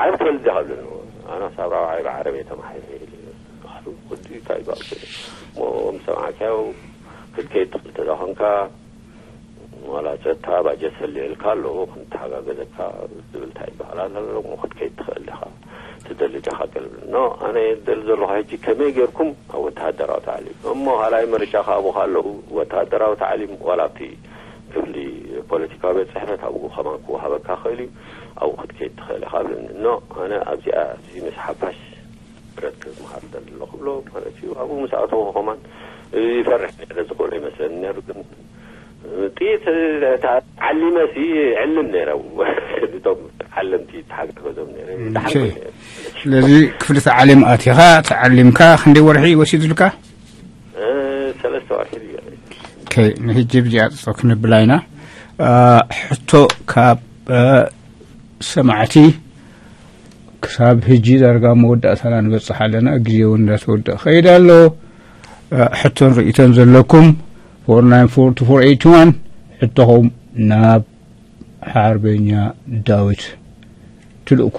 ዓረብ ትፈልጥ ዲኻ ይብለኒ። ኣነ ሳብ ራብዓይ ብዓረብ እየ ተማሂረ ኢለዮ። ባሕሩ ቅዲ እንታይ ይባል? እሞ ምስ ሰማዕካዮ ክትከይድ ትኽእል ተደኾንካ፣ ዋላ ጸጥታ ባጀት ሰሊዕልካ ኣሎ፣ ክንተሓጋገዘካ ዝብል እንታይ ይበሃል ኣሎ፣ እሞ ክትከይድ ትኽእል ኢኻ፣ ትደሊ ዲኻ ገለ። ኖ፣ ኣነ ደሊ ዘለኹ ሕጂ ከመይ ጌርኩም ኣብ ወተሃደራዊ ታዕሊም። እሞ ካልኣይ ምርጫ ከኣ ኣብኡ ኣለዉ፣ ወተሃደራዊ ታዕሊም ዋላ ኣብቲ ክፍሊ ፖለቲካዊ ቤት ጽሕፈት ኣብኡ ከማን ክወሃበካ ክእል እዩ፣ ኣብኡ ክትከይድ ትኽእል ኢኻ ብለኒ። ኖ፣ ኣነ ኣብዚኣ፣ ኣብዚ ምስ ሓፋሽ ብረት ክመሃር ደሊ ኣለኹ ብሎ ማለት እዩ። ኣብኡ ምስ ኣተኹ ከማን ይፈርሕ ነይረ፣ ዝኾነ ይመስለኒ ነይሩ። ግን ጥይት ተዓሊመሲ ዕልም ነይረ። እቶም ዓለምቲ ተሓጋገዞም ነይረ። ደሓን እሺ። ኮይኑ ነይረ። ስለዚ ክፍሊ ተዓሊም ኣቲኻ፣ ተዓሊምካ ክንደይ ወርሒ ወሲዱልካ? እ፣ ሰለስተ ወርሒ ድዩ? ኦኬ፣ ንሕጂ ብዚኣ ጠጠው ክንብላ ኢና። እ፣ ሕቶ ካብ፣ እ፣ ሰማዕቲ ክሳብ ሕጂ ዳርጋ መወዳእታና ንበጽሕ ኣለና። ግዜ እውን እንዳተወደአ ኸይድ ኣሎ። እ፣ ሕቶን ርእይቶን ዘለኩም ፎር ናይን ፎር ቱ ፎር ኤይት ዋን ሕቶኹም ናብ ሓርበኛ ዳዊት ትልእኩ።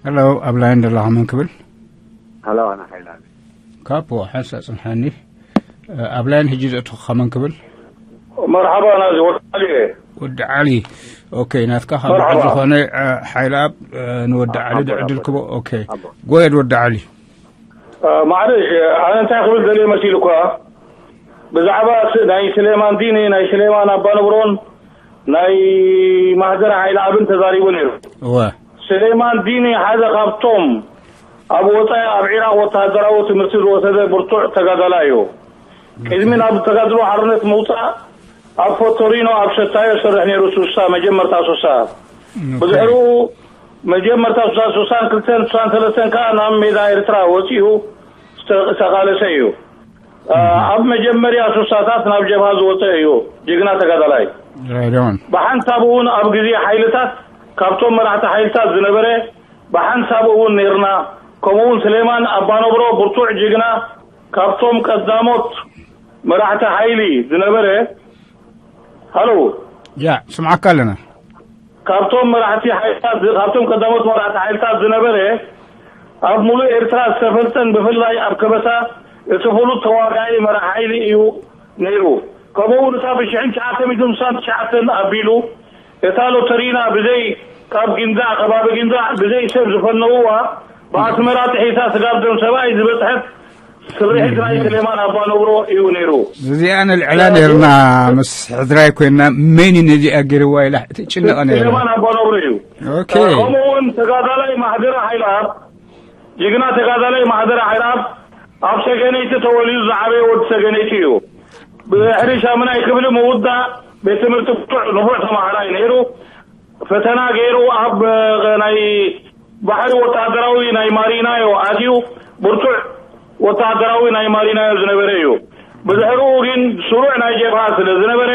ሄሎ፣ ኣብ ላይን ደለኻ መን ክብል? ሄሎ፣ ኣነ ሓይላ። ካፖ፣ ሓንሳ ጽንሓኒ። ኣብ ላይን ሕጂ ዘእትኹኻ መን ክብል? መርሓባ፣ ናዚ ወዲ ዓሊ እየ። ወዲ ዓሊ። ኦኬ፣ ናትካ ካብ መርሓባ። ዝኾነ፣ እ፣ ሓይለ ኣብ፣ እ፣ ንወዲ እ፣ ዓሊ ሓቦ፣ ድዕድል ሓቦ። ክቦ። ኦኬ። ሓቦ። ጎየድ ወዲ ዓሊ። እ፣ ማዕረሽ፣ ኣነ እንታይ ክብል ደልየ መሲሉ እኳ፣ ብዛዕባ ስ-፣ ናይ ስሌማን ዲኒ፣ ናይ ስሌማን ኣባነብሮን፣ ናይ ማህደር ሓይለ ኣብን ተዛሪቡ ነይሩ። እወ። ስሌማን ዲኒ ሓደ ካብቶም ኣብ ወጻኢ ኣብ ዒራቕ ወተሃደራዊ ትምህርቲ ዝወሰደ ብርቱዕ ተጋዳላይ እዩ። ቅድሚ ናብ ተጋድሎ ሓርነት ምውጻእ ኣብ ፎቶሪኖ ኣብ ሰታዮ ይሰርሕ ነይሩ። ሱሳ፣ መጀመርታ ሱሳ። ብድሕሪኡ መጀመርታ ሱሳ፣ ሱሳን ክልተን፣ ሱሳን ሰለስተን ከኣ ናብ ሜዳ ኤርትራ ወጺኡ ዝተቃለሰ እዩ። ኣብ መጀመርያ ሱሳታት ናብ ጀብሃ ዝወጸ እዩ። ጅግና ተጋዳላይ። ብሓንሳብ እውን ኣብ ግዜ ሓይልታት ካብቶም መራሕቲ ሓይልታት ዝነበረ ብሓንሳብ እውን ነይርና። ከምኡ እውን ስሌማን ኣባነብሮ ብርቱዕ ጅግና ካብቶም ቀዳሞት መራሕቲ ሓይሊ ዝነበረ። ሃሎ። ያ፣ ስምዓካ ኣለና። ካብቶም መራሕቲ ሓይልታት፣ ካብቶም ቀዳሞት መራሕቲ ሓይልታት ዝነበረ፣ ኣብ ሙሉእ ኤርትራ ዝተፈልጠን ብፍላይ ኣብ ከበሳ እቲ ፍሉጥ ተዋጋኢ መራሕ ሓይሊ እዩ ነይሩ። ከምኡ እውን እታ ብሽሕን ትሽዓተ ሚእትን ስሳን ትሽዓተን ኣቢሉ እታ ሎተሪና ብዘይ፣ ካብ ጊንዳዕ፣ ከባቢ ጊንዳዕ ብዘይ ሰብ ዝፈነውዋ፣ ብኣስመራ ጥሒሳ ስጋብ ደም ሰብኣይ ዝበጽሐት ስርሒት ናይ ስሌማን ኣባነብሮ እዩ ነይሩ። እዚኣ ንልዕላ ነርና ምስ ሕድራይ ኮይና፣ መን እዩ ነዚኣ ገይርዋ ኢላ ትጭነቐ ነይራ። ስሌማን ኣባነብሮ እዩ። ኦኬ። ከምኡ እውን ተጋዳላይ ማሕደረ ሓይልኣብ፣ ጅግና ተጋዳላይ ማሕደረ ሓይልኣብ ኣብ ሰገነይቲ ተወሊዱ ዝዓበየ ወዲ ሰገነይቲ እዩ። ብድሕሪ ሻምናይ ክፍሊ ምውዳእ ቤት ትምህርቲ ብቱዕ ንፉዕ ተማሃራይ ነይሩ። ፈተና ገይሩ ኣብ ናይ ባሕሪ ወታደራዊ ናይ ማሪናዮ ኣትዩ። ብርቱዕ ወታደራዊ ናይ ማሪናዮ ዝነበረ እዩ። ብድሕሪኡ ግን ስሩዕ ናይ ጀብሃ ስለ ዝነበረ፣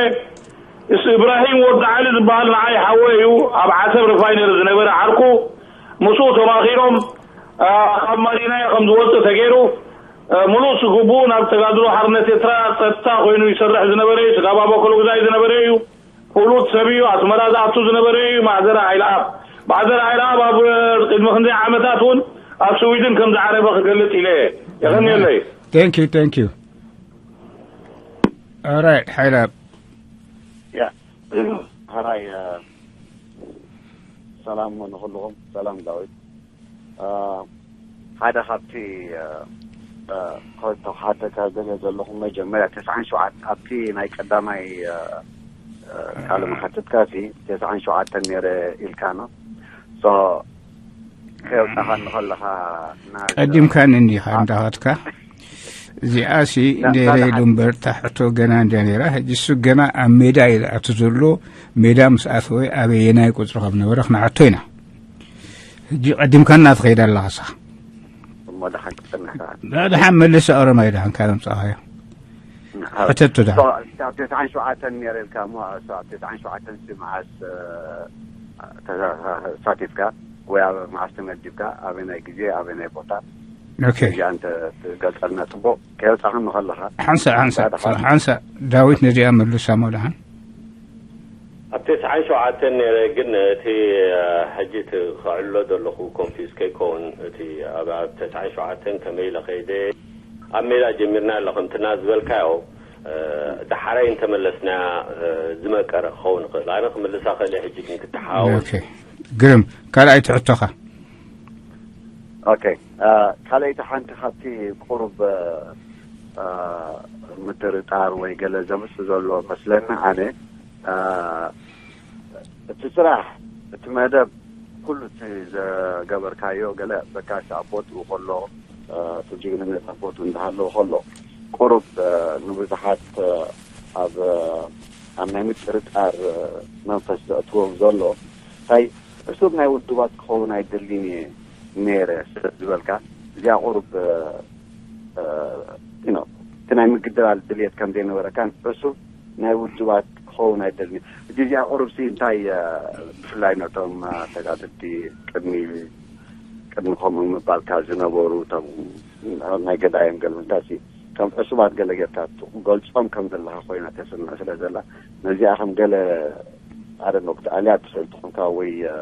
እስ-፣ እብራሂም ወዲ ዓሊ ዝበሃል ንዓይ ሓወይ እዩ። ኣብ ዓሰብ ሪፋይነሪ ዝነበረ ዓርኩ፣ ምስኡ ተማኺሮም፣ ኣ፣ ካብ ማሪናዮ ከም ዝወፅእ ተገይሩ። እ፣ ሙሉእ ስግቡ ናብ ተጋድሎ ሓርነት ኤርትራ ጸጥታ ኮይኑ ይሰርሕ ዝነበረ እዩ። ስጋብ ኣበኮሎ ግዛይ ዝነበረ እዩ። ፍሉጥ ሰብ እዩ። ኣስመራ ዝኣቱ ዝነበረ እዩ። ማሕደረ ሓይለኣብ፣ ማሕደረ ሓይለኣብ ኣብ ቅድሚ ክንደይ ዓመታት እውን ኣብ ስዊድን ከም ዝዓረፈ ክገልጽ ኢለ እየ። የቐንየለይ። Thank you, thank you. Alright, ሓይለኣብ። ያ፣ ሕራይ፣ እ፣ ሰላም ንኹልኹም። ሰላም ዳዊት። እ፣ ሓደ ካብቲ፣ እ፣ እ፣ ከ-፣ ከሓተካ ደልየ ዘለኹ፣ መጀመርያ ተስዓን ሸውዓተ ኣብቲ ናይ ቀዳማይ፣ እ፣ እ፣ ቃለ መሓትትካ ሲ ተስዓን ሸውዓተን ነይረ ኢልካ ነው። ሶ፣ ከየውጻኻ እንከለኻ እና-፣ ቀዲምካኒ እንዲኻ እንዳኸድካ። እዚኣሲ ዳ-፣ ነይረ ዳሓት። ኢሉ እምበር፣ እታ ሕቶ ገና እንድያ ነይራ። ሕጂ እሱ ገና ኣብ ሜዳ እዩ ዝኣቱ ዘሎ። ሜዳ ምስ ኣተወ ኣበየናይ ቁጽሪ ከም ነበረ ክነሓቶ ኢና። ሕጂ ቀዲምካና ትኸይድ ኣለኻ ንስኻ። እሞ ደሓን ክትጽንሕ ደኣ። ዳ-፣ ደሓን መልስ ኦሮማይ ደሓን ካብ ኣምጻኻዮ። ሕተቱ ደሓን። ሶ፣ ኣብ ተስዓን ሸውዓተን ነይረ ኢልካ እሞ፣ ሶ፣ ኣብ ተስዓን ሸውዓተን ሲ መዓስ፣ እ፣ ተሳ-፣ ተሳቲፍካ ወይ ኣብ መዓስ ተመዲብካ፣ ኣበናይ ግዜ፣ ኣበናይ ቦታ? ኦኬ። እዚኣ እንተ ትገልጸልና ጽቡቕ። ከየውጻኽኒ ከለኻ። ሓንሳእ፣ ሓንሳእ፣ ሓደ ሓደ። ሓንሳእ ዳዊት ነዚኣ መልሳ እሞ ደሓን። ኣብ ተስዓን ሸውዓተን ነይረ፣ ግን እቲ፣ እ፣ ሕጂ እቲ ከዕልሎ ዘለኹ ኮንፊውዝ ከይከውን፣ እቲ ኣብ፣ ኣብ ተስዓን ሸውዓተን ከመይ ኢለ ከይደ፣ ኣብ ሜዳ ጀሚርና ኣሎ ከምትና ዝበልካዮ፣ እ፣ ዳሓራይ እንተመለስና፣ እ፣ ዝመቀረ ክኸውን ይኽእል። ኣነ ክምልሳ ክእል እየ፣ ሕጂ ግን ክትሓዋወስ። ኦኬ። ግርም፣ ካልኣይቲ ሕቶኻ። ኦኬ፣ እ፣ ካልኣይቲ ሓንቲ ካብቲ ቁሩብ፣ እ፣ እ፣ ምጥርጣር ወይ ገለ ዘምጽእ ዘሎ መስለኒ ኣነ፣ እ፣ እቲ ስራሕ፣ እቲ መደብ፣ ኩሉ እቲ ዘገበርካዮ ገለ በቃ ኣብ ቦትኡ ከሎ፣ እ፣ እቲ ጅግንነት ኣብ ቦትኡ እንዳሃለወ ከሎ፣ ቁሩብ፣ እ፣ ንብዙሓት፣ እ፣ ኣብ፣ እ፣ ኣብ ናይ ምጥርጣር፣ እ፣ መንፈስ ዘእትዎም ዘሎ፣ እንታይ፣ ዕሱብ ናይ ውድባት ክኸውን ኣይደልን እየ ነይረ ስለ ዝበልካ፣ እዚኣ ቁሩብ፣ እ፣ እ፣ you know፣ እቲ ናይ ምግድላል ድልየት ከም ዘይነበረካን ዕሱብ ናይ ውድባት ክኸውን ኣይደልን። ሕጂ እዚኣ ቁሩብሲ እንታይ፣ እ፣ ብፍላይ ነቶም፣ እ፣ ተጋደልቲ ቅድሚ፣ ቅድሚ ከምኡ ምባልካ ዝነበሩ፣ እቶም ናይ ገዳይም ገለ ምንታሲ ከም ዕሱባት ገለ ጌርካ ትገልጾም ከም ዘለኻ ኮይና ተስምዕ ስለ ዘላ፣ ነዚኣ ከም ገለ፣ I don't know፣ ክትኣልያ ትኽእል ትኾንካ ወይ፣ እ፣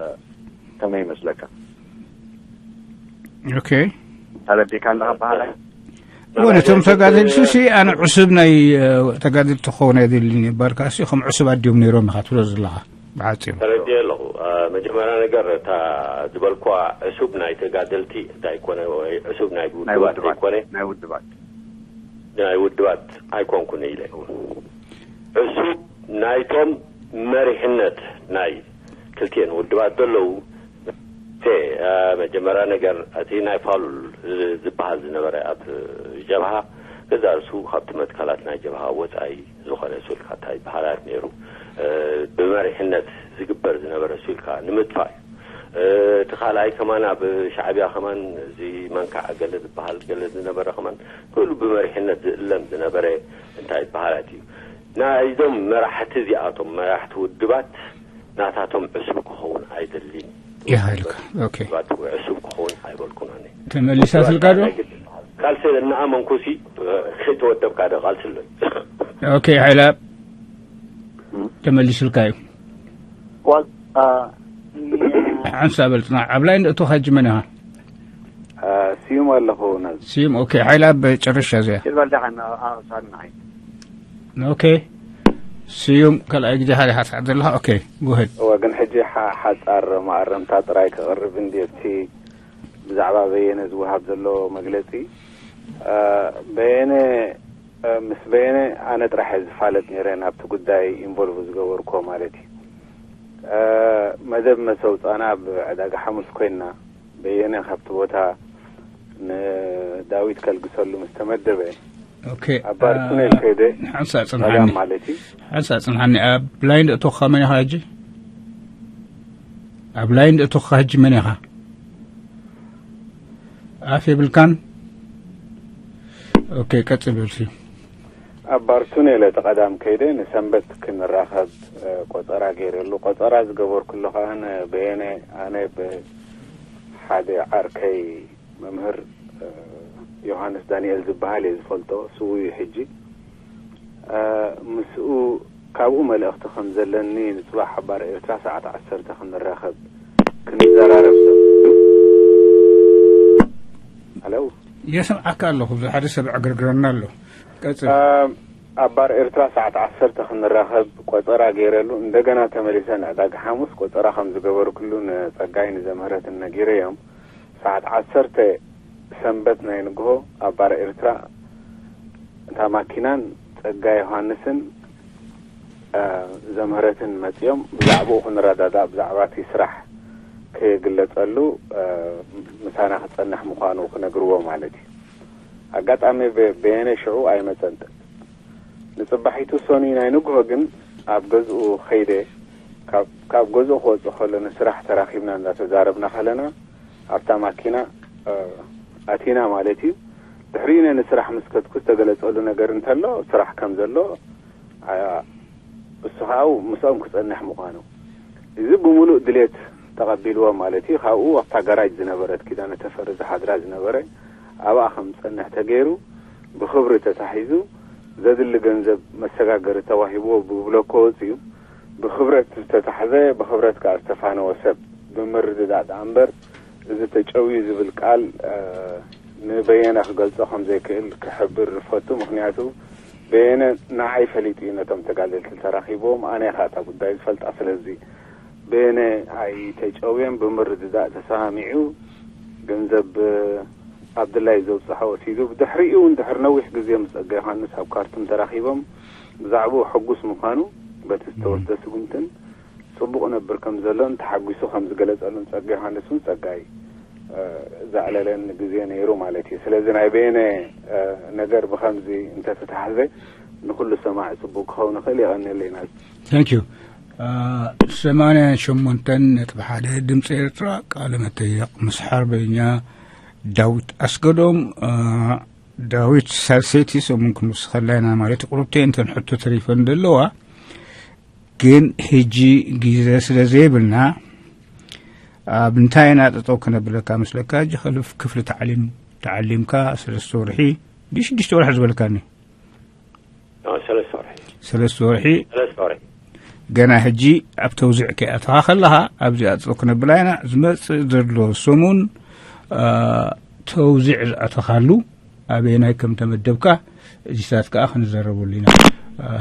ከመይ ይመስለካ? ኦኬ። ተረዲእካ ኣለኻ በሃላይ? እወ፣ ነቶም ተጋደልቲ ሲ ኣነ ዕሱብ ናይ፣ እ፣ ተጋደልቲ ክኸውን ኣይደልን እየ ባልካ ሲ ከም ዕሱብ ኣድዮም ነይሮም ኢኻ ትብሎ ዘለኻ ብሓጺሩ። ተረዲኤ ኣለኹ። እ፣ መጀመርያ ነገር እታ ዝበልኳ ዕሱብ ናይ ተጋደልቲ እንታይ ኮነ ወይ ዕሱብ ናይ ናይ ውድባት ውድባት። ዘይኮነ? ናይ ውድባት። ናይ ውድባት ኣይኮንኩን ኢለ እውን። ዕሱብ ናይቶም መሪሕነት ናይ ክልቲኤን ውድባት ዘለዉ ተ-፣ እ፣ መጀመርያ ነገር እቲ ናይ ፋሉል ዝ-፣ ዝበሃል ዝነበረ ኣብ ጀብሃ ገዛ ርእሱ ካብቲ መትከላት ናይ ጀብሃ ወጻኢ ዝኾነ ሱልካ እንታይ ይበሃል ነይሩ። ብመሪሕነት ዝግበር ዝነበረ ሱልካ ንምጥፋእ እዩ። እቲ ካልኣይ ከማን ኣብ ሻዕብያ ከማን እዚ መንካዕ ገለ ዝበሃል ገለ ዝነበረ ከማን ኩሉ ብመሪሕነት ዝእለም ዝነበረ እንታይ ይበሃላት እዩ። ናይዞም መራሕቲ እዚኣቶም መራሕቲ ውድባት ናታቶም ዕሱብ ክኸውን ኣይደልን። ይሃልካ። ኦኬ። ዕሱብ ክኸውን ኣይበልኩን ኣነ። ተመሊሳትልካ ዶ? ካልሲ እናኣመንኩሲ ከይተወደብካ ዶ ቃልሲ ኣሎ። ኦኬ። ሓይላ ተመሊስልካ እዩ። ሓንሳ በልጽና። ኣብ ላይን እቱ ኸጂ መን ኢኻ? ስዩም ኣለኹ ነዚ ስዩም። ኦኬ። ሓይላ በጨረሻ እዚኣ። ይበልዳኸን ኣሳድናይ ኦኬ። ስዩም ካልኣይ ግዜ ሓሊኻ ትሓት ዘለኻ። ኦኬ። ጉህድ እወ ግን ሕጂ ሓ- ሓጻር ማእረምታ ጥራይ ክቕርብ እንዲ ኣብቲ ብዛዕባ በየነ ዝወሃብ ዘሎ መግለጺ። በየነ ምስ በየነ ኣነ ጥራሕ እየ ዝፋለጥ ነይረ ናብቲ ጉዳይ ኢንቮልቭ ዝገበርኮ ማለት እዩ። መደብ መሰውፃና ኣብ ዕዳጋ ሓሙስ ኮይንና በየነ ካብቲ ቦታ ንዳዊት ከልግሰሉ ምስ ተመደበ ኦኬ። ኣብ ባርቱኔል ከይደ ሓንሳ ጽንሓኒ ማለት እዩ። ሓንሳ ጽንሓኒ ኣብ ላይን እቶኻ መን ኢኻ ሕጂ? ኣብ ላይን እቶኻ ሕጂ መን ኢኻ? ኣፍ የብልካን። ኦኬ። ቀጽል በልሲ። ኣብ ባርቱኔል እቲ ቀዳም ከይደ ንሰንበት ክንራኸብ ቆጸራ ገይረሉ። ቆጸራ ዝገበርኩሉ ከዓ ንበየነ ኣነ ብሓደ ዓርከይ መምህር ዮሃንስ ዳንኤል ዝበሃል እየ ዝፈልጦ። ስዉ እዩ ሕጂ። ምስኡ ካብኡ መልእኽቲ ከም ዘለኒ ንፅባሕ ሓባር ኤርትራ ሰዓት ዓሰርተ ክንራኸብ ክንዘራረብ ሰብ ኣሎ። የስምዓካ ኣለኹ። ብዙ ሓደ ሰብ ዕግርግረና ኣሎ። ቀጽል። ኣብ ባር ኤርትራ ሰዓት ዓሰርተ ክንራኸብ ቆጸራ ገይረሉ። እንደገና ተመሊሰ ንዕዳጋ ሓሙስ ቆጸራ ከም ዝገበርኩሉ ንጸጋይ ንዘምህረትን ነጊረዮም። ሰዓት ዓሰርተ ሰንበት ናይ ንግሆ ኣብ ባር ኤርትራ እታ ማኪናን ጸጋይ ዮሃንስን ዘምህረትን መጺኦም ብዛዕባኡ ክንረዳዳእ ብዛዕባ እቲ ስራሕ ከየግለጸሉ ምሳና ክጸንሕ ምዃኑ ክነግርዎ ማለት እዩ። ኣጋጣሚ በየነ ሽዑ ኣይመጸን። ንጽባሒቱ ሰኑይ ናይ ንግሆ ግን ኣብ ገዝኡ ከይደ። ካብ ገዝኡ ክወጽእ ከሎ ንስራሕ ተራኺብና እንዳተዛረብና ከለና ኣብታ ማኪና ኣቲና ማለት እዩ። ድሕሪኡ ንስራሕ ምስ ከድኩ ዝተገለጸሉ ነገር እንተሎ ስራሕ ከም ዘሎ እሱ ከዓ ምስኦም ክጸንሕ ምዃኑ እዚ ብምሉእ ድሌት ተቐቢልዎ ማለት እዩ። ካብኡ ኣብታ ጋራጅ ዝነበረት ኪዳነ ተፈሪ ዝሓድራ ዝነበረ ኣብኣ ከም ዝጸንሕ ተገይሩ ብኽብሪ ተታሒዙ ዘድሊ ገንዘብ መሰጋገሪ ተዋሂብዎ ብብሎኮ ወጺኡ ብኽብረት ዝተታሕዘ ብኽብረት ከዓ ዝተፋነወ ሰብ ብምርድዳእ ደኣ እምበር እዚ ተጨውዩ ዝብል ቃል ንበየነ ክገልጾ ከም ዘይክእል ክሕብር እፈቱ። ምኽንያቱ በየነ ንዓይ ፈሊጡ እዩ ነቶም ተጋደልቲ ተራኺብዎም ኣነ ኢኻ እታ ጉዳይ ዝፈልጣ። ስለዚ በየነ ኣይተጨውየን ብምርድዳእ ተሰማሚዑ ገንዘብ ኣብድላይ ዘውፅሖ ወሲዱ ብድሕሪኡ እውን ድሕሪ ነዊሕ ግዜ ምስ ፀጋ ዮሃንስ ኣብ ካርቱም ተራኺቦም ብዛዕባኡ ሕጉስ ምዃኑ በቲ ዝተወስደ ስጉምትን ፅቡቕ ነብር ከም ዘሎን ተሓጒሱ ከም ዝገለፀሉን ፀጋ ዮሃንስ እውን ፀጋይ ዘዕለለኒ ግዜ ነይሩ ማለት እዩ። ስለዚ ናይ በየነ ነገር ብኸምዚ እንተተታሕዘ ንኩሉ ሰማዒ ፅቡቅ ክኸውን ይኽእል። የቐንየለይ ናዚ። Thank you። ሰማንያን ሸሞንተን ነጥቢ ሓደ ድምፂ ኤርትራ ቃለ መጠየቕ ምስ ሓርበኛ ዳዊት ኣስገዶም። ዳዊት ሳልሰይቲ ሰሙን ክንውስኸላ ኢና ማለት ቁሩብተይ እንተን ሕቶ ተሪፈን ዘለዋ ግን ሕጂ ግዜ ስለ ዘይብልና ኣብ እንታይ ኢና ጠጠው ክነብለካ መስለካ? ሕጂ ከልፍ ክፍሊ ታዕሊም ተዓሊምካ ሰለስተ ወርሒ ድዩ ሽዱሽተ ወርሒ ዝበልካኒ? ሰለስተ ወርሒ ሰለስተ ወርሒ ሰለስተ ወርሒ ገና ሕጂ ኣብ ተውዚዕ ከይኣተኻ ከለኻ ኣብዚ ኣጥሎ ክነብላ ኢና። ዝመጽእ ዘሎ ሰሙን ተውዚዕ ዝኣተኻሉ ኣበየናይ ከም ተመደብካ እዚታት ከኣ ክንዘረበሉ ኢና።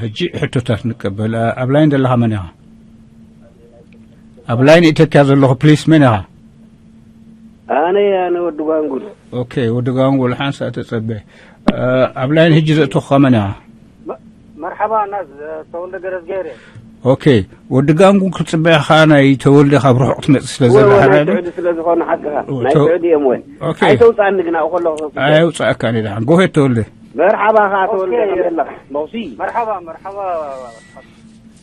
ሕጂ ሕቶታት ንቀበል። ኣብ ላይን ዘለኻ መን ኢኻ? ኣብ ላይን ኢትዮጵያ ዘለኹ ፕሊስ መን ኢኻ? ኣነ ኣነ ወዲ ጓንጉል። ኦኬ ወዲ ጓንጉል ሓንሳ ተጸበ። ኣብ ላይን ሕጂ ዘእተኹኻ መን ኢኻ? መርሓባ ናዝ ተወልደ ገረዝጌር። ኦኬ ወዲ ጋንጉል ክትጽበ ኢኻ። ናይ ተወልደ ካብ ርሑቕ ትመጽእ ስለ ዘለኻ ናይ ስዑዲ ስለ ዝኾነ ሓቅኻ ናይ ስዑዲ እዮም ወይ ኣይተውፅኣኒ ግና ከለኹ ኣይውፅኣካ። ደሓን ጎሄድ ተወልደ። መርሓባ ከኣ ተወልደ፣ ኦኬ። ከመይ ኣለኻ? መውሲ። መርሓባ መርሓባ።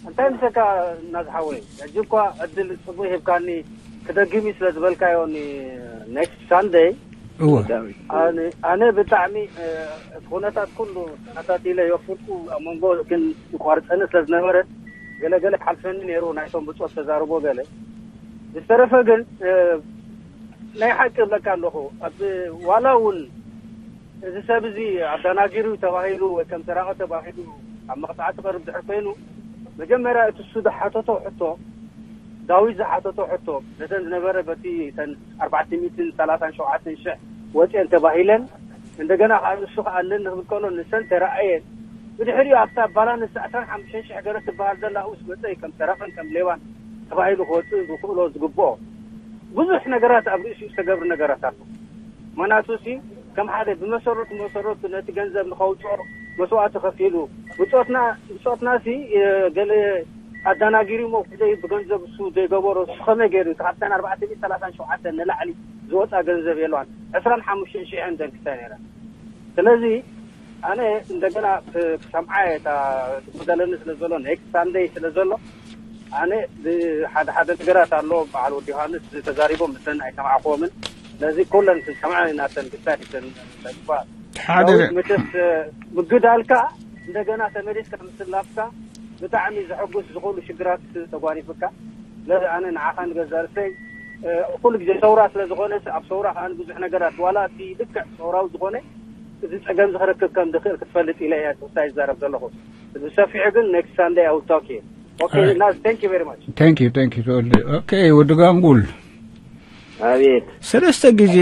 እንታይ ምሰካ እናዝሓወይ፣ ሕጂ እኳ ዕድል ጽቡቅ ሂብካኒ ክደግም እዩ ስለ ዝበልካዮ፣ ኔክስት ሳንደይ እወ ኣነ ኣነ ብጣዕሚ እቲ ኩነታት ኩሉ ተኸታቲለ የፍልኩ ኣብ መንጎ ግን ይቋርፀኒ ስለ ዝነበረ ገለገለ ሓልፈኒ ነይሩ። ናይቶም ብፆት ተዛርቦ ገለ ዝተረፈ ግን ናይ ሓቂ እብለካ ኣለኹ። ኣብ ዋላ እውን እዚ ሰብ እዚ ኣደናጊሩ ተባሂሉ ወይ ከም ሰራቂ ተባሂሉ ኣብ መቕፃዕቲ ክቐርብ ድሕር ኮይኑ መጀመርያ እቲ እሱ ዝሓተቶ ሕቶ፣ ዳዊት ዝሓተቶ ሕቶ፣ ነተን ዝነበረ በቲ ተን ኣርባዕተ ሚእትን ሰላሳን ሸውዓተን ሽሕ ወፅኤን ተባሂለን እንደገና ከዓ ንሱ ከዓ ኣለን ንክብል ከሎ ንሰን ተረኣየን። ብድሕሪኡ ኣብታ ባላንስ ዕስራን ሓሙሽተን ሽሕ ገረ ትበሃል ዘላ ውስ መፀይ ከም ሰራቅን ከም ሌባን ተባሂሉ ክወፅእ ዝኽእሎ ዝግብኦ ብዙሕ ነገራት ኣብ ርእሲኡ ዝተገብሩ ነገራት ኣሎ። ምክንያቱ ሲ ከም ሓደ ብመሰረቱ መሰረቱ ነቲ ገንዘብ ንኸውፅኦ መስዋእቲ ከፊሉ ብፆትና ብፆትና ሲ ገለ ኣዳናጊሪ ሞ ብዘይ ብገንዘብ እሱ ዘይገበሮ እሱ ከመይ ገይሩ ካብተን ኣርባዕተ ሚእቲ ሰላሳን ሸውዓተን ንላዕሊ ዝወፃ ገንዘብ የለዋን። ዕስራን ሓሙሽተን ሽሕን ደንክሳ ነይራ። ስለዚ ኣነ እንደገና ክሰምዓ እየ እታ ትጉደለኒ ስለ ዘሎ ኔክስት ሳንደይ ስለ ዘሎ ኣነ ሓደ ሓደ ነገራት ኣሎ። በዓል ወዲ ዮሃንስ ተዛሪቦም ብተን ኣይሰማዕክዎምን። ስለዚ ኩለን ክንሰምዐን ኢና እተን ግሳዲተን ሓደ ዳዊት መቸስ ምግዳልካ እንደገና ተመሊስካ ምስላፍካ ብጣዕሚ ዘሐጉስ ዝኾኑ ሽግራት ተጓኒፍካ። ስለዚ ኣነ ንዓኻ ንገዛ ርእሰይ ኩሉ ግዜ ሰውራ ስለ ዝኾነ ኣብ ሰውራ ከዓ ብዙሕ ነገራት ዋላ እቲ ልክዕ ሰውራዊ ዝኾነ እዚ ፀገም ዝክረክብ ከም ዝክእል ክትፈልጥ ኢለ እያ ተወሳይ ዝዛረብ ዘለኹ። ብሰፊሑ ግን ኔክስት ሳንደይ ኣውታኪ ኦኬ ናዝ ታንክ ዩ ቨሪ ማች። thank you thank you ተወልደ okay ወዲ ጋንጉል ኣቤት ሰለስተ ግዜ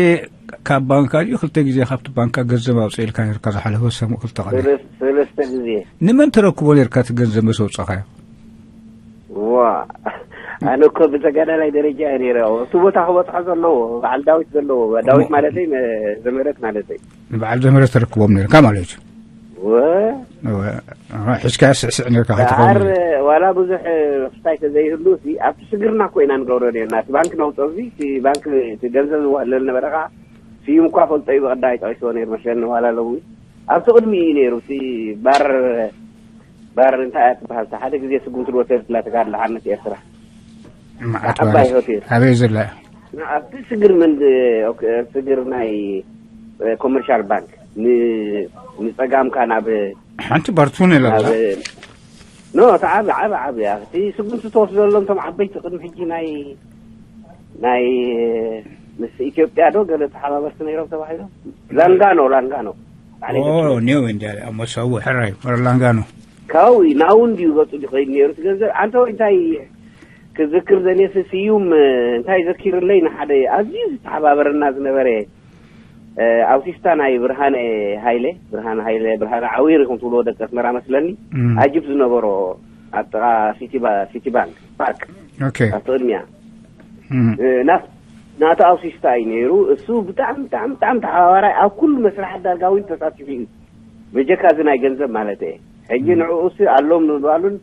ካብ ባንካ ድዩ ክልተ ግዜ ካብቲ ባንካ ገንዘብ ኣውፅእ ኢልካ ነርካ ዝሓለፈ ሰሙዕ ክልተ ቀን ሰለስ- ሰለስተ ግዜ ንመን ተረክቦ ነርካ እቲ ገንዘብ መስ ኣውፃኻዮ ዋ ኣነ እኮ ብተጋዳላይ ደረጃ እየ ነይረ እቲ ቦታ ክበፅሖ ዘለዎ በዓል ዳዊት ዘለዎ ዳዊት ማለተይ መ- ዘመረት ማለተይ ንበዓል ዘመረ ተረክቦም ነርካ ማለት እዩ ወ እወ፣ ሒዝካ ስዕስዕ ነርካ በዓር ከይትኸውን ዋላ ብዙሕ ክስታይ ተዘይህሉ ሲ ኣብቲ ስግርና እኮ ኢና ንገብሮ ነርና እቲ ባንክ ነውፀ እዚ እቲ ባንክ እቲ ገንዘብ ዝዋህለል ነበረ ከዓ ስዩም እኳ ፈልጦ እዩ ብቀዳይ ጠቂስዎ ነይሩ መስለኒ ዋላ ሎሚ ኣብቲ ቅድሚ እዩ ነይሩ እቲ ባር ባር እንታይ እያ ትበሃል እታ ሓደ ግዜ ስጉምቲ ዝወሰደትላ ተጋድሎ ሓርነት ኤርትራ መዓት ዓባይ ባራት ሆቴል ኣበይ ዘላ ኣብቲ ስግር መንድ ስግር ናይ ኮመርሻል ባንክ ን- ንፀጋምካ ናብ ሓንቲ ባርቱን ኢላ ናብ ኣላ ኖ እቲ ዓብ ዓብ ዓብ እያ እቲ ስጉምቲ ተወስደሎም እቶም ዓበይቲ ቅድሚ ሕጂ ናይ ናይ ምስ ኢትዮጵያ ዶ ገለ ተሓባበርቲ ነይሮም ተባሂሎም ላንጋኖ ላንጋኖ ባዕለይ ዘኪረ። ኒው እንዲ ኣብ መሰቡ ሕራይ መረላንጋኖ ካብኡ ናብኡ እንድዩ ገፁ ዝኸይድ ነይሩ እቲ ገንዘብ ኣንተ ወይ እንታይ ክዝክር ዘኔሲ ስዩም እንታይ ዘኪርለይ ንሓደ ኣዝዩ ዝተሓባበረና ዝነበረ ኣውቲስታ ናይ ብርሃነ ሃይለ ብርሃነ ሃይለ ብርሃነ ዓዊር ኢኹም ትብልዎ ደቂ ኣስመራ መስለኒ እም። ኣጅብ ዝነበሮ ኣብ ጥቓ ሲቲ ባ- ሲቲ ባንክ ፓርክ ኦኬ ኣብቲ ቅድሚያ እም። ናት ናቲ ኣውቲስታ እዩ ነይሩ እሱ ብጣዕሚ ብጣዕሚ ብጣዕሚ ተሓባባራይ ኣብ ኩሉ መስራሓት ዳርጋ እውን ተሳቲፉ እዩ በጀካ እዚ ናይ ገንዘብ ማለት እየ ሕጂ ንዕኡ ሲ ኣሎም ንምባሉን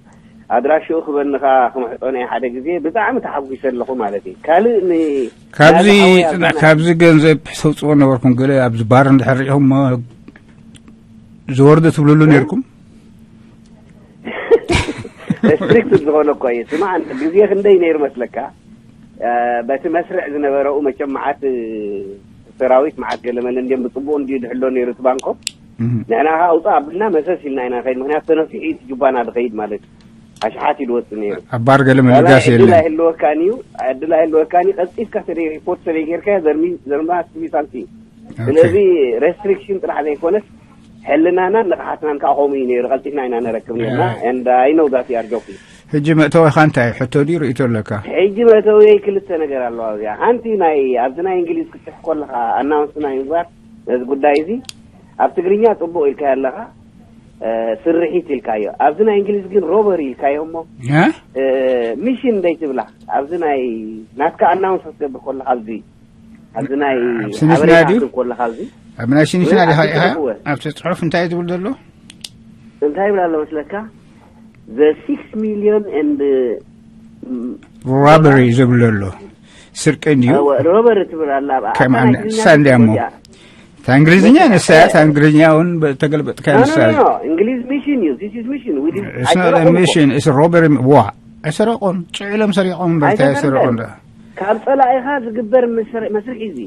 ኣድራሽኡ ክበንኻ ክምሕጦ ናይ ሓደ ግዜ ብጣዕሚ ተሓጒሰ ኣለኹ ማለት እዩ ካልእ ን- ካብዚ ናብዚ ሓወይ ፅናሕ ኣቦና- ካብዚ ገንዘብ ተውፅኦ ነበርኩም ገለ ኣብዚ ባር እንድሕር ሪኢኹም ዝወርደ ትብልሉ ነርኩም ስትሪክት ዝኾነ እኮ እዩ ስማዕ ግዜ ክንደይ ነይሩ መስለካ እ፣ በቲ መስርዕ ዝነበረኡ መቸም መዓት እ፣ ሰራዊት መዓት ገለመለ እንዲም ብፅቡቅ እንዲዩ ዝሕሎ ነይሩ እቲ ባንኮም ንሕና ከዓ ኣውፃእ ኣብልና መሰስ ኢልና ኢና ንኸይድ ምክንያቱ ተነፊሑ እዩ እቲ ጁባና ዝኸይድ ማለት እዩ ኣሽሓት እዩ ዝወፅእ ነይሩ ኣብ ባር ገለ ምልጋስ ዕድል የለን ኣይህልወካን እዩ ዕድል ኣይህልወካን እዩ ቀልጢፍካ ተለይ ሪፖርት ተለይ ጌርካ ዘርሚ ዘርማ ስሚ ሳንቲ ስለዚ ሬስትሪክሽን ጥራሕ ዘይኮነስ ሕልናናን ንቕሓትናን ከዓ ከምኡ እዩ ነይሩ ቀልጢፍና ኢና ነረክብ ነርና and I know that you are joking ሕጂ መእተወኻ እንታይ ሕቶ ድዩ ርእቶ ኣለካ ሕጂ መእተውየይ ክልተ ነገር ኣለዋ እዚኣ ሓንቲ ናይ ኣብዚ ናይ እንግሊዝ ክትፅሕ ከለካ ኣናውንስ ናይ ምግባር ነዚ ጉዳይ እዚ ኣብ ትግርኛ ፅቡቅ ኢልካዮ ኣለካ እ፣ ስርሒት ኢልካዮ ኣብዚ ናይ እንግሊዝ ግን ሮበሪ ኢልካዮ እሞ እ? እ፣ ሚሽን ደይ ትብላ ኣብዚ ናይ ናትካ ኣናውንስ ክትገብር ከለካ ኣብዚ ኣብዚ ናይ ኣብ ስኒት ሓበሬታ ናድዩ? ክትብ ከለካ ኣብዚ ኣብ ናይ ሽንሽና ወይ ዲኻ ኣብቲ ኢኻ ጽሑፍ ወ- ኣብቲ ፅሑፍ እንታይ ትብል ዘሎ እንታይ ይብል ኣሎ መስለካ the six million and ሮበሪ ዝብል ዘሎ ስርቂ እንድዩ ሮበሪ ትብል ኣላ ኣብ- ከም ኣብታ ናይ ኣነ ትግርኛ ሳንድያ እሞ እያ። እታ እንግሊዝኛ ንሳ እያ፣ እታ እንግሊዝኛ እውን ተገልበጥካ ንሳ እያ። እንግሊዝ ሚሽን እዩ። This is mission. We did- It's not a mission, it's robbery. ዋ፣ ኣይሰረቁን። ጽዒሎም ሰሪቆም እምበር እንታይ ኣይሰረቁን። ካብ ጸላኢኻ ዝግበር መስርሒ እዚ።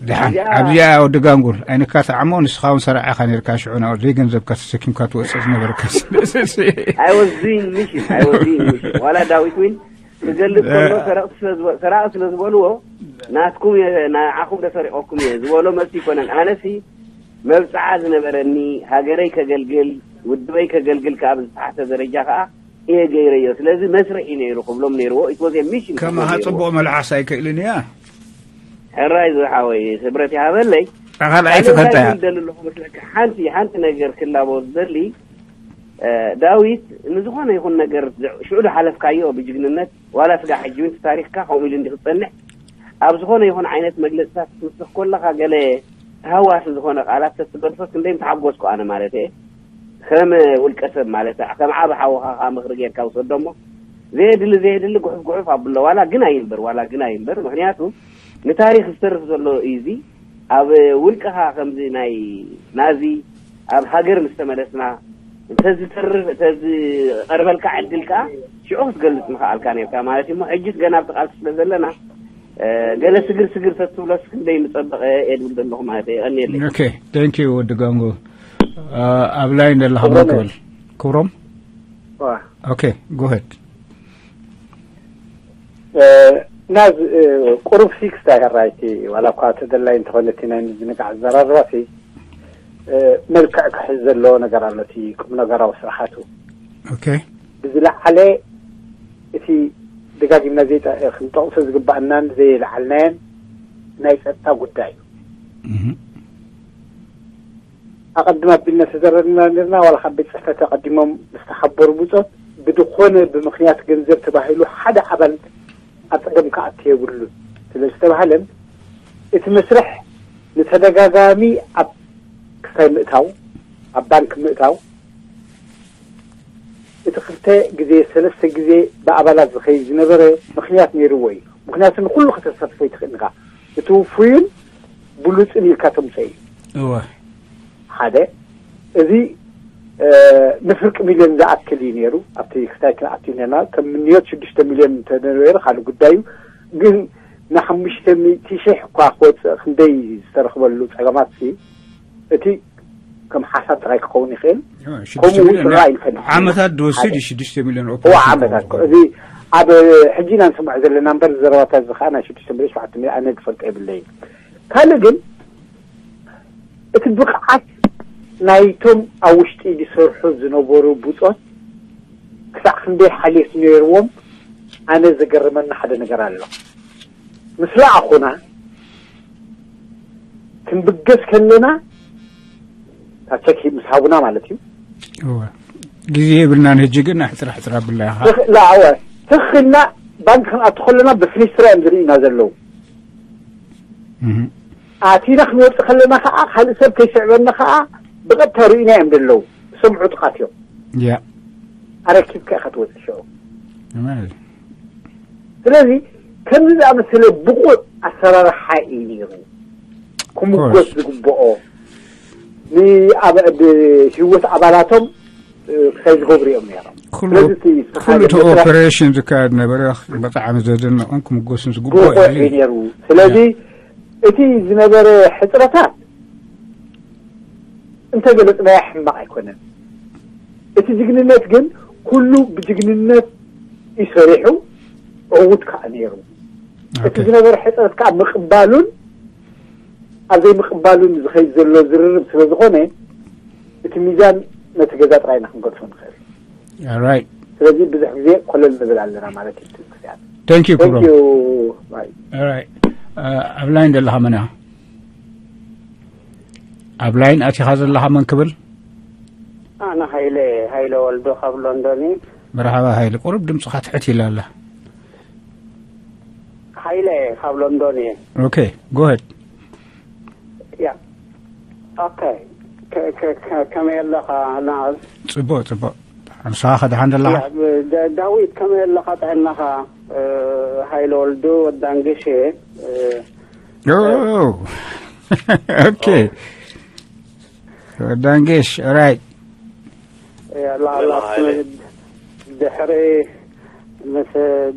ደሓን ኣብዚኣ ወዲ ጋንጉል ኣይንካትዓሞ። ንስኻ እውን ሰራዕ ኢኻ ነርካ። ሽዑ ናብኡ ዘይገንዘብካ ተሰኪምካ ትወፅእ ዝነበርካ። ዋላ ዳዊት ዊን ክገልጽ ከሎ ሰረቕቲ ስለዝበ- ሰራቂ ስለ ዝበልዎ ናትኩም እየ፣ ንዓኹም ዶ ሰሪቐኩም እየ ዝበሎ መልሲ ይኮነን። ኣነሲ መብጽዓ ዝነበረኒ ሃገረይ ከገልግል፣ ውድበይ ከገልግል ከኣ ብዝተሓተ ደረጃ ከኣ እየ ገይረዮ። ስለዚ መስርሒ ነይሩ ክብሎም ነይርዎ። It was a mission ከማኻ ክብሎም ነይርዎ። ጽቡቕ መልሓስ ኣይክእልን እያ። ሕራይ ዝሓወይ ስብረት ይሃበለይ። ካልኣይቲ ካልእ እንታይ ከንታ እያ? ክብል ደሊ ኣለኹ መስለካ? ሓንቲ ሓንቲ ነገር ክላቦ ዝደሊ ዳዊት፣ ንዝኾነ ይኹን ነገር ሽዑ ዝሓለፍካዮ ብጅግንነት፣ ዋላ ስጋ ሕጂ እውን ታሪኽካ ከምኡ ኢሉ እንዲ ክጸንሕ፣ ኣብ ዝኾነ ይኹን ዓይነት መግለጽታት ክትምስኽ ከለኻ ገለ ተሃዋሲ ዝኾነ ቃላት ተትገድፎ ክንደይ ምተሓጎስኩ ኣነ ማለት እየ። ከም ውልቀ ሰብ ማለት እያ። ከም ዓቢ ሓውኻ ከዓ ምኽሪ ጌርካ ውሰዶ እሞ ዘየድሊ ዘየድሊ ጉሑፍ ጉሑፍ ኣብሎ። ዋላ ግን ኣይንበር፣ ዋላ ግን ኣይንበር። ምኽንያቱ ንታሪኽ ዝተርፍ ዘሎ እዩ እዚ። ኣብ ውልቅኻ ከምዚ ናይ ናዚ ኣብ ሃገር ምስ ተመለስና እንተዝተርፍ እንተዝቐርበልካ ዕድል ከዓ ሽዑ ክትገልፅ ምኽኣልካ ነርካ ማለት እዩ። እሞ ሕጅስ ገና ኣብቲ ቃልሲ ስለ ዘለና ገለ ስግር ስግር ተትብሎስ ክንደይ ምፀበቐ እየ ዝብል ዘለኹ ማለት እየ። የቐንየለይ። Okay, thank you ወዲ ጋንጎ። ኣብ ላይን ዘለኻ መን ክብል? ክብሮም። Okay, go ahead. ናዝ ቁሩብ ሲክስታ ሕራይቲ ዋላ እኳ ተደላይ እንተኾነ እቲ ናይ ምዝንጋዕ ኣዘራርባሲ መልክዕ ክሕዝ ዘለዎ ነገር ኣሎ። እቲ ቁም ነገራዊ ስራሓቱ Okay. ብዝለዓለ እቲ ደጋጊምና ዘይጠ- ክንጠቕሶ ዝግባኣናን ዘይለዓልናዮን ናይ ጸጥታ ጉዳይ እዩ። ኣቐድም ኣቢልና ተዘረርና ነርና። ዋላ ካብ ቤት ጽሕፈት ኣቐዲሞም ዝተሓበሩ ብጾት ብድኾነ ብምኽንያት ገንዘብ ተባሂሉ ሓደ ኣባል ኣብ ጸገም ክኣቱ የብሉን ስለ ዝተባህለን እቲ መስርሕ ንተደጋጋሚ ኣብ ክሳይ ምእታው ኣብ ባንክ ምእታው እቲ ክልተ ግዜ ሰለስተ ግዜ ብኣባላት ዝኸይድ ዝነበረ ምኽንያት ነይርዎ እዩ። ምኽንያቱ ንኩሉ ከተሳትፎ ይትኽእል ኢኻ። እቲ ውፉይን ብሉፅን ኢልካ ተምፀ እዩ። እወ ሓደ እዚ ንፍርቂ ሚልዮን ዝኣክል እዩ ነይሩ። ኣብቲ ክስታይ ክንኣቱ ነርና ከም ምንዮት ሽዱሽተ ሚልዮን እንተነበረ ካልእ ጉዳይ እዩ። ግን ንሓሙሽተ ሚእቲ ሽሕ እኳ ክወፅእ ክንደይ ዝተረኽበሉ ፀገማት ሲ እቲ ከም ሓሳብ ጥራይ ክኸውን ይኽእል። ከምኡ እውን ጥራይ ኣይንፈልጥ። ዓመታት ዝወስድ እዩ። ሽዱሽተ ሚልዮን ኦፕሬሽን ዓመታት ክኸውን። እዚ ኣብ ሕጂ ኢና ንሰምዖ ዘለና እምበር ዘረባታት እዚ ከዓ ናይ ሽዱሽተ ሚልዮን ሸውዓተ ሚልዮን ኣነ ዝፈልጦ የብለይን። ካልእ ግን እቲ ብቕዓት ናይቶም ኣብ ውሽጢ ዝሰርሑ ዝነበሩ ብጾት ክሳዕ ክንደይ ሓልዮት ነይርዎም ኣነ ዘገርመኒ ሓደ ነገር ኣሎ። ምስ ለኣኹና ክንብገስ ከለና ታቸክ ምስ ሃቡና ማለት እዩ። እወ። ግዜ የብልናን ሕጂ ግን ኣሕፅር ኣሕፅር ኣብላ ኢኻ። ትኽ- ላ- እወ። ትኽልና ባንክ ክንኣቱ ከለና ብፍኒስትራ እዮም ዝርእዩና ዘለዉ። ኣቲና ክንወፅእ ከለና ከዓ ካልእ ሰብ ከይስዕበና ከዓ ብቐጥታ ርእዩና እዮም ዘለዉ። ዝሰምዑ ጥቓት እዮም። ያ ኣረኪብካ ኢኻ ትወፅእ ሽዑ። ማለት ስለዚ ከምዚ ዝኣመሰለ ብቑዕ ኣሰራርሓ እዩ ነይሩ ክምጎስ ዝግብኦ። ንኣብ- ህይወት ኣባላቶም ክሳይ ዝገብሩ እዮም ነይሮም። ኩሉ ስለዚ እቲ ኩሉ እቲ ኦፐሬሽን ዝካየድ ነበረ። ብጣዕሚ ዘደንቕን ክምጎስን ዝግብኦ ብቑዕ እዩ። እዩ ነይሩ። ስለዚ እቲ ዝነበረ ሕፅረታት እንተገለፅናዮ ሕማቕ ኣይኮነን። እቲ ጅግንነት ግን ኩሉ ብጅግንነት እዩ ሰሪሑ፣ ዕዉት ከዓ ነይሩ። እቲ ዝነበረ ሕፅረት ከዓ ምቕባሉን ኣብ ዘይምቕባሉን ዝኸይድ ዘሎ ዝርርብ ስለ ዝኾነ እቲ ሚዛን ነቲ ገዛ ጥራይ ኢና ክንገልፆ ንኽእል። ራይት ስለዚ ብዙሕ ግዜ ኮለል ንብል ኣለና ማለት እዩ። እቲ ምክንያት Thank you ክብሮም። Thank you. Bye. ራይት ኣብ ላይን ዘለኻ መን ኢኻ? ኣብ ላይን ኣቲኻ ዘለኻ መን ክብል? ኣነ ሃይለ ሃይለ ወልዶ ካብ ሎንዶን እዩ። መርሓባ ሃይለ፣ ቁሩብ ድምፅኻ ትሕት ኢላ ኣላ። ሃይለ ካብ ሎንዶን እየ። ኦኬ፣ ጎ ሄድ። ያ ኦኬ። ከ- ከ- ከ- ከመይ ኣለኻ ናዝ? ፅቡቅ ፅቡቅ። ንስኻ ከ ደሓን ዘለኻ? ያ፣ ብ- ዳ- ዳዊት ከመይ ኣለኻ ጥዕናኻ? እ፣ ሃይለ ወልዱ ወዳንግሽ እየ። እ፣ ኦ፣ ኦኬ። ዳንጌሽ። ራይት። ላላ ድሕሪ ምስ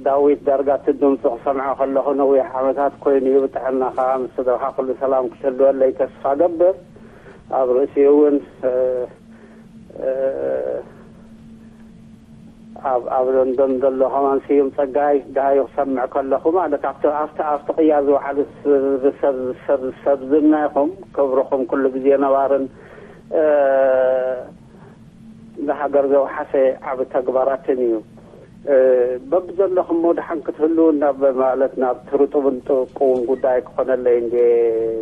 ዳዊት ዳርጋ እቲ ድምፂ ክሰምዖ ከለኹ ነዊሕ ዓመታት ኮይኑ እዩ። ብጥዕናኻ ምስ ስድራኻ ኩሉ ሰላም ክትህልወለይ ተስፋ ገብር። ኣብ ርእሲኡ እውን ኣብ ኣብ ለንደን ዘሎ ከማን ስዩም ጸጋይ ደሃዩ ክሰምዕ ከለኹ ማለት ኣብቲ ኣብቲ ኣብቲ ቅያ ዝወዓሉ ሰብ ሰብ ሰብ ዝና ኢኹም። ክብርኹም ኩሉ ግዜ ነባርን ንሃገር ዘውሓሰ ዓቢ ተግባራትን እዩ። በብዘለኹም ደሓን ክትህልዉ ናብ ማለት ናብ ትርጡብን ጥቁውን ጉዳይ ክኾነለይ እንደ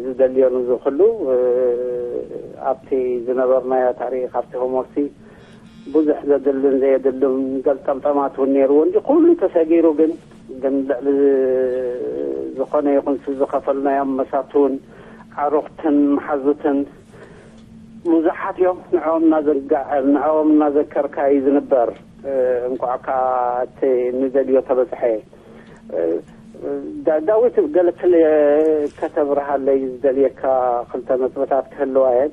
ዝደልዮ ንዝኽሉ ኣብቲ ዝነበርናዮ ታሪኽ ኣብቲ ሆሞሲ ብዙሕ ዘድልን ዘየድልን ገልጠምጠማት እውን ነይርዎ እንዲ ኩሉ ተሰጊሩ ግን ግን ልዕሊ ዝኾነ ይኹን ዝኸፈልናዮም መሳቱን ዓሩኽትን መሓዙትን ብዙሓት እዮም። ንዕኦም እናዘንጋዕ ንዕኦም እናዘከርካ እዩ ዝንበር። እንኳዕ ከዓ እቲ ንደልዮ ተበፅሐ። ዳዊት ገለ ክል ከተብርሃለይ ዝደልየካ ክልተ ነጥብታት ክህልዋ እየን።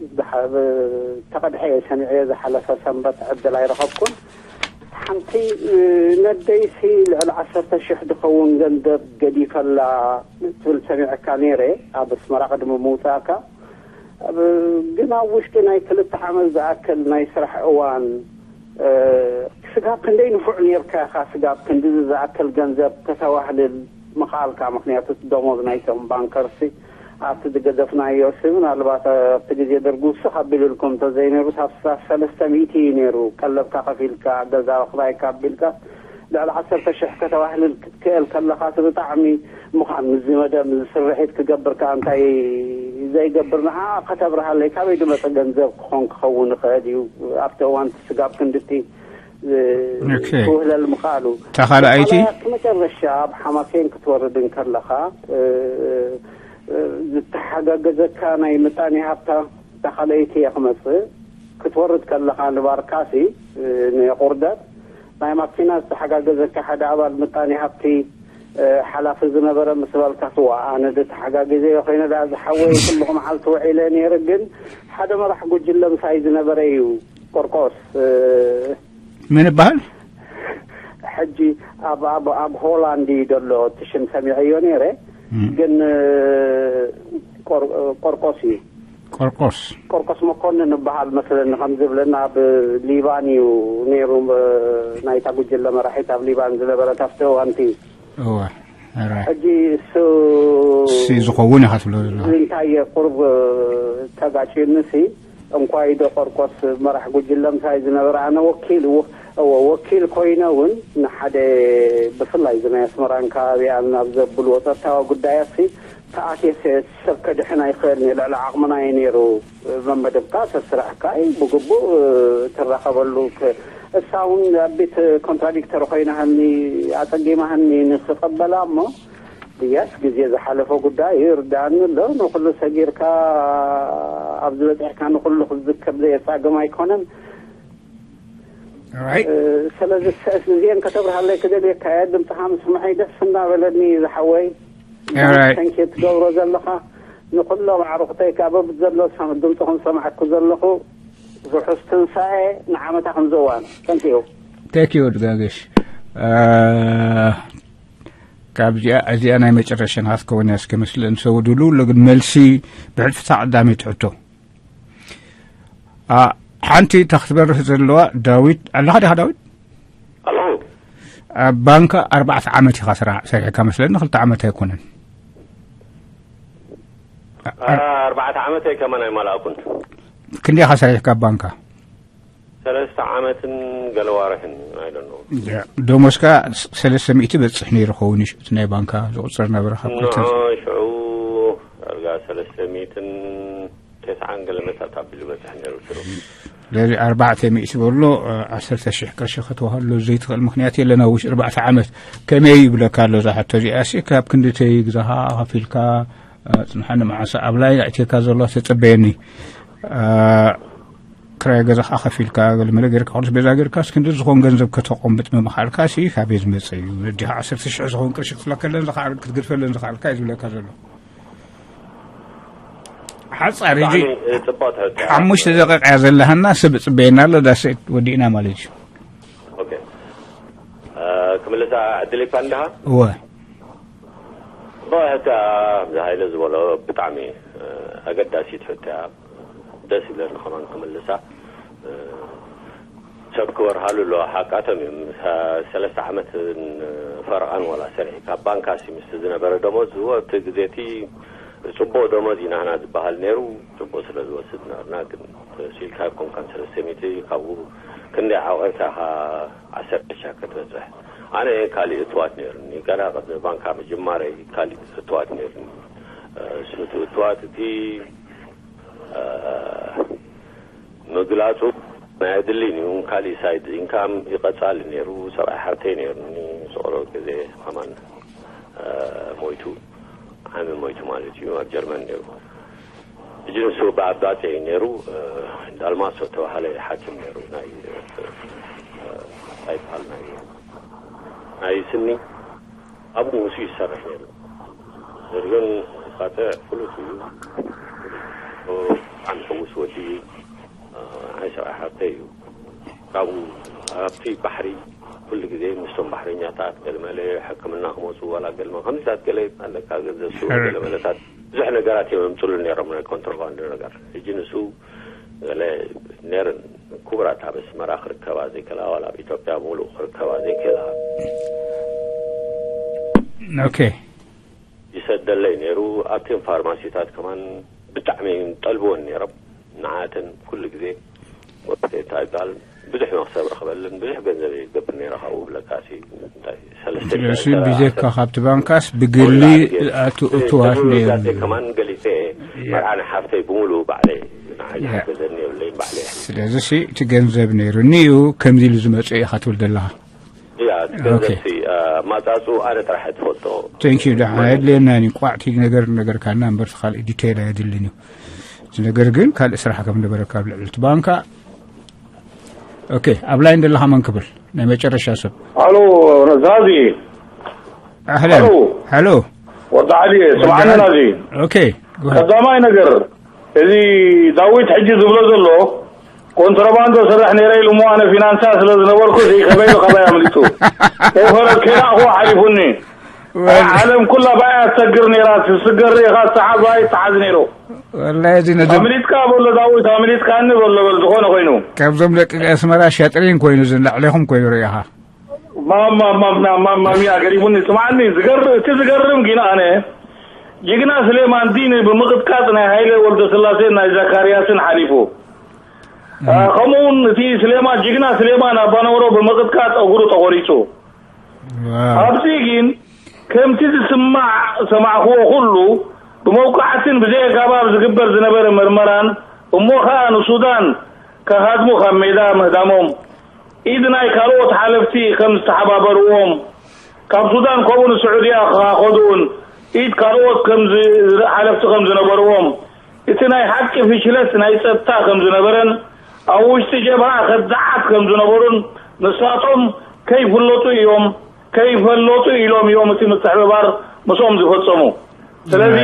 ተቐድሐ እየ ሰሚዐዮ። ዝሓለፈ ሰንበት ዕድል ኣይረኸብኩን። ሓንቲ ነደይሲ ልዕሊ ዓሰርተ ሽሕ ዝኸውን ገንዘብ ገዲፈላ ትብል ሰሚዐካ ነይረ ኣብ ኣስመራ ቅድሚ ምውፃእካ። ግን ኣብ ውሽጢ ናይ ክልተ ዓመት ዝኣክል ናይ ስራሕ እዋን ስጋብ ክንደይ ንፉዕ ነርካ ኢኻ? ስጋብ ክንድዚ ዝኣክል ገንዘብ ከተዋህልል ምኽኣልካ? ምክንያቱ ደሞዝ ናይቶም ባንከርሲ ኣብቲ ዝገደፍናዮ ሲ ምናልባት ኣብቲ ግዜ ደርጉ ስኽ ኣቢሉልኩም እንተዘይነይሩ ሳብ ሰለስተ ሚእቲ እዩ ነይሩ። ቀለብካ ከፊልካ ገዛ ክራይካ ኣቢልካ ልዕሊ ዓሰርተ ሽሕ ከተዋህልል ክትክእል ከለኻ እቲ ብጣዕሚ ምዃን ምስዚ መደብ ምስዚ ስርሒት ክገብር ከኣ እንታይ ዘይገብር ንዓ ከተብርሃለይ ካበይ ዝመፀ ገንዘብ ክኾን ክኸውን ይኽእል እዩ ኣብቲ እዋን ስጋብ ክንድቲ ትውህለል ምኽኣሉ። እታ ካልኣይቲ መጨረሻ ኣብ ሓማሴን ክትወርድ እንከለኻ ዝተሓጋገዘካ ናይ ምጣኔ ሃብታ እታ ካልኣይቲ እየ ክመፅእ ክትወርድ ከለኻ ንባርካሲ ንቁርደት ናይ ማኪና ዝተሓጋገዘካ ሓደ ኣባል ምጣኔ ሃብቲ ሓላፊ ዝነበረ ምስ በልካ ስዋ ኣነ ዝተሓጋገዘ ኮይነ ዳ ዝሓወይ ኩልኹ መዓልቲ ውዒለ ነይረ ግን ሓደ መራሕ ጉጅለ ምሳይ ዝነበረ እዩ ቆርቆስ ምን ይበሃል? ሕጂ ኣብ ኣብ ኣብ ሆላንድ እዩ ዘሎ እቲ ሽም ሰሚዐዮ ነይረ ግን ቆርቆስ እዩ። ቆርቆስ ቆርቆስ መኮንን እበሃል መስለኒ ከም ዝብለና ኣብ ሊባን እዩ ነይሩ ናይታ ጉጅለ መራሒት ኣብ ሊባን ዝነበረት ኣብቲ እዋንቲ እወ ሕጂ እሱ ሲ ዝኸውን ኢኻ ትብሎ ዘለኻ እንታይ ቁርብ ተጋጭዩኒ ሲ እንኳይ ዶ ቆርቆስ መራሕ ጉጅለ ምሳይ ዝነበረ ኣነ ወኪል እወ ወኪል ኮይነ እውን ንሓደ ብፍላይ እዚ ናይ ኣስመራን ከባቢኣን ኣብ ዘብልዎ ጸጥታዊ ጉዳያት ሲ ተኣትየ ሰብ ከድሕን ኣይኽእልን እየ ልዕሊ ዓቕምና እዩ ነይሩ መመደብካ ሰብ ስራሕካ እዩ ብግቡእ ትራኸበሉ እሳ እውን ኣቤት ኮንትራዲክተር ኮይናሃኒ ኣፀጊማሃኒ ንክቐበላ እሞ ብያስ ግዜ ዝሓለፈ ጉዳይ እዩ ርዳእኒ ኣሎ ንኩሉ ሰጊርካ ኣብ ዝበፅሕካ ንኩሉ ክዝከብ ዘየፃግም ኣይኮነን ስለዚ እዚአን ከተብርሃለይ ክደልየካ እየ ድምፅኻ ምስምዐይ ደስ እናበለኒ ዝሓወይ ተንኪ ትገብሮ ዘለኻ ንኩሎም ኣዕሩኽተይ ካብ በብት ዘሎ ድምፅኹም ሰማዕኩ ዘለኹ ርሑስ ትንሳኤ ንዓመታ ከምዚ እዋን ተንኪዩ Thank you ድጋገሽ ካብዚኣ እዚኣ ናይ መጨረሻ ናትከውን እያ እስከ መስለን ሰውድሉ ለግን መልሲ ብሕልፍታ ቀዳመይቲ ሕቶ ሓንቲ እታ ክትበርህ ዘለዋ ዳዊት ኣለኻ ዲኻ ዳዊት ኣለኹ ኣብ ባንካ ኣርባዕተ ዓመት ኢኻ ስራ ሰሪሕካ መስለኒ ክልተ ዓመት ኣይኮነን ኣርባዕተ ዓመት ከማን ኣይመላእኩን ክንደይ ኢኻ ሰሪሕካ ኣብ ባንካ ሰለስተ ዓመትን ገለ ዋርሕን ኣይደኖ ደሞዝካ ሰለስተ ሚእቲ በፅሕ ነይሩ ኸውን እዩ እቲ ናይ ባንካ ዝቁፅር ነበረ ካብ ክልተ ሽዑ ዳርጋ ሰለስተ ሚእትን ተስዓን ገለ መታት ኣቢሉ በፅሕ ነይሩ ሽዑ ስለዚ ኣርባዕተ ሚእቲ በሎ ዓሰርተ ሽሕ ቅርሺ ከተዋህሎ ዘይትኽእል ምክንያት የለን ኣብ ውሽጢ ኣርባዕተ ዓመት ከመይ ይብለካ ኣሎ እዛ ሕቶ እዚኣ ሲ ካብ ክንድተይ ግዛኻ ከፊልካ ፅንሓኒ መዓሳ ኣብ ላይ ኣእትየካ ዘሎ ተፀበየኒ ክራይ ገዛኻ ከፊልካ ገለመለ ጌርካ ቅዱስ ቤዛ ጌርካ እስክንድር ዝኾን ገንዘብ ከተቆምብጥ ምምኻልካ ሲ ካበይ ዝመፀ እዩ ነዲኻ ዓሰርተ ሽሕ ዝኾን ቅርሺ ክፍለከለን ዝኽኣል ክትግድፈለን ዝኽኣልካ እዩ ዝብለካ ዘሎ ሓጻር ሕጂ ብጣዕሚ ጽቡቅ ትሕቶ። ሓሙሽተ ደቂቃ እያ ዘለሃና። ሰብ ጽበየና ኣሎ። ዳሰት ወዲእና ማለት እዩ። ኦኬ። እ፣ ክምልሳ ዕድል ይካ እንድሃ? እወ። ብሕታ እዚ ሃይለ ዝበሎ ብጣዕሚ፣ እ፣ ኣገዳሲት ሕቶ እያ። ደስ ይብለኒ ከማን ክምልሳ። እ፣ ሰብ ክበርሃሉ ኣለዎ። ሓቃቶም እዮም። ሰ-፣ ሰለስተ ዓመት ፈረቓን ዋላ ሰሪሒ ካብ ባንካ ሲ ምስቲ ዝነበረ ደሞዝ፣ እዎ፣ እቲ ግዜ እቲ ጽቡቕ ደሞዝ ኢና ህና ዝበሃል ነይሩ። ጽቡቕ ስለ ዝወስድ ነበርና፣ ግን ሲልካ ኣይኮንካን ሰለስተ ሚእቲ ካብኡ ክንደይ ዓቐብታ ኢኻ ዓሰርተ ሻ ክትበጽሕ። ኣነ ካሊእ እትዋት ነይሩኒ። ገና ቅድሚ ባንካ ምጅማረይ ካሊእ እትዋት ነይሩኒ። እ፣ እሱ እቲ እትዋት እቲ፣ እ፣ ምግላጹ ናይ ኣድልን እዩ። ካሊእ ሳይድ ኢንካም ይቐጻል ነይሩ። ሰብኣይ ሓብተይ ነይሩኒ። ዝቐረበ ግዜ ከማን፣ እ፣ ሞይቱ። ዓሚ ሞይቱ ማለት እዩ። ኣብ ጀርመን ነይሩ። ሕጂ ንሱ ብኣጋጺ እዩ ነይሩ። እ፣ ዳልማሶ ተባሃለ ሓኪም ነይሩ። ናይ፣ እ፣ እንታይ ይበሃል? ናይ፣ ናይ ስኒ ኣብኡ ምስ ይሰርሕ ነይሩ። ዘሪሁን ፋተ ፍሉጥ እዩ። ብጣዕሚ ሕጉስ ወዲ እዩ። እ፣ ናይ ሰብኣይ ሓብተይ እዩ። ካብኡ ኣብቲ ባሕሪ ኩሉ ግዜ ምስቶም ባሕረኛታት ገለመለ ሕክምና ክመፁ ዋላ ገለመ ከምዚታት ገለ ኣለካ፣ ገንዘብ ስኡ፣ ሕር- ገለመለታት ብዙሕ ነገራት እዮም የምፅሉ ነይሮም፣ ናይ ኮንትሮባንድ ነገር። ሕጂ ንሱ ገለ ነይረን ክቡራት ኣብ ኣስመራ ክርከባ ዘይክእላ፣ ዋላ ኣብ ኢትዮጵያ ብምሉእ ክርከባ ዘይክእላ። ኦኬ። ይሰደለይ ነይሩ። ኣብተን ፋርማሲታት ከማን ብጣዕሚ ጠልብወን ነይሮም። ንዓተን ኩሉ ግዜ ወቅቲ እንታይ ይበሃል ብዙሕ መክሰብ ረኽበልን ብዙሕ ገንዘብ ይገብር ነይረ። ካብኡ ብለካሲ እንታይ ሰለስተ ሽሕ ስለዚ ቢዜካ ካብቲ ባንካስ ብግሊ ኣቱ እትዋት ነይሩ። ከማን ገሊፀ መርዓ ንሓፍተይ ብምሉ ባዕለይ ንዓይ ዝሓገዘኒ የብለይን ባዕለይ። ስለዚ ሲ እቲ ገንዘብ ነይሩኒ እዩ ከምዚ ኢሉ ዝመፅእ ኢኻ ትብል ዘለኻ። ያ ገንዘብ ሲ ማፃፁ ኣነ ጥራሕ ትፈልጦ። Thank you። ደሓን ኣየድልየናን እዩ። ቋዕቲ ነገር ነገርካና እምበር ካልእ ዲቴይል ኣየድልን እዩ። እዚ ነገር ግን ካልእ ስራሕ ከም ነበረካ ኣብ ልዕሊ እቲ ባንካ። ኦኬ፣ ኣብ ላይን ዘለኻ መን ክብል ናይ መጨረሻ ሰብ። ኣሎ ዛዚ። ኣህለን። ኣሎ። ሄሎ። ወዲ ዓሊ ስምዓኒ ናዚ። ኦኬ፣ go ahead። ቀዳማይ ነገር እዚ ዳዊት ሕጂ ዝብሎ ዘሎ ኮንትሮባንዶ ስራሕ ነይረ ኢሉ እሞ ኣነ ፊናንሳ ስለ ዝነበርኩ እዚ ከበይ ኢሉ ካባይ ኣምሊጡ። ከይፈረድ ከይረኣኽዎ ሓሊፉኒ። ኣይ ዓለም ኩላ ባይ ኣትሰግር ነይራ፣ ትስገር ርኢኻ ትሓዝ ኣይትሓዝ ነይሩ። ወላሂ እዚ ነዚ ኣምሊጥካ በሎ ዳዊት ኣምሊጥካኒ በሎ በል ዝኾነ ኮይኑ። ካብዞም ደቂ ኣስመራ ሸጥሪን ኮይኑ ዝላዕሌኹም ኮይኑ ርኢኻ። ማማ ማማ ማማ ሚያ ገሪሙኒ ስምዓኒ ዝገርም እቲ ዝገርም ግን ኣነ ጅግና ስሌማን ዲን ብምቕጥቃጥ ናይ ሃይለ ወልደ ስላሴን ናይ ዘካርያስን ሓሊፉ። ከምኡ እውን እቲ ስሌማን ጅግና ስሌማን ኣባነውሮ ብምቕጥቃጥ እግሩ ተቆሪጹ። ኣብዚ ግን ከምቲ ዝስማዕ ሰማዕክዎ ኩሉ ብመውቃዕትን ብዘይ ኣጋባብ ዝግበር ዝነበረ መርመራን እሞ ኸኣ ንሱዳን ከሃድሙ ካብ ሜዳ ምህዳሞም ኢድ ናይ ካልኦት ሓለፍቲ ከም ዝተሓባበርዎም ካብ ሱዳን ከምኡ ንስዑድያ ከኸዱን ኢድ ካልኦት ከም ሓለፍቲ ከም ዝነበርዎም እቲ ናይ ሓቂ ፍሽለት ናይ ጸጥታ ከም ዝነበረን ኣብ ውሽጢ ጀብሃ ከዳዓት ከም ዝነበሩን ንሳቶም ከይፍለጡ እዮም ከይፈለጡ ኢሎም እዮም እቲ ምትሕብባር ምስኦም ዝፈጸሙ። ስለዚ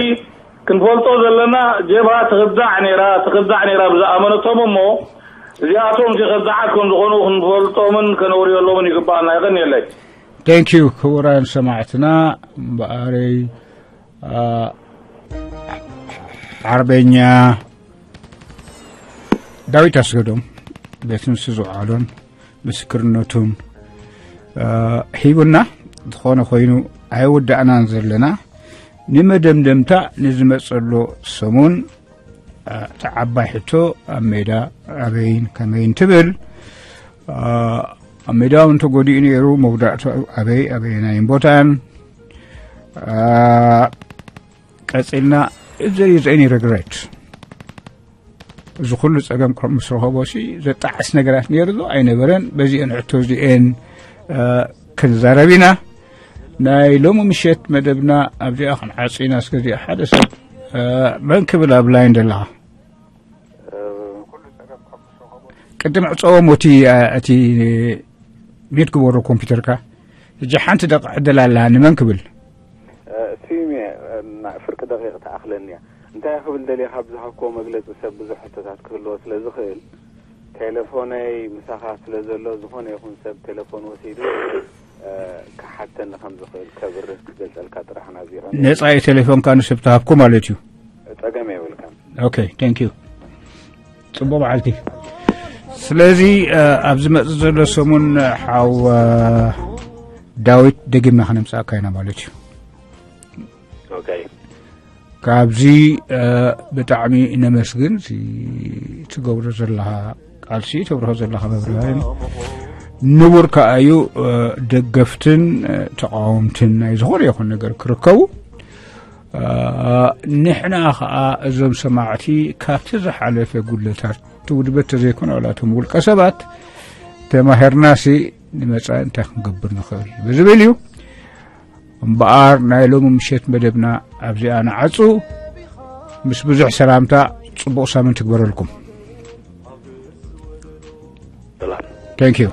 ክንፈልጦ ዘለና ጀብሃ ትኽዳዕ ነይራ ትኽዳዕ ነይራ ብዝኣመነቶም እሞ እዚኣቶም እቲ ከዳዓት ከም ዝኾኑ ክንፈልጦምን ከነውርየሎምን ይግባኣና። የቐንየለይ። Thank you ክቡራን ሰማዕትና እምበኣረይ ዓርበኛ ዳዊት ኣስገዶም ቤት ንሱ ዝውዓሎን ምስክርነቱን ሂቡና። ዝኾነ ኮይኑ ኣይወዳእናን ዘለና። ንመደምደምታ ንዝመፀሎ ሰሙን እታ ዓባይ ሕቶ ኣብ ሜዳ ኣበይን ከመይን ትብል። ኣብ ሜዳ እውን ተጎዲኡ ነይሩ። መጉዳእቱ ኣበይ ኣበየናይን ቦታን ቀፂልና። Is there any regret? እዚ ኩሉ ፀገም ምስ ረኸቦ ሲ ዘጣዕስ ነገራት ነይሩ ዶ ኣይነበረን? በዚአን ሕቶ እዚአን ክንዛረብ ኢና። ናይ ሎሚ ምሸት መደብና ኣብዚኣ ክንዓፂ ኢና። እስከ እዚኣ ሓደ ሰብ መን ክብል ኣብ ላይን ዘለኻ? ቅድም ዕፀዎም እቲ እቲ ሚት ግበሮ ኮምፒውተርካ። ሕጂ ሓንቲ ደቂቕ ዕድል ኣለሃኒ። መን ክብል? ስዩም እየ። ፍርቂ ደቂቕ ትኣኽለኒ እያ። እንታይ ክብል ደልየ፣ ካብ ዝሃብክዎ መግለጺ ሰብ ብዙሕ ሕቶታት ክህልዎ ስለ ዝኽእል፣ ቴሌፎነይ ምሳኻ ስለ ዘሎ፣ ዝኾነ ይኹን ሰብ ቴሌፎን ወሲዱ፣ እ፣ ክሓተኒ ከም ዝኽእል ከብርህ ክገልጸልካ ጥራሕ ናብዚ ይቐንየ። ነጻ እዩ ቴሌፎንካ ንሰብ ተሃብኩ ማለት እዩ። ጸገም የብልካን። ኦኬ፣ ቴንክ ዩ። ጽቡቕ መዓልቲ። ስለዚ፣ እ፣ ኣብ ዝመጽእ ዘሎ ሰሙን፣ እ፣ ሓው፣ እ፣ ዳዊት ደጊምና ከነምጽኣካ ኢና ማለት እዩ። ኦኬ። ካብዚ፣ እ፣ ብጣዕሚ ነመስግን። እዚ ትገብሮ ዘለኻ ቃልሲ፣ ተብርሆ ዘለኻ መብርህን ንቡር ከኣ እዩ። እ፣ ደገፍትን፣ እ፣ ተቃወምትን ናይ ዝኾነ ይኹን ነገር ክርከቡ፣ እ፣ ንሕና ከኣ እዞም ሰማዕቲ ካብቲ ዝሓለፈ ጉድለታት ትውድበት ተዘይኮነ ዋላቶም ውልቀ ሰባት ተማሂርናሲ ንመጻኢ እንታይ ክንገብር ንኽእል ብዝብል እዩ። እምበኣር ናይ ሎሚ ምሸት መደብና ኣብዚኣ ንዓጹ። ምስ ብዙሕ ሰላምታ ጽቡቕ ሳምንት ትግበረልኩም። ሰላም። Thank you።